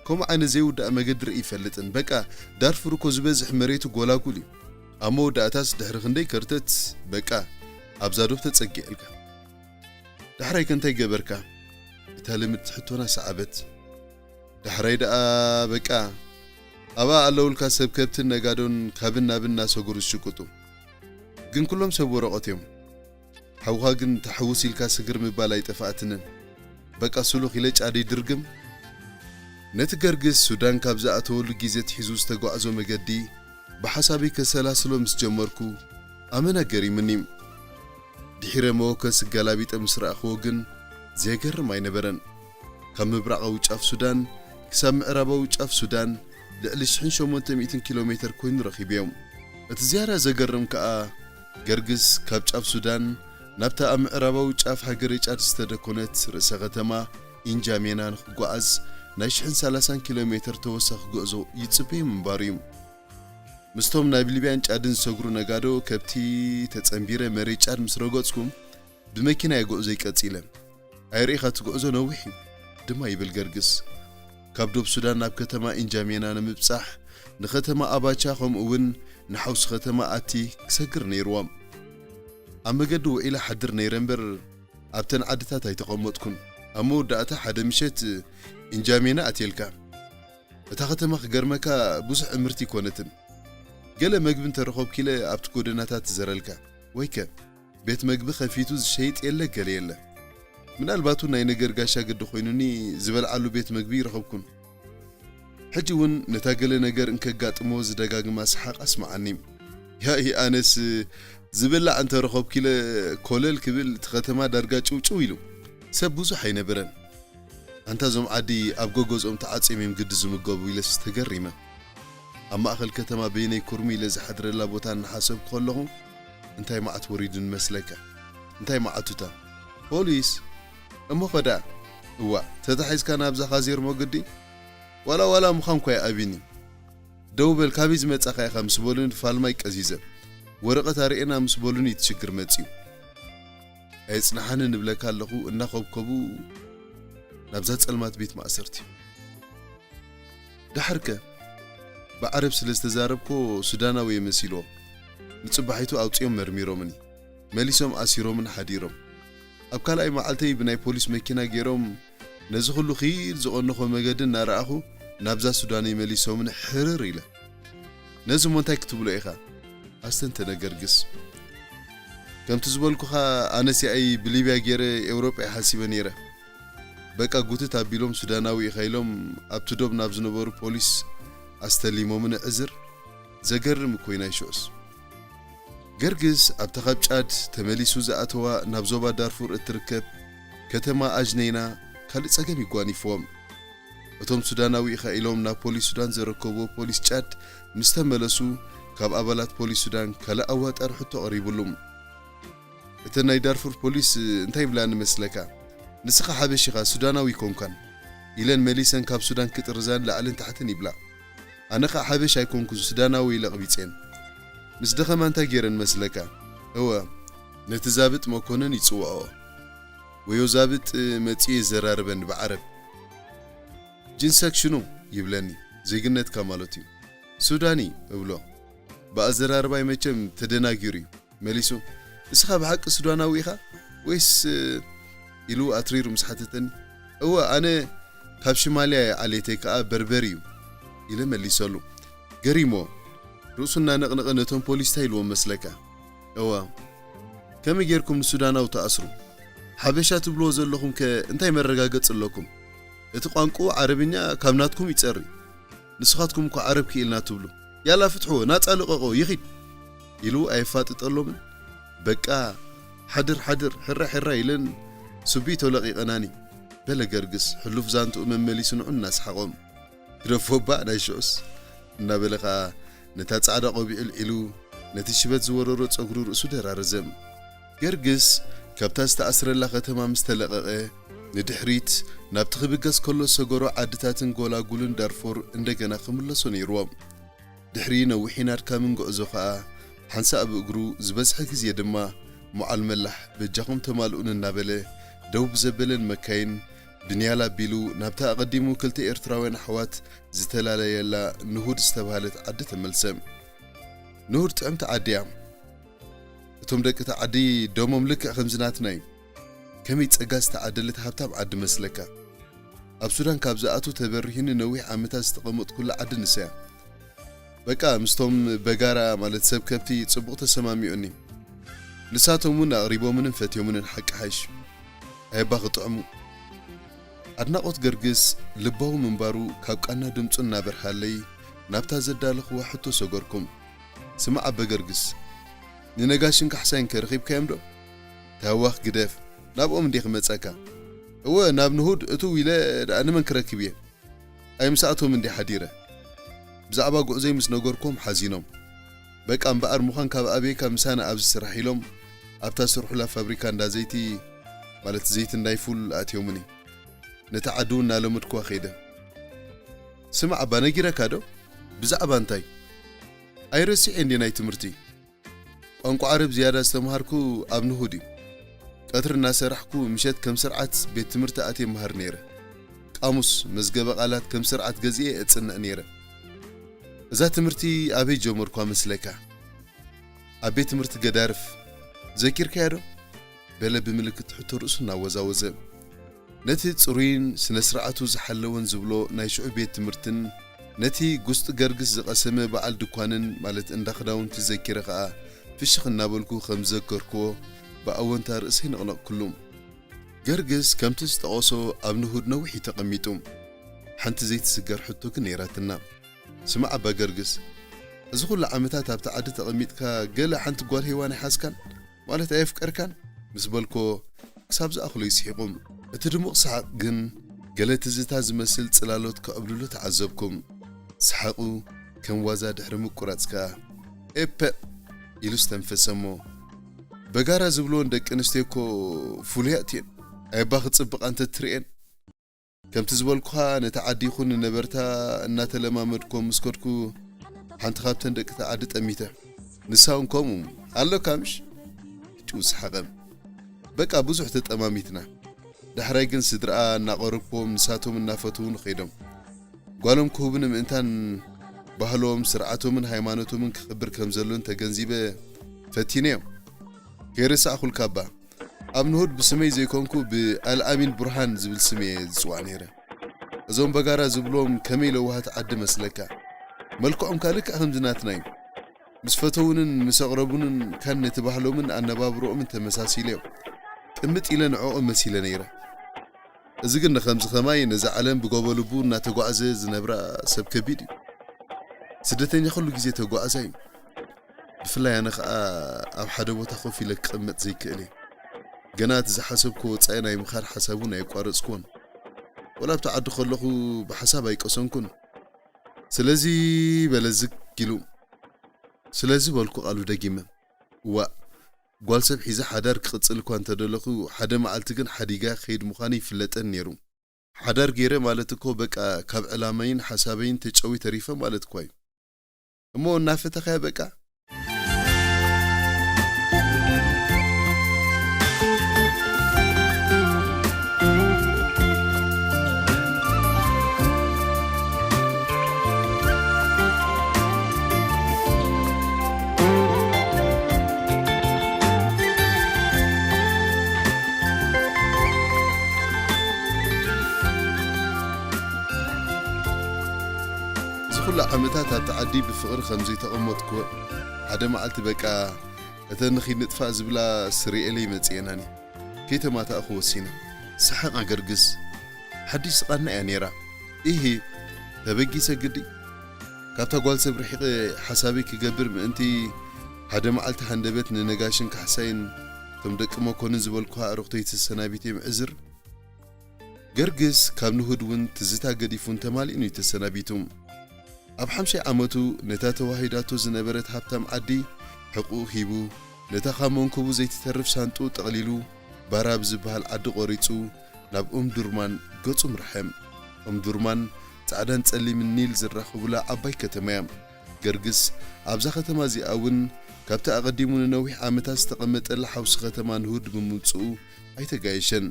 ከምኡ ዓይነት ዘይውዳእ መገዲ ርኢ ይፈልጥን። በቃ ዳርፉር እኮ ዝበዝሕ መሬቱ ጎላጉል እዩ። ኣብ መወዳእታስ ድሕሪ ክንደይ ከርተት በቃ ኣብዛ ዶብ ተጸጊዐልካ። ዳሕራይ ከ እንታይ ገበርካ? እታ ልምድቲ ሕቶና ሰዓበት። ዳሕራይ ደኣ በቃ ኣብኣ ኣለውልካ ሰብ ከብትን ነጋዶን ካብን ናብን እናሰገሩ ዝሽቅጡ። ግን ኩሎም ሰብ ወረቐት እዮም። ሓውኻ ግን ተሓውስ ኢልካ ስግር ምባል ኣይጠፍኣትንን። በቃ ስሉኽ ኢለ ጫደይ ድርግም። ነቲ ገርግስ ሱዳን ካብ ዝኣተወሉ ግዜ ኣትሒዙ ዝተጓዕዞ መገዲ ብሓሳበይ ከሰላስሎ ምስ ጀመርኩ ኣመና ገሪሙኒ። ድሒረ መወከስ ገላቢጠ ምስ ረኣኽዎ ግን ዘየገርም ኣይነበረን። ካብ ምብራቓዊ ጫፍ ሱዳን ክሳብ ምዕራባዊ ጫፍ ሱዳን ልዕሊ ሽሕን ሸሞንተ ሚእትን ኪሎ ሜተር ኮይኑ ረኺበዮም። እቲ ዝያዳ ዘገርም ከኣ ገርግስ ካብ ጫፍ ሱዳን ናብታ ኣብ ምዕራባዊ ጫፍ ሃገረ ጫድ ዝተደኮነት ርእሰ ከተማ ኢንጃሜና ንኽጓዓዝ ናይ ሽሕን ሰላሳን ኪሎ ሜተር ተወሳኺ ጉዕዞ ይጽበዩ ምንባሩ እዩ። ምስቶም ናብ ሊብያን ጫድን ዝሰግሩ ነጋዶ ከብቲ ተጸንቢረ መሬት ጫድ ምስ ረገጽኩ፣ ብመኪና እየ ጉዕዞይ ቀጺለ። ኣይርኢኻ እቲ ጉዕዞ ነዊሕ እዩ ድማ ይብል ገርግስ። ካብ ዶብ ሱዳን ናብ ከተማ ኢንጃሜና ንምብጻሕ ንከተማ ኣባቻ ከምኡ እውን ንሓውሲ ከተማ ኣቲ ክሰግር ነይርዎም። ኣብ መገዲ ውዒለ ሓድር ነይረ እምበር ኣብተን ዓድታት ኣይተቐመጥኩን። ኣብ መወዳእታ ሓደ ምሸት ኢንጃሜና ኣትየልካ። እታ ከተማ ክገርመካ ብዙሕ ዕምርቲ ይኮነትን። ገለ መግቢ እንተረኸብኩ ኢለ ኣብቲ ጎደናታት ትዘረልካ። ወይከ ቤት መግቢ ከፊቱ ዝሸይጥ የለ ገለ የለ። ምናልባት እውን ናይ ነገር ጋሻ ገዲ ኮይኑኒ ዝበልዓሉ ቤት መግቢ ይረኸብኩን። ሕጂ እውን ነታ ገለ ነገር እንከጋጥሞ ዝደጋግማ ሰሓቕ ኣስመዓኒ። ያኢ ኣነስ ዝብላዕ እንተረኸብኩ ኢለ ኮለል ክብል እቲ ከተማ ዳርጋ ጭውጭው ኢሉ። ሰብ ብዙሕ ኣይነበረን። ኣንታ እዞም ዓዲ ኣብ ገገዝኦም ተዓጽዮም እዮም ግዲ ዝምገቡ ኢለስ ተገሪመ። ኣብ ማእከል ከተማ በይነይ ኩርሚ ኢለ ዝሓድረላ ቦታ እናሓሰብኩ ከለኹ እንታይ መዓት ወሪዱኒ መስለካ? እንታይ መዓቱታ? ፖሊስ? እሞ ኸዳ? እዋእ፣ ተታሒዝካ ናብዛ ካዜርሞ ግዲ? ዋላ ዋላ ምዃን እኳ ይኣብይኒ። ደው በል፣ ካበይ ዝመጻኻ ኢኻ ምስ በሉኒ ፋልማይ ቀዚዘ። ወረቐት ኣርእየና ምስ በሉኒ እቲ ሽግር መጺኡ። ኣየጽንሓንን እብለካ ኣለኹ እናኾብኮቡ ናብዛ ጸልማት ቤት ማእሰርቲ። ደሓርከ ብዓረብ ስለ ዝተዛረብኮ ሱዳናዊ እየ መሲልዎ። ንጽባሒቱ ኣውጺኦም መርሚሮምኒ። መሊሶም ኣሲሮምን ሓዲሮም። ኣብ ካልኣይ መዓልተይ ብናይ ፖሊስ መኪና ገይሮም ነዚ ኩሉ ኺድ ዝቐነኾ መገዲ እናረኣኹ ናብዛ ሱዳነይ መሊሶምኒ ሕርር ኢለ። ነዚ እሞ እንታይ ክትብሎ ኢኻ? ኣስተንተነ ገርግስ። ከምቲ ዝበልኩኻ ኣነስ ያኢ ብሊብያ ገይረ ኤውሮጳ እየ ሓሲበ ነይረ። በቃ ጉትት ኣቢሎም ሱዳናዊ ኢኻ ኢሎም ኣብቲ ዶብ ናብ ዝነበሩ ፖሊስ ኣስተሊሞምን እዕዝር። ዘገርም እኮ እዩ ናይ ሽዑስ። ገርግስ ኣብታ ካብ ጫድ ተመሊሱ ዝኣተዋ ናብ ዞባ ዳርፉር እትርከብ ከተማ ኣጅነይና ካልእ ጸገም ይጓኒፍዎም። እቶም ሱዳናዊ ኢኻ ኢሎም ናብ ፖሊስ ሱዳን ዘረከብዎ ፖሊስ ጫድ ምስ ተመለሱ ካብ ኣባላት ፖሊስ ሱዳን ካልእ ኣዋጣሪ ሕቶ ቀሪብሉም። እተን ናይ ዳርፉር ፖሊስ እንታይ ይብላኒ መስለካ? ንስኻ ሓበሽ ኢኻ ሱዳናዊ ኣይኮንካን ኢለን መሊሰን ካብ ሱዳን ክጥርዛን ላዕልን ታሕትን ይብላ። ኣነ ኸኣ ሓበሽ ኣይኮንኩን ሱዳናዊ ኢለ ኣቕቢጼን። ምስ ደኸማ እንታይ ገይረን መስለካ? እወ ነቲ ዛብጥ መኮነን ይጽውዖ። ወዮ ዛብጥ መጺኡ የዘራርበኒ ብዓረብ። ጅንሰክ ሽኑ ይብለኒ፣ ዜግነትካ ማለት እዩ። ሱዳኒ እብሎ። ብኣዘራርባይ መቸም ተደናጊሩ እዩ። መሊሱ፣ "እስኻ ብሓቂ ሱዳናዊ ኢኻ ወይስ?" ኢሉ ኣትሪሩ ምስ ሓተተኒ፣ "እወ፣ ኣነ ካብ ሽማልያ እየ፣ ዓሌተይ ከኣ በርበር እዩ" ኢለ መሊሰሉ። ገሪሞ፣ ርእሱ እናነቕነቐ ነቶም ፖሊስ እንታይ ኢልዎም መስለካ? "እወ፣ ከመይ ጌርኩም ንሱዳናዊ ትኣስሩ? ሓበሻ ትብልዎ ዘለኹም ከ እንታይ መረጋገጺ ኣለኩም? እቲ ቋንቋኡ ዓረብኛ ካብ ናትኩም ይጸሪ። ንስኻትኩም እኮ ዓረብ ክኢልና ትብሉ። ያላ ፍትሕዎ፣ ናጻ ልቐቆ፣ ይኺድ" ኢሉ ኣየፋጥጠሎምን። በቃ፣ ሓድር ሓድር፣ ሕራ ሕራ ኢለን ስቢቶ ለቒቐናኒ። በለ ገርግስ ሕሉፍ ዛንትኡ መመሊሱ ንዑ እናሰሓቖም። ግደፎ እባ ናይ ሽዑስ፣ እናበለ ኸኣ ነታ ጻዕዳ ቆቢዕ ኣልዒሉ ነቲ ሽበት ዝወረሮ ጸጉሩ ርእሱ ደራረዘ። ገርግስ ካብታ ዝተኣስረላ ከተማ ምስ ተለቐቐ፣ ንድሕሪት ናብቲ ክብገስ ከሎ ሰገሮ ዓድታትን ጎላጉልን ዳርፎር እንደገና ክምለሶ ነይርዎ። ድሕሪ ነዊሕን ኣድካምን ጉዕዞ ኸኣ፣ ሓንሳእ ብእግሩ፣ ዝበዝሐ ግዜ ድማ፣ "ሞዓል መላሕ፣ በጃኹም ተማልኡኒ" እናበለ፣ ደው ብዘበለን መካይን ብንያላ ኣቢሉ፣ ናብታ ኣቐዲሙ ክልተ ኤርትራውያን ኣሕዋት ዝተላለየላ ንሁድ ዝተባህለት ዓዲ ተመልሰ። ንሁድ ጥዕምቲ ዓዲ እያ። እቶም ደቂ እታ ዓዲ ደሞም ልክዕ ከምዚ ናትና እዩ። ከመይ ጸጋ ዝተዓደለት ሃብታም ዓዲ መስለካ? ኣብ ሱዳን ካብ ዝኣቱ ተበሪሁኒ ነዊሕ ዓመታት ዝተቐመጥኩላ ዓዲ ንሳ እያ። በቃ ምስቶም በጋራ ማለት ሰብ ከብቲ ጽቡቕ ተሰማሚዑኒ። ንሳቶም እውን ኣቕሪቦምንን ፈትዮምንን ሓቂ ሓይሽ። ኣየባ ክጥዕሙ። ኣድናቖት ገርግስ ልባዊ ምንባሩ ካብ ቃና ድምጹ እናበርሃለይ ናብታ ዘዳለኽዋ ሕቶ ሰገርኩም። ስማዕ ኣበ ገርግስ፣ ንነጋሽን ካሕሳይን ከ ረኺብካዮም ዶ? ታዋኽ ግደፍ፣ ናብኦም እንዴ ክመጸካ? እወ፣ ናብ ንሁድ እትው ኢለ ደኣ ንመን ክረክብ እየ? ኣይ ምስኣቶም እንዴ ሓዲረ? ብዛዕባ ጉዕዘይ ምስ ነገርኩም ሓዚኖም። በቃ እምበኣር ምዃን ካብ ኣበይካ ምሳና ኣብዚ ስራሕ ኢሎም ኣብታ ስርሑላ ፋብሪካ እንዳ ዘይቲ፣ ማለት ዘይቲ እንዳይ ፉል ኣትዮምኒ። ነታ ዓዲ እውን እናለመድኩዋ ከይደ። ስማዕ ኣባ ነጊረካ ዶ? ብዛዕባ እንታይ? ኣይረሲዐ እንዴ ናይ ትምህርቲ? ቋንቋ ዓረብ ዝያዳ ዝተምሃርኩ ኣብ ንሁድ እዩ። ቀትሪ እናሰራሕኩ ምሸት ከም ስርዓት ቤት ትምህርቲ ኣትየ እምሃር ነይረ። ቃሙስ፣ መዝገበ ቃላት ከም ስርዓት ገዚኤ እጽንዕ ነይረ። እዛ ትምህርቲ ኣበይ ጀመርኳ መስለካ? ኣብ ቤት ትምህርቲ ገዳርፍ። ዘኪርካያ ዶ? በለ ብምልክት ሕቶ ርእሱ እናወዛወዘ። ነቲ ጽሩይን ስነ ስርዓቱ ዝሓለወን ዝብሎ ናይ ሽዑ ቤት ትምህርትን ነቲ ጉስጢ ገርግስ ዝቐሰመ በዓል ድኳንን ማለት እንዳ ክዳውንቲ ዘኪረ ኸኣ ፍሽኽ እናበልኩ ከም ዝዘከርክዎ ብኣወንታ ርእሰይ ነቕነቕኩሉ። ገርግስ ከምቲ ዝጠቐሶ ኣብ ንሁድ ነዊሕ እዩ ተቐሚጡ። ሓንቲ ዘይትስገር ሕቶ ግን ነይራትና። ስማዕ ኣባ ገርግስ፣ እዚ ኹሉ ዓመታት ኣብቲ ዓዲ ተቐሚጥካ ገለ ሓንቲ ጓል ሄዋን ኣይሓዝካን? ማለት ኣየፍቀርካን? ምስ በልኮ ክሳብ ዝኣኽሎ ይስሒቑ። እቲ ድሙቕ ሰሓቕ ግን ገለ ትዝታ ዝመስል ጽላሎት ከዕብልሎ ተዓዘብኩም። ሰሓቑ ከም ዋዛ ድሕሪ ምቁራጽ ከኣ፣ "ኤፐእ!" ኢሉ ዝተንፈሰ እሞ፣ "በጋራ ዝብልወን ደቂ ኣንስትዮ እኮ ፍሉያት እየን። ኣየባ ክጽብቓ እንተ ትርእየን!" ከምቲ ዝበልኩኻ፣ ነቲ ዓዲ ይኹን ንነበርታ እናተለማመድኮ ምስ ከድኩ፣ ሓንቲ ካብተን ደቂ እቲ ዓዲ ጠሚተ። ንሳ እውን ከምኡ። "ኣሎካ ምሽ?" ጭው ሰሓቐ። በቃ ብዙሕ ተጠማሚትና። ዳሕራይ ግን ስድራኣ እናቐረብክዎም ንሳቶም እናፈተዉኒ ከይዶም። ጓሎም ክህቡኒ ምእንታን ባህሎም፣ ስርዓቶምን ሃይማኖቶምን ክኽብር ከም ዘሎን ተገንዚበ ፈቲነዮም። ከይረሳዕኹልካ እባ፣ ኣብ ንሁድ ብስመይ ዘይኮንኩ ብኣልኣሚን ቡርሃን ዝብል ስም እየ ዝጽዋዕ ነይረ። እዞም በጋራ ዝብሎም ከመይ ለዋሃት ዓዲ መስለካ? መልክዖም ከኣ ልክዕ ከምዚ ናትና እዩ። ምስ ፈተዉንን ምስ ኣቕረቡንን ካን ነቲ ባህሎምን ኣነባብርኦምን ተመሳሲለዮ። ቅምጥ ኢለ ንዕኦም መሲለ ነይረ። እዚ ግን ንኸምዚ ኸማይ ነዛ ዓለም ብጎቦ ልቡ እናተጓዕዘ ዝነብራ ሰብ ከቢድ እዩ። ስደተኛ ኩሉ ግዜ ተጓዓዛይ እዩ። ብፍላይ ኣነ ኸኣ ኣብ ሓደ ቦታ ኮፍ ኢለ ክቕመጥ ዘይክእል እየ። ገና እቲ ዝሓሰብኩ ወጻኢ ናይ ምኻድ ሓሳብ እውን ኣየቋረጽኩዎን። ወላ ኣብቲ ዓዲ ከለኹ ብሓሳብ ኣይቀሰንኩን። ስለዚ በለ ዝግ ኢሉ። ስለዚ በልኩ ቃሉ ደጊመ። እዋእ፣ ጓል ሰብ ሒዘ ሓዳር ክቕጽል እኳ እንተደለኹ፣ ሓደ መዓልቲ ግን ሓዲጋ ክኸይድ ምዃኑ ይፍለጠን ነይሩ። ሓዳር ገይረ ማለት እኮ በቃ ካብ ዕላማይን ሓሳበይን ተጨዊ ተሪፈ ማለት እኳ እዩ። እሞ እናፈተኻያ በቃ። እዚ ኩሉ ዓመታት ኣብቲ ዓዲ ብፍቕሪ ከም ዘይተቐመጥኩ፣ ሓደ መዓልቲ በቃ እተን ንኺድ ንጥፋእ ዝብላ ስርኤለይ መጺኤናኒ። ከይተማታእኹ ወሲነ። ሰሓቕ ኣገርግስ። ሓድሽ ስቓና እያ ነይራ። ኢሂ፣ ተበጊሰ ግዲ። ካብታ ጓል ሰብ ርሒቐ ሓሳበይ ክገብር ምእንቲ ሓደ መዓልቲ ሃንደበት ንነጋሽን ካሕሳይን እቶም ደቂ መኮንን ዝበልኩኻ ኣዕሩኽተይ ተሰናቢተ ምዕዝር። ገርግስ ካብ ንሁድ እውን ትዝታ ገዲፉን ተማሊኡን እዩ ተሰናቢቱ። ኣብ ሓምሻይ ዓመቱ ነታ ተዋሂዳቶ ዝነበረት ሃብታም ዓዲ ሕቁኡ ሂቡ፣ ነታ ካብ መንኩቡ ዘይትተርፍ ሳንጥኡ ጠቕሊሉ፣ ባራ ብዝበሃል ዓዲ ቆሪጹ ናብ ኡምዱርማን ገጹ ምርሐ። ኡምዱርማን ጻዕዳን ጸሊምን ኒል ዝራኸቡላ ዓባይ ከተማ እያ። ገርግስ ኣብዛ ከተማ እዚኣ እውን ካብቲ ኣቐዲሙ ንነዊሕ ዓመታት ዝተቐመጠላ ሓውሲ ከተማ ንሁድ ብምምጽኡ ኣይተጋየሸን።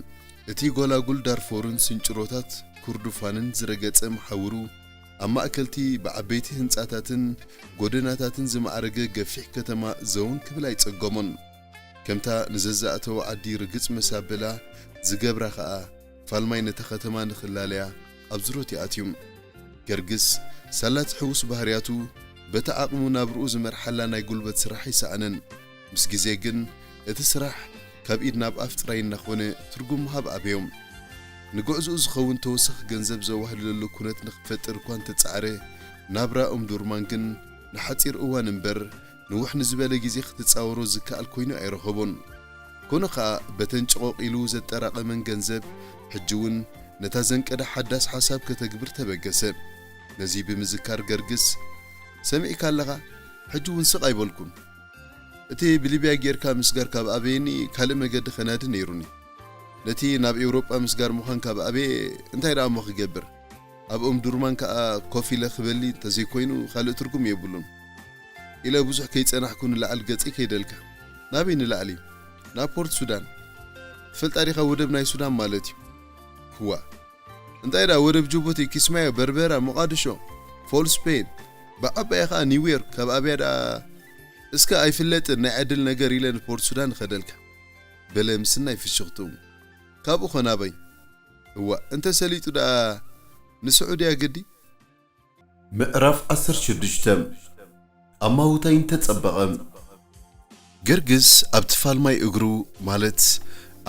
እቲ ጎላጉል ዳርፎርን ስንጭሮታት ኩርዱፋንን ዝረገጸ መሓውሩ፣ ኣብ ማእከልቲ ብዓበይቲ ህንጻታትን ጎደናታትን ዝማዕረገ ገፊሕ ከተማ ዘውን ክብል ኣይጸገሞን። ከምታ ንዘዛእተወ ዓዲ ርግጽ መሳበላ ዝገብራ ኸኣ፣ ፋልማይ ነታ ከተማ ንኽላለያ ኣብ ዝሮት ይኣትዩ። ገርግስ ሳላት ሕዉስ ባህርያቱ፣ በቲ ዓቕሙ ናብርኡ ዝመርሓላ ናይ ጉልበት ስራሕ ኣይሰኣነን። ምስ ግዜ ግን እቲ ስራሕ ካብ ኢድ ናብ ኣፍ ጥራይ እናኾነ ትርጉም ምሃብ ኣበዮም። ንጉዕዞኡ ዝኸውን ተወሳኺ ገንዘብ ዘዋህልለሉ ኩነት ንኽፈጥር እኳ እንተጻዕረ፣ ናብራ ኡምዱርማን ግን ንሓጺር እዋን እምበር ንውሕ ንዝበለ ግዜ ክትጻወሮ ዝከኣል ኮይኑ ኣይረኸቦን። ኮነ ኸኣ በተን ጭቖቕ ኢሉ ዘጠራቐመን ገንዘብ ሕጂ እውን ነታ ዘንቀዳ ሓዳስ ሓሳብ ከተግብር ተበገሰ። ነዚ ብምዝካር ገርግስ፣ ሰሚዕካ ኣለኻ፣ ሕጂ እውን ስቕ ኣይበልኩን። እቲ ብሊብያ ጌርካ ምስጋር ካብ ኣበየኒ ካልእ መገዲ ከናዲ ነይሩኒ። ነቲ ናብ ኤውሮጳ ምስጋር ምዃን ካብ ኣበየ እንታይ ደኣ እሞ ክገብር? ኣብ ኡምዱርማን ከኣ ኮፍ ኢለ ክበሊ እንተዘይኮይኑ ካልእ ትርጉም የብሉን። ኢለ ብዙሕ ከይጸናሕኩ ንላዕሊ ገጸይ ከይደልካ። ናበይ ንላዕሊ? ናብ ፖርት ሱዳን። ትፈልጣ ዲኻ ወደብ ናይ ሱዳን ማለት እዩ። ህዋ። እንታይ ደኣ ወደብ ጅቡቲ፣ ኪስማዮ፣ በርበራ፣ ሞቓድሾ፣ ፎል ስፔን፣ ብዓባያ ኸኣ ኒውዮርክ፣ ካብ ኣብያ ደኣ እስከ ኣይፍለጥን ናይ ዕድል ነገር ኢለ ንፖርት ሱዳን እኸደልካ። በለ ምስናይ ፍሽኽትኡ። ካብኡ ኸ ናበይ? እዋእ፣ እንተ ሰሊጡ ደኣ ንስዑድያ ግዲ? ምዕራፍ ዓሰርተ ሽዱሽተ። ኣማውታይ እንተጸበቐ። ገርግስ ኣብቲ ፋልማይ እግሩ፣ ማለት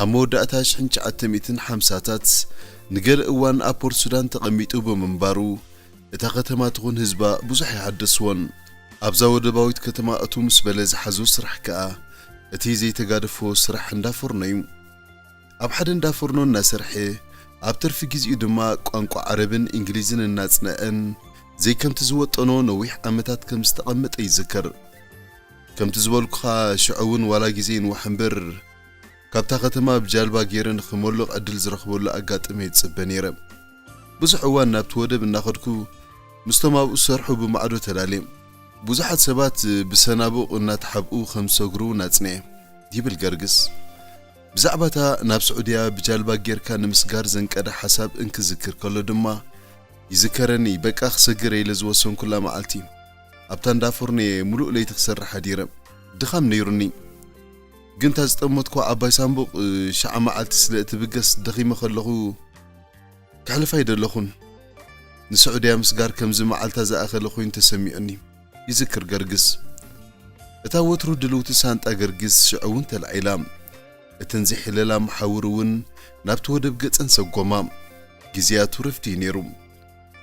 ኣብ መወዳእታ ሽሕን ትሽዓተ ሚእትን ሓምሳታት ንገለ እዋን ኣብ ፖርት ሱዳን ተቐሚጡ ብምንባሩ፣ እታ ከተማ ትኹን ህዝባ ብዙሕ ኣይሓደስዎን። ኣብዛ ወደባዊት ከተማ እቱ ምስ በለ ዝሓዞ ስራሕ ከኣ፣ እቲ ዘይተጋደፎ ስራሕ እንዳ ፎርኖ እዩ። ኣብ ሓደ እንዳ ፎርኖ እናሰርሐ፣ ኣብ ትርፊ ግዜኡ ድማ ቋንቋ ዓረብን እንግሊዝን እናጽንዐን፣ ዘይከምቲ ዝወጠኖ ነዊሕ ዓመታት ከም ዝተቐመጠ ይዝከር። ከምቲ ዝበልኩኻ፣ ሽዑ እውን ዋላ ግዜ ይንዋሕ እምበር፣ ካብታ ከተማ ብጃልባ ገይረ ንኽመልቕ ዕድል ዝረኽበሉ ኣጋጣሚ ይጽበ ነይረ። ብዙሕ እዋን ናብቲ ወደብ እናኸድኩ፣ ምስቶም ኣብኡ ዝሰርሑ ብማዕዶ ተላልየ። ብዙሓት ሰባት ብሰናቡቕ እናተሓብኡ ከም ዝሰግሩ እውን ኣጽኒዐ፣ ይብል ገርግስ። ብዛዕባ እታ ናብ ስዑድያ ብጃልባ ጌርካ ንምስጋር ዘንቀደ ሓሳብ እንክዝክር ከሎ ድማ፣ ይዝከረኒ፣ በቃ ክሰግር እየ ኢለ ዝወሰንኩላ መዓልቲ። ኣብታ እንዳ ፎርኖ እየ ምሉእ ለይቲ ክሰርሕ ሓዲረ። ድኻም ነይሩኒ። ግን እታ ዝጠመትኩዋ ዓባይ ሳንቡቕ፣ እ፣ ሸዓ መዓልቲ ስለ እትብገስ ደኺመ ከለኹ ከሕልፋ ኣይደለኹን። ንስዑድያ ምስጋር ከምዚ መዓልታ ዝኣኸለ ኮይኑ ተሰሚዑኒ፣ ይዝክር ገርግስ። እታ ወትሩ ድልውቲ ሳንጣ ገርግስ ሽዑ እውን ተላዒላ። እተን ዘይሕለላ መሓውር እውን ናብቲ ወደብ ገጸን ሰጎማ። ግዜያቱ ረፍዲ እዩ ነይሩ።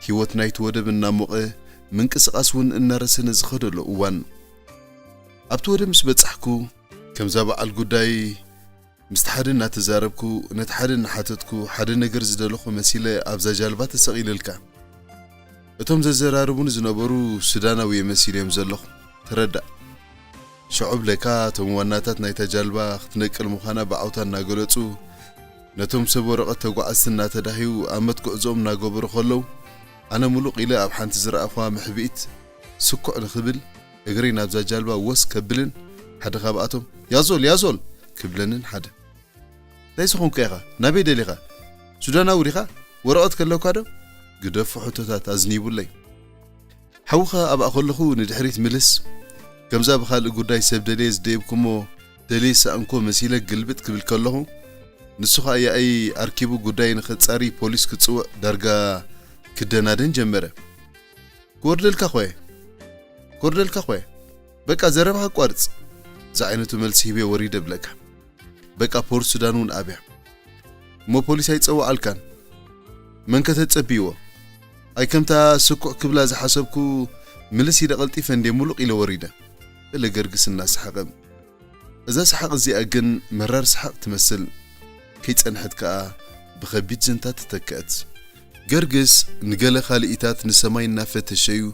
ህይወት ናይቲ ወደብ እናሞቐ፣ ምንቅስቓስ እውን እናረሰነ ዝኸደሉ እዋን። ኣብቲ ወደብ ምስ በጻሕኩ፣ ከምዛ በዓል ጉዳይ ምስቲ ሓደ እናተዛረብኩ፣ ነቲ ሓደ እናሓተትኩ፣ ሓደ ነገር ዝደለኹ መሲለ ኣብዛ ጃልባ ተሰቒለልካ። እቶም ዘዘራርቡኒ ዝነበሩ ሱዳናዊ እየ መሲለ እዮም ዘለኹ። ተረዳእ። ሽዑ ብለካ፣ እቶም ዋናታት ናይታ ጃልባ ክትነቅል ምዃና ብዓውታ እናገለጹ፣ ነቶም ሰብ ወረቐት ተጓዓዝቲ እናተዳህዩ ኣመት ጉዕዞኦም እናገበሩ ከለዉ፣ ኣነ ምሉቕ ኢለ ኣብ ሓንቲ ዝረኣኹዋ መሕብኢት ስኩዕ ንኽብል፣ እግረይ ናብዛ ጃልባ ወስ ከብልን፣ ሓደ ካብኣቶም፣ "ያዞል፣ ያዞል!" ክብለንን ሓደ፣ "እንታይ ዝኾንካ ኢኻ? ናበይ ደሊኻ? ሱዳናዊ ዲኻ? ወረቐት ከለካ ዶ?" ግደፎ ሕቶታት ኣዝኒቡለይ። ሓውኻ ኣብኣ ከለኹ ንድሕሪት ምልስ። ከምዛ ብኻልእ ጉዳይ ሰብ ደልየ ዝደየብኩሞ ደልየ ዝሰኣንኩዎ መሲለ ግልብጥ ክብል ከለኹ፣ ንሱ ኸኣ ያኢ ኣርኪቡ ጉዳይ ንኸጻሪ ፖሊስ ክጽውዕ ዳርጋ ክደናደን ጀመረ። "ክወርደልካ ኾየ፣ ክወርደልካ ኾየ፣ በቃ ዘረባኻ ኣቋርጽ" ዝዓይነቱ መልሲ ሂበ ወሪደ ብለካ። በቃ ፖርት ሱዳን እውን ኣብያ። እሞ ፖሊስ ኣይጸውዓልካን? መን ከ ተጸብይዎ? ኣይ ከምታ ስኩዕ ክብላ ዝሓሰብኩ ምልስ ኢለ ቀልጢፈ እንዴ ሙሉቕ ኢለ ወሪደ። በለ ገርግስ እናሰሓቐ። እዛ ሰሓቕ እዚኣ ግን መራር ሰሓቕ ትመስል። ከይጸንሐት ከኣ ብኸቢድ ዘንታ ተተክአት። ገርግስ ንገለ ካልኢታት ንሰማይ እናፈተሸ እዩ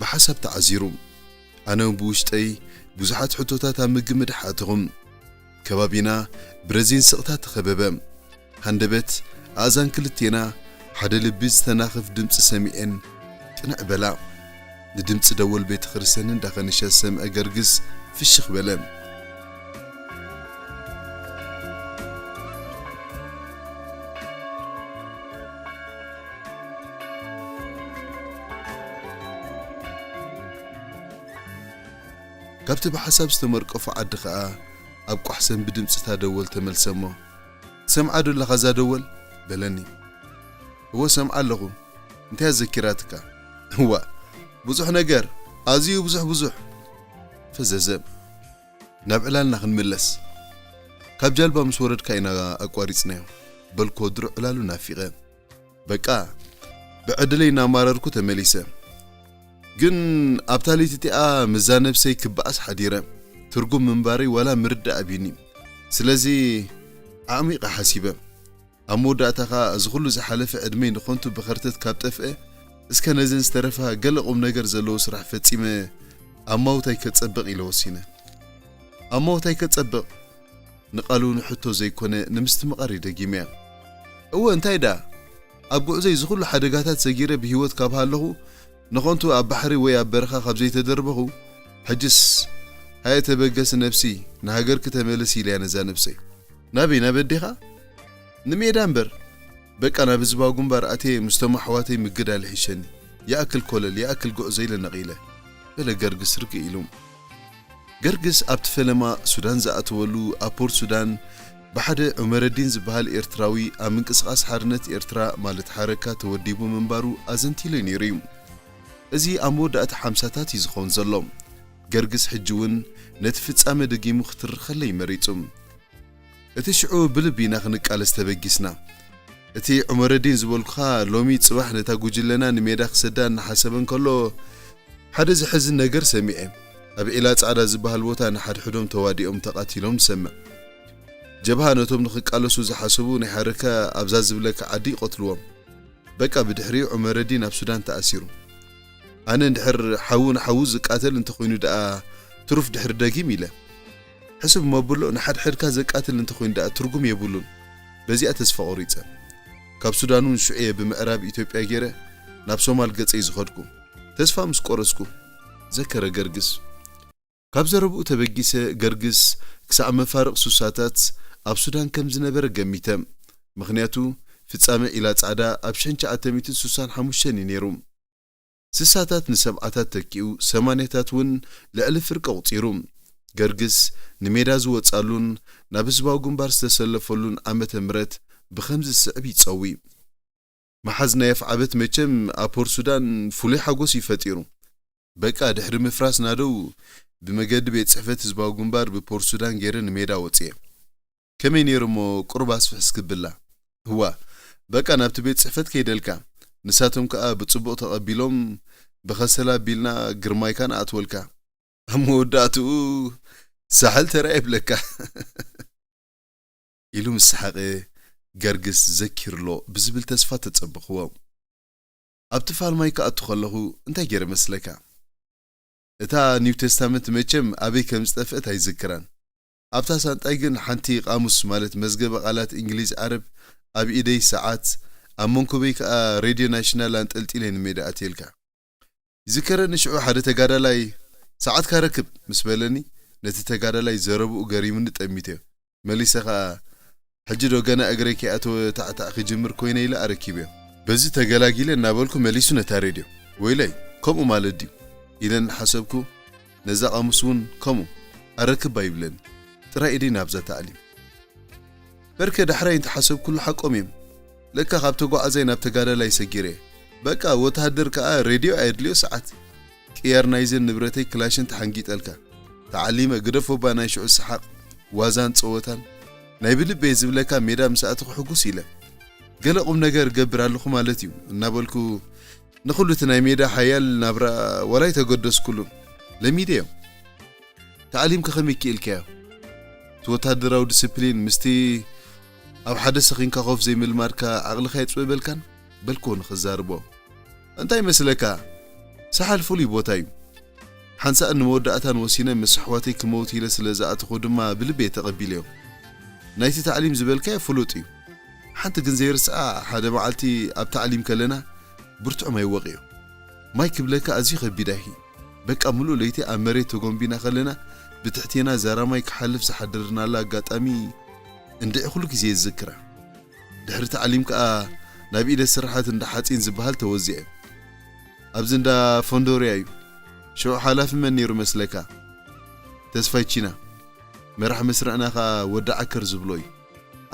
ብሓሳብ ተዓዚሩ። ኣነ እውን ብውሽጠይ ብዙሓት ሕቶታት ኣብ ምግምዳሕ ኣተኹ። ከባቢና ብረዚን ስቕታ ተኸበበ። ሃንደበት ኣእዛን ክልቴና ሓደ ልቢ ዝተናኽፍ ድምፂ ሰሚዐን ቅንዕ በላ። ንድምፂ ደወል ቤተ ክርስቲያን እንዳኸነሸ ዝሰምዐ ገርግስ ፍሽኽ በለ። ካብቲ ብሓሳብ ዝተመርቀፎ ዓዲ ኸኣ ኣብ ቋሕሰን ብድምፂ እታ ደወል ተመልሰ እሞ፣ "ትሰምዓ ዶ ኣለኻ እዛ ደወል?" በለኒ። "እወ፣ ሰምዓ ኣለኹ። እንታይ ኣዘኪራትካ?" "እዋ፣ ብዙሕ ነገር፣ ኣዝዩ ብዙሕ ብዙሕ!" ፈዘዘ። "ናብ ዕላልና ክንምለስ። ካብ ጃልባ ምስ ወረድካ ኢና ኣቋሪጽናዮ" በልኮ፣ ድሮ ዕላሉ ናፊቐ። በቃ፣ ብዕድለይ እናማረርኩ ተመሊሰ። ግን ኣብታ ለይቲ እቲኣ ምስዛ ነብሰይ ክበኣስ ሓዲረ። ትርጉም ምንባረይ ዋላ ምርዳእ ኣቢኒ። ስለዚ ኣዕሚቐ ሓሲበ። ኣብ መወዳእታ ኸኣ እዚ ኹሉ ዝሓለፈ ዕድመይ ንኸንቱ ብኸርተት ካብ ጠፍአ፣ እስከ ነዘን ዝተረፋ ገለ ቁም ነገር ዘለዎ ስራሕ ፈጺመ ኣማውታይ ከጸብቕ ኢለ ወሲነ። ኣማውታይ ከጸብቕ? ንቓሉ ንሕቶ ዘይኮነ ንምስትምቓር እዩ ደጊመያ። እወ፣ እንታይ ደኣ? ኣብ ጉዕዞይ እዚ ኹሉ ሓደጋታት ሰጊረ ብህይወት ካብ ሃለኹ፣ ንኸንቱ ኣብ ባሕሪ ወይ ኣብ በረኻ ካብ ዘይተደርበኹ፣ ሕጅስ፣ ሃየ ተበገሲ ነብሲ፣ ንሃገርኪ ተመለሲ ኢለያ ነዛ ነብሰይ። ናበይ? ናብ ኣዴኻ? ንሜዳ እምበር። በቃ ናብ ህዝባዊ ግንባር ኣትየ ምስቶም ኣሕዋተይ ምግዳል ይሕሸኒ። ይኣክል ኮለል፣ ይኣክል ጉዕዞ ኢለ ነቒለ። በለ ገርግስ ርግእ ኢሉ። ገርግስ ኣብቲ ፈለማ ሱዳን ዝኣተወሉ ኣብ ፖርት ሱዳን ብሓደ ዑመረዲን ዝበሃል ኤርትራዊ ኣብ ምንቅስቓስ ሓርነት ኤርትራ ማለት ሓረካ ተወዲቡ ምንባሩ ኣዘንቲሉ ነይሩ እዩ። እዚ ኣብ መወዳእታ ሓምሳታት እዩ ዝኸውን ዘሎ። ገርግስ ሕጂ እውን ነቲ ፍጻመ ደጊሙ ክትርኸለይ መሪጹ። እቲ ሽዑ ብልቢ ኢና ክንቃለስ ተበጊስና። እቲ ዑመረዲን ዝበልኩኻ ሎሚ ጽባሕ ነታ ጉጅለና ንሜዳ ክሰዳ እናሓሰበ እንከሎ፣ ሓደ ዘሕዝን ነገር ሰሚዐ። ኣብ ዒላ ጻዕዳ ዝበሃል ቦታ ንሓድሕዶም ተዋዲኦም ተቓቲሎም ንሰምዕ። ጀብሃ ነቶም ንኽቃለሱ ዝሓሰቡ ናይ ሓረካ ኣብዛ ዝብለካ ዓዲ ይቐትልዎም። በቃ ብድሕሪኡ ዑመረዲን ኣብ ሱዳን ተኣሲሩ። ኣነ እንድሕር ሓዉ ንሓዉ ዝቃተል እንተኾይኑ ደኣ ትሩፍ ድሕሪ ደጊም ኢለ። ሕስብ መብሎ ንሓድሕድካ ዘቃትል እንተኾይኑ ደኣ ትርጉም የብሉን። በዚኣ ተስፋ ቆሪጸ። ካብ ሱዳን እውን ሽዑ እየ ብምዕራብ ኢትዮጵያ ገይረ ናብ ሶማል ገጸይ ዝኸድኩ። ተስፋ ምስ ቆረጽኩ፣ ዘከረ ገርግስ። ካብ ዘረብኡ ተበጊሰ፣ ገርግስ ክሳዕ መፋርቕ ሱሳታት ኣብ ሱዳን ከም ዝነበረ ገሚተ። ምኽንያቱ፣ ፍጻመ ዒላ ጻዕዳ ኣብ ሽሕን ትሽዓተ ሚእትን ስሳን ሓሙሽተን እዩ ነይሩ። ስሳታት ንሰብዓታት ተኪኡ፣ ሰማንያታት እውን ልዕሊ ፍርቂ ኣቑጺሩ። ገርግስ ንሜዳ ዝወጻሉን ናብ ህዝባዊ ግንባር ዝተሰለፈሉን ዓመተ ምሕረት ብኸምዚ ዝስዕብ ይጸዊ። መሓዝ ናይ ኣፍዓበት መቸም ኣብ ፖርት ሱዳን ፍሉይ ሓጎስ እዩ ፈጢሩ። በቃ ድሕሪ ምፍራስ ናደው ብመገዲ ቤት ጽሕፈት ህዝባዊ ግንባር ብፖርት ሱዳን ገይረ ንሜዳ ወጽየ። ከመይ ነይሩ እሞ ቁሩብ ኣስፍሕ እስክብላ። እዋ፣ በቃ ናብቲ ቤት ጽሕፈት ከይደልካ። ንሳቶም ከኣ ብጽቡቕ ተቐቢሎም ብኸሰላ ኣቢልና ግርማይካ ንኣትወልካ። ኣብ መወዳእትኡ ሳሕል ተራእየ ይብለካ። ኢሉ ምስ ሰሓቐ፣ ገርግስ ዘኪርሎ ብዝብል ተስፋ ተጸበኽዎ። ኣብቲ ፋልማይ ክኣቱ ከለኹ እንታይ ገይረ መስለካ? እታ ኒው ቴስታመንት መቸም ኣበይ ከም ዝጠፍአት ኣይዝክራን። ኣብታ ሳንጣይ ግን ሓንቲ ቃሙስ ማለት መዝገበ ቃላት እንግሊዝ ዓረብ ኣብ ኢደይ ሰዓት፣ ኣብ መንኮበይ ከኣ ሬድዮ ናሽናል ኣንጠልጢለ ንሜዳ ኣትየልካ። ይዝከረኒ ሽዑ ሓደ ተጋዳላይ፣ "ሰዓትካ ረክብ" ምስ በለኒ፣ ነቲ ተጋዳላይ ዘረብኡ ገሪሙኒ ጠሚተዮ። መሊሰ ከኣ፣ "ሕጂ ዶ ገና እግረይ ከይኣተወ ታዕታዕ ክጅምር ኮይነ?" ኢለ ኣረኪበዮ። በዚ ተገላጊለ እናበልኩ መሊሱ ነታ ሬድዮ። ወይለይ፣ ከምኡ ማለት ድዩ? ኢለ እናሓሰብኩ፣ ነዛ ቃሙስ እውን ከምኡ፣ ኣረክብ ኣይብለኒ። ጥራይ ኢደይ ናብዛ ታዕሊም። በርከ ዳሕራይ እንተሓሰብኩሉ ሓቆም እዮም። ለካ ካብ ተጓዓዛይ ናብ ተጋዳላይ ሰጊረ። በቃ ወተሃደር ከኣ ሬድዮ ኣየድልዮ ሰዓት። ቅያር ናይዘን ንብረተይ ክላሽን ተሓንጊጠልካ። ተዓሊመ ግደፎ እባ ናይ ሽዑ ሰሓቕ፣ ዋዛን ጸወታን። ናይ ብልበይ ዝብለካ ሜዳ ምስ ኣተኹ ሕጉስ ኢለ። ገለ ቁም ነገር እገብር ኣለኹ ማለት እዩ እናበልኩ ንኹሉ እቲ ናይ ሜዳ ሓያል ናብራ ዋላ ኣይተገደስኩሉን። ለሚደዮ። ተዓሊምካ ከመይ ክኢልካዮ? እቲ ወታደራዊ ዲስፕሊን ምስቲ ኣብ ሓደ ሰኺንካ ኮፍ ዘይምልማድካ ዓቕልኻ የጽብበልካን? በልክዎ ንኽዛርቦ። እንታይ ይመስለካ? ሳሕል ፍሉይ ቦታ እዩ። ሓንሳእን ንመወዳእታን ወሲነ ምስ ኣሕዋተይ ክመውት ኢለ ስለ ዝኣተኹ ድማ ብልቢ እየ ተቐቢለዮ። ናይቲ ታዕሊም ዝበልካዮ ፍሉጥ እዩ። ሓንቲ ግን ዘይርስዓ፣ ሓደ መዓልቲ ኣብ ታዕሊም ከለና ብርቱዕ ማይ ወቒዑ። ማይ ክብለካ ኣዝዩ ከቢድ ኣይሂ። በቃ ምሉእ ለይቲ ኣብ መሬት ተጎንቢና ከለና ብትሕቴና ዛራ ማይ ክሓልፍ ዝሓደርናላ ኣጋጣሚ እንድዒ ኩሉ ግዜ ይዝክራ። ድሕሪ ታዕሊም ከኣ ናብ ኢደ ስራሓት እንዳ ሓጺን ዝበሃል ተወዚዐ። ኣብዚ እንዳ ፎንዶርያ እዩ። ሽዑ ሓላፊ መን ነይሩ መስለካ? ተስፋይ ቺና። መራሕ መስርዕና ከኣ ወዲ ዓከር ዝብሎ እዩ።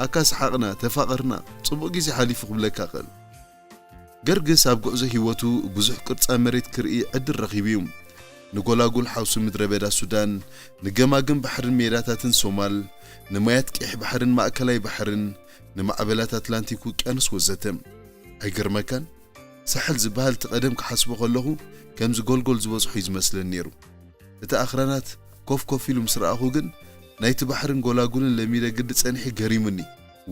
ኣካ ሰሓቕና፣ ተፋቐርና፣ ጽቡቕ ግዜ ሓሊፉ ክብለካ እኽእል። ገርግስ ኣብ ጉዕዞ ህይወቱ ብዙሕ ቅርጻ መሬት ክርኢ ዕድል ረኺቡ እዩ። ንጎላጉል ሓውሲ ምድረ በዳ ሱዳን፣ ንገማግም ባሕርን ሜዳታትን ሶማል፣ ንማያት ቀይሕ ባሕርን ማእከላይ ባሕርን፣ ንማዕበላት ኣትላንቲክ ውቅያኖስ ወዘተ። ኣይገርመካን? ሳሕል ዝበሃል እቲ ቀደም ክሓስቦ ከለኹ ከምዚ ጎልጎል ዝበዝሖ እዩ ዝመስለኒ ነይሩ። እቲ ኣኽራናት ኮፍ ኮፍ ኢሉ ምስ ረኣኹ ግን ናይቲ ባሕርን ጎላጉልን ለሚደ ግዲ ጸኒሐ ገሪሙኒ።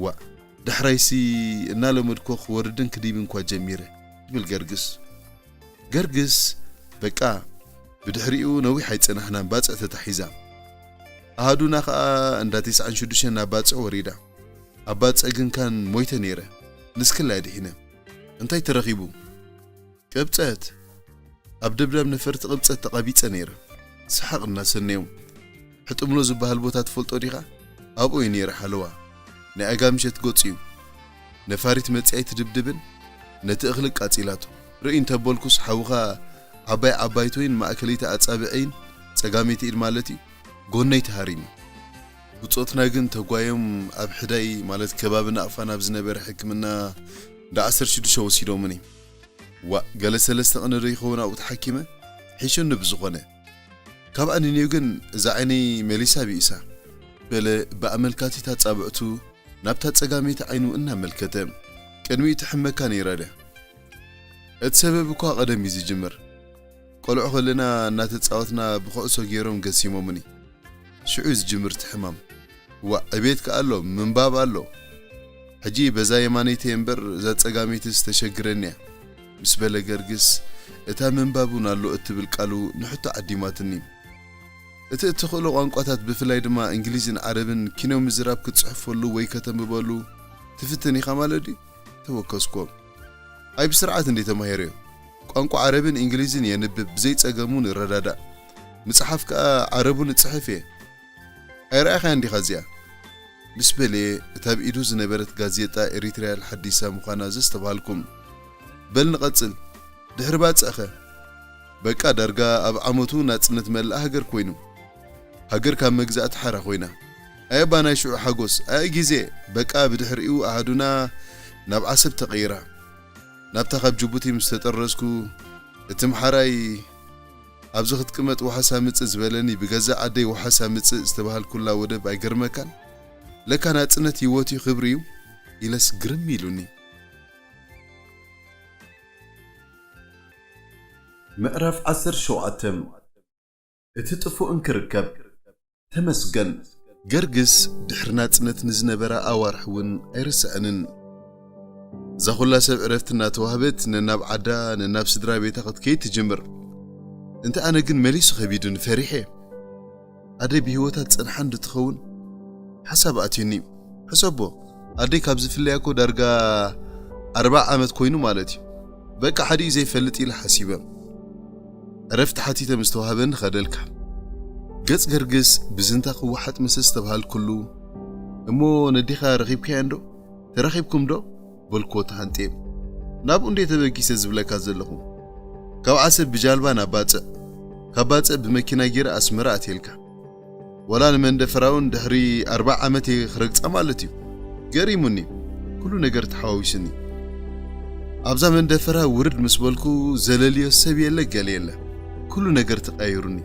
ዋእ፣ ዳሕራይሲ እናለመድኮ ክወርድን ክድይብን እኳ ጀሚረ ይብል ገርግስ። ገርግስ በቃ ብድሕሪኡ ነዊሕ ኣይጸናሕናን ባጽዕ ተታሒዛ። ኣሃዱና ኸኣ እንዳ ተስዓን ሽዱሽተን ናብ ባጽዕ ወሪዳ። ኣብ ባጽዕ ግን ካን ሞይተ ነይረ። ንስክላ ድሒነ። እንታይ ተረኺቡ? ቅብጸት። ኣብ ደብዳብ ነፈርቲ ቅብጸት ተቐቢጸ ነይረ። ሰሓቕ እናሰነዮም። ሕጥምሎ ዝበሃል ቦታ ትፈልጦ ዲኻ? ኣብኡ እዩ ነይረ ሓለዋ። ናይ ኣጋምሸት ገጹ እዩ። ነፋሪት መጺኣ ኣይትድብድብን፣ ነቲ እኽሊ ቃጺላቶ። ርእይ እንተበልኩስ ሓውኻ ዓባይ ዓባይቶይን ማእከለይቲ ኣጻብዐይን፣ ጸጋመይቲ ኢድ ማለት እዩ፣ ጎነይ ተሃሪሙ። ብጾትና ግን ተጓዮም ኣብ ሕዳይ ማለት ከባቢ ናቕፋ ናብ ዝነበረ ሕክምና እንዳ ዓሰርተ ሽዱሽተ ወሲዶምኒ። ዋእ፣ ገለ ሰለስተ ቅነ ዶ ይኸውን ኣብኡ ተሓኪመ? ሒሹኒ ብዝኾነ። ካብኣ ንንየው ግን እዛ ዓይነይ መሊሳ ቢኢሳ። በለ ብኣመልካቲት ኣጻብዕቱ ናብታ ጸጋመይቲ ዓይኑ እናመልከተ። ቅድሚኡ ትሕመካ ነይራ ድያ? እቲ ሰበብ እኳ ቀደም እዩ ዝጅምር። ቆልዑ ከለና እናተጻወትና ብኩዕሶ ገይሮም ገሲሞምኒ። ሽዑ እዩ ዝጅምር እቲ ሕማም። ዋእ፣ ዕቤት ከኣ ኣሎ፣ ምንባብ ኣሎ። ሕጂ በዛ የማነይቲ እምበር እዛ ጸጋመይትስ ተሸግረኒ እያ፣ ምስ በለ ገርግስ፣ እታ ምንባብ እውን ኣሎ እትብል ቃሉ ንሕቶ ዓዲማትኒ። እቲ እትኽእሎ ቋንቋታት ብፍላይ ድማ እንግሊዝን ዓረብን ኪኖ ምዝራብ ክትጽሕፈሉ ወይ ከተንብበሉ ትፍትን ኢኻ ማለት ድዩ? ተወከስኩዎ። ኣይ ብስርዓት እንዴ ተማሂረዮ። ቋንቋ ዓረብን እንግሊዝን የንብብ፣ ብዘይ ጸገም እውን እረዳዳእ። ምጽሓፍ ከኣ ዓረቡን እጽሕፍ እየ። ኣይረኣኻያን ዲኻ እዚኣ? ምስ በለ እታ ኣብ ኢዱ ዝነበረት ጋዜጣ ኤሪትሪያ ሓዲሳ ምዃና ዘስተብሃልኩም። በል ንቐጽል። ድሕሪ ባጽዕኸ? በቃ ዳርጋ ኣብ ዓመቱ ናጽነት መላእ ሃገር ኮይኑ። ሃገር ካብ መግዛእቲ ሓራ ኮይና። ኣየ ባናይ ሽዑ ሓጎስ፣ ኣየ ግዜ! በቃ ብድሕሪኡ ኣሃዱና ናብ ዓሰብ ተቐይራ። ናብታ ካብ ጅቡቲ ምስ ተጠረዝኩ፣ እቲ ምሓራይ፣ "ኣብዚ ክትቅመጥ ዋሕስ ኣምጽእ" ዝበለኒ ብገዛእ ዓደይ ዋሕስ ኣምጽእ ዝተባሃልኩላ ወደብ ኣይገርመካን? ለካ ናጽነት ህይወት'ዩ ክብሪ'ዩ ኢለስ ግርም ኢሉኒ። ምዕራፍ ዓሰርተ ሸውዓተ። እቲ ጥፉእን ክርከብ። ተመስገን። ገርግስ ድሕሪ ናጽነት ንዝነበራ ኣዋርሕ እውን ኣይርስዐንን። እዛ ኹላ ሰብ ዕረፍቲ እናተዋህበት ነናብ ዓዳ ነናብ ስድራ ቤታ ክትከይድ ትጅምር። እንተ ኣነ ግን መሊሱ ከቢዱኒ ፈሪሐ። ኣደይ ብህይወታ ትጸንሓ እንድትኸውን ሓሳብ ኣትዩኒ። ሕሰቦ፣ ኣደይ ካብ ዝፍለያ እኮ ዳርጋ ኣርባዓ ዓመት ኮይኑ ማለት እዩ። በቃ ሓዲኡ ዘይፈልጥ ኢለ ሓሲበ። ዕረፍቲ ሓቲተ ምስ ተዋህበኒ ከደልካ። ገጽ ገርግስ ብዝንታ ክወሓጥ ምስ ዝተብሃልኩሉ፣ "እሞ ነዴኻ ረኺብካያ እንዶ? ተራኺብኩም ዶ?" በልክዎ ተሃንጥየ። "ናብኡ እንዴ ተበጊሰ ዝብለካ ዘለኹ? ካብ ዓሰብ ብጃልባ ናብ ባጽዕ፣ ካብ ባጽዕ ብመኪና ገይረ ኣስመራ ኣትየልካ። ዋላ ንመንደፈራ እውን ድሕሪ ኣርባዓ ዓመት እየ ክረግጻ ማለት እዩ። ገሪሙኒ፣ ኩሉ ነገር ተሓዋዊሱኒ። ኣብዛ መንደፈራ ውርድ ምስ በልኩ ዘለልዮ ሰብ የለ ገለ የለ። ኩሉ ነገር ተቃይሩኒ።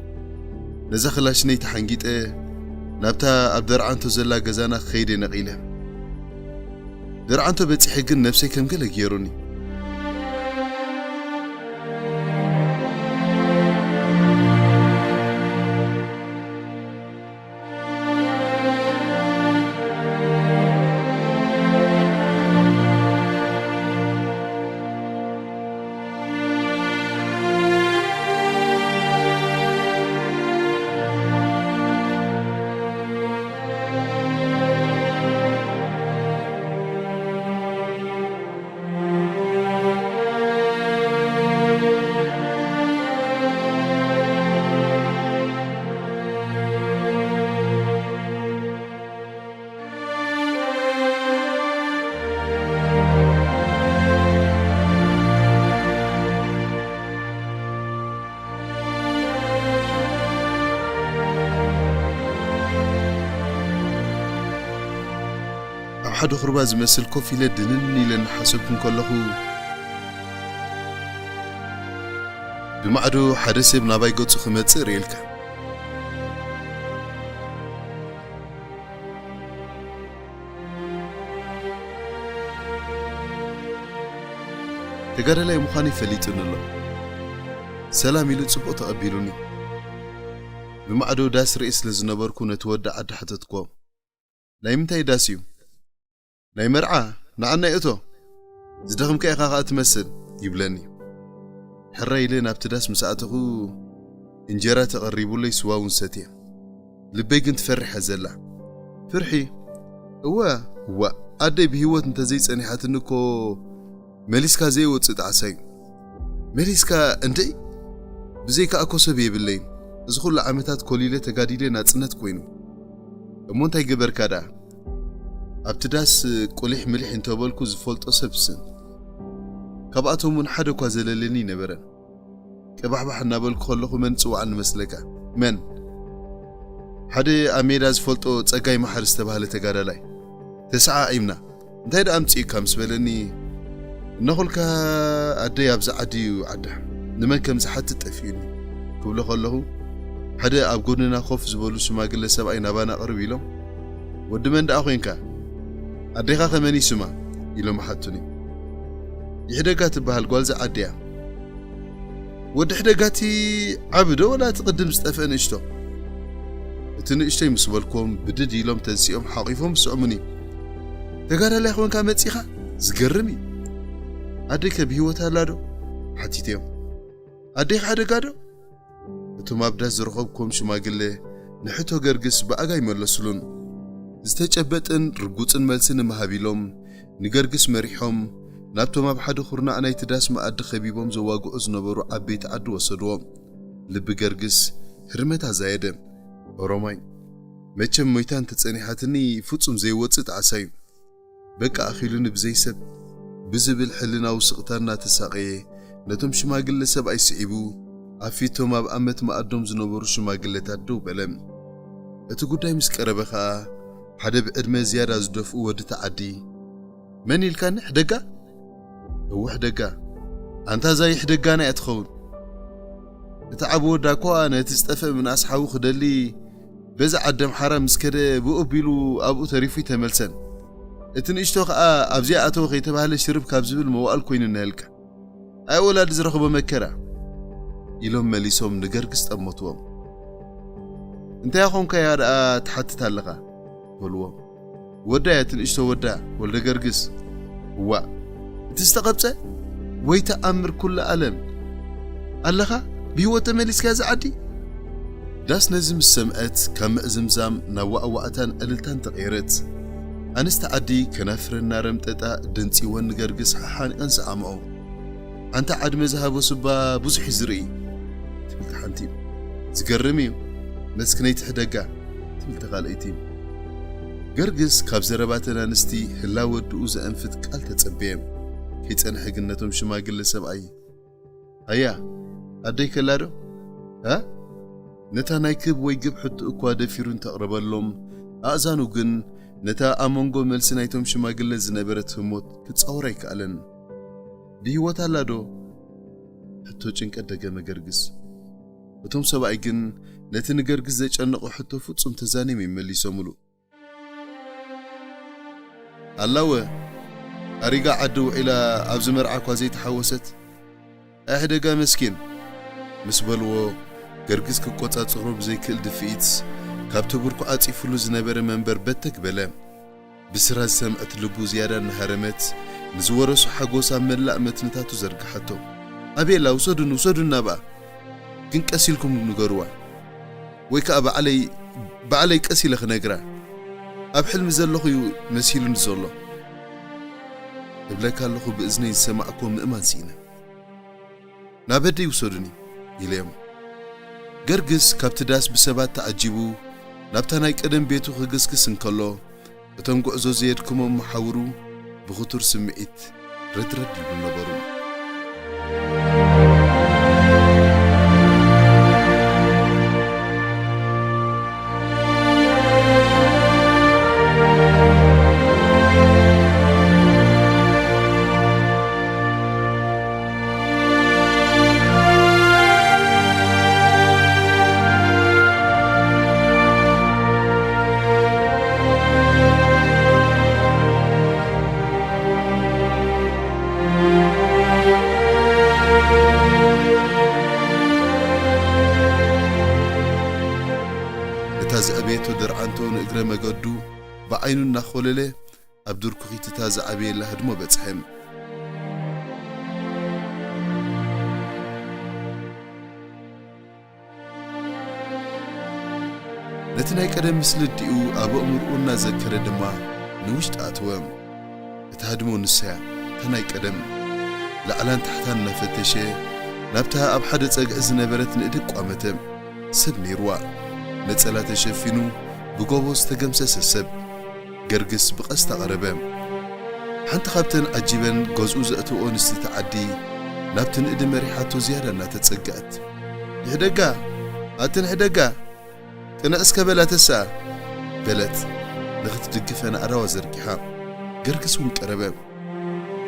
ነዛ ክላሽነይ ተሓንጊጠ ናብታ ኣብ ደርዓንቶ ዘላ ገዛና ክኸይደ ነቒለ። ደርዓንቶ በጺሐ ግን ነብሰይ ከም ገለ ገይሩኒ። ሓደ ኹርባ ዝመስል ኮፍ ኢለ ድንን ኢለ እናሓሰብኩ እንከለኹ፣ ብማዕዶ ሓደ ሰብ ናባይ ገጹ ክመጽእ ርእየልካ። ተጋዳላይ ምዃነይ ፈሊጡኒ ኣሎ። ሰላም ኢሉ ጽቡቕ ተቐቢሉኒ። ብማዕዶ ዳስ ርእየ ስለ ዝነበርኩ ነቲ ወዲ ዓዲ ሓተትክዎ። "ናይ ምንታይ ዳስ እዩ?" "ናይ መርዓ፣ ንዓናይ እቶ። ዝደኽምካ ኢኻ ኸኣ ትመስል" ይብለኒ። ሕራይ ኢለ ናብቲ ዳስ ምስ ኣተኹ፣ እንጀራ ተቐሪቡለይ ስዋ እውን ሰትየ። ልበይ ግን ትፈርሕ እያ ዘላ። ፍርሒ? እወ፣ እዋእ፣ ኣደይ ብህይወት እንተዘይጸኒሓትኒ እኮ መሊስካ ዘይወጽእ ጣዕሳ እዩ። መሊስካ እንድዒ? ብዘይካ እኮ ሰብ የብለይን። እዚ ኩሉ ዓመታት ኮሊለ ተጋዲለ ናጽነት ኮይኑ። እሞ እንታይ ገበርካ ደኣ? ኣብቲ ዳስ ቁሊሕ ምሊሕ እንተበልኩ ዝፈልጦ ሰብ ስም። ካብኣቶም እውን ሓደ እኳ ዘለለኒ ኣይነበረን። ቀባሕባሕ እናበልኩ ከለኹ መን ጽዋዕኒ መስለካ? መን? ሓደ ኣብ ሜዳ ዝፈልጦ ጸጋይ መሓሪ ዝተባህለ ተጋዳላይ። ተሰዓዒምና። "እንታይ ደኣ ኣምጺኡካ?" ምስ በለኒ፣ "እነኹልካ ኣደይ ኣብዚ ዓዲ እዩ ዓዳ። ንመን ከም ዝሓትት ጠፊኡኒ" ክብሎ ከለኹ፣ ሓደ ኣብ ጎንና ኮፍ ዝበሉ ሽማግለ ሰብኣይ ናባና ቅርብ ኢሎም፣ "ወዲ መን ደኣ ኮንካ? ኣዴኻ ከ መን እዩ ስማ?" ኢሎም ሓቱኒ። "ይሕደጋ ትበሃል ጓልዛ ዓዲ እያ።" "ወዲ ሕደጋ እቲ ዓቢ ዶ ወላ እቲ ቅድም ዝጠፍአ ንእሽቶ?" እቲ ንእሽተይ ምስ በልክዎም ብድድ ኢሎም ተንሲኦም ሓቒፎም ዝስዕሙኒ። "ተጋዳላይ ኮንካ መጺኻ? ዝገርም እዩ። ኣደይ ከ ብህይወት ኣላ ዶ?" ሓቲተዮም። "ኣደይ ሓደጋ ዶ?" እቶም ኣብ ዳስ ዝረኸብክዎም ሽማግለ ንሕቶ ገርግስ ብኣጋ ይመለሱሉን። ዝተጨበጠን ርጉጽን መልሲ ንምሃብ ኢሎም ንገርግስ መሪሖም ናብቶም ኣብ ሓደ ኩርናዕ ናይቲ ዳስ መኣዲ ከቢቦም ዘዋግዑ ዝነበሩ ዓበይቲ ዓዲ ወሰድዎ። ልቢ ገርግስ ህርመት ኣዛየደ። ኦሮማይ፣ መቸም ሞይታ እንተጸኒሓትኒ ፍጹም ዘይወጽእ ጣዕሳ እዩ። በቃ ኣኺሉኒ ብዘይ ሰብ ብዝብል ሕልናዊ ስቕታ እናተሳቐየ ነቶም ሽማግለ ሰብኣይ ስዒቡ ኣብ ፊቶም ኣብ ኣመት መኣዶም ዝነበሩ ሽማግለታት ደው በለ። እቲ ጉዳይ ምስ ቀረበ ኸኣ ሓደ ብዕድመ ዝያዳ ዝደፍኡ ወዲ ተዓዲ፣ "መን ኢልካኒ? ሕደጋ?" "እወ ሕደጋ። ኣንታ እዛ ይሕደጋና እያ ትኸውን። እቲ ዓቢ ወዳ እኳ ነቲ ዝጠፍአ ምንኣስ ሓዉ ክደሊ በዚ ዓዲ ኣምሓራ ምስ ከደ ብኡ ኣቢሉ ኣብኡ ተሪፉ ኣይተመልሰን። እቲ ንእሽቶ ኸኣ ኣብዚኣ ኣተወ ከይተባህለ ሽርብ ካብ ዝብል መዋእል ኮይኑ እነሀልካ። ኣይ ወላዲ ዝረኽቦ መከራ" ኢሎም መሊሶም ንገርግስ ጠመትዎም። "እንታይ ኣኾንካያ ደኣ ትሓትት ኣለኻ?" በልዎ። "ወዳ እያ፣ እቲ ንእሽቶ ወዳ፣ ወልደ ገርግስ። እዋእ፣ እቲ ዝተቐብጸ? ወይ ተኣምር ኩሉ ኣለም! ኣለኻ? ብህይወት ተመሊስካ እዚ ዓዲ?" ዳስ ነዚ ምስ ሰምዐት፣ ካብ ምዕዝምዛም ናብ ዋዕዋዕታን ዕልልታን ተቐየረት። ኣንስቲ ዓዲ ከናፍረን እናረምጠጣ ደንጺወን ንገርግስ ሓሓኒቐን ሰዓምኦ። "ኣንታ ዓድመ ዝሃቦ ስባ ብዙሕ እዩ ዝርኢ" ትብል ሓንቲ። "ዝገርም እዩ፣ መስኪነይቲ ሕደጋ" ትብል እታ ካልኣይቲ። ገርግስ ካብ ዘረባተን ኣንስቲ ህላወ ወድኡ ዘእንፍት ቃል ተጸበየ። ከይጸንሐ ግን ነቶም ሽማግለ ሰብኣይ፣ "ኣያ፣ ኣደይ ከላ ዶ? ሃ?" ነታ ናይ ክብ ወይ ግብ ሕቶ እኳ ደፊሩ እንተቕረበሎም፣ ኣእዛኑ ግን ነታ ኣብ መንጎ መልሲ ናይቶም ሽማግለ ዝነበረት ህሞት ክጻወር ኣይከኣለን። "ብህይወት ኣላ ዶ?" ሕቶ ጭንቀት ደገመ ገርግስ። እቶም ሰብኣይ ግን ነቲ ንገርግስ ዘጨነቖ ሕቶ ፍጹም ተዛኒዮም ይመሊሶምሉ። "ኣላወ፣ ኣሪጋ ዓዲ ውዒላ ኣብዚ መርዓ እኳ ዘይተሓወሰት፣ ኣሕደጋ መስኪን" ምስ በልዎ፣ ገርግስ ክቆጻጸሮ ብዘይክእል ድፍኢት፣ ካብቲ ብርኩ ዓጺፉሉ ዝነበረ መንበር በተግ በለ። ብስራ ዝሰምዐት ልቡ ዝያዳ እናሃረመት፣ ንዝወረሶ ሓጎስ ኣብ መላእ መትንታቱ ዘርግሓቶ። "ኣቤላ፣ ውሰዱኒ፣ ውሰዱኒ ናብኣ። ግን ቀስ ኢልኩም ንገርዋ። ወይ ከኣ ባዕለይ፣ ባዕለይ ቀስ ኢለ ክነግራ። ኣብ ሕልሚ ዘለኹ እዩ መሲሉኒ ዘሎ። እብለካ ኣለኹ፣ ብእዝነይ ዝሰማዕክዎ ምእማን ስኢነ። ናብ ኣደይ ውሰዱኒ" ኢለዮም። ገርግስ ካብቲ ዳስ ብሰባት ተዓጂቡ ናብታ ናይ ቀደም ቤቱ ክግስግስ እንከሎ፣ እቶም ጉዕዞ ዘየድክሞም መሓውሩ ብኽቱር ስምዒት ረድረድ ይብሉ ነበሩ። ዘዕበየቶ ደርዓንቶ ንእግረ መገዱ ብዓይኑ እናኾለለ ኣብ ድርኩኺትታ ዝዓበየላ ህድሞ በጽሐ። ነቲ ናይ ቀደም ምስሊ ኣዲኡ ኣብ ኣእምሮኡ እናዘከረ ድማ ንውሽጢ ኣተወ። እታ ህድሞ ንሳያ፣ እታ ናይ ቀደም። ላዕላን ታሕታን እናፈተሸ፣ ናብታ ኣብ ሓደ ጸግዒ ዝነበረት ንእዲ ቋመተ። ሰብ ነይርዋ። ነጸላ ተሸፊኑ፣ ብጎቦ ዝተገምሰሰ ሰብ። ገርግስ ብቐስታ ቀረበ። ሓንቲ ካብተን ዓጂበን ገዝኡ ዘእተወኦ ኣንስትይቲ ዓዲ፣ ናብቲ ንእዲ መሪሓቶ ዝያዳ እናተጸግዐት። "ንሕደጋ! ኣቲ ንሕደጋ!" "ቅንዕ እስከ በላ ተስኣ!" በለት፣ ንኽትድግፈን ኣእዳዋ ዘርጊሓ። ገርግስ እውን ቀረበ።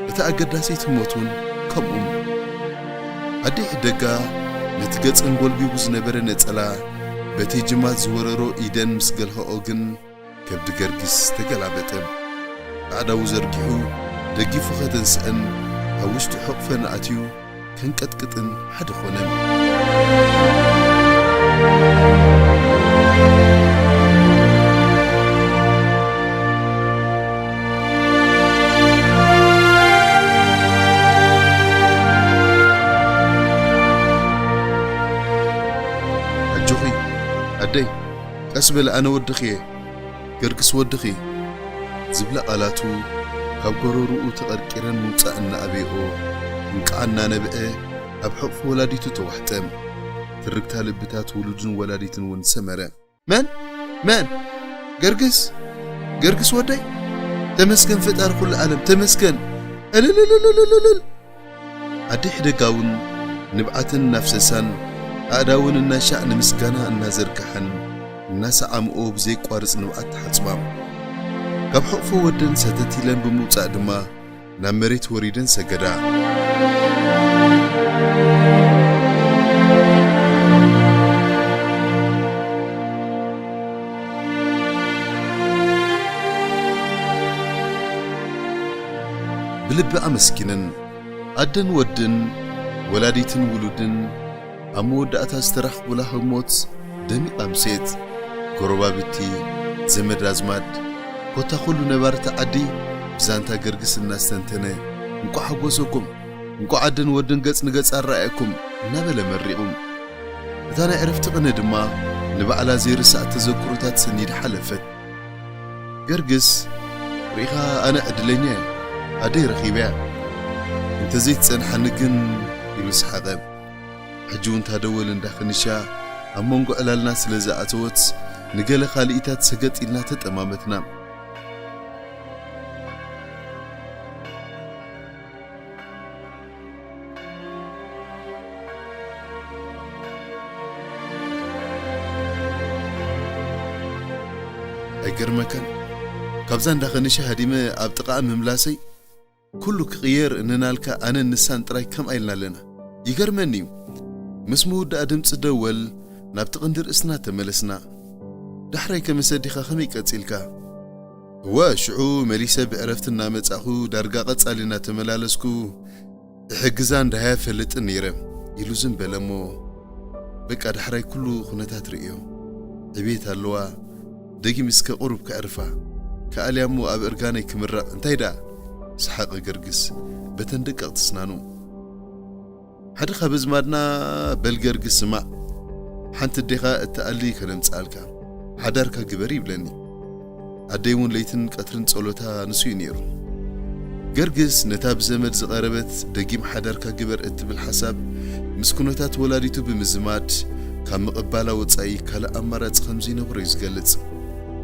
እታ ኣገዳሲት ህሞት እውን ከምኡ። ኣደይ ሕደጋ ነቲ ገጸን ጎልቢቡ ዝነበረ ነጸላ በቲ ጅማት ዝወረሮ ኢደን ምስ ገልኸኦ ግን ከብዲ ገርግስ ተገላበጠ። ኣእዳዉ ዘርጊሑ ደጊፉ ከተንስአን ኣብ ውሽጢ ሕቑፈን ኣትዩ ከንቀጥቅጥን ሓደ ኾነ። "ኣጆኺ ኣደይ፣ ቀስ በሊ፣ ኣነ ወድኺ እየ፣ ገርግስ ወድኺ" ዝብላ ቃላቱ ካብ ጎረርኡ ተቐርቂረን ምውጻእ እናኣበይኦ፣ እንቃዕ እናነብዐ ኣብ ሕቑፊ ወላዲቱ ተዋሕጠ። ትርግታ ልብታት ውሉድን ወላዲትን እውን ሰመረ። "መን? መን? ገርግስ? ገርግስ ወደይ? ተመስገን ፈጣሪ ኩሉ ዓለም፣ ተመስገን!" እልልልልልልልል! ኣደይ ሕደጋ እውን ንብዓተን እናፍሰሳን ኣእዳወን እናሻዕ ንምስጋና እናዘርግሓን እናሰዓምኦ ብዘይቋርጽ ንብዓት ተሓጽባ። ካብ ሕቑፎ ወደን ሰተት ኢለን ብምውጻእ ድማ ናብ መሬት ወሪደን ሰገዳ። ብልቢ ኣመስጊነን። ኣደን ወድን፣ ወላዲትን ውሉድን ኣብ መወዳእታ ዝተራኽቡላ ህሞት ደሚቕ ኣምሴት። ጎረባብቲ፣ ዘመድ ኣዝማድ፣ ኮታ ኩሉ ነባርቲ ዓዲ ብዛንታ ገርግስ እናስተንተነ፣ "እንቋዕ ሓጎሰኩም፣ እንቋዕ ኣደን ወድን ገጽ ንገጽ ኣረኣየኩም" እናበለ መሪቑ። እታ ናይ ዕረፍቲ ቅነ ድማ ንባዕላ ዘይርሳዕ ተዘክሮታት ሰኒዳ ሓለፈት። ገርግስ፣ ርኢኻ ኣነ ዕድለኛ እየ፣ ኣደይ ረኺበያ፣ እንተዘይትጸንሓኒ ግን ኢሉ ሰሓቐ። ሕጂ እውን እታ ደወል እንዳ ኸንሻ ኣብ መንጎ ዕላልና ስለ ዝኣተወት ንገለ ካልኢታት ሰገጥ ኢልና ተጠማመትና። ኣይገርመካን? ካብዛ እንዳ ኸንሻ ሃዲመ ኣብ ጥቓኣ ምምላሰይ ኩሉ ክቕየር እንናልካ ኣነን ንሳን ጥራይ ከምኣ ኢልና ኣለና። ይገርመኒ እዩ። ምስ ምውዳእ ድምፂ ደወል ናብቲ ቅንዲ ርእስና ተመለስና። ዳሕራይ ከመሰዲኻ ከመይ ቀፂልካ? እወ፣ ሽዑ መሊሰ ብዕረፍቲ እናመጻእኩ ዳርጋ ቀጻሊ እናተመላለስኩ እሕግዛ እንዳሃያ ፈልጥን ነይረ ኢሉ ዝም በለ እሞ፣ በቃ ዳሕራይ ኩሉ ኩነታት ርእዮ። ዕቤት ኣለዋ፣ ደጊም እስከ ቁሩብ ከዕርፋ። ከኣልያ እሞ ኣብ እርጋነይ ክምረቕ፣ እንታይ ደኣ? ሰሓቐ ገርግስ በተን ደቀቕቲ ስናኑ። ሓደ ካብ ኣዝማድና፣ "በል ገርግስ ስማዕ፣ ሓንቲ ኣዴኻ እትኣሊ ከነምጽኣልካ፣ ሓዳርካ ግበር" ይብለኒ። ኣደይ እውን ለይትን ቀትርን ጸሎታ ንሱ እዩ ነይሩ። ገርግስ ነታ ብዘመድ ዝቐረበት ደጊም ሓዳርካ ግበር እትብል ሓሳብ ምስ ኩነታት ወላዲቱ ብምዝማድ ካብ ምቕባላ ወጻኢ ካልእ ኣማራጺ ከም ዘይነበሮ እዩ ዝገልጽ።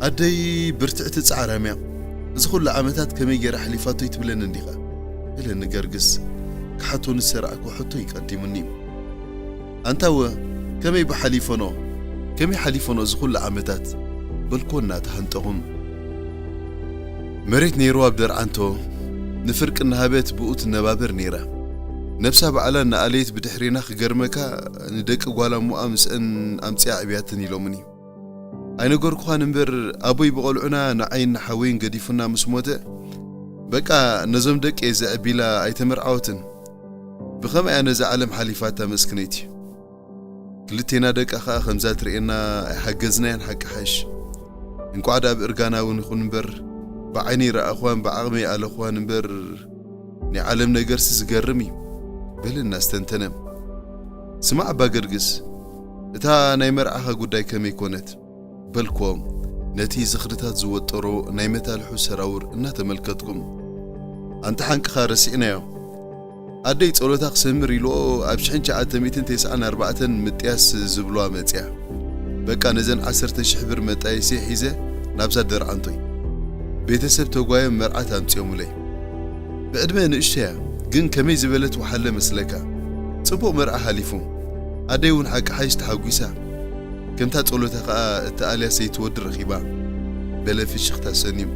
ኣደይ ብርትዕቲ ጻዕራም እያ። እዚ ኩሉ ዓመታት ከመይ ገይራ ኣሕሊፋቶ ኣይትብለንን ዲኻ? በለኒ ገርግስ ክሓቶ ንዝሰራዕኩ ሕቶ እዩ ቀዲሙኒ። ኣንታወ፣ ከመይ ብሓሊፎኖ? ከመይ ሓሊፎኖ እዚ ኩሉ ዓመታት? በልኮ እናተሃንጠኹ። መሬት ነይርዋ ኣብ ደርዓንቶ፣ ንፍርቂ እናሃበት ብኡ ትነባበር ነይራ። ነብሳ ባዕላ እናኣለየት ብድሕሬና ክገርመካ ንደቂ ጓል ኣሞኣ ምስአን ኣምጺኣ ኣዕብያተን ኢሎምኒ። ኣይነገርኩኻን እምበር፣ ኣቦይ ብቖልዑና ንዓይን ንሓወይን ገዲፉና ምስ ሞተ፣ በቃ ነዞም ደቂ እየ ዘዕቢ ኢላ ኣይተመርዓወትን። ብኸመይ እያ ነዛ ዓለም ሓሊፋታ መስክነይቲ? ክልቴና ደቃ ኸኣ ከምዛ ትርእየና ኣይሓገዝናያን ሓቂ ሓሽ። እንቋዕ ደኣ ብእርጋና እውን ይኹን እምበር፣ ብዓይነይ ረኣኹዋን ብዓቕመይ ኣለኹዋን እምበር፣ ናይ ዓለም ነገርሲ ዝገርም እዩ፣ በለ እናስተንተነ። ስማዕ ኣባ ገርግስ፣ እታ ናይ መርዓኻ ጉዳይ ከመይ ኮነት? በልክዎም፣ ነቲ ዝኽርታት ዝወጠሮ ናይ መታልሑ ሰራውር እናተመልከትኩም። ኣንታ ሓንቅኻ ረሲዕናዮ። ኣደይ ጸሎታ ክሰምር ኢልዎ ኣብ ሽሕን ትሽዓተ ሚእትን ተስዓን ኣርባዕተን ምጥያስ ዝብልዋ መጽያ። በቃ ነዘን ዓሰርተ ሽሕ ብር መጣየሲ ሒዘ ናብዛ ደርዓንቶይ። ቤተሰብ ተጓዮም መርዓት ኣምጺኦምለይ። ብዕድመ ንእሽቶ እያ፣ ግን ከመይ ዝበለት ወሓለ መስለካ። ጽቡቕ መርዓ ሓሊፉ። ኣደይ እውን ሓቂ ሓይሽ ተሓጒሳ። ከምታ ጸሎታ ኸኣ እተኣልያ ሰይቲ ወዲ ረኺባ። በለ ፍሽኽታ ሰንዩ።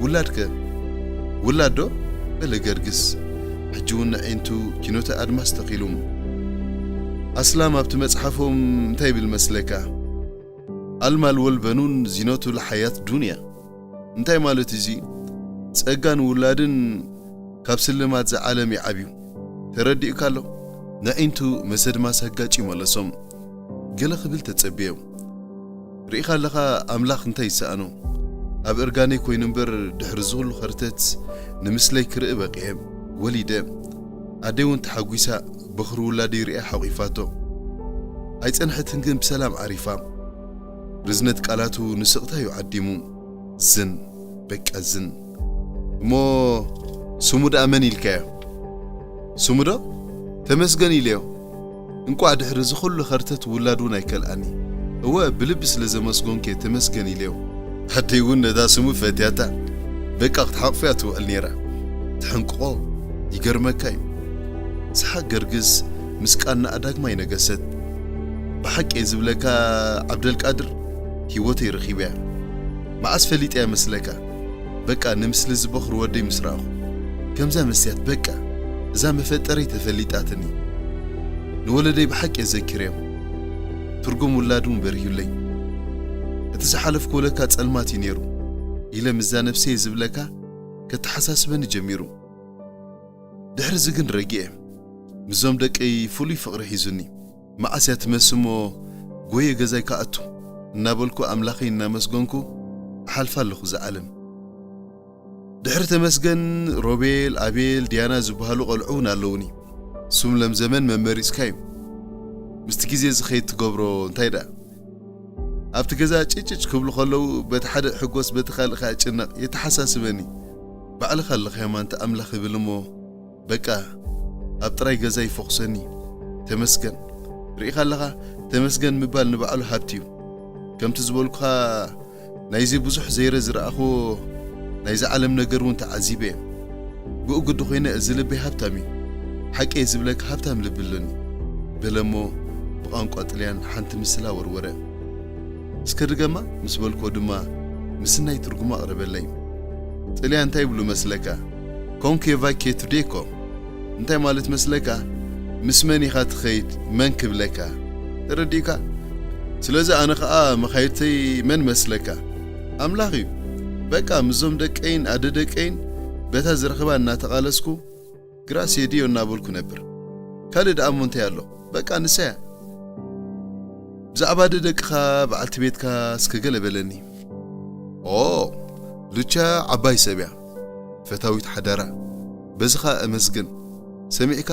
ውላድከ? ውላድ ዶ? በለ ገርግስ። ሕጂ እውን ንዒንቱ ኪኖተ ኣድማስ ተኺሉ። ኣስላም ኣብቲ መጽሓፎም እንታይ ይብል መስለካ? ኣልማል ወልበኑን ዚነቱ ለሓያት ዱንያ። እንታይ ማለት እዚ? ጸጋን ውላድን ካብ ስልማት ዝዓለም ይዓብዩ። ተረዲእካ ኣሎ? ንዒንቱ መሰድማስ ኣጋጭ ይመለሶም። ገለ ክብል ተጸብየው። ርኢኻ ኣለኻ ኣምላኽ እንታይ ይሰኣኖ? ኣብ እርጋነይ ኮይኑ እምበር ድሕሪ ዝኹሉ ኸርተት ንምስለይ ክርኢ በቂዐ። ወሊደ። ኣደይ እውን ተሓጒሳ በኽሪ ውላደይ ርእያ ሓቒፋቶ። ኣይጸንሐትን ግን ብሰላም ዓሪፋ። ርዝነት ቃላቱ ንስቕታ እዩ ዓዲሙ። ዝን፣ በቃ ዝን። እሞ ስሙ ደኣ መን ኢልካዮ? ስሙ ዶ? ተመስገን ኢለዮ። እንቋዕ ድሕሪ እዚ ኹሉ ኸርተት ውላድ እውን ኣይከልኣኒ። እወ፣ ብልቢ ስለ ዘመስገንኩ እየ ተመስገን ኢለዮ። ኣደይ እውን ነታ ስሙ ፈትያታ። በቃ ክትሓቕፎ እያ ትውዕል ነይራ። ትሕንቅቖ፣ ይገርመካ እዩ። ሰሓቕ ገርግስ ምስ ቃናኣ ዳግማይ ነገሰት። ብሓቂ እየ ዝብለካ ዓብደልቃድር፣ ህይወተይ ረኺበያ። መዓስ ፈሊጠያ መስለካ? በቃ ንምስሊ ዝበኽሪ ወደይ ምስ ረኣኹ። ከምዛ መስትያት በቃ እዛ መፈጠረይ ተፈሊጣትኒ። ንወለደይ ብሓቂ እየ ዘኪረዮም። ትርጉም ውላድ እውን በሪሁለይ። እቲ ዝሓለፍኩ ወለካ ጸልማት እዩ ነይሩ ኢለ ምስዛ ነብሰይ ዝብለካ ከተሓሳስበኒ ጀሚሩ። ድሕሪ እዚ ግን ረጊኤ። ምስዞም ደቀይ ፍሉይ ፍቕሪ ሒዙኒ። መዓስ እያ ትመስ እሞ ጎየ ገዛይ ክኣቱ እናበልኩ ኣምላኸይ እናመስገንኩ እሓልፋ ኣለኹ እዛ ዓለም። ድሕሪ ተመስገን፣ ሮቤል፣ ኣቤል፣ ዲያና ዝበሃሉ ቖልዑ እውን ኣለዉኒ። ስም ለምዘመን መመሪጽካ እዩ። ምስቲ ግዜ ዝኸይድ ትገብሮ እንታይ ደኣ? ኣብቲ ገዛ ጭጭጭ ክብሉ ከለዉ በቲ ሓደ እሕጎስ በቲ ካልእ ከኣ እጭነቕ፣ የተሓሳስበኒ። ባዕልኻ ኣለኻዮም ኣንታ ኣምላኽ እብል እሞ በቃ ኣብ ጥራይ ገዛ ይፈኹሰኒ። ተመስገን። ርኢኻ ኣለኻ፣ ተመስገን ምባል ንባዕሉ ሃብቲ እዩ። ከምቲ ዝበልኩኻ ናይዚ ብዙሕ ዘይረ ዝረኣኽዎ ናይዚ ዓለም ነገር እውን ተዓዚበ እየ። ብኡ ግዲ ኮይነ እዚ ልበይ ሃብታም እዩ። ሓቂ እየ ዝብለካ ሃብታም ልቢ ኣለኒ። በለ እሞ ብቋንቋ ጥልያን ሓንቲ ምስላ ወርወረ። እስከ ድገማ ምስ በልክዎ ድማ ምስናይ ትርጉማ ኣቕረበለይ። ጥልያን እንታይ ይብሉ መስለካ? ኮንኬቫ ኬቱዴኮ። እንታይ ማለት መስለካ? ምስ መን ኢኻ ትኸይድ? መን ክብለካ? ተረዲእካ? ስለዚ ኣነ ኸኣ መኻይድተይ መን መስለካ? ኣምላኽ እዩ። በቃ ምስዞም ደቀይን ኣደ ደቀይን በታ ዝረኽባ እናተቓለስኩ ግራስ የድዮ እናበልኩ ነብር። ካልእ ደኣ እሞ እንታይ ኣሎ? በቃ ንሳ እያ። ብዛዕባ ኣደ ደቅኻ በዓልቲ ቤትካ እስከ ገለ በለኒ። ኦ፣ ሉቻ ዓባይ ሰብ እያ። ፈታዊት ሓዳራ። በዚ ኸኣ እመስግን። ሰሚዕካ?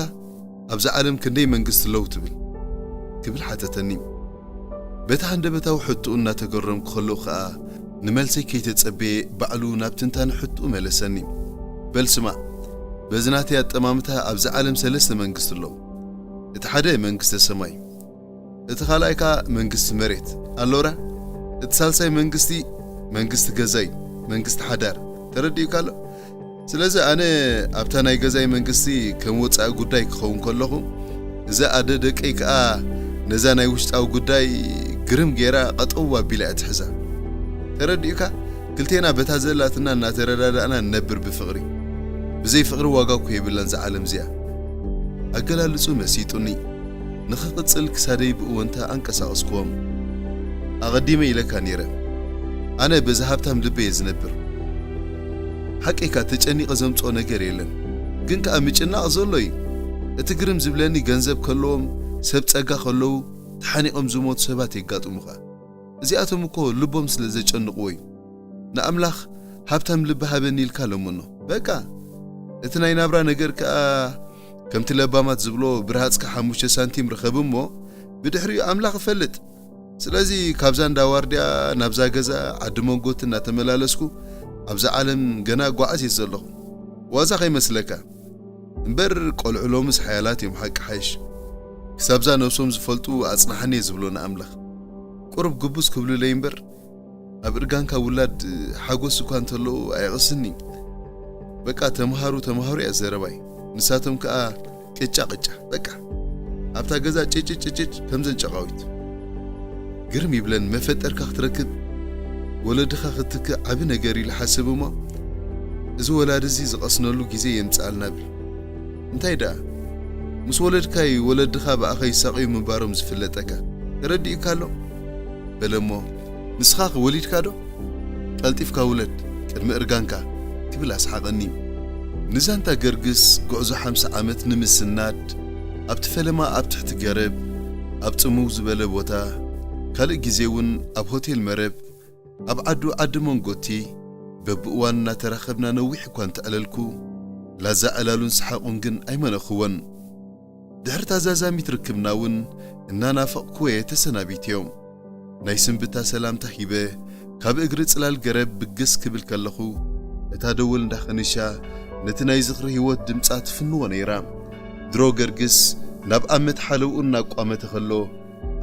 ኣብዛ ዓለም ክንደይ መንግስቲ ኣለዉ ትብል? ክብል ሓተተኒ። በቲ ሃንደበታዊ ሕቶኡ እናተገረምኩ ከለኹ ኸኣ ንመልሰይ ከይተጸበየ ባዕሉ ናብ ትንታነ ሕቶኡ መለሰኒ። በል ስማዕ፣ በዚ ናተይ ኣጠማምታ ኣብዛ ዓለም ሰለስተ መንግስቲ ኣለዉ። እቲ ሓደ መንግስተ ሰማይ፣ እቲ ካልኣይ ከኣ መንግስቲ መሬት ኣሎራ፣ እቲ ሳልሳይ መንግስቲ፣ መንግስቲ ገዛይ፣ መንግስቲ ሓዳር። ተረዲኡካ ኣሎ? ስለዚ ኣነ ኣብታ ናይ ገዛይ መንግስቲ ከም ወጻኢ ጉዳይ ክኸውን ከለኹ፣ እዛ ኣደ ደቀይ ከኣ ነዛ ናይ ውሽጣዊ ጉዳይ ግርም ጌራ ቀጠው ኣቢላ እያ ትሕዛ። ተረዲኡካ? ክልቴና በታ ዘላትና እናተረዳዳእና ንነብር ብፍቕሪ። ብዘይ ፍቕሪ ዋጋ እኮ የብላን እዛ ዓለም እዚኣ። ኣገላልጹ መሲጡኒ። ንኽቕጽል ክሳደይ ብእወንታ ኣንቀሳቐስክዎም። ኣቐዲመ ኢለካ ነይረ። ኣነ በዚ ሃብታም ልበይ እየ ዝነብር። ሓቀይካ ተጨኒቐ ዘምጽኦ ነገር የለን። ግን ከኣ ምጭናቕ ዘሎ እዩ። እቲ ግርም ዝብለኒ ገንዘብ ከለዎም፣ ሰብ ጸጋ ከለዉ፣ ተሓኒቖም ዝሞቱ ሰባት የጋጥሙኻ። እዚኣቶም እኮ ልቦም ስለ ዘጨንቕዎ እዩ። ንኣምላኽ ሃብታም ልቢ ሃበኒ ኢልካ ለምኖ። በቃ፣ እቲ ናይ ናብራ ነገር ከኣ ከምቲ ለባማት ዝብሎ ብርሃጽካ ሓሙሽተ ሳንቲም ርኸብ እሞ ብድሕሪኡ ኣምላኽ እፈልጥ። ስለዚ ካብዛ እንዳ ዋርድያ ናብዛ ገዛ ዓዲ መንጎቲ እናተመላለስኩ ኣብዛ ዓለም ገና ጓዓዝ እየ ዘለኹ። ዋዛ ከይመስለካ። እምበር ቆልዑ ሎምስ ሓያላት እዮም ሓቂ ሓይሽ። ክሳብዛ ነብሶም ዝፈልጡ ኣጽናሓኒ እየ ዝብሎ ንኣምላኽ። ቁሩብ ግቡስ ክብሉለይ እምበር ኣብ እርጋንካ ውላድ ሓጎስ እኳ እንተለዉ ኣየቕስኒ። በቃ ተምሃሩ ተምሃሩ እያ ዘረባይ። ንሳቶም ከኣ ቅጫ ቅጫ በቃ ኣብታ ገዛ ጭጭጭጭጭ ከምዘን ጨቓዊት። ግርም ይብለን መፈጠርካ ክትረክብ ወለድኻ ክትክእ ዓቢ ነገር ኢሉ ሓስብ እሞ እዚ ወላዲ እዚ ዝቐስነሉ ግዜ የምጽኣልና ብል። እንታይ ደኣ ምስ ወለድካይ ወለድኻ ብኣኻ ይሳቐዩ ምንባሮም ዝፍለጠካ ተረዲኡካ ኣሎ? በለ እሞ ንስኻ ወሊድካ ዶ? ቀልጢፍካ ውለድ ቅድሚ እርጋንካ ክብል ኣስሓቐኒ። ንዛንታ ገርግስ ጉዕዞ ሓምሳ ዓመት ንምስናድ ኣብቲ ፈለማ ኣብ ትሕቲ ገረብ ኣብ ጽምው ዝበለ ቦታ ካልእ ግዜ እውን ኣብ ሆቴል መረብ ኣብ ዓዱ ዓዲ መንጎቲ በብእዋን እናተራኸብና ነዊሕ እኳ እንተዕለልኩ ላዛ ዕላሉን ሰሓቑን ግን ኣይመነኽዎን። ድሕሪ ታዛዛሚት ርክብና እውን እናናፈቕኩወየ ተሰናቢትዮም። ናይ ስንብታ ሰላምታ ሂበ ካብ እግሪ ጽላል ገረብ ብግስ ክብል ከለኹ እታ ደወል እንዳኸነሻ ነቲ ናይ ዝኽሪ ህይወት ድምጻ ትፍንዎ ነይራ። ድሮ ገርግስ ናብ ኣመት ሓለውኡ እናቋመተ ከሎ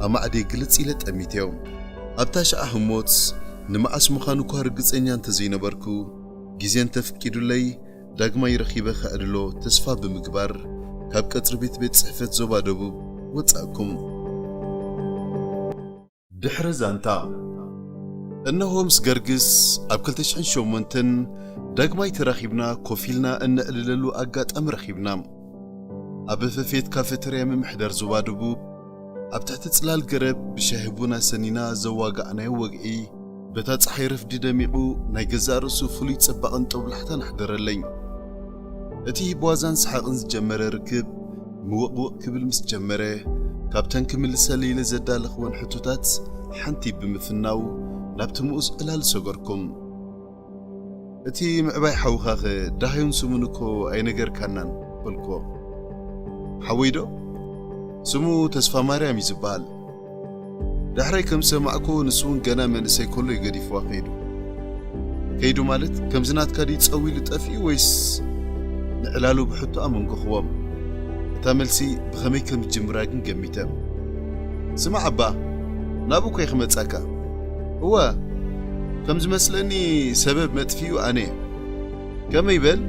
ኣማዕድየ ግልጽ ኢለ ጠሚተዮ። ኣብታ ሸዓ ህሞት ንመዓስ ምዃኑ እኳ ርግጸኛ እንተዘይነበርኩ ግዜ እንተፍቂዱለይ ዳግማይ ረኺበ ከዕልሎ ተስፋ ብምግባር ካብ ቀጽሪ ቤት ቤት ጽሕፈት ዞባ ደቡብ ወጻእኩም። ድሕሪ ዛንታ እነሆ ምስ ገርግስ ኣብ ክልተ ሽሕን ሸሞንተን ዳግማይ ተራኺብና ኮፍ ኢልና እነዕልለሉ ኣጋጣሚ ረኺብና። ኣብ ፈፌት ካፌተርያ ምምሕዳር ዞባ ደቡብ ኣብ ትሕቲ ጽላል ገረብ ብሻሂ ቡና ሰኒና ዘዋጋዕናዮ ወግዒ በታ ጸሓይ ረፍዲ ደሚቑ ናይ ገዛእ ርእሱ ፍሉይ ጽባቕን ጦብላሕታን ኣሕደረለይ። እቲ ብዋዛን ሰሓቕን ዝጀመረ ርክብ ምውቕውቕ ክብል ምስ ጀመረ ካብተን ክምልሰለይ ኢለ ዘዳለኽወን ሕቶታት ሓንቲ ብምፍናው ናብቲ ምኡዝ ዕላል ሰገርኩም። እቲ ምዕባይ ሓውኻኸ ደሃዩን ስሙን እኮ ኣይነገርካናን በልክዎ። ሓወይ ዶ? ስሙ ተስፋ ማርያም እዩ ዝበሃል። ዳሕራይ ከም ዝሰማዕኩ ንሱ እውን ገና መንእሰይ ከሎ እዩ ገዲፍዋ ከይዱ። ከይዱ ማለት ከምዚ ናትካ ድዩ ጸው ኢሉ ጠፊኡ ወይስ ንዕላሉ ብሕቶ ኣመንከኽዎም? እታ መልሲ ብኸመይ ከም ዝጅምራ ግን ገሚተ። ስማዕ ኣባ፣ ናብኡ እኮ እየ ክመጻካ። እወ፣ ከም ዝመስለኒ ሰበብ መጥፊኡ ኣነ እየ። ከመይ በል፣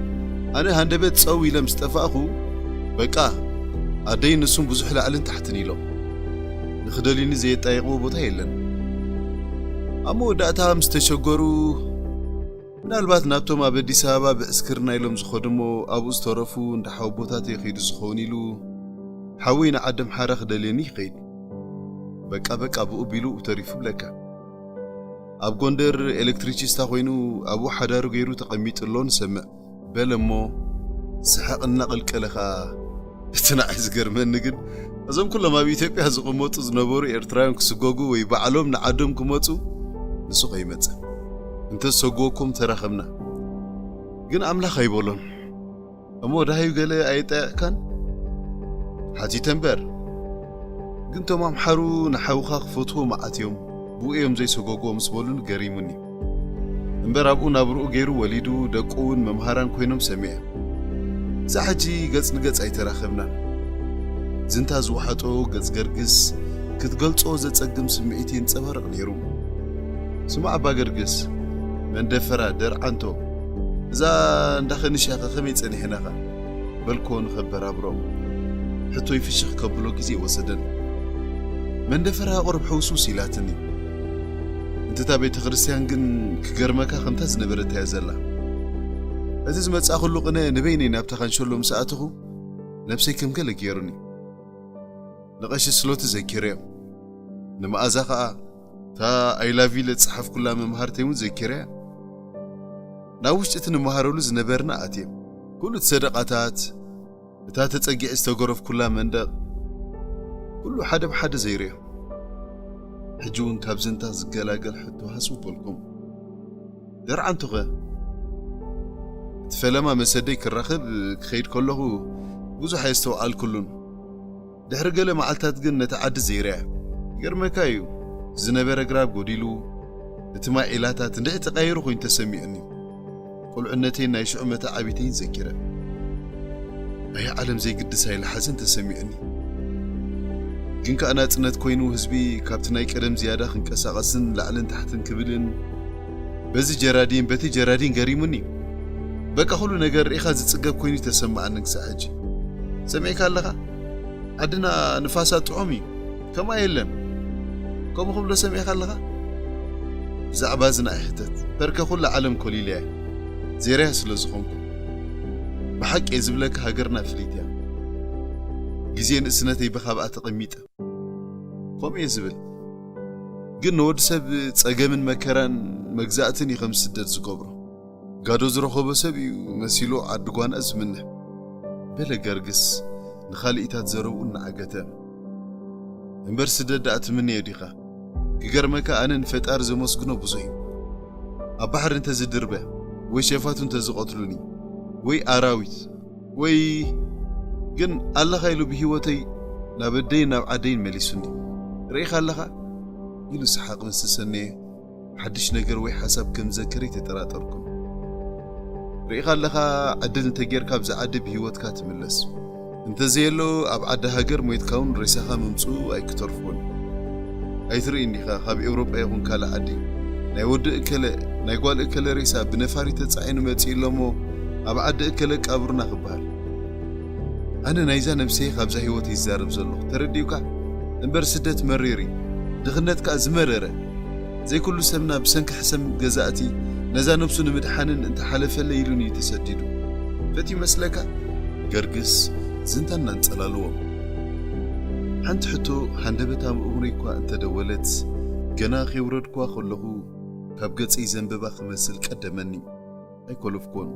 ኣነ ሃንደበት ጸው ኢለ ምስ ጠፋእኹ፣ በቃ፣ ኣደይ ንሱን ብዙሕ ላዕልን ታሕትን ኢሎም። ንኽደልዩኒ ዘየጣየቕዎ ቦታ የለን። ኣብ መወዳእታ ምስ ተሸገሩ፣ ምናልባት ናብቶም ኣብ ኣዲስ ኣበባ ብዕስክርና ኢሎም ዝኸዱ እሞ ኣብኡ ዝተረፉ እንዳ ሓወቦታተይ ይኸይዱ ዝኸውን ኢሉ፣ ሓወይ ንዓዲ ኣምሓራ ክደልየኒ ይኸይድ። በቃ በቃ ብኡ ቢሉ ተሪፉ ብለካ። ኣብ ጎንደር ኤሌክትሪቺስታ ኮይኑ ኣብኡ ሓዳሩ ገይሩ ተቐሚጡ ኣሎ ንሰምዕ። በለ እሞ ሰሓቕ እናቐልቀለ ኸኣ፣ እቲ ንዓይ ዝገርመኒ ግን እዞም ኩሎም ኣብ ኢትዮጵያ ዝቕመጡ ዝነበሩ ኤርትራውያን ክስጎጉ ወይ ባዕሎም ንዓዶም ክመጹ ንሱ ከይመጸ እንተዝሰጉወኩም ተራኸብና። ግን ኣምላኽ ኣይበሎን እሞ ደሃዩ ገለ ኣየጣየቕካን? ሓቲተ እምበር። ግን ቶም ኣምሓሩ ንሓውኻ ክፈትዎ መዓት እዮም፣ ብኡ እዮም ዘይሰጎግዎ ምስ በሉኒ ገሪሙኒ። እምበር ኣብኡ ናብርኡ ገይሩ ወሊዱ፣ ደቁ እውን መምሃራን ኮይኖም ሰሚዐ። እዛ ሕጂ ገጽ ንገጽ ኣይተራኸብናን። ዝንታ ዝወሓጦ ገጽ ገርግስ ክትገልጾ ዘጸግም ስምዒት የንጸባርቕ ነይሩ። ስማዕ ኣባ ገርግስ፣ መንደፈራ፣ ደርዓንቶ፣ እዛ እንዳ ኸንሻኸ ከመይ ጸኒሕናኻ? በልክዎ ንኸበራብሮ። ሕቶይ ፍሽኽ ከብሎ ግዜ ወሰደን። መንደፈራ ቁሩብ ሕውስውስ ኢላትኒ። እንተ እታ ቤተ ክርስቲያን ግን ክገርመካ ከምታ ዝነበረት እያ ዘላ። እቲ ዝመጻእኩሉ ቅነ ንበይነይ ናብታ ካንሸሎ ምስ ኣተኹ ነብሰይ ከም ገለ ገይሩኒ። ንቐሺ ስሎቲ ዘኪረዮም። ንመኣዛ ኸኣ እታ I love you ለዝጸሓፍኩላ መምሃርተይ እውን ዘኪረያ። ናብ ውሽጢ እቲ ንመሃረሉ ዝነበርና ኣትየ። ኩሉ እቲ ሰደቓታት፣ እታ ተጸጊዐ ዝተገረፍኩላ መንደቕ፣ ኩሉ ሓደ ብሓደ ዘይርዮ። ሕጂ እውን ካብ ዝንታ ዝገላገል ሕቶ ሃስው በልኩም። ደርዓንቱኸ? እቲ ፈለማ መሰደይ ክራኸብ ክኸይድ ከለኹ ብዙሕ ኣየስተውዓልኩሉን። ድሕሪ ገለ መዓልታት ግን ነቲ ዓዲ ዘይርያ። ይገርመካ እዩ፣ ዝነበረ ግራብ ጎዲሉ፣ እቲ ማይ ዒላታት እንድዒ ተቐይሩ ኮይኑ ተሰሚዑኒ። ቁልዕነተይን ናይ ሽዑ መተዓቢተይን ዘኪረ። ኣየ ዓለም ዘይግድስ ኣይለ ሓዘን ተሰሚዑኒ። ግን ከኣ ናጽነት ኮይኑ ህዝቢ ካብቲ ናይ ቀደም ዝያዳ ክንቀሳቐስን ላዕልን ታሕትን ክብልን በዚ ጀራዲን በቲ ጀራዲን ገሪሙኒ። በቃ ኩሉ ነገር ርኢኻ ዝጽገብ ኮይኑ ተሰማዓኒ ክሳዕ ሕጂ። ሰሚዕካ ኣለኻ? ዓድና ንፋሳ ጥዑም እዩ። ከምኣ የለን። ከምኡ ክብሎ ሰሚዕካ ኣለኻ? ብዛዕባ እዚ ንኣይ ሕተት። በርከ ኩላ ዓለም ኮሊለያ። ዜርያ ስለ ዝኾንኩ። ብሓቂ እየ ዝብለካ ሃገርና ፍልይቲ እያ። ግዜ ንእስነተይ ብኻብኣ ተቐሚጠ። ከምኡ እየ ዝብል። ግን ንወዲ ሰብ ጸገምን መከራን መግዛእትን እዩ ከም ስደት ዝገብሮ። ጋዶ ዝረኸቦ ሰብ እዩ መሲሉ ዓዲ ጓና ዝምንህ። በለ ገርግስ ንኻልኢታት ዘረብኡ እናዓገተ። እምበር ስደት ደኣ ትምነዮ ዲኻ? ክገርመካ ኣነ ንፈጣሪ ዘመስግኖ ብዙሕ እዩ። ኣብ ባሕሪ እንተዝድርበ ወይ ሸፋቱ እንተዝቐትሉኒ ወይ ኣራዊት ወይ ግን ኣለኻ ኢሉ ብህይወተይ ናብ ኣደይን ናብ ዓደይን መሊሱኒ። ርኢኻ ኣለኻ? ኢሉ ሰሓቕ ምስ ተሰነየ ሓድሽ ነገር ወይ ሓሳብ ከም ዘክር ኣይተጠራጠርኩን። ርኢኻ ኣለኻ ዕድል እንተጌርካ ኣብዛ ዓዲ ብህይወትካ ትምለስ። እንተዘየሎ ኣብ ዓዲ ሃገር ሞይትካ እውን ሬሳኻ ምምፅኡ ኣይክተርፎን። ኣይትርኢ እንዲኻ ካብ ኤውሮጳ ይኹን ካልእ ዓዲ ናይ ወዲ እከለ ናይ ጓል እከለ ሬሳ ብነፋሪት ተጻዒኑ መጺኡ ኣሎሞ ኣብ ዓዲ እከለ ቃብሩና ክበሃል። ኣነ ናይዛ ነብሰይ ካብዛ ህይወት ይዛረብ ዘለኹ ተረዲኡካ እምበር ስደት መሪር እዩ። ድኽነት ከኣ ዝመረረ ዘይኩሉ ሰብና ብሰንኪ ሕሰም ገዛእቲ ነዛ ነብሱ ንምድሓንን እንተሓለፈለይ ኢሉን እዩ ተሰዲዱ። ፈትዩ መስለካ? ገርግስ ዝንታና እንጸላልዎ። ሓንቲ ሕቶ ሃንደበታ ምእምሮይ እኳ እንተደወለት ገና ከይውረድኩዋ ከለኹ ካብ ገጸይ ዘንበባ ክመስል ቀደመኒ። ኣይኮለፍኩዎን።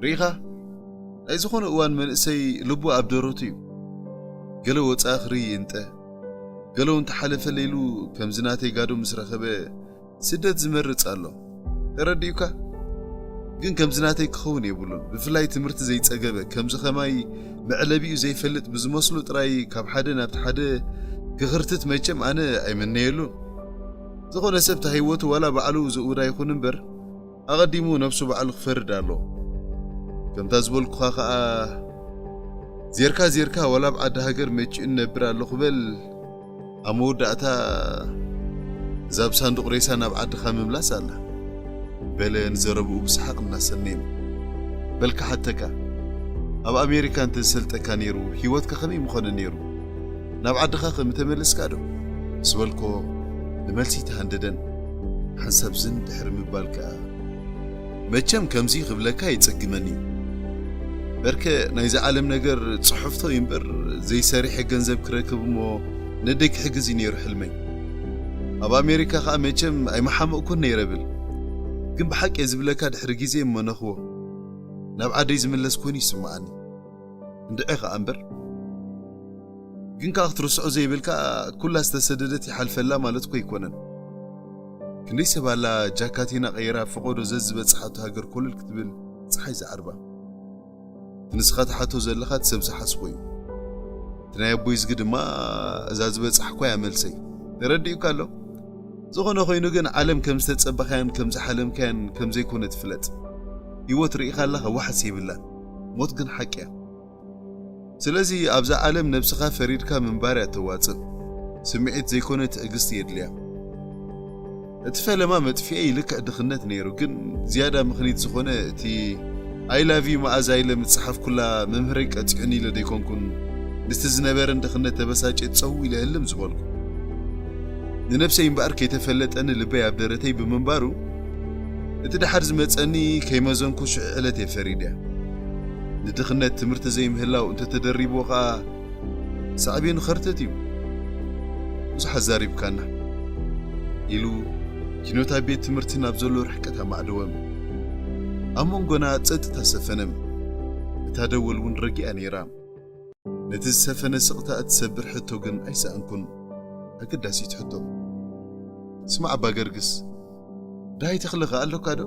ርኢኻ? ናይ ዝኾነ እዋን መንእሰይ ልቡ ኣብ ደረቱ እዩ። ገለ ወጻኢ ክርኢ ይንጠ። ገለ እውን ተሓለፈ ለይሉ ከምዚ ናተይ ጋዶ ምስ ረኸበ ስደት ዝመርጽ ኣሎ። ተረዲኡካ? ግን ከምዚ ናተይ ክኸውን የብሉን። ብፍላይ ትምህርቲ ዘይጸገበ ከምዚ ኸማይ መዕለቢኡ ዘይፈልጥ ብዝመስሉ ጥራይ ካብ ሓደ ናብቲ ሓደ ክኽርትት መቸም ኣነ ኣይምነየሉን። ዝኾነ ሰብ ተሃይወቱ ዋላ ባዕሉ ዝእውዳ ይኹን እምበር ኣቐዲሙ ነብሱ ባዕሉ ክፈርድ ኣሎ። ከምታ ዝበልኩኻ ኸኣ ዜርካ ዜርካ ዋላ ኣብ ዓዲ ሃገር መቺኡ ነብር ኣለኹ በል። ኣብ መወዳእታ እዛ ብሳንዱቕ ሬሳ ናብ ዓድኻ ምምላስ ኣላ። በለ ንዘረብኡ ብሰሓቕ እናሰነየ። በልካ ሓተካ፣ ኣብ ኣሜሪካ እንተዝሰልጠካ ነይሩ ህይወትካ ከመይ ምኾነ ነይሩ? ናብ ዓድኻ ከምተመለስካ ዶ? ምስ በልኮ ንመልሲ ተሃንደደን። ሓንሳብ ዝን ድሕሪ ምባል ከኣ መቸም ከምዚ ክብለካ ይጸግመኒ እዩ። በርከ ናይዚ ዓለም ነገር ጽሑፍቶ እዩ እምበር ዘይሰሪሐ ገንዘብ ክረክብ እሞ ነደይ ክሕግዝ እዩ ነይሩ ሕልመይ። ኣብ ኣሜሪካ ከኣ መቸም ኣይመሓመቕኩን ነይረ ብል። ግን ብሓቂ እየ ዝብለካ ድሕሪ ግዜ እሞ ነኽዎ ናብ ዓደይ ዝምለስ ኮይኑ ይስምዓኒ። እንድዒ ከኣ እምበር ግን ከኣ ክትርስዖ ዘይብልካ ኩላ ዝተሰደደት ይሓልፈላ ማለት እኮ ኣይኮነን። ክንደይ ሰብ ኣላ ጃካቲና ቀይራ ፈቐዶ ዘዝበጽሓቶ ሃገር ኮለል ክትብል ጸሓይ ዝዓርባ። እቲ ንስኻ ትሓቶ ዘለኻ እቲ ሰብ ዝሓስቦ እዩ። እቲ ናይ ኣቦይ ዝጊ ድማ እዛ ዝበጻሕኳ እያ መልሰይ። ተረዲኡካ ኣሎ? ዝኾነ ኮይኑ ግን ዓለም ከም ዝተጸበኻያን ከም ዝሓለምካያን ከም ዘይኮነት ፍለጥ። ህይወት ርኢኻ ኣለኻ ዋሕስ የብላን። ሞት ግን ሓቂ እያ። ስለዚ ኣብዛ ዓለም ነብስኻ ፈሪድካ ምንባር እያ ተዋጽእ። ስምዒት ዘይኮነ ትዕግስቲ የድልያ። እቲ ፈለማ መጥፍኤ ይልክዕ ድኽነት ነይሩ፣ ግን ዝያዳ ምኽኒት ዝኾነ እቲ I love you መኣዛ ኢለ ምጽሓፍኩላ መምህረይ ቀጺዑኒ ኢለ ደይኮንኩን ምስቲ ዝነበረን ድኽነት ተበሳጭ ጸው ኢለ ህልም ዝበልኩ። ንነብሰይ እምበኣር ከይተፈለጠኒ ልበይ ኣብ ደረተይ ብምንባሩ እቲ ደሓር ዝመጸኒ ከይመዘንኩ ሽዑ ዕለት እየ ፈሪድያ። ንድኽነት ትምህርቲ ዘይምህላው እንተተደሪብዎ ኸኣ ሳዕቤኑ ኸርተት እዩ። ብዙሕ ኣዛሪብካና ኢሉ ኪኖታ ቤት ትምህርቲ ናብ ዘሎ ርሕቀት ኣማዕደወ። ኣብ መንጎና ጸጥታ ሰፈነ። እታ ደወል እውን ረጊኣ ነይራ። ነቲ ዝሰፈነ ስቕታ እትሰብር ሕቶ ግን ኣይሰኣንኩን። ኣገዳሲት ሕቶ። ስማዕ ኣባ ገርግስ፣ ደሃይ ተኽለ ከኣ ኣሎካ ዶ?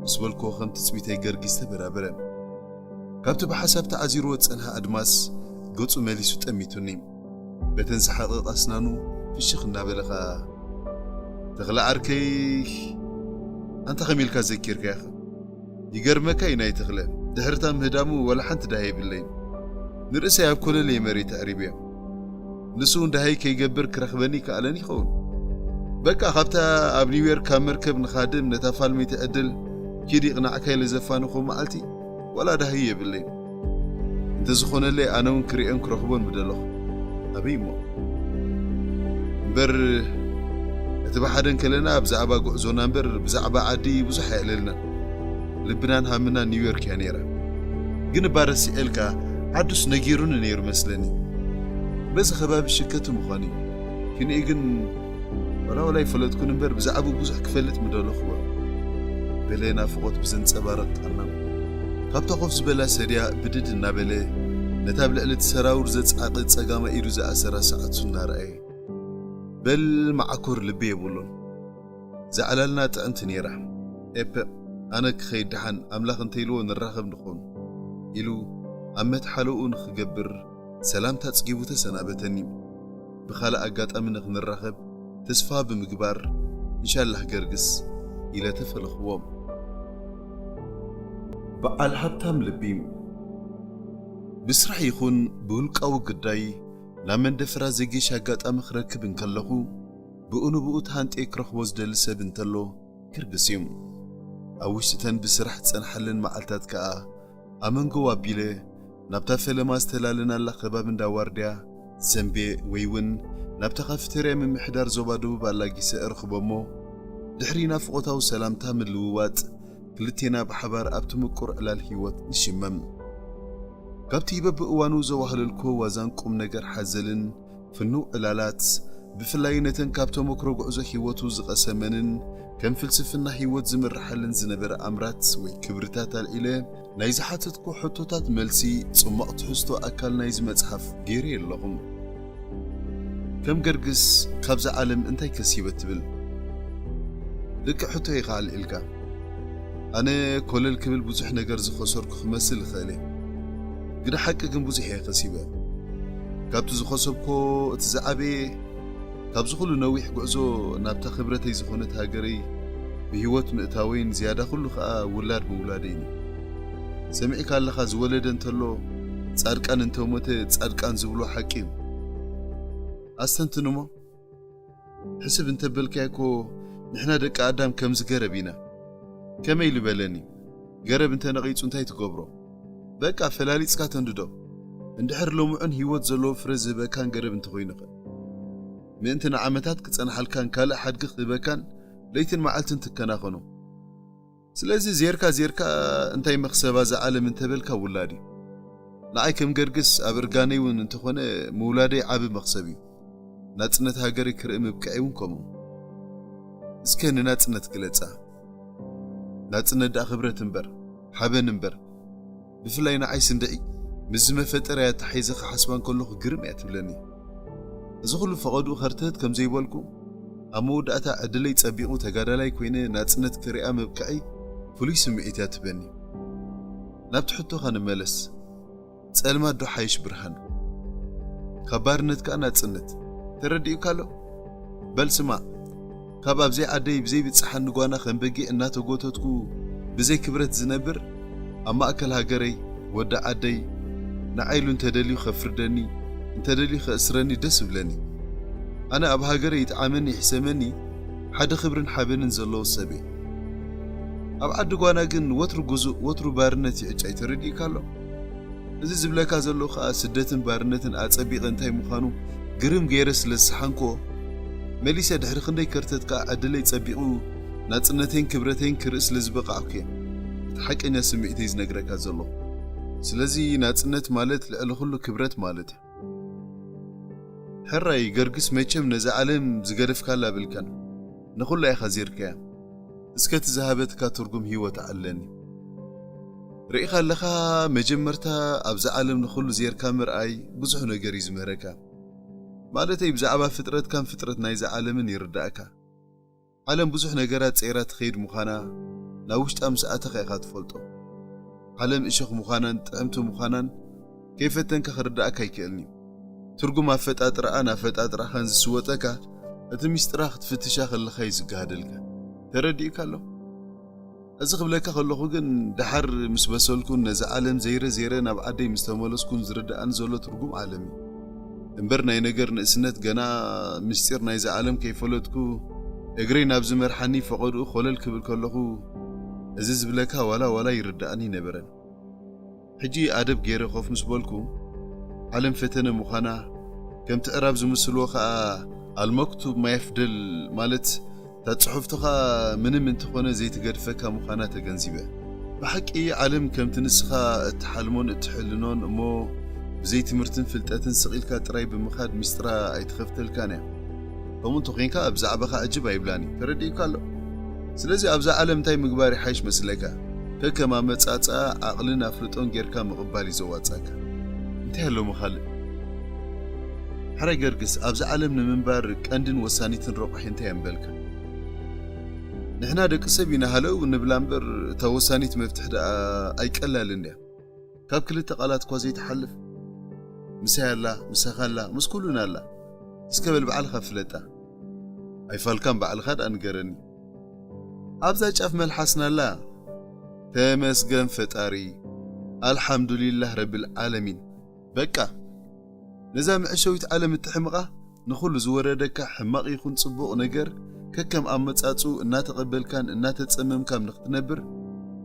ምስ በልክዎ ከም ትጽቢተይ ገርጊስ ተበራበረ። ካብቲ ብሓሳብ ተዓዚርዎ ዝጸንሐ ኣድማስ ገጹ መሊሱ ጠሚቱኒ። በተን ዝሓቐቓ ኣስናኑ ፍሽኽ እናበለ ከኣ፣ "ተኽለ ዓርከይ፣ ኣንታ ከመይ ኢልካ ዘኪርካዮ ኢኻ? ይገርመካ እዩ ናይ ተኽለ፣ ድሕርታ ምህዳሙ ዋላ ሓንቲ ደሃይ የብለይን። ንርእሰይ ኣብ ኮለለይ መሬት ኣዕሪበዮ። ንሱ እውን ደሃይ ከይገብር ክረኽበኒ ይከኣለን ይኸውን። በቃ ካብታ ኣብ ኒውዮርክ ካብ መርከብ ንኻድም ነታ ፋልመይቲ ዕድል ኪድ ይቕናዕካ ኢለ ዘፋንኹ መዓልቲ ዋላ ደሃዩ የብለይን። እንተዝኾነለይ ኣነ እውን ክርእዮን ክረኽቦን ምደለኹ። ኣበይ እሞ? እምበር እቲ ብሓደ እንከለና ብዛዕባ ጉዕዞና እምበር ብዛዕባ ዓዲ ብዙሕ ኣየዕለልናን። ልብናን ሃምናን ኒውዮርክ እያ ነይራ። ግን እባ ረሲዐልካ፣ ዓዱስ ነጊሩኒ ነይሩ መስለኒ። በዚ ከባቢ ሽከቲ ምዃኑ እዩ። ክንኢ ግን ዋላ ዋላ ኣይፈለጥኩን እምበር ብዛዕባኡ ብዙሕ ክፈልጥ ምደለኹዎ። በለ ናፍቖት ብዘንጸባርቕ ቃና። ካብታ ኮፍ ዝበላ ሰድያ ብድድ እናበለ ነታ ኣብ ልዕሊ እቲ ሰራውር ዘጽዓቐ ጸጋማይ ኢዱ ዝኣሰራ ሰዓቱ እናረኣየ፣ በል መዓኮር ልቢ የብሉን። ዝዓላልና ጥዕምቲ ነይራ። ኤፐ፣ ኣነ ክኸይድ ደሓን ኣምላኽ እንተኢልዎ ንራኸብ ንኾን፣ ኢሉ ኣብ መትሓለኡ ንኽገብር ሰላምታ ኣጽጊቡ ተሰናበተኒ። ብኻልእ ኣጋጣሚ ንኽንራኸብ ተስፋ ብምግባር፣ "እንሻላህ ገርግስ" ኢለ ተፈለኽዎ። በዓል ሃብታም ልቢ። ብስራሕ ይኹን ብውልቃዊ ጉዳይ ናብ መንደፈራ ዘጌሽ ኣጋጣሚ ክረክብ እንከለኹ፣ ብኡ ንብኡ ተሃንጥየ ክረኽቦ ዝደሊ ሰብ እንተሎ፣ ገርግስ እዩ። ኣብ ውሽጢ እተን ብስራሕ ዝጸንሓለን መዓልታት ከኣ፣ ኣመንጎ ኣቢለ ናብታ ፈለማ ዝተላለናላ ከባቢ እንዳ ዋርድያ ዘንቤ ወይ እውን ናብታ ካፊተርያ ምምሕዳር ዞባ ደቡብ ኣላጊሰ እረኽቦ እሞ፣ ድሕሪ ናፍቖታዊ ሰላምታ ምልውዋጥ፣ ክልቴና ብሓባር ኣብቲ ምቁር ዕላል ህይወት ንሽመም። ካብቲ በብእዋኑ ዘዋህለልኩዎ ዋዛን ቁም ነገር ሓዘልን ፍኑው ዕላላት፣ ብፍላይ ነተን ካብ ተመክሮ ጉዕዞ ህይወቱ ዝቐሰመንን ከም ፍልስፍና ህይወት ዝምርሓለን ዝነበረ ኣምራት ወይ ክብርታት ኣልዒለ፣ ናይ ዝሓተትኩ ሕቶታት መልሲ ጽሟቕ ትሕዝቶ ኣካል ናይዚ መጽሓፍ ገይረዮ ኣለኹ። ከም ገርግስ ካብዛ ዓለም እንታይ ከሲበ ትብል? ልክዕ ሕቶ ኢኻ ኣልዒልካ። ኣነ ኮለል ክብል ብዙሕ ነገር ዝኸሰርኩ ክመስል ይኽእል እየ። ግደ ሓቂ ግን ብዙሕ እየ ከሲበ። ካብቲ ዝኸሰብኮ እቲ ዝዓበየ፣ ካብዚ ኩሉ ነዊሕ ጉዕዞ ናብታ ክብረተይ ዝኾነት ሃገረይ ብህይወት ምእታወይን ዝያዳ ኩሉ ኸኣ ውላድ ምውላደይን እዩ። ሰሚዕካ ኣለኻ፣ ዝወለደ እንተሎ ጻድቃን እንተሞተ ጻድቃን ዝብሎ ሓቂ እዩ። ኣስተንትንሞ። ሕስብ እንተበልካዮ እኮ ንሕና ደቂ ኣዳም ከምዚ ገረብ ኢና። ከመይ ኢሉ በለኒ? ገረብ እንተነቒጹ እንታይ ትገብሮ? በቃ ፈላሊጽካ ተንድዶ። እንድሕር ልሙዕን ህይወት ዘለዎ ፍረ ዝህበካን ገረብ እንተኾይኑ ኸ? ምእንቲ ንዓመታት ክጸንሓልካን ካልእ ሓድጊ ክህበካን ለይትን መዓልትን ትከናኸኖ። ስለዚ ዜርካ ዜርካ እንታይ መኽሰብ እዛ ዓለም እንተበልካ ውላድ እዩ። ንዓይ ከም ገርግስ ኣብ እርጋነይ እውን እንተኾነ ምውላደይ ዓቢ መኽሰብ እዩ። ናጽነት ሃገረይ ክርኢ ምብቅዐይ እውን ከምኡ። እስከ ንናጽነት ግለጻ። ናጽነት ደኣ ክብረት እምበር፣ ሓበን እምበር። ብፍላይ ንዓይ ስንድዒ ምስዚ መፈጠርያ ኣተሓሒዘ ክሓስባ እንከለኹ ግርም እያ ትብለኒ። እዚ ኩሉ ፈቐድኡ ከርተት ከም ዘይበልኩ፣ ኣብ መወዳእታ ዕድለይ ጸቢቑ ተጋዳላይ ኮይነ ናጽነት ክሪኣ ምብቅዐይ ፍሉይ ስምዒት እያ ትህበኒ። ናብቲ ሕቶኻ ንመለስ። ጸልማት ዶ ሓይሽ ብርሃን? ካብ ባርነት ከኣ ናጽነት። ተረዲኡካ ኣሎ? በል ስማዕ፣ ካብ ኣብ ዘይዓደይ ብዘይብጽሓኒ ጓና ከም በጊዕ እናተጎተትኩ ብዘይ ክብረት ዝነብር፣ ኣብ ማእከል ሃገረይ፣ ወዲ ዓደይ፣ ንዓይ ኢሉ እንተደልዩ ከፍርደኒ፣ እንተደልዩ ከእስረኒ ደስ ይብለኒ። ኣነ ኣብ ሃገረይ ይጥዓመኒ ይሕሰመኒ ሓደ ክብርን ሓበንን ዘለዎ ሰብ እየ። ኣብ ዓዲ ጓና ግን ወትሩ ግዙእ፣ ወትሩ ባርነት ይዕጫይ። ተረዲኡካ ኣሎ? እዚ ዝብለካ ዘለኹ ከኣ ስደትን ባርነትን ኣጸቢቐ እንታይ ምዃኑ ግርም ገይረ ስለ ዝሰሓንክዎ፣ መሊሰ ድሕሪ ክንደይ ከርተት ከኣ ዕድለይ ጸቢቑ ናጽነተይን ክብረተይን ክርኢ ስለ ዝበቓዕኩ እየ እቲ ሓቀኛ ስምዒተይ ዝነግረካ ዘለኹ። ስለዚ ናጽነት ማለት ልዕሊ ኩሉ ክብረት ማለት እዩ። ሕራይ ገርግስ መቸም ነዛ ዓለም ዝገደፍካላ ብልካን ንኹላ ኢኻ ዜርካያ። እስከ እቲ ዝሃበትካ ትርጉም ህይወት ኣዕለኒ። ርኢኻ ኣለኻ፣ መጀመርታ ኣብዛ ዓለም ንኹሉ ዜርካ ምርኣይ ብዙሕ ነገር እዩ ዝምህረካ። ማለተይ ብዛዕባ ፍጥረትካን ፍጥረት ናይዛ ዓለምን ይርዳእካ። ዓለም ብዙሕ ነገራት ጸይራ ትኸይድ ምዃና ናብ ውሽጣ ምስ ኣተኻ ኢኻ ትፈልጦ። ዓለም እሾኽ ምዃናን ጥዕምቲ ምዃናን ከይፈተንካ ክርዳእካ ኣይክእልን እዩ። ትርጉም ኣፈጣጥራኣን ኣፈጣጥራኻን ዝስወጠካ እቲ ሚስጥራ ክትፍትሻ ከለኻ እዩ ዝገሃደልካ። ተረዲኡካ ኣሎ? እዚ ክብለካ ከለኹ ግን ደሓር ምስ በሰልኩን ነዚ ዓለም ዘይረ ዘይረ ናብ ዓደይ ምስ ተመለስኩን ዝርድኣኒ ዘሎ ትርጉም ዓለም እዩ። እምበር ናይ ነገር ንእስነት ገና ምስጢር ናይዚ ዓለም ከይፈለጥኩ እግረይ ናብ ዝመርሓኒ ፈቐድኡ ኮለል ክብል ከለኹ እዚ ዝብለካ ዋላ ዋላ ይርድኣኒ ነበረን። ሕጂ ኣደብ ገይረ ኮፍ ምስ በልኩ ዓለም ፈተነ ምዃና ከምቲ ዕራብ ዝምስልዎ ከኣ ኣልመክቱብ ማየፍደል ማለት እታ ጽሑፍትኻ ምንም እንተኾነ ዘይትገድፈካ ምዃና ተገንዚበ። ብሓቂ ዓለም ከምቲ ንስኻ እትሓልሞን እትሕልኖን እሞ ብዘይ ትምህርትን ፍልጠትን ስቕ ኢልካ ጥራይ ብምኻድ ሚስጥራ ኣይትኸፍተልካን እያ። ከምኡ እንተኾይንካ ብዛዕባኻ ዕጅብ ኣይብላን እዩ። ተረዲኡካ ኣሎ? ስለዚ ኣብዛ ዓለም እንታይ ምግባር ይሓይሽ መስለካ? ከከም ኣመጻጽኣ ዓቕልን ኣፍልጦን ጌርካ ምቕባል እዩ ዘዋጻካ። እንታይ ኣሎ ምኻልእ? ሕራይ ገርግስ ኣብዛ ዓለም ንምንባር ቀንድን ወሳኒትን ረቑሒ እንታይ እምበልካ? ንሕና ደቂ ሰብ ኢና ሃለው ንብላ እምበር እታ ወሳኒት መፍትሕ ደኣ ኣይቀላልን ድያ? ካብ ክልተ ቃላት እኳ ዘይትሓልፍ። ምሳይ ኣላ፣ ምሳኻ ኣላ፣ ምስ ኩሉን ኣላ። እስከ በል ባዕልኻ ፍለጣ። ኣይፋልካን ባዕልኻ ደኣ ንገረኒ። ኣብዛ ጫፍ መልሓስና ኣላ። ተመስገን ፈጣሪ። ኣልሓምዱሊላህ ረብል ዓለሚን። በቃ ነዛ መዕሸዊት ዓለም እትሕምቓ ንኹሉ ዝወረደካ ሕማቕ ይኹን ጽቡቕ ነገር ከከም ኣመጻጽኡ እናተቐበልካን እናተጸመምካን ንኽትነብር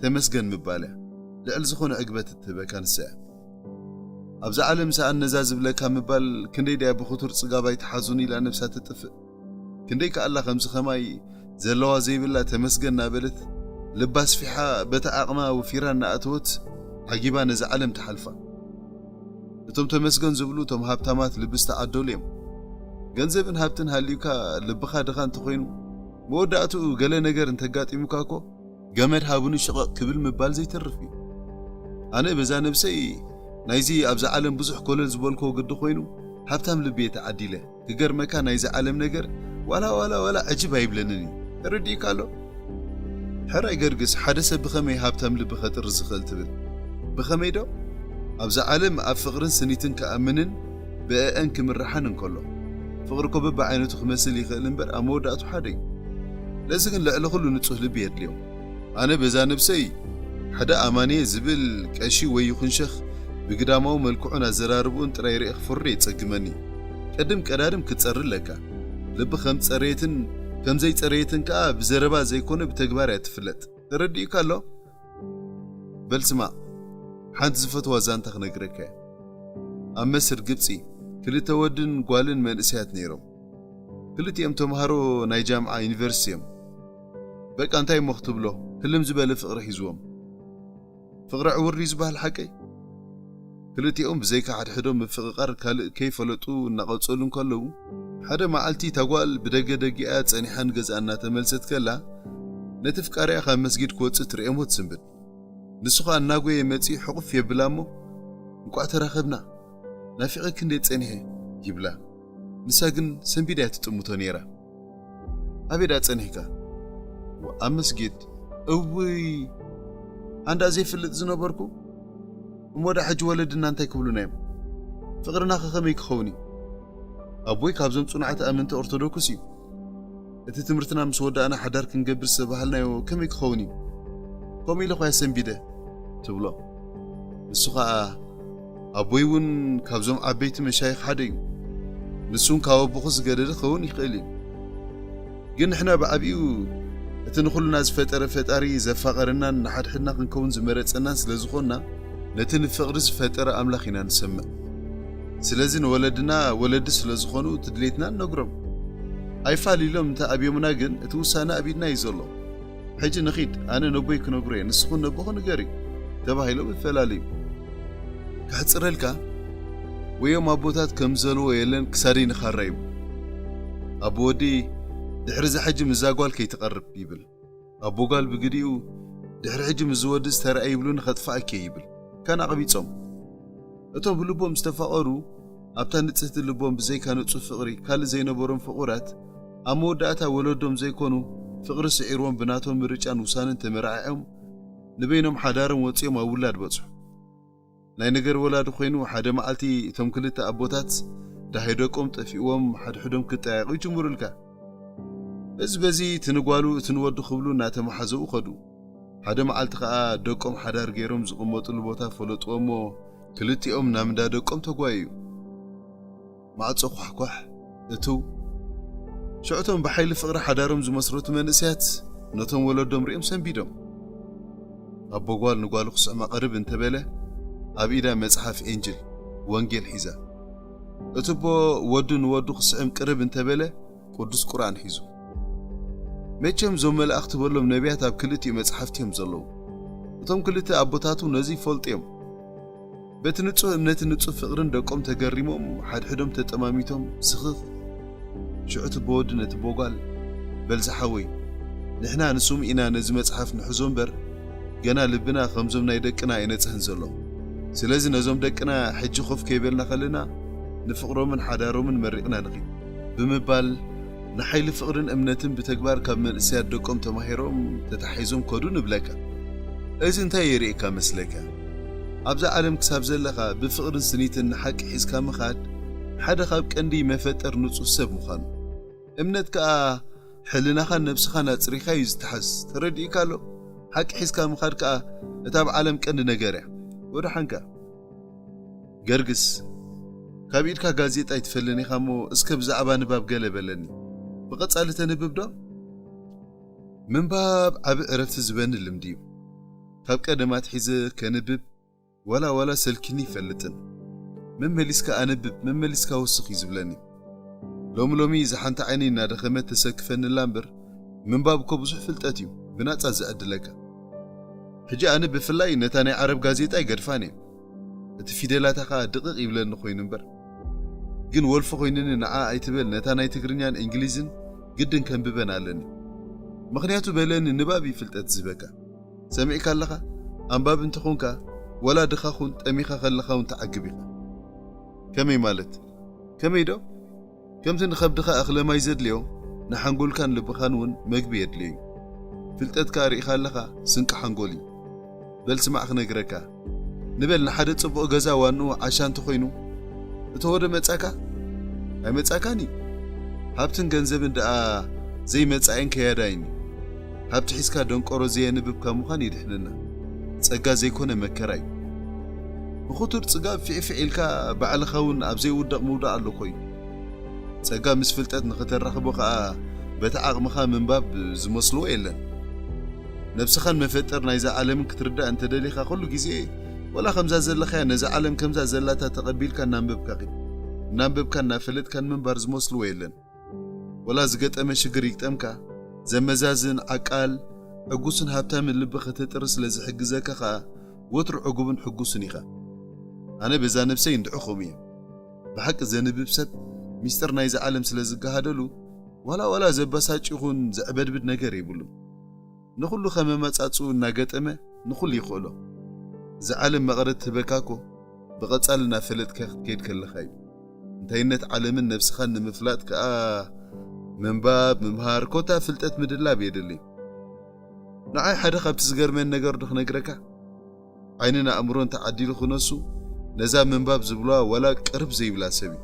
ተመስገን ምባል እያ። ልዕሊ ዝኾነ ዕግበት እትህበካ ንሳ እያ። ኣብዛ ዓለም ሰኣን ነዛ ዝብለካ ምባል ክንደይ ድያ ብኽቱር ጽጋብ ኣይትሓዙን ኢላ ነብሳ ትጥፍእ። ክንደይ ከኣላ ከምዚ ኸማይ ዘለዋ ዘይብላ ተመስገን እናበለት ልባ ኣስፊሓ በታ ዓቕማ ወፊራ እናኣተወት ዓጊባ ነዛ ዓለም ትሓልፋ። እቶም ተመስገን ዝብሉ እቶም ሃብታማት ልቢ ዝተዓደሉ እዮም። ገንዘብን ሃብትን ሃልዩካ ልብኻ ድኻ እንተኾይኑ መወዳእትኡ ገለ ነገር እንተጋጢሙካ እኮ ገመድ ሃቡኒ ሽቐቕ ክብል ምባል ዘይተርፍ እዩ። ኣነ በዛ ነብሰይ ናይዚ ኣብዛ ዓለም ብዙሕ ኮለል ዝበልክዎ ግዲ ኮይኑ ሃብታም ልቢ እየ ተዓዲለ። ክገርመካ ናይዚ ዓለም ነገር ዋላ ዋላ ዋላ ዕጅብ ኣይብለንን እዩ። ተረዲእካ ኣሎ? ሕራይ ገርግስ ሓደ ሰብ ብኸመይ ሃብታም ልቢ ከጥሪ ዝኽእል ትብል? ብኸመይ ዶ? ኣብዛ ዓለም ኣብ ፍቕርን ስኒትን ክኣምንን ብእአን ክምርሓን እንከሎ ፍቕሪ እኮ በብዓይነቱ ክመስል ይኽእል እምበር ኣብ መወዳእቱ ሓደ እዩ። ለዚ ግን ልዕሊ ኩሉ ንጹህ ልቢ የድልዮም። ኣነ በዛ ነብሰይ ሓደ ኣማንየ ዝብል ቀሺ ወይ ይኹን ሸኽ ብግዳማዊ መልክዑን ኣዘራርብኡን ጥራይ ርኤ ክፈርዶ የጸግመኒ። ቅድም ቀዳድም ክትጸሪ ኣለካ። ልቢ ከም ጸረየትን ከም ዘይጸረየትን ከኣ ብዘረባ ዘይኮነ ብተግባር እያ ትፍለጥ። ተረዲኡካ ኣሎ? በል ስማዕ፣ ሓንቲ ዝፈትዋ ዛንታ ክነግረካ እየ። ኣብ መስር ግብጺ ክልተ ወድን ጓልን መንእሰያት ነይሮም። ክልቲኦም ተምሃሮ ናይ ጃምዓ ዩኒቨርሲቲ እዮም። በቃ እንታይ እሞ ክትብሎ፣ ህልም ዝበለ ፍቕሪ ሒዝዎም። ፍቕሪ ዕውር ድዩ ዝበሃል ሓቀይ? ክልቲኦም ብዘይካ ሓድሕዶም ምፍቕቓር ካልእ ከይፈለጡ እናቐጸሉ እንከለዉ፣ ሓደ መዓልቲ እታ ጓል ብደገ ደጊኣ ጸኒሓ ንገዝኣ እናተመልሰት ከላ፣ ነቲ ፍቃሪኣ ካብ መስጊድ ክወጽእ ትርእየሞ ትስንብድ። ንሱ ኸኣ እናጎየ መጺኡ ሕቑፍ የብላ እሞ፣ "እንቋዕ ተራኸብና፣ ናፊቐኪ እንዴ ጸኒሐ?" ይብላ። ንሳ ግን ሰንቢዳ እያ ትጥምቶ ነይራ። "ኣበይ ደኣ ጸኒሕካ?" "ኣብ መስጊድ." "እውይ፣ ኣንዳ ዘይፍልጥ ዝነበርኩ? እሞ ደኣ ሕጂ ወለድና እንታይ ክብሉና እዮም? ፍቕርና ከ ከመይ ክኸውን እዩ?" ኣቦይ ካብዞም ጽኑዓት ኣመንቲ ኦርቶዶክስ እዩ። እቲ ትምህርትና ምስ ወዳእና ሓዳር ክንገብር ዝተባሃልናዮ ከመይ ክኸውን እዩ? ከምኡ ኢለ ኳ ሰንቢደ ትብሎ። ንሱ ኸኣ ኣቦይ እውን ካብዞም ዓበይቲ መሻይኽ ሓደ እዩ። ንሱ እውን ካብ ኣቦኹ ዝገደደ ክኸውን ይኽእል እዩ። ግን ንሕና ብዓቢኡ እቲ ንኹልና ዝፈጠረ ፈጣሪ ዘፋቐረናን ንሓድሕድና ክንከውን ዝመረጸናን ስለ ዝኾንና ነቲ ንፍቕሪ ዝፈጠረ ኣምላኽ ኢና ንሰምዕ። ስለዚ ንወለድና ወለዲ ስለ ዝኾኑ እቲ ድሌትና ንነግሮም። ኣይፋል ኢሎም እንተ ኣብዮምና ግን እቲ ውሳነ ኣብ ኢድና እዩ ዘሎ። ሕጂ ንኺድ፣ ኣነ ነቦይ ክነግሮ እየ፣ ንስኹን ነቦኹ ንገሪ ተባሂሎም ይፈላለዩ። ከሕጽረልካ ወዮም ኣቦታት ከም ዘልዎ የለን ክሳደይ ንኻራ ይብሉ። ኣቦ ወዲ ድሕሪ እዚ ሕጂ ምዛ ጓል ከይትቐርብ ይብል። ኣቦ ጓል ብግዲኡ ድሕሪ ሕጂ ምዚ ወዲ ዝተረኣየ ይብሉ ንኸጥፍኣኪ ይብል። ካን ኣቕቢጾም እቶም ብልቦም ዝተፋቐሩ ኣብታ ንጽህቲ ልቦም ብዘይካ ንጹህ ፍቕሪ ካልእ ዘይነበሮም ፍቑራት ኣብ መወዳእታ ወለዶም ዘይኮኑ ፍቕሪ ስዒርዎም ብናቶም ምርጫን ውሳንን ተመራዒዖም ንበይኖም ሓዳሮም ወጺኦም ኣብ ውላድ በጽሑ። ናይ ነገር ወላዲ ኮይኑ ሓደ መዓልቲ እቶም ክልተ ኣቦታት ዳሃይ ደቆም ጠፊእዎም ሓድሕዶም ክጠያየቑ ይጅምሩልካ። በዚ በዚ እቲ ንጓሉ እቲ ንወዱ ክብሉ እናተመሓዘኡ ከዱ። ሓደ መዓልቲ ከኣ ደቆም ሓዳር ገይሮም ዝቕመጡሉ ቦታ ፈለጥዎ እሞ ክልቲኦም ናብ እንዳ ደቆም ተጓየዩ። ማዕጾ ኳሕኳሕ እትው። ሽዑ እቶም ብሓይሊ ፍቕሪ ሓዳሮም ዝመስረቱ መንእሰያት ነቶም ወለዶም ሪኦም ሰንቢዶም። ኣቦ ጓል ንጓሉ ክስዕማ ቅርብ እንተበለ ኣብ ኢዳ መጽሓፍ ኤንጅል ወንጌል ሒዛ። እቲ ኣቦ ወዱ ንወዱ ክስዕም ቅርብ እንተበለ ቅዱስ ቁርኣን ሒዙ። መቸም እዞም መላእኽቲ በሎም ነቢያት ኣብ ክልቲኡ መጽሓፍቲ እዮም ዘለዉ። እቶም ክልተ ኣቦታቱ ነዚ ይፈልጡ እዮም። በቲ ንጹህ እምነትን ንጹህ ፍቕርን ደቆም ተገሪሞም ሓድሕዶም ተጠማሚቶም ስኽኽ። ሽዑ እቲ ኣቦ ወዲ ነቲ ኣቦ ጓል በል ዝሓወይ ንሕና ንስሙ ኢና ነዚ መጽሓፍ ንሕዞ እምበር ገና ልብና ከምዞም ናይ ደቅና ኣይነጽህን ዘሎ። ስለዚ ነዞም ደቅና ሕጂ ኮፍ ከይበልና ከለና ንፍቕሮምን ሓዳሮምን መሪቕና ንኺድ ብምባል ንሓይሊ ፍቕርን እምነትን ብተግባር ካብ መንእሰያት ደቆም ተማሂሮም ተታሒዞም ከዱ ንብለካ። እዚ እንታይ የርእየካ መስለካ? ኣብዛ ዓለም ክሳብ ዘለኻ ብፍቕርን ስኒትን ንሓቂ ሒዝካ ምኻድ ሓደ ካብ ቀንዲ መፈጠር ንጹህ ሰብ ምዃኑ። እምነት ከኣ ሕልናኻን ነብስኻን ኣጽሪኻ እዩ ዝተሓዝ። ተረዲእካ ኣሎ? ሓቂ ሒዝካ ምኻድ ከኣ እታ ኣብ ዓለም ቀንዲ ነገር እያ። ወደሓንካ። ገርግስ፣ ካብ ኢድካ ጋዜጣ ኣይትፈልን ኢኻ እሞ እስከ ብዛዕባ ንባብ ገለ በለኒ። ብቐጻሊ ተንብብ ዶ? ምንባብ ዓቢ ዕረፍቲ ዝህበኒ ልምዲ እዩ። ካብ ቀደም ኣትሒዘ ከንብብ ዋላ ዋላ ሰልኪኒ ይፈልጥን። መመሊስካ ኣንብብ፣ መመሊስካ ወስኽ እዩ ዝብለኒ። ሎሚ ሎሚ እዛ ሓንቲ ዓይነይ እናደኸመት ተሰክፈኒ ኣላ እምበር ምንባብ እኮ ብዙሕ ፍልጠት እዩ ብናጻ ዝዕድለካ። ሕጂ ኣነ ብፍላይ ነታ ናይ ዓረብ ጋዜጣ ኣይገድፋን እየ። እቲ ፊደላታ ኸኣ ድቕቕ ይብለኒ ኮይኑ እምበር። ግን ወልፊ ኮይኑኒ ንዓ ኣይትበል፣ ነታ ናይ ትግርኛን እንግሊዝን ግድን ከንብበን ኣለኒ። ምኽንያቱ በለኒ ንባብ እዩ ፍልጠት ዝህበካ። ሰሚዕካ ኣለኻ? ኣንባቢ እንተኾንካ፣ ወላ ድኻ ኩን፣ ጠሚኻ ከለኻ እውን ትዓግብ ኢኻ። ከመይ ማለት? ከመይ ዶ? ከምቲ ንኸብድኻ እኽለ ማይ ዘድልዮ፣ ንሓንጎልካን ልብኻን እውን መግቢ የድልዮ እዩ። ፍልጠትካ ርኢኻ ኣለኻ፣ ስንቂ ሓንጎል እዩ። በል ስማዕ ክነግረካ። ንበል ንሓደ ጽቡቕ ገዛ ዋንኡ ዓሻ እንተኾይኑ፣ እቶ ወደ መጻካ? ኣይመጻካን እዩ። ሃብትን ገንዘብን ደኣ ዘይመጻእን ከያዳይን እዩ። ሃብቲ ሒዝካ ደንቆሮ ዘየንብብካ ምዃን ይድሕነና። ጸጋ ዘይኮነ መከራ እዩ። ብኽቱር ጽጋብ ፊዕፊዕ ኢልካ ባዕልኻ እውን ኣብ ዘይውደቕ ምውዳቕ ኣሎ እኮ እዩ። ጸጋ ምስ ፍልጠት ንኽተራኽቦ ኸኣ በቲ ዓቕምኻ ምንባብ ዝመስልዎ የለን። ነብስኻን መፈጠር ናይዛ ዓለምን ክትርዳእ እንተደሊኻ ኩሉ ግዜ ወላ ከምዛ ዘለኻያ ነዛ ዓለም ከምዛ ዘላታ ተቐቢልካ እናንበብካ ኺድ። እናንበብካ እናፈለጥካን ምንባር ዝመስልዎ የለን። ወላ ዝገጠመ ሽግር ይግጠምካ፣ ዘመዛዝን ዓቃል፣ ዕጉስን ሃብታምን ልቢ ከተጥሪ ስለ ዝሕግዘካ ኸኣ ወትሩ ዕጉብን ሕጉስን ኢኻ። ኣነ በዛ ነብሰይ እንድዒ ከምኡ እየ። ብሓቂ ዘንብብ ሰብ ሚስጥር ናይዛ ዓለም ስለ ዝገሃደሉ ዋላ ዋላ ዘበሳጭ ይኹን ዘዕበድብድ ነገር የብሉን። ንኹሉ ከመመጻጽኡ እናገጠመ ንኹሉ ይኽእሎ። እዛ ዓለም መቐረት ትህበካ እኮ ብቐጻሊ እናፈለጥካ ክትከይድ ከለኻ እዩ። እንታይነት ዓለምን ነብስኻን ንምፍላጥ ከኣ ምንባብ፣ ምምሃር፣ ኮታ ፍልጠት ምድላብ የድሊ። ንዓይ ሓደ ካብቲ ዝገርመኒ ነገር ዶ ክነግረካ? ዓይንን ኣእምሮን ተዓዲሉ ክነሱ ነዛ ምንባብ ዝብልዋ ዋላ ቅርብ ዘይብላ ሰብ እዩ።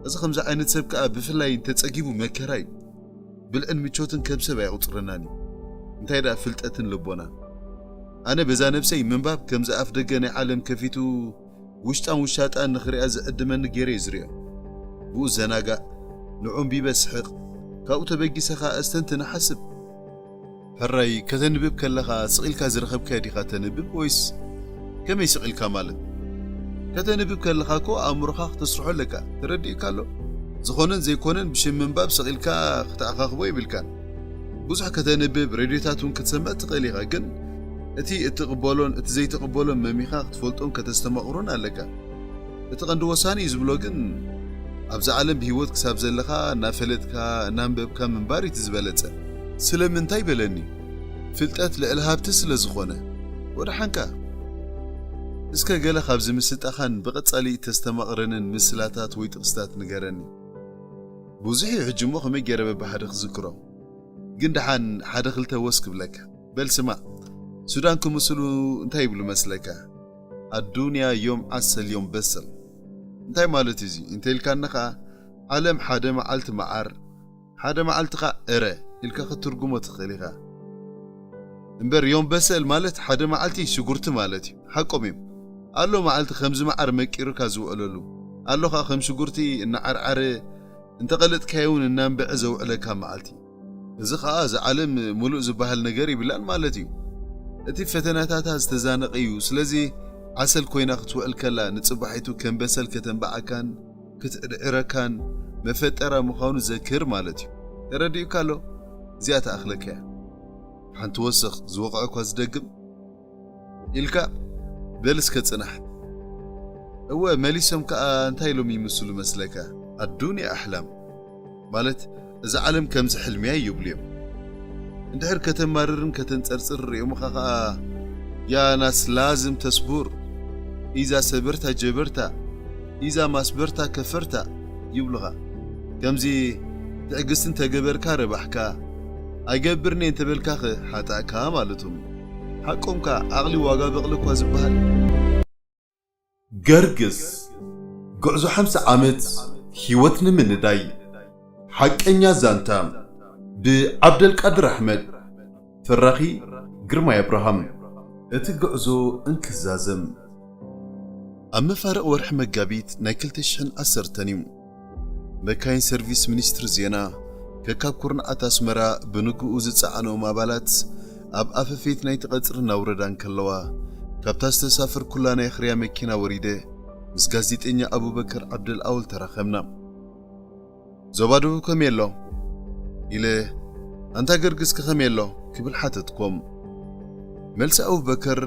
እዚ ከምዚ ዓይነት ሰብ ከኣ ብፍላይ እንተጸጊቡ መከራ እዩ። ብልዕን ምቾትን ከም ሰብ ኣይቑጽረናን እዩ። እንታይ ደኣ ፍልጠትን ልቦናን። ኣነ በዛ ነብሰይ ምንባብ ከምዚ ኣፍ ደገ ናይ ዓለም ከፊቱ ውሽጣን ውሻጣን ንኽሪኣ ዝዕድመኒ ገይረ እየ ዝሪኦ። ብኡ ዘናጋእ፣ ንዑ ኣንቢበ ስሕቕ፣ ካብኡ ተበጊሰ ኸኣ ኣስተንትን እሓስብ። ሕራይ ከተንብብ ከለኻ ስቕ ኢልካ ዝረኸብካዮ ዲኻ ተንብብ ወይስ ከመይ ስቕ ኢልካ ማለት? ከተንብብ ከለኻ እኮ ኣእምሮኻ ክተስርሖ ኣለካ። ተረዲእካ ኣሎ? ዝኾነን ዘይኮነን ብሽም ምንባብ ስቕ ኢልካ ክትኣኻኽቦ የብልካን። ብዙሕ ከተንብብ፣ ሬድዮታት እውን ክትሰምዕ ትኽእል ኢኻ። ግን እቲ እትቕበሎን እቲ ዘይትቕበሎን መሚኻ ክትፈልጦን ከተስተማቕሮን ኣለካ። እቲ ቀንዲ ወሳኒ እዩ ዝብሎ ግን ኣብዛ ዓለም ብህይወት ክሳብ ዘለኻ እናፈለጥካ እናንበብካ ምንባር እዩ እቲ ዝበለጸ። ስለምንታይ በለኒ? ፍልጠት ልዕሊ ሃብቲ ስለ ዝኾነ። ወደሓንካ። እስከ ገለ ካብዚ ምስጣኻን ብቐጻሊ እተስተማቕረንን ምስላታት ወይ ጥቕስታት ንገረኒ። ብዙሕ እዩ ሕጂ እሞ ከመይ ገይረ በብሓደ ክዝክሮ? ግን ደሓን ሓደ ክልተ ወስ ክብለካ። በል ስማዕ፣ ሱዳን ክምስሉ እንታይ ይብሉ መስለካ? ኣዱንያ ዮም ዓሰል ዮም በሰል። እንታይ ማለት እዩ እዚ እንተ ኢልካኒ ኸዓ፣ ዓለም ሓደ መዓልቲ መዓር፣ ሓደ መዓልቲ ኸዓ እረ ኢልካ ክትትርጉሞ ትኽእል ኢኻ። እምበር ዮም በሰል ማለት ሓደ መዓልቲ ሽጉርቲ ማለት እዩ። ሓቆም እዮም። ኣሎ መዓልቲ ከምዚ መዓር መቂሩካ ዝውዕለሉ፣ ኣሎ ኸዓ ከም ሽጉርቲ እናዓርዓረ እንተቐለጥካዮ እውን እናንብዐ ዘውዕለካ መዓልቲ። እዚ ኸኣ እዛ ዓለም ምሉእ ዝበሃል ነገር ይብላን ማለት እዩ። እቲ ፈተናታታ ዝተዛነቐ እዩ። ስለዚ ዓሰል ኮይና ክትውዕል ከላ ንጽባሒቱ ከም በሰል ከተንብዓካን ክትዕድዕረካን መፈጠራ ምዃኑ ዘክር ማለት እዩ። ተረዲኡካ ኣሎ? እዚኣ ትኣኽለካ እያ። ሓንቲ ወሰኽ ዝወቕዐ እኳ ዝደግም ኢልካ በል እስከ ጽናሕ። እወ መሊሶም ከኣ እንታይ ኢሎም ይምስሉ መስለካ? ኣዱንያ ኣሕላም ማለት እዛ ዓለም ከምዚ ሕልምያ ይብሉ እዮም። እንድሕር ከተማርርን ከተንጸርጽር ርእዮምኻ ከኣ ያ ናስ ላዝም ተስቡር፣ ኢዛ ሰበርታ ጀበርታ፣ ኢዛ ማስበርታ ከፈርታ ይብሉኻ። ከምዚ ትዕግስቲ እንተገበርካ ረባሕካ፣ ኣይገብርን'የ እንተበልካኸ ሓጣእካ ማለቶም እዩ። ሓቆምካ ዓቕሊ ዋጋ በቕሊ እኳ ዝበሃል። ገርግስ፣ ጉዕዞ ሓምሳ ዓመት ህይወት ንምንዳይ። ሓቀኛ ዛንታ፣ ብዓብደልቃድር ኣሕመድ። ተራኺ፣ ግርማይ ኣብርሃም። እቲ ጉዕዞ እንክዛዘም። ኣብ መፋርቕ ወርሒ መጋቢት ናይ ክልተ ሽሕን ዓሰርተን እዩ። መካይን ሰርቪስ ሚኒስትሪ ዜና ከካብ ኩርናዓት ኣስመራ ብንግኡ ዝጸዓነኦም ኣባላት ኣብ ኣፈፌት ናይቲ ቀጽሪ እናውረዳ እንከለዋ፣ ካብታ ዝተሳፈርኩላ ናይ ኣኽርያ መኪና ወሪደ ምስ ጋዜጠኛ ኣቡበከር ዓብደልኣወል ተራኸብና። ዞባ ደቡብ ከመይ ኣሎ? ኢለ፣ ኣንታ ገርግስከ ከመይ ኣሎ? ክብል ሓተትኮም። መልሲ ኣቡበከር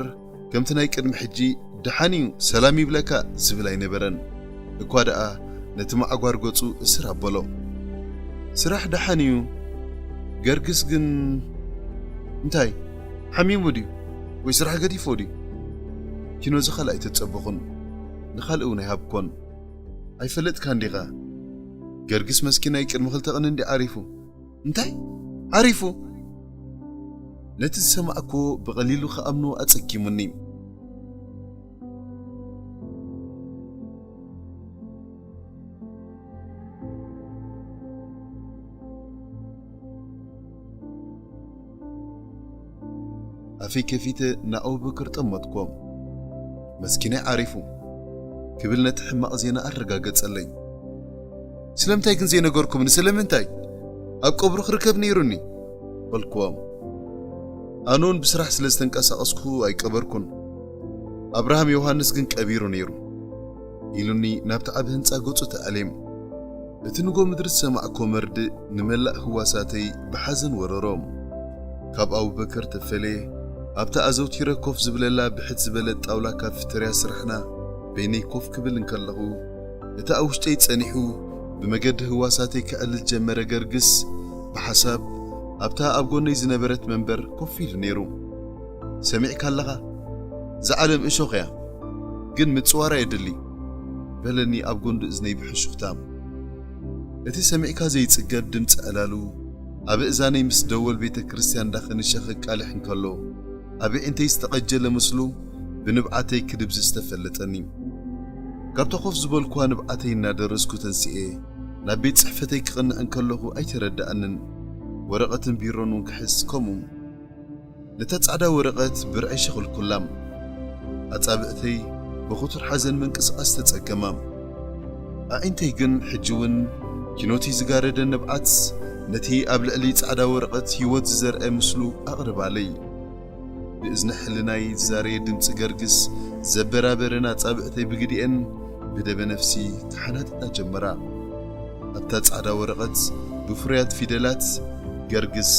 ከምቲ ናይ ቅድሚ ሕጂ ደሓን እዩ፣ ሰላም ይብለካ ዝብል ኣይነበረን። እኳ ደኣ ነቲ ማዕጓር ገጹ እስር ኣበሎ። ስራሕ ደሓን እዩ፣ ገርግስ ግን እንታይ ሓሚሙ ድዩ ወይ ስራሕ ገዲፎ ድዩ? ኪኖ ዝኻልእ ኣይተጸበኹን፣ ንኻልእ እውን ኣይሃብኮን። ኣይፈለጥካን ዲኻ? ገርግስ መስኪናይ ቅድሚ ክልተ ቀን እንዲ ዓሪፉ። እንታይ? ዓሪፉ? ነቲ ዝሰማዕኩዎ ብቐሊሉ ክኣምኖ ኣጸጊሙኒ። ኣፈይ ከፊተ ንኣቡበከር ጠመትኮ። መስኪናይ ዓሪፉ ክብል ነቲ ሕማቕ ዜና ኣረጋገጸለይ። ስለምንታይ ግን ዘይነገርኩምኒ? ስለምንታይ? ኣብ ቀብሩ ክርከብ ነይሩኒ በልክዎም። ኣነውን ብስራሕ ስለ ዝተንቀሳቐስኩ ኣይቀበርኩን። ኣብርሃም ዮሃንስ ግን ቀቢሩ ነይሩ ኢሉኒ ናብቲ ዓቢ ህንጻ ገጹ ተኣልየ። እቲ ንጎ ምድሪ ዝሰማዕኮ መርድእ ንመላእ ህዋሳተይ ብሓዘን ወረሮም። ካብ ኣቡበከር ተፈልየ ኣብታ ኣዘውቲረ ኮፍ ዝብለላ ብሕት ዝበለት ጣውላ ካፊተርያ ስራሕና በይነይ ኮፍ ክብል እንከለኹ፣ እቲ ኣብ ውሽጠይ ጸኒሑ ብመገዲ ህዋሳተይ ክዕልል ጀመረ ገርግስ ብሓሳብ ኣብታ ኣብ ጎነይ ዝነበረት መንበር ኮፍ ኢሉ ነይሩ። ሰሚዕካ ኣለኻ? እዛ ዓለም እሾኽ እያ፣ ግን ምጽዋራ የድሊ በለኒ ኣብ ጎንዲ እዝነይ ብሕሹኽታ። እቲ ሰሚዕካ ዘይጽገብ ድምጺ ዕላሉ ኣብ እእዛነይ ምስ ደወል ቤተ ክርስቲያን እንዳኸንሸ ክቃልሕ እንከሎ፣ ኣብ ኣዒንተይ ዝተቐጀለ ምስሉ ብንብዓተይ ክድብዝዝ ተፈለጠኒ። ካብታ ኮፍ ዝበልኩዋ ንብዓተይ እናደረዝኩ ተንሲኤ ናብ ቤት ጽሕፈተይ ክቕንዕ እንከለኹ ኣይተረድኣንን። ወረቐትን ቢሮን እውን ክሕዝ ከምኡ። ነታ ጻዕዳ ወረቐት ብርዐይ ሸኽልኩላ። ኣጻብዕተይ ብኽቱር ሓዘን ምንቅስቓስ ተጸገማ። ኣዒንተይ ግን ሕጂ እውን ኪኖቲ ዝጋረደ ንብዓት ነቲ ኣብ ልዕሊ ጻዕዳ ወረቐት ህይወት ዝዘርአ ምስሉ ኣቕርባለይ። ብእዝኒ ሕልናይ ዝዛረየ ድምጺ ገርግስ ዘበራበረን ኣጻብዕተይ ብግዲኤን ብደበ ነፍሲ ክሓናጥጣ ጀመራ። ኣብታ ጻዕዳ ወረቐት ብፍሩያት ፊደላት ገርግስ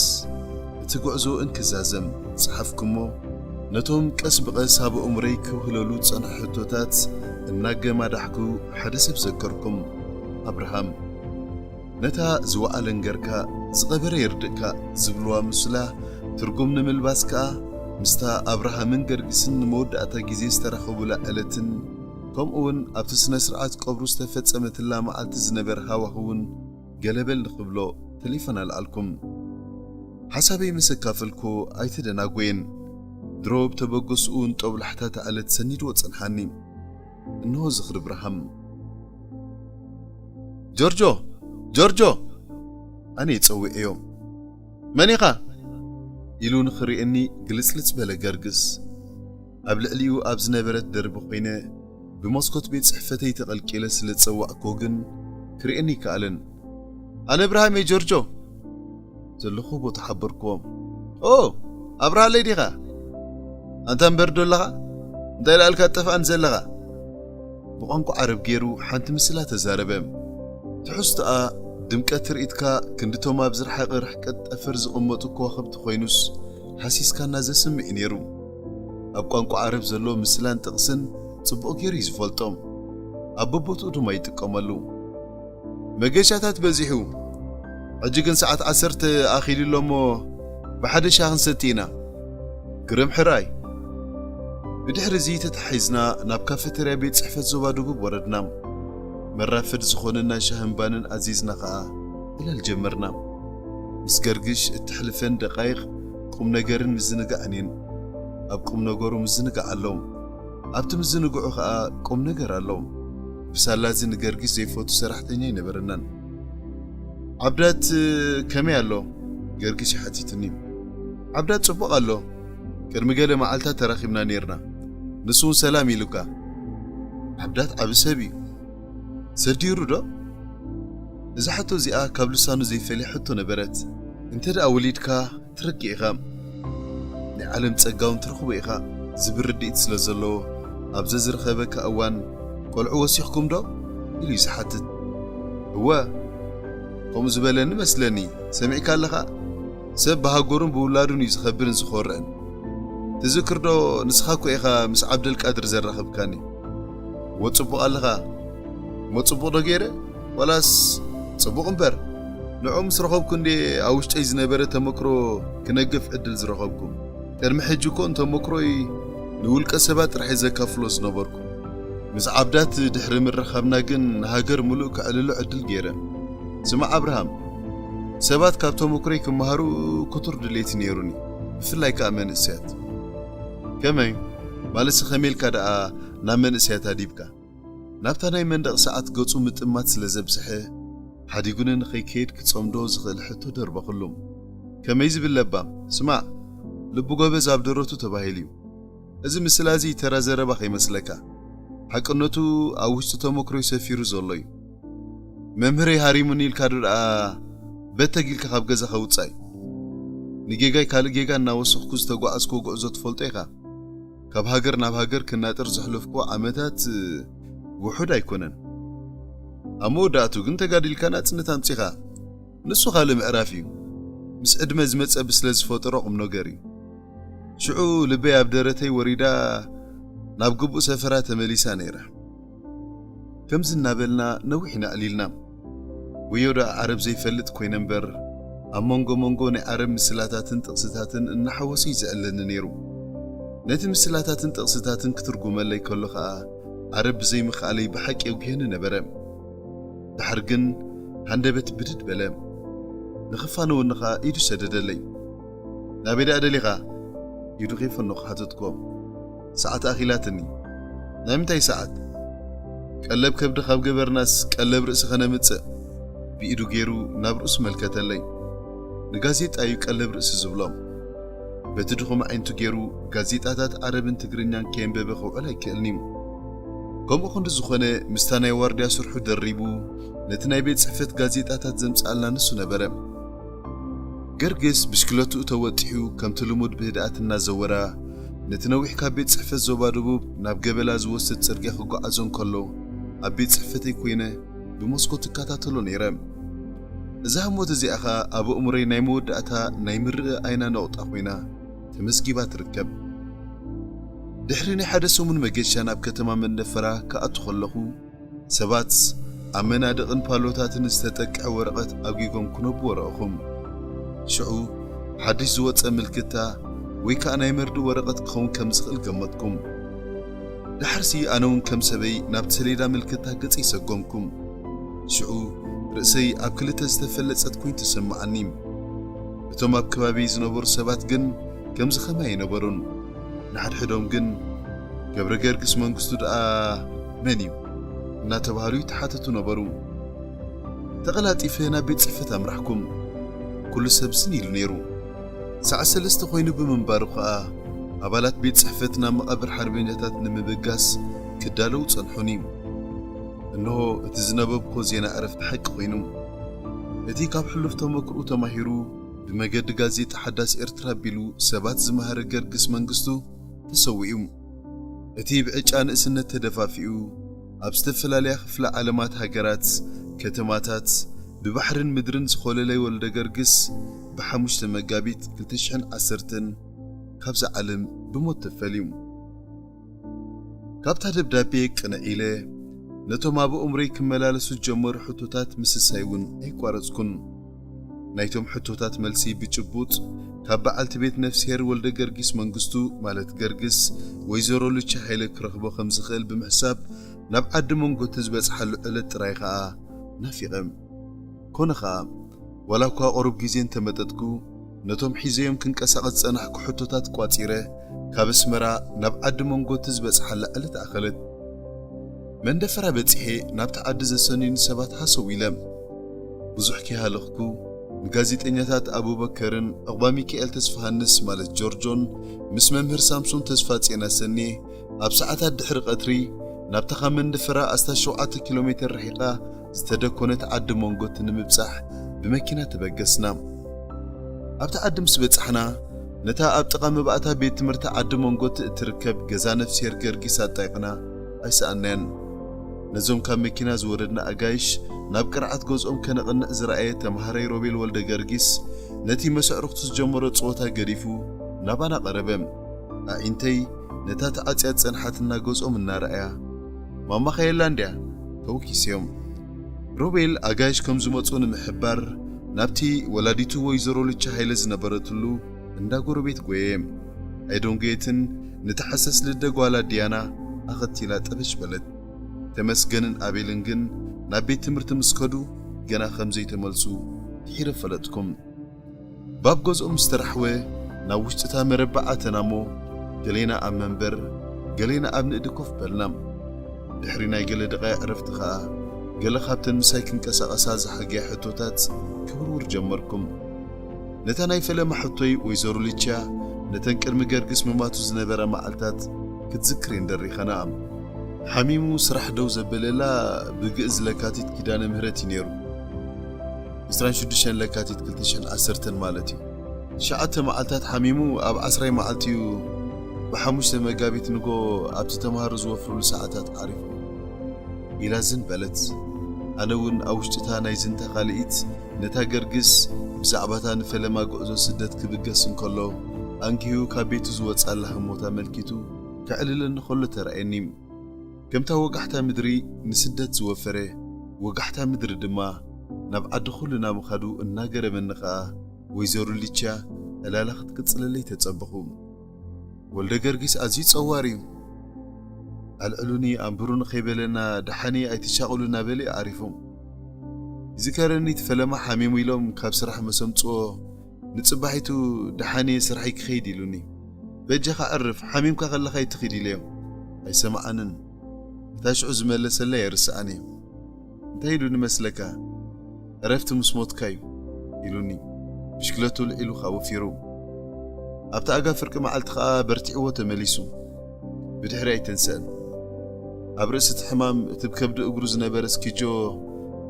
እቲ ጉዕዞ እንክዛዘም ጸሓፍኩሞ፣ ነቶም ቀስ ብቐስ ኣብ ኣእምሮይ ክውህለሉ ዝጸንሑ ሕቶታት እናገማዳሕኩ ሓደ ሰብ ዘከርኩም፣ ኣብርሃም። ነታ ዝወዓለ እንገርካ ዝቐበረ የርድእካ ዝብልዋ ምስላ ትርጉም ንምልባስ ከኣ ምስታ ኣብርሃምን ገርግስን ንመወዳእታ ግዜ ዝተራኸቡላ ዕለትን ከምኡውን ኣብቲ ስነ ስርዓት ቀብሩ ዝተፈጸመትላ መዓልቲ ዝነበረ ሃዋህውን ገለ በል ንኽብሎ ተሌፎን ኣልዓልኩም። ሓሳበይ ምስ ኣካፈልኩ ኣይተደናጎየን። ድሮ ብተበገስኡ ንጦብላሕታ ተኣለት ሰኒድዎ ጸንሓኒ። እንሆ ዝኽሪ ብርሃም። "ጆርጆ! ጆርጆ!" ኣነ ይጸውዕዮ። "መን ኢኻ?" ኢሉ ንኽርእየኒ ግልጽልጽ በለ ገርግስ። ኣብ ልዕሊኡ ኣብ ዝነበረት ደርቢ ኮይነ ብመስኮት ቤት ጽሕፈተይ ተቐልቂለ ስለ ዝጸዋዕክዎ ግን ክርእየኒ ኣይከኣለን። "ኣነ እብርሃም እየ ጆርጆ!" ዘለኹ ቦታ ሓበርክዎ። "ኦ! ኣብርሃለይ ዲኻ? ኣንታ እምበር ዶ ኣለኻ? እንታይ ደኣ ኢልካ ትጠፍኣኒ ዘለኻ?" ብቋንቋ ዓረብ ገይሩ ሓንቲ ምስላ ተዛረበ። ትሕዝቶኣ ድምቀት ትርኢትካ ክንድቶም ኣብ ዝረሓቐ ርሕቀት ጠፈር ዝቕመጡ ከዋኽብቲ ኮይኑስ ሃሲስካና ዘስምዕ እዩ ነይሩ። ኣብ ቋንቋ ዓረብ ዘሎ ምስላን ጥቕስን ጽቡቕ ገይሩ እዩ ዝፈልጦም። ኣብ በቦትኡ ድማ ይጥቀመሉ። "መገሻታት በዚሑ። ሕጂ ግን ሰዓት ዓሰርተ ኣኺሉ ኣሎ'ሞ ብሓደ ሻሂ ክንሰቲ ኢና። ግርም ሕራይ!" ብድሕሪ እዚ ተታሒዝና ናብ ካፌተርያ ቤት ጽሕፈት ዞባ ደቡብ ወረድና። መራፈድ ዝኾነና ሻህን ባንን ኣዚዝና ኸኣ ዕላል ጀመርና። ምስ ገርግሽ እተሕልፈን ደቃይቕ ቁም ነገርን ምዝንጋዕን እየን። ኣብ ቁም ነገሩ ምዝንጋዕ ኣሎ። ኣብቲ ምዝንግዑ ኸኣ ቁም ነገር ኣሎ። ብሳላ እዚ ንገርግሽ ዘይፈቱ ሰራሕተኛ ኣይነበረናን። "ዓብዳት ከመይ ኣሎ?" ገርግሽ ሓቲትኒ። "ዓብዳት ጽቡቕ ኣሎ። ቅድሚ ገለ መዓልታት ተራኺብና ኔርና። ንሱ እውን ሰላም ኢሉካ። ዓብዳት ዓቢ ሰብ እዩ። ሰዲሩ ዶ?" እዛ ሕቶ እዚኣ ካብ ልሳኑ ዘይፈልያ ሕቶ ነበረት። "እንተ ደኣ ወሊድካ ትረክብ ኢኻ። ናይ ዓለም ጸጋ እውን ትረኽቦ ኢኻ ዝብል ርድኢት ስለ ዘለዎ፣ ኣብ ዘዝረኸበካ እዋን፣ 'ቆልዑ ወሲኽኩም ዶ?' ኢሉ እዩ ዝሓትት። እወ፣ ከምኡ ዝበለኒ መስለኒ። ሰሚዕካ ኣለኻ? ሰብ ብሃገሩን ብውላዱን እዩ ዝኸብርን ዝኾርዕን። ትዝክር ዶ ንስኻ እኮ ኢኻ ምስ ዓብደልቃድር ዘራኸብካኒ?" "እወ ጽቡቕ ኣለኻ። እሞ ጽቡቕ ዶ ገይረ? ዋላስ ጽቡቕ እምበር፣ ንዕኡ ምስ ረኸብኩ እንዴ ኣብ ውሽጠይ ዝነበረ ተመክሮ ክነግፍ ዕድል ዝረኸብኩ። ቅድሚ ሕጂ እኮ ንተመክሮይ ንውልቀ ሰባት ጥራሕ እየ ዘካፍሎ ዝነበርኩ። ምስ ዓብዳት ድሕሪ ምርኻብና ግን ንሃገር ምሉእ ከዕልሎ ዕድል ገይረ። ስማዕ ኣብርሃም፣ ሰባት ካብ ተመክሮይ ክመሃሩ ክቱር ድሌት ነይሩኒ፣ ብፍላይ ከኣ መንእሰያት። ከመይ? ማለትሲ ከመይ ኢልካ ደኣ ናብ መንእሰያት ኣዲብካ?" ናብታ ናይ መንደቕ ሰዓት ገጹ ምጥማት ስለ ዘብዝሐ፣ ሓዲጉኒ ንኸይከይድ ክጸምዶ ዝኽእል ሕቶ ደርበኽሉ። ከመይ ዝብል ለባም፣ ስማዕ፣ ልቡ ጎበዝ ኣብ ደረቱ ተባሂሉ እዩ። እዚ ምስላ እዚ ተራ ዘረባ ከይመስለካ። ሓቅነቱ ኣብ ውሽጢ ተመክሮይ ሰፊሩ ዘሎ እዩ። መምህረይ ሃሪሙኒ ኢልካ ዶ ደኣ በተግ ኢልካ ካብ ገዛኻ ውጻእ? ንጌጋይ ካልእ ጌጋ እናወሰኽኩ ዝተጓዓዝክዎ ጉዕዞ ትፈልጦ ኢኻ። ካብ ሃገር ናብ ሃገር ክናጠር ዘሕለፍክዎ ዓመታት ውሑድ ኣይኮነን። ኣብ መወዳእቱ ግን ተጋዲልካ ናጽነት ኣምጺኻ። ንሱ ካልእ ምዕራፍ እዩ። ምስ ዕድመ ዝመጸ ብስለት ዝፈጠሮ ቁም ነገር እዩ። ሽዑ ልበይ ኣብ ደረተይ ወሪዳ ናብ ግቡእ ሰፈራ ተመሊሳ ነይራ። ከምዚ እናበልና ነዊሕ ኢና ኣዕሊልና። ወዮ ደኣ ዓረብ ዘይፈልጥ ኮይነ እምበር፣ ኣብ መንጎ መንጎ ናይ ዓረብ ምስላታትን ጥቕስታትን እናሓወሰ እዩ ዘዕለኒ ነይሩ። ነቲ ምስላታትን ጥቕስታትን ክትርጉመለይ ከሎ ኸኣ፣ ዓረብ ብዘይምኽኣለይ ብሓቂ የጉህየኒ ነበረ። ደሓር ግን ሃንደበት ብድድ በለ። ንኽፋነወኒ ኸኣ ኢዱ ሰደደለይ። "ናበይ ደኣ ደሊኻ?" ኢዱ ከይፈነኹ ሓተትኩዎ። ሰዓት ኣኺላትኒ። "ናይ ምንታይ ሰዓት? ቀለብ ከብዲ ካብ ገበርናስ ቀለብ ርእሲ ከነምጽእ?" ብኢዱ ገይሩ ናብ ርእሱ መልከተለይ። ንጋዜጣ እዩ ቀለብ ርእሲ ዝብሎ። በቲ ድኹም ኣዒንቱ ገይሩ ጋዜጣታት ዓረብን ትግርኛን ከየንበበ ክውዕል ኣይክእልን እዩ። ከምኡ ክንዲ ዝኾነ ምስታ ናይ ዋርድያ ስርሑ ደሪቡ ነቲ ናይ ቤት ጽሕፈት ጋዜጣታት ዘምጽኣልና ንሱ ነበረ። ገርግስ ብሽክለትኡ ተወጢሑ ከምቲ ልሙድ ብህድኣት እናዘወራ ነቲ ነዊሕ ካብ ቤት ጽሕፈት ዞባ ደቡብ ናብ ገበላ ዝወስድ ጽርግያ ክጓዓዞ እንከሎ ኣብ ቤት ጽሕፈተይ ኮይነ ብመስኮት እከታተሎ ነይረ። እዛ ህሞት እዚኣ ኸኣ ኣብ ኣእምሮይ ናይ መወዳእታ ናይ ምርእ ኣይና ነቑጣ ኮይና ተመዝጊባ ትርከብ። ድሕሪ ናይ ሓደ ሰሙን መገሻ ናብ ከተማ መንደፈራ ክኣቱ ከለኹ፣ ሰባት ኣብ መናድቕን ፓሎታትን ዝተጠቅዐ ወረቐት ኣጒጎም ክነብዎ ረኣኹም። ሽዑ ሓድሽ ዝወጸ ምልክታ ወይ ከኣ ናይ መርድእ ወረቐት ክኸውን ከም ዝኽእል ገመትኩም። ደሓርሲ ኣነ እውን ከም ሰበይ ናብቲ ሰሌዳ ምልክታ ገጸይ ሰጎምኩ። ሽዑ ርእሰይ ኣብ ክልተ ዝተፈለጸት ኮይኑ ተሰማዓኒ። እቶም ኣብ ከባቢ ዝነበሩ ሰባት ግን ከምዚ ኸማይ ኣይነበሩን። ንሓድሕዶም ግን፣ "ገብረ ገርግስ መንግስቱ ደኣ መን እዩ?" እናተባህሉ ይተሓተቱ ነበሩ። ተቐላጢፈ ናብ ቤት ጽሕፈት ኣምራሕኩም። ኩሉ ሰብ ዝን ኢሉ ነይሩ። ሰዓት ሰለስተ ኮይኑ ብምንባሩ ኸኣ፣ ኣባላት ቤት ጽሕፈት ናብ መቓብር ሓርበኛታት ንምብጋስ ክዳለዉ ጸንሑኒ። እንሆ፣ እቲ ዝነበብኮ ዜና ዕረፍቲ ሓቂ ኮይኑ። እቲ ካብ ሕሉፍ ተመክሮኡ ተማሂሩ፣ ብመገዲ ጋዜጣ ሓዳስ ኤርትራ ኣቢሉ ሰባት ዝመሃረ ገርግስ መንግስቱ ተሰዊኡ። እቲ ብዕጫ ንእስነት ተደፋፊኡ፣ ኣብ ዝተፈላለያ ክፍለ ዓለማት ሃገራት፣ ከተማታት፣ ብባሕርን ምድርን ዝኾለለ ወልደ ገርግስ፣ ብ5 መጋቢት ክልተ ሽሕን ዓሰርተን ካብዛ ዓለም ብሞት ተፈልዩ። ካብታ ደብዳቤ ቅንዕ ኢለ፣ ነቶም ኣብ ኣእምሮይ ክመላለሱ ዝጀመሩ ሕቶታት ምስሳይ እውን ኣይቋረጽኩን። ናይቶም ሕቶታት መልሲ ብጭቡጥ ካብ በዓልቲ ቤት ነፍስሄር ወልደ ገርጊስ መንግስቱ፣ ማለት ገርግስ፣ ወይዘሮ ሉቺ ሃይለ ክረኽቦ ከም ዝኽእል ብምሕሳብ፣ ናብ ዓዲ መንጎቲ ዝበጽሓሉ ዕለት ጥራይ ኸኣ ናፊቐ። ኮነ ኸኣ፣ ዋላ እኳ ቁሩብ ግዜ እንተመጠጥኩ፣ ነቶም ሒዘዮም ክንቀሳቐስ ዝጸናሕኩ ሕቶታት ቋጺረ፣ ካብ ኣስመራ ናብ ዓዲ መንጎቲ ዝበጽሓላ ዕለት ኣኸለት። መንደፈራ በጺሐ ናብቲ ዓዲ ዘሰንዩኒ ሰባት ሃሰው ኢለ። ብዙሕ ከይሃለኽኩ፣ ንጋዜጠኛታት ኣቡበከርን ዕቑባ ሚካኤል ተስፋሃንስ፣ ማለት ጆርጆን፣ ምስ መምህር ሳምሶን ተስፋጽዮን ኣሰንየ፣ ኣብ ሰዓታት ድሕሪ ቀትሪ፣ ናብታ ካብ መንደፈራ ኣስታት ሸውዓተ ኪሎ ሜተር ርሒቓ ዝተደኮነት ዓዲ መንጎቲ ንምብጻሕ ብመኪና ተበገስና። ኣብቲ ዓዲ ምስ በጻሕና፣ ነታ ኣብ ጥቓ መባእታ ቤት ትምህርቲ ዓዲ መንጎቲ እትርከብ ገዛ ነፍስሄር ገርጊስ ኣጣይቕና ኣይሰኣናያን። ነዞም ካብ መኪና ዝወረድና ኣጋይሽ ናብ ቅርዓት ገዝኦም ከነቕንዕ ዝረኣየ ተማሃራይ ሮቤል ወልደ ገርጊስ፣ ነቲ መስ ኣዕሩኽቱ ዝጀመሮ ጸወታ ገዲፉ ናባና ቀረበ። ኣዒንተይ ነታ ተዓጽያ ዝጸንሓትና ገዝኦም እናረኣያ፣ "ማማኻ የላ እንድያ?" ተወኪሰዮም። ሮቤል ኣጋይሽ ከም ዝመጹ ንምሕባር ናብቲ ወላዲቱ ወይዘሮ ልቻ ሃይለ ዝነበረትሉ እንዳ ጎረቤት ጎየ። ኣይደንጎየትን፣ ንተሓሰስ ልደ ጓላ ዲያና ኣኸቲላ ጠበሽ በለት። ተመስገንን ኣቤልን ግን ናብ ቤት ትምህርቲ ምስ ከዱ ገና ከም ዘይተመልሱ ድሒረ ፈለጥኩም። ባብ ገዝኦም ምስ ተራሕወ ናብ ውሽጢታ መረባ ኣተና እሞ፣ ገሌና ኣብ መንበር፣ ገሌና ኣብ ንእዲ ኮፍ በልና። ድሕሪ ናይ ገለ ደቓይቕ ዕረፍቲ ኸኣ፣ ገለ ካብተን ምሳይ ክንቀሳቐሳ ዝሓገያ ሕቶታት ክውርውር ጀመርኩም። ነታ ናይ ፈለማ ሕቶይ ወይዘሮ ሊችያ፣ ነተን ቅድሚ ገርግስ ምማቱ ዝነበራ መዓልታት ክትዝክር እየን ደሪኸናኣ። ሓሚሙ ስራሕ ደው ዘበለላ ብግእዝ ለካቲት ኪዳነ ምህረት እዩ ነይሩ። ዕስራን ሽዱሽተን ለካቲት ክልተ ሽሕን ዓሰርተን ማለት እዩ። ትሽዓተ መዓልታት ሓሚሙ ኣብ ዓስራይ መዓልቲ እዩ ብሓሙሽተ መጋቢት ንጎ ኣብቲ ተምሃሮ ዝወፍርሉ ሰዓታት ዓሪፉ። ኢላ ዝን በለት። ኣነ እውን ኣብ ውሽጥታ ናይ ዝንታ ካልኢት ነታ ገርግስ ብዛዕባታ ንፈለማ ጉዕዞ ስደት ክብገስ እንከሎ ኣንጊሁ ካብ ቤቱ ዝወጻላ ህሞት ኣመልኪቱ ከዕልለኒ ከሎ ተራእየኒ። ከምታ ወጋሕታ ምድሪ ንስደት ዝወፈረ፣ ወጋሕታ ምድሪ ድማ ናብ ዓዲ ኩልና ምኻዱ እናገረመኒ ኸኣ፣ ወይዘሮ ሊችያ ዕላላ ክትቅጽለለይ ተጸበኹ። "ወልደ ገርጊስ ኣዝዩ ጸዋር እዩ። ኣልዕሉኒ ኣንብሩኒ ከይበለና ደሓኒ ኣይትሻቕሉ" እናበለ ኣሪፉ። ይዝከረኒ፣ እቲ ፈለማ ሓሚሙ ኢሎም ካብ ስራሕ መሰምጽዎ፣ ንጽባሒቱ "ደሓን እየ፣ ስራሐይ ክኸይድ" ኢሉኒ። "በጃኻ ዕርፍ፣ ሓሚምካ ከለኻ ኣይትኺድ" ኢለዮ። ኣይሰምዓንን። እታ ሽዑ ዝመለሰለይ ኣይርስዓን እየ። እንታይ ኢሉኒ መስለካ? "ዕረፍቲ ምስ ሞትካ እዩ" ኢሉኒ። ብሽክለቱ ልዒሉ ኸኣ ወፊሩ። ኣብታ ኣጋ ፍርቂ መዓልቲ ኸኣ በርቲዕዎ ተመሊሱ። ብድሕሪ ኣይተንስአን። ኣብ ርእሲ እቲ ሕማም እቲ ብከብዲ እግሩ ዝነበረ ስኪጆ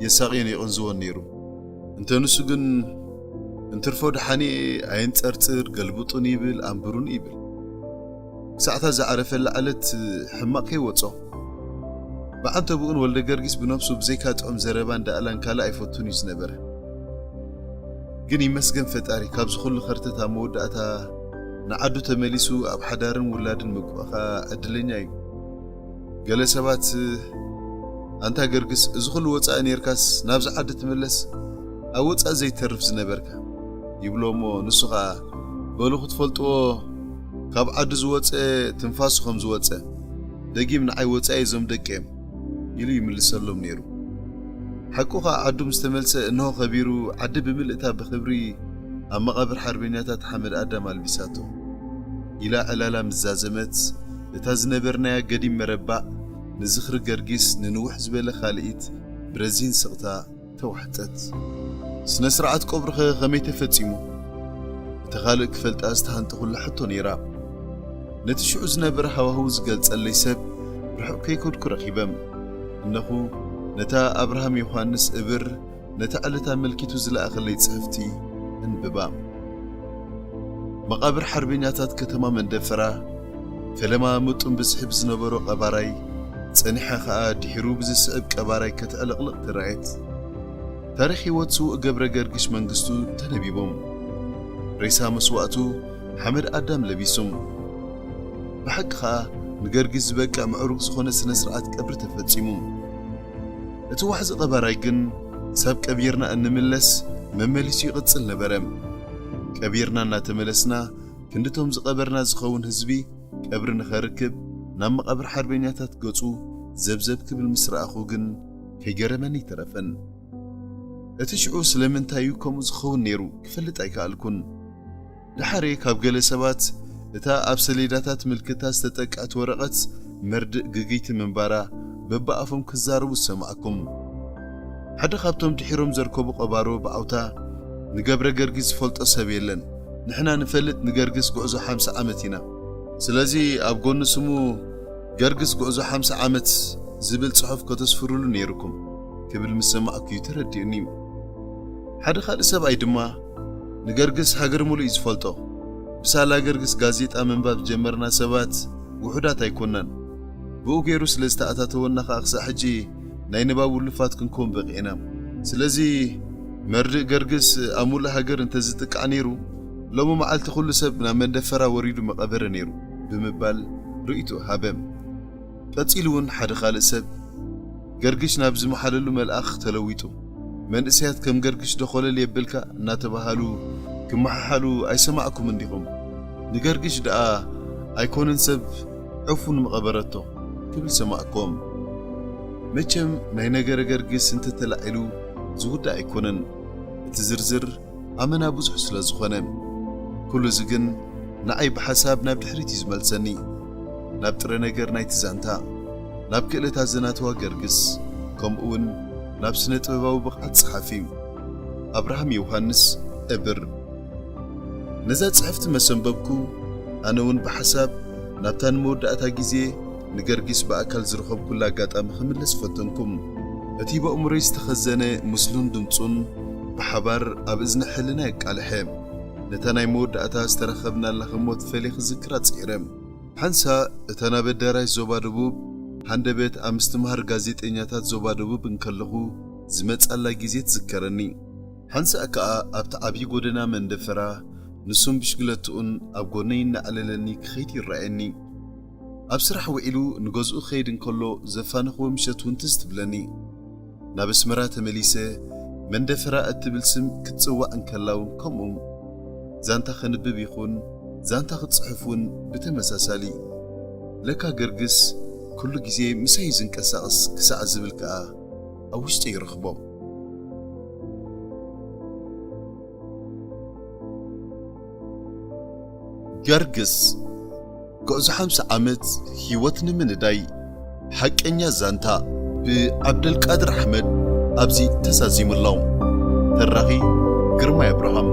የሳቕዮን የቕንዝዎን ነይሩ። እንተ ንሱ ግን እንትርፎ ደሓን እየ፣ ኣየንጸርጽር፣ ገልብጡን ይብል፣ ኣንብሩን ይብል። ክሳዕታ ዝዓረፈላ ዕለት ሕማቕ ከይወጾ። ብዓንተብኡን ወልደ ገርጊስ ብነብሱ ብዘይካ ጥዑም ዘረባን ዳእላን ካልእ ኣይፈቱን እዩ ዝነበረ። ግን ይመስገን ፈጣሪ፣ ካብዚ ኩሉ ከርተት ኣብ መወዳእታ ንዓዱ ተመሊሱ ኣብ ሓዳርን ውላድን ምብቋኻ ዕድለኛ እዩ። ገለ ሰባት፣ "ኣንታ ገርግስ፣ እዚ ኩሉ ወጻኢ ኔርካስ ናብዚ ዓዲ ትምለስ? ኣብ ወጻኢ ዘይተርፍ ዝነበርካ?" ይብሎ እሞ ንሱ ኸኣ፣ "በሉ ክትፈልጥዎ፣ ካብ ዓዲ ዝወጸ ትንፋሱ ከም ዝወጸ፣ ደጊም ንዓይ ወጻኢ እዞም ደቂ እዮም" ኢሉ ይምልሰሎም ነይሩ። ሓቁ ኸኣ ዓዱ ምስ ተመልሰ፣ እንሆ ከቢሩ፣ ዓዲ ብምልእታ ብኽብሪ ኣብ መቓብር ሓርበኛታት ሓመድ ኣዳም ኣልቢሳቶ። ኢላ ዕላላ ምስ ዛዘመት፣ እታ ዝነበርናያ ገዲም መረባዕ ንዝኽሪ ገርጊስ ንንውሕ ዝበለ ካልኢት ብረዚን ስቕታ ተዋሕጠት። ስነ ስርዓት ቀብሩኸ ከመይ ተፈጺሙ? እቲ ካልእ ክፈልጣ ዝተሃንጠኹላ ሕቶ ነይራ። ነቲ ሽዑ ዝነበረ ሃዋህው ዝገልጸለይ ሰብ ርሑቕ ከይከድኩ ረኺበ። እነኹ ነታ ኣብርሃም ዮሃንስ እብር ነታ ዕለት ኣመልኪቱ ዝለኣኸለይ ጽሕፍቲ እንብባ። መቓብር ሓርበኛታት ከተማ መንደፈራ፣ ፈለማ ምጡን ብዝሒ ብዝነበሮ ቀባራይ፣ ጸኒሓ ኸኣ ድሒሩ ብዝስዕብ ቀባራይ ከተዕለቕልቕ ተራእየት። ታሪኽ ህይወት ስዉእ ገብረ ገርግሽ መንግስቱ ተነቢቡ። ሬሳ መስዋእቱ ሓመድ ኣዳም ለቢሱ። ብሓቂ ኸኣ ንገርግሽ ዝበቅዕ ምዕሩግ ዝኾነ ስነ ስርዓት ቀብሪ ተፈጺሙ። እቲ ዋሕዚ ቀባራይ ግን ሳብ ቀቢርና እንምለስ መመሊሱ ይቕጽል ነበረ። ቀቢርና እናተመለስና ክንድቶም ዝቐበርና ዝኸውን ህዝቢ ቀብሪ ንኸርክብ ናብ መቓብር ሓርበኛታት ገጹ ዘብዘብ ክብል ምስ ረኣኹ ግን ከይገረመኒ ኣይተረፈን። እቲ ሽዑ ስለምንታይ እዩ ከምኡ ዝኸውን ነይሩ ክፈልጥ ኣይከኣልኩን። ደሓር ካብ ገለ ሰባት እታ ኣብ ሰሌዳታት ምልክታ ዝተጠቅዐት ወረቐት መርድእ ግግይቲ ምንባራ በብኣፎም ክዛረቡ ዝሰማዕኩም። ሓደ ካብቶም ድሒሮም ዘርከቡ ቀባሮ ብዓውታ፣ "ንገብረ ገርጊስ ዝፈልጦ ሰብ የለን። ንሕና ንፈልጥ ንገርግስ ጉዕዞ ሓምሳ ዓመት ኢና። ስለዚ ኣብ ጎኒ ስሙ ገርግስ ጉዕዞ ሓምሳ ዓመት ዝብል ጽሑፍ ከተስፍሩሉ ነይርኩም" ክብል ምስ ሰማዕኩ እዩ ተረዲኡኒ። ሓደ ካልእ ሰብኣይ ድማ፣ "ንገርግስ ሃገር ሙሉእ እዩ ዝፈልጦ። ብሳላ ገርግስ ጋዜጣ ምንባብ ዝጀመርና ሰባት ውሑዳት ኣይኮናን። ብኡ ገይሩ ስለ ዝተኣታተወና ኸኣ ክሳዕ ሕጂ ናይ ንባብ ውሉፋት ክንከውን በቒዕና። ስለዚ መርድእ ገርግስ ኣብ ሙሉእ ሃገር እንተዝጥቃዕ ነይሩ፣ ሎሚ መዓልቲ ኩሉ ሰብ ናብ መንደፈራ ወሪዱ መቐበረ ነይሩ" ብምባል ርእይቶ ሃበ። ቀጺሉ እውን ሓደ ካልእ ሰብ፣ "ገርግሽ ናብ ዝመሓለሉ መልኣኽ ተለዊጡ፣ መንእሰያት ከም ገርግሽ ዶ ኾለል የብልካ እናተባሃሉ ክመሓሓሉ ኣይሰማዕኩምን ዲኹም? ንገርግሽ ደኣ ኣይኮነን ሰብ ዕፉን መቐበረቶ" ክብል ሰማዕኩም። መቸም ናይ ነገረ ገርግስ እንተተላዒሉ ዝውዳእ ኣይኮነን። እቲ ዝርዝር ኣመና ብዙሕ ስለ ዝኾነ። ኩሉ እዚ ግን ንዓይ ብሓሳብ ናብ ድሕሪት እዩ ዝመልሰኒ። ናብ ጥረ ነገር ናይቲ ዛንታ፣ ናብ ክእለታት ዘናተዋ ገርግስ፣ ከምኡውን ናብ ስነ ጥበባዊ ብቕዓት ጸሓፊ ኣብርሃም ዮሃንስ እብር። ነዛ ጽሕፍቲ መሰንበብኩ፣ ኣነ እውን ብሓሳብ ናብታ ንመወዳእታ ግዜ ንገርጊስ ብኣካል ዝረኸብኩላ ኣጋጣሚ ክምለስ ፈተንኩም። እቲ በእምሮይ ዝተኸዘነ ምስሉን ድምጹን ብሓባር ኣብ እዝኒ ሕልና የቃልሐ። ነታ ናይ መወዳእታ ዝተረኸብናላ ህሞት ፈልየ ክዝክራ ጽዒረ። ሓንሳ እታ ናብ ኣዳራሽ ዞባ ደቡብ ሃንደበት ኣብ ምስትምሃር ጋዜጠኛታት ዞባ ደቡብ እንከለኹ ዝመጻላ ግዜ ትዝከረኒ። ሓንሳእ ከኣ ኣብቲ ዓብዪ ጎደና መንደፈራ ንሱን ብሽግለትኡን ኣብ ጎነይ እናዕለለኒ ክኸይድ ይረኣየኒ። ኣብ ስራሕ ውዒሉ ንገዝኡ ክኸይድ እንከሎ ዘፋነኽዎ ምሸት እውን ትዝ ትብለኒ። ናብ ኣስመራ ተመሊሰ መንደፈራ እትብል ስም ክትጽዋዕ እንከላ እውን ከምኡ። ዛንታ ከንብብ ይኹን ዛንታ ክትጽሕፍ እውን ብተመሳሳሊ። ለካ ገርግስ ኩሉ ግዜ ምሳይ እዩ ዝንቀሳቐስ ክሳዕ ዝብል ከኣ ኣብ ውሽጠይ ይረኽቦ። ገርግስ፣ ጉዕዞ ሓምሳ ዓመት ህይወት ንምንዳይ ሓቀኛ ዛንታ ብዓብደልቃድር ኣሕመድ ኣብዚ ተዛዚሙ ኣሎ። ተራኺ ግርማይ ኣብርሃም።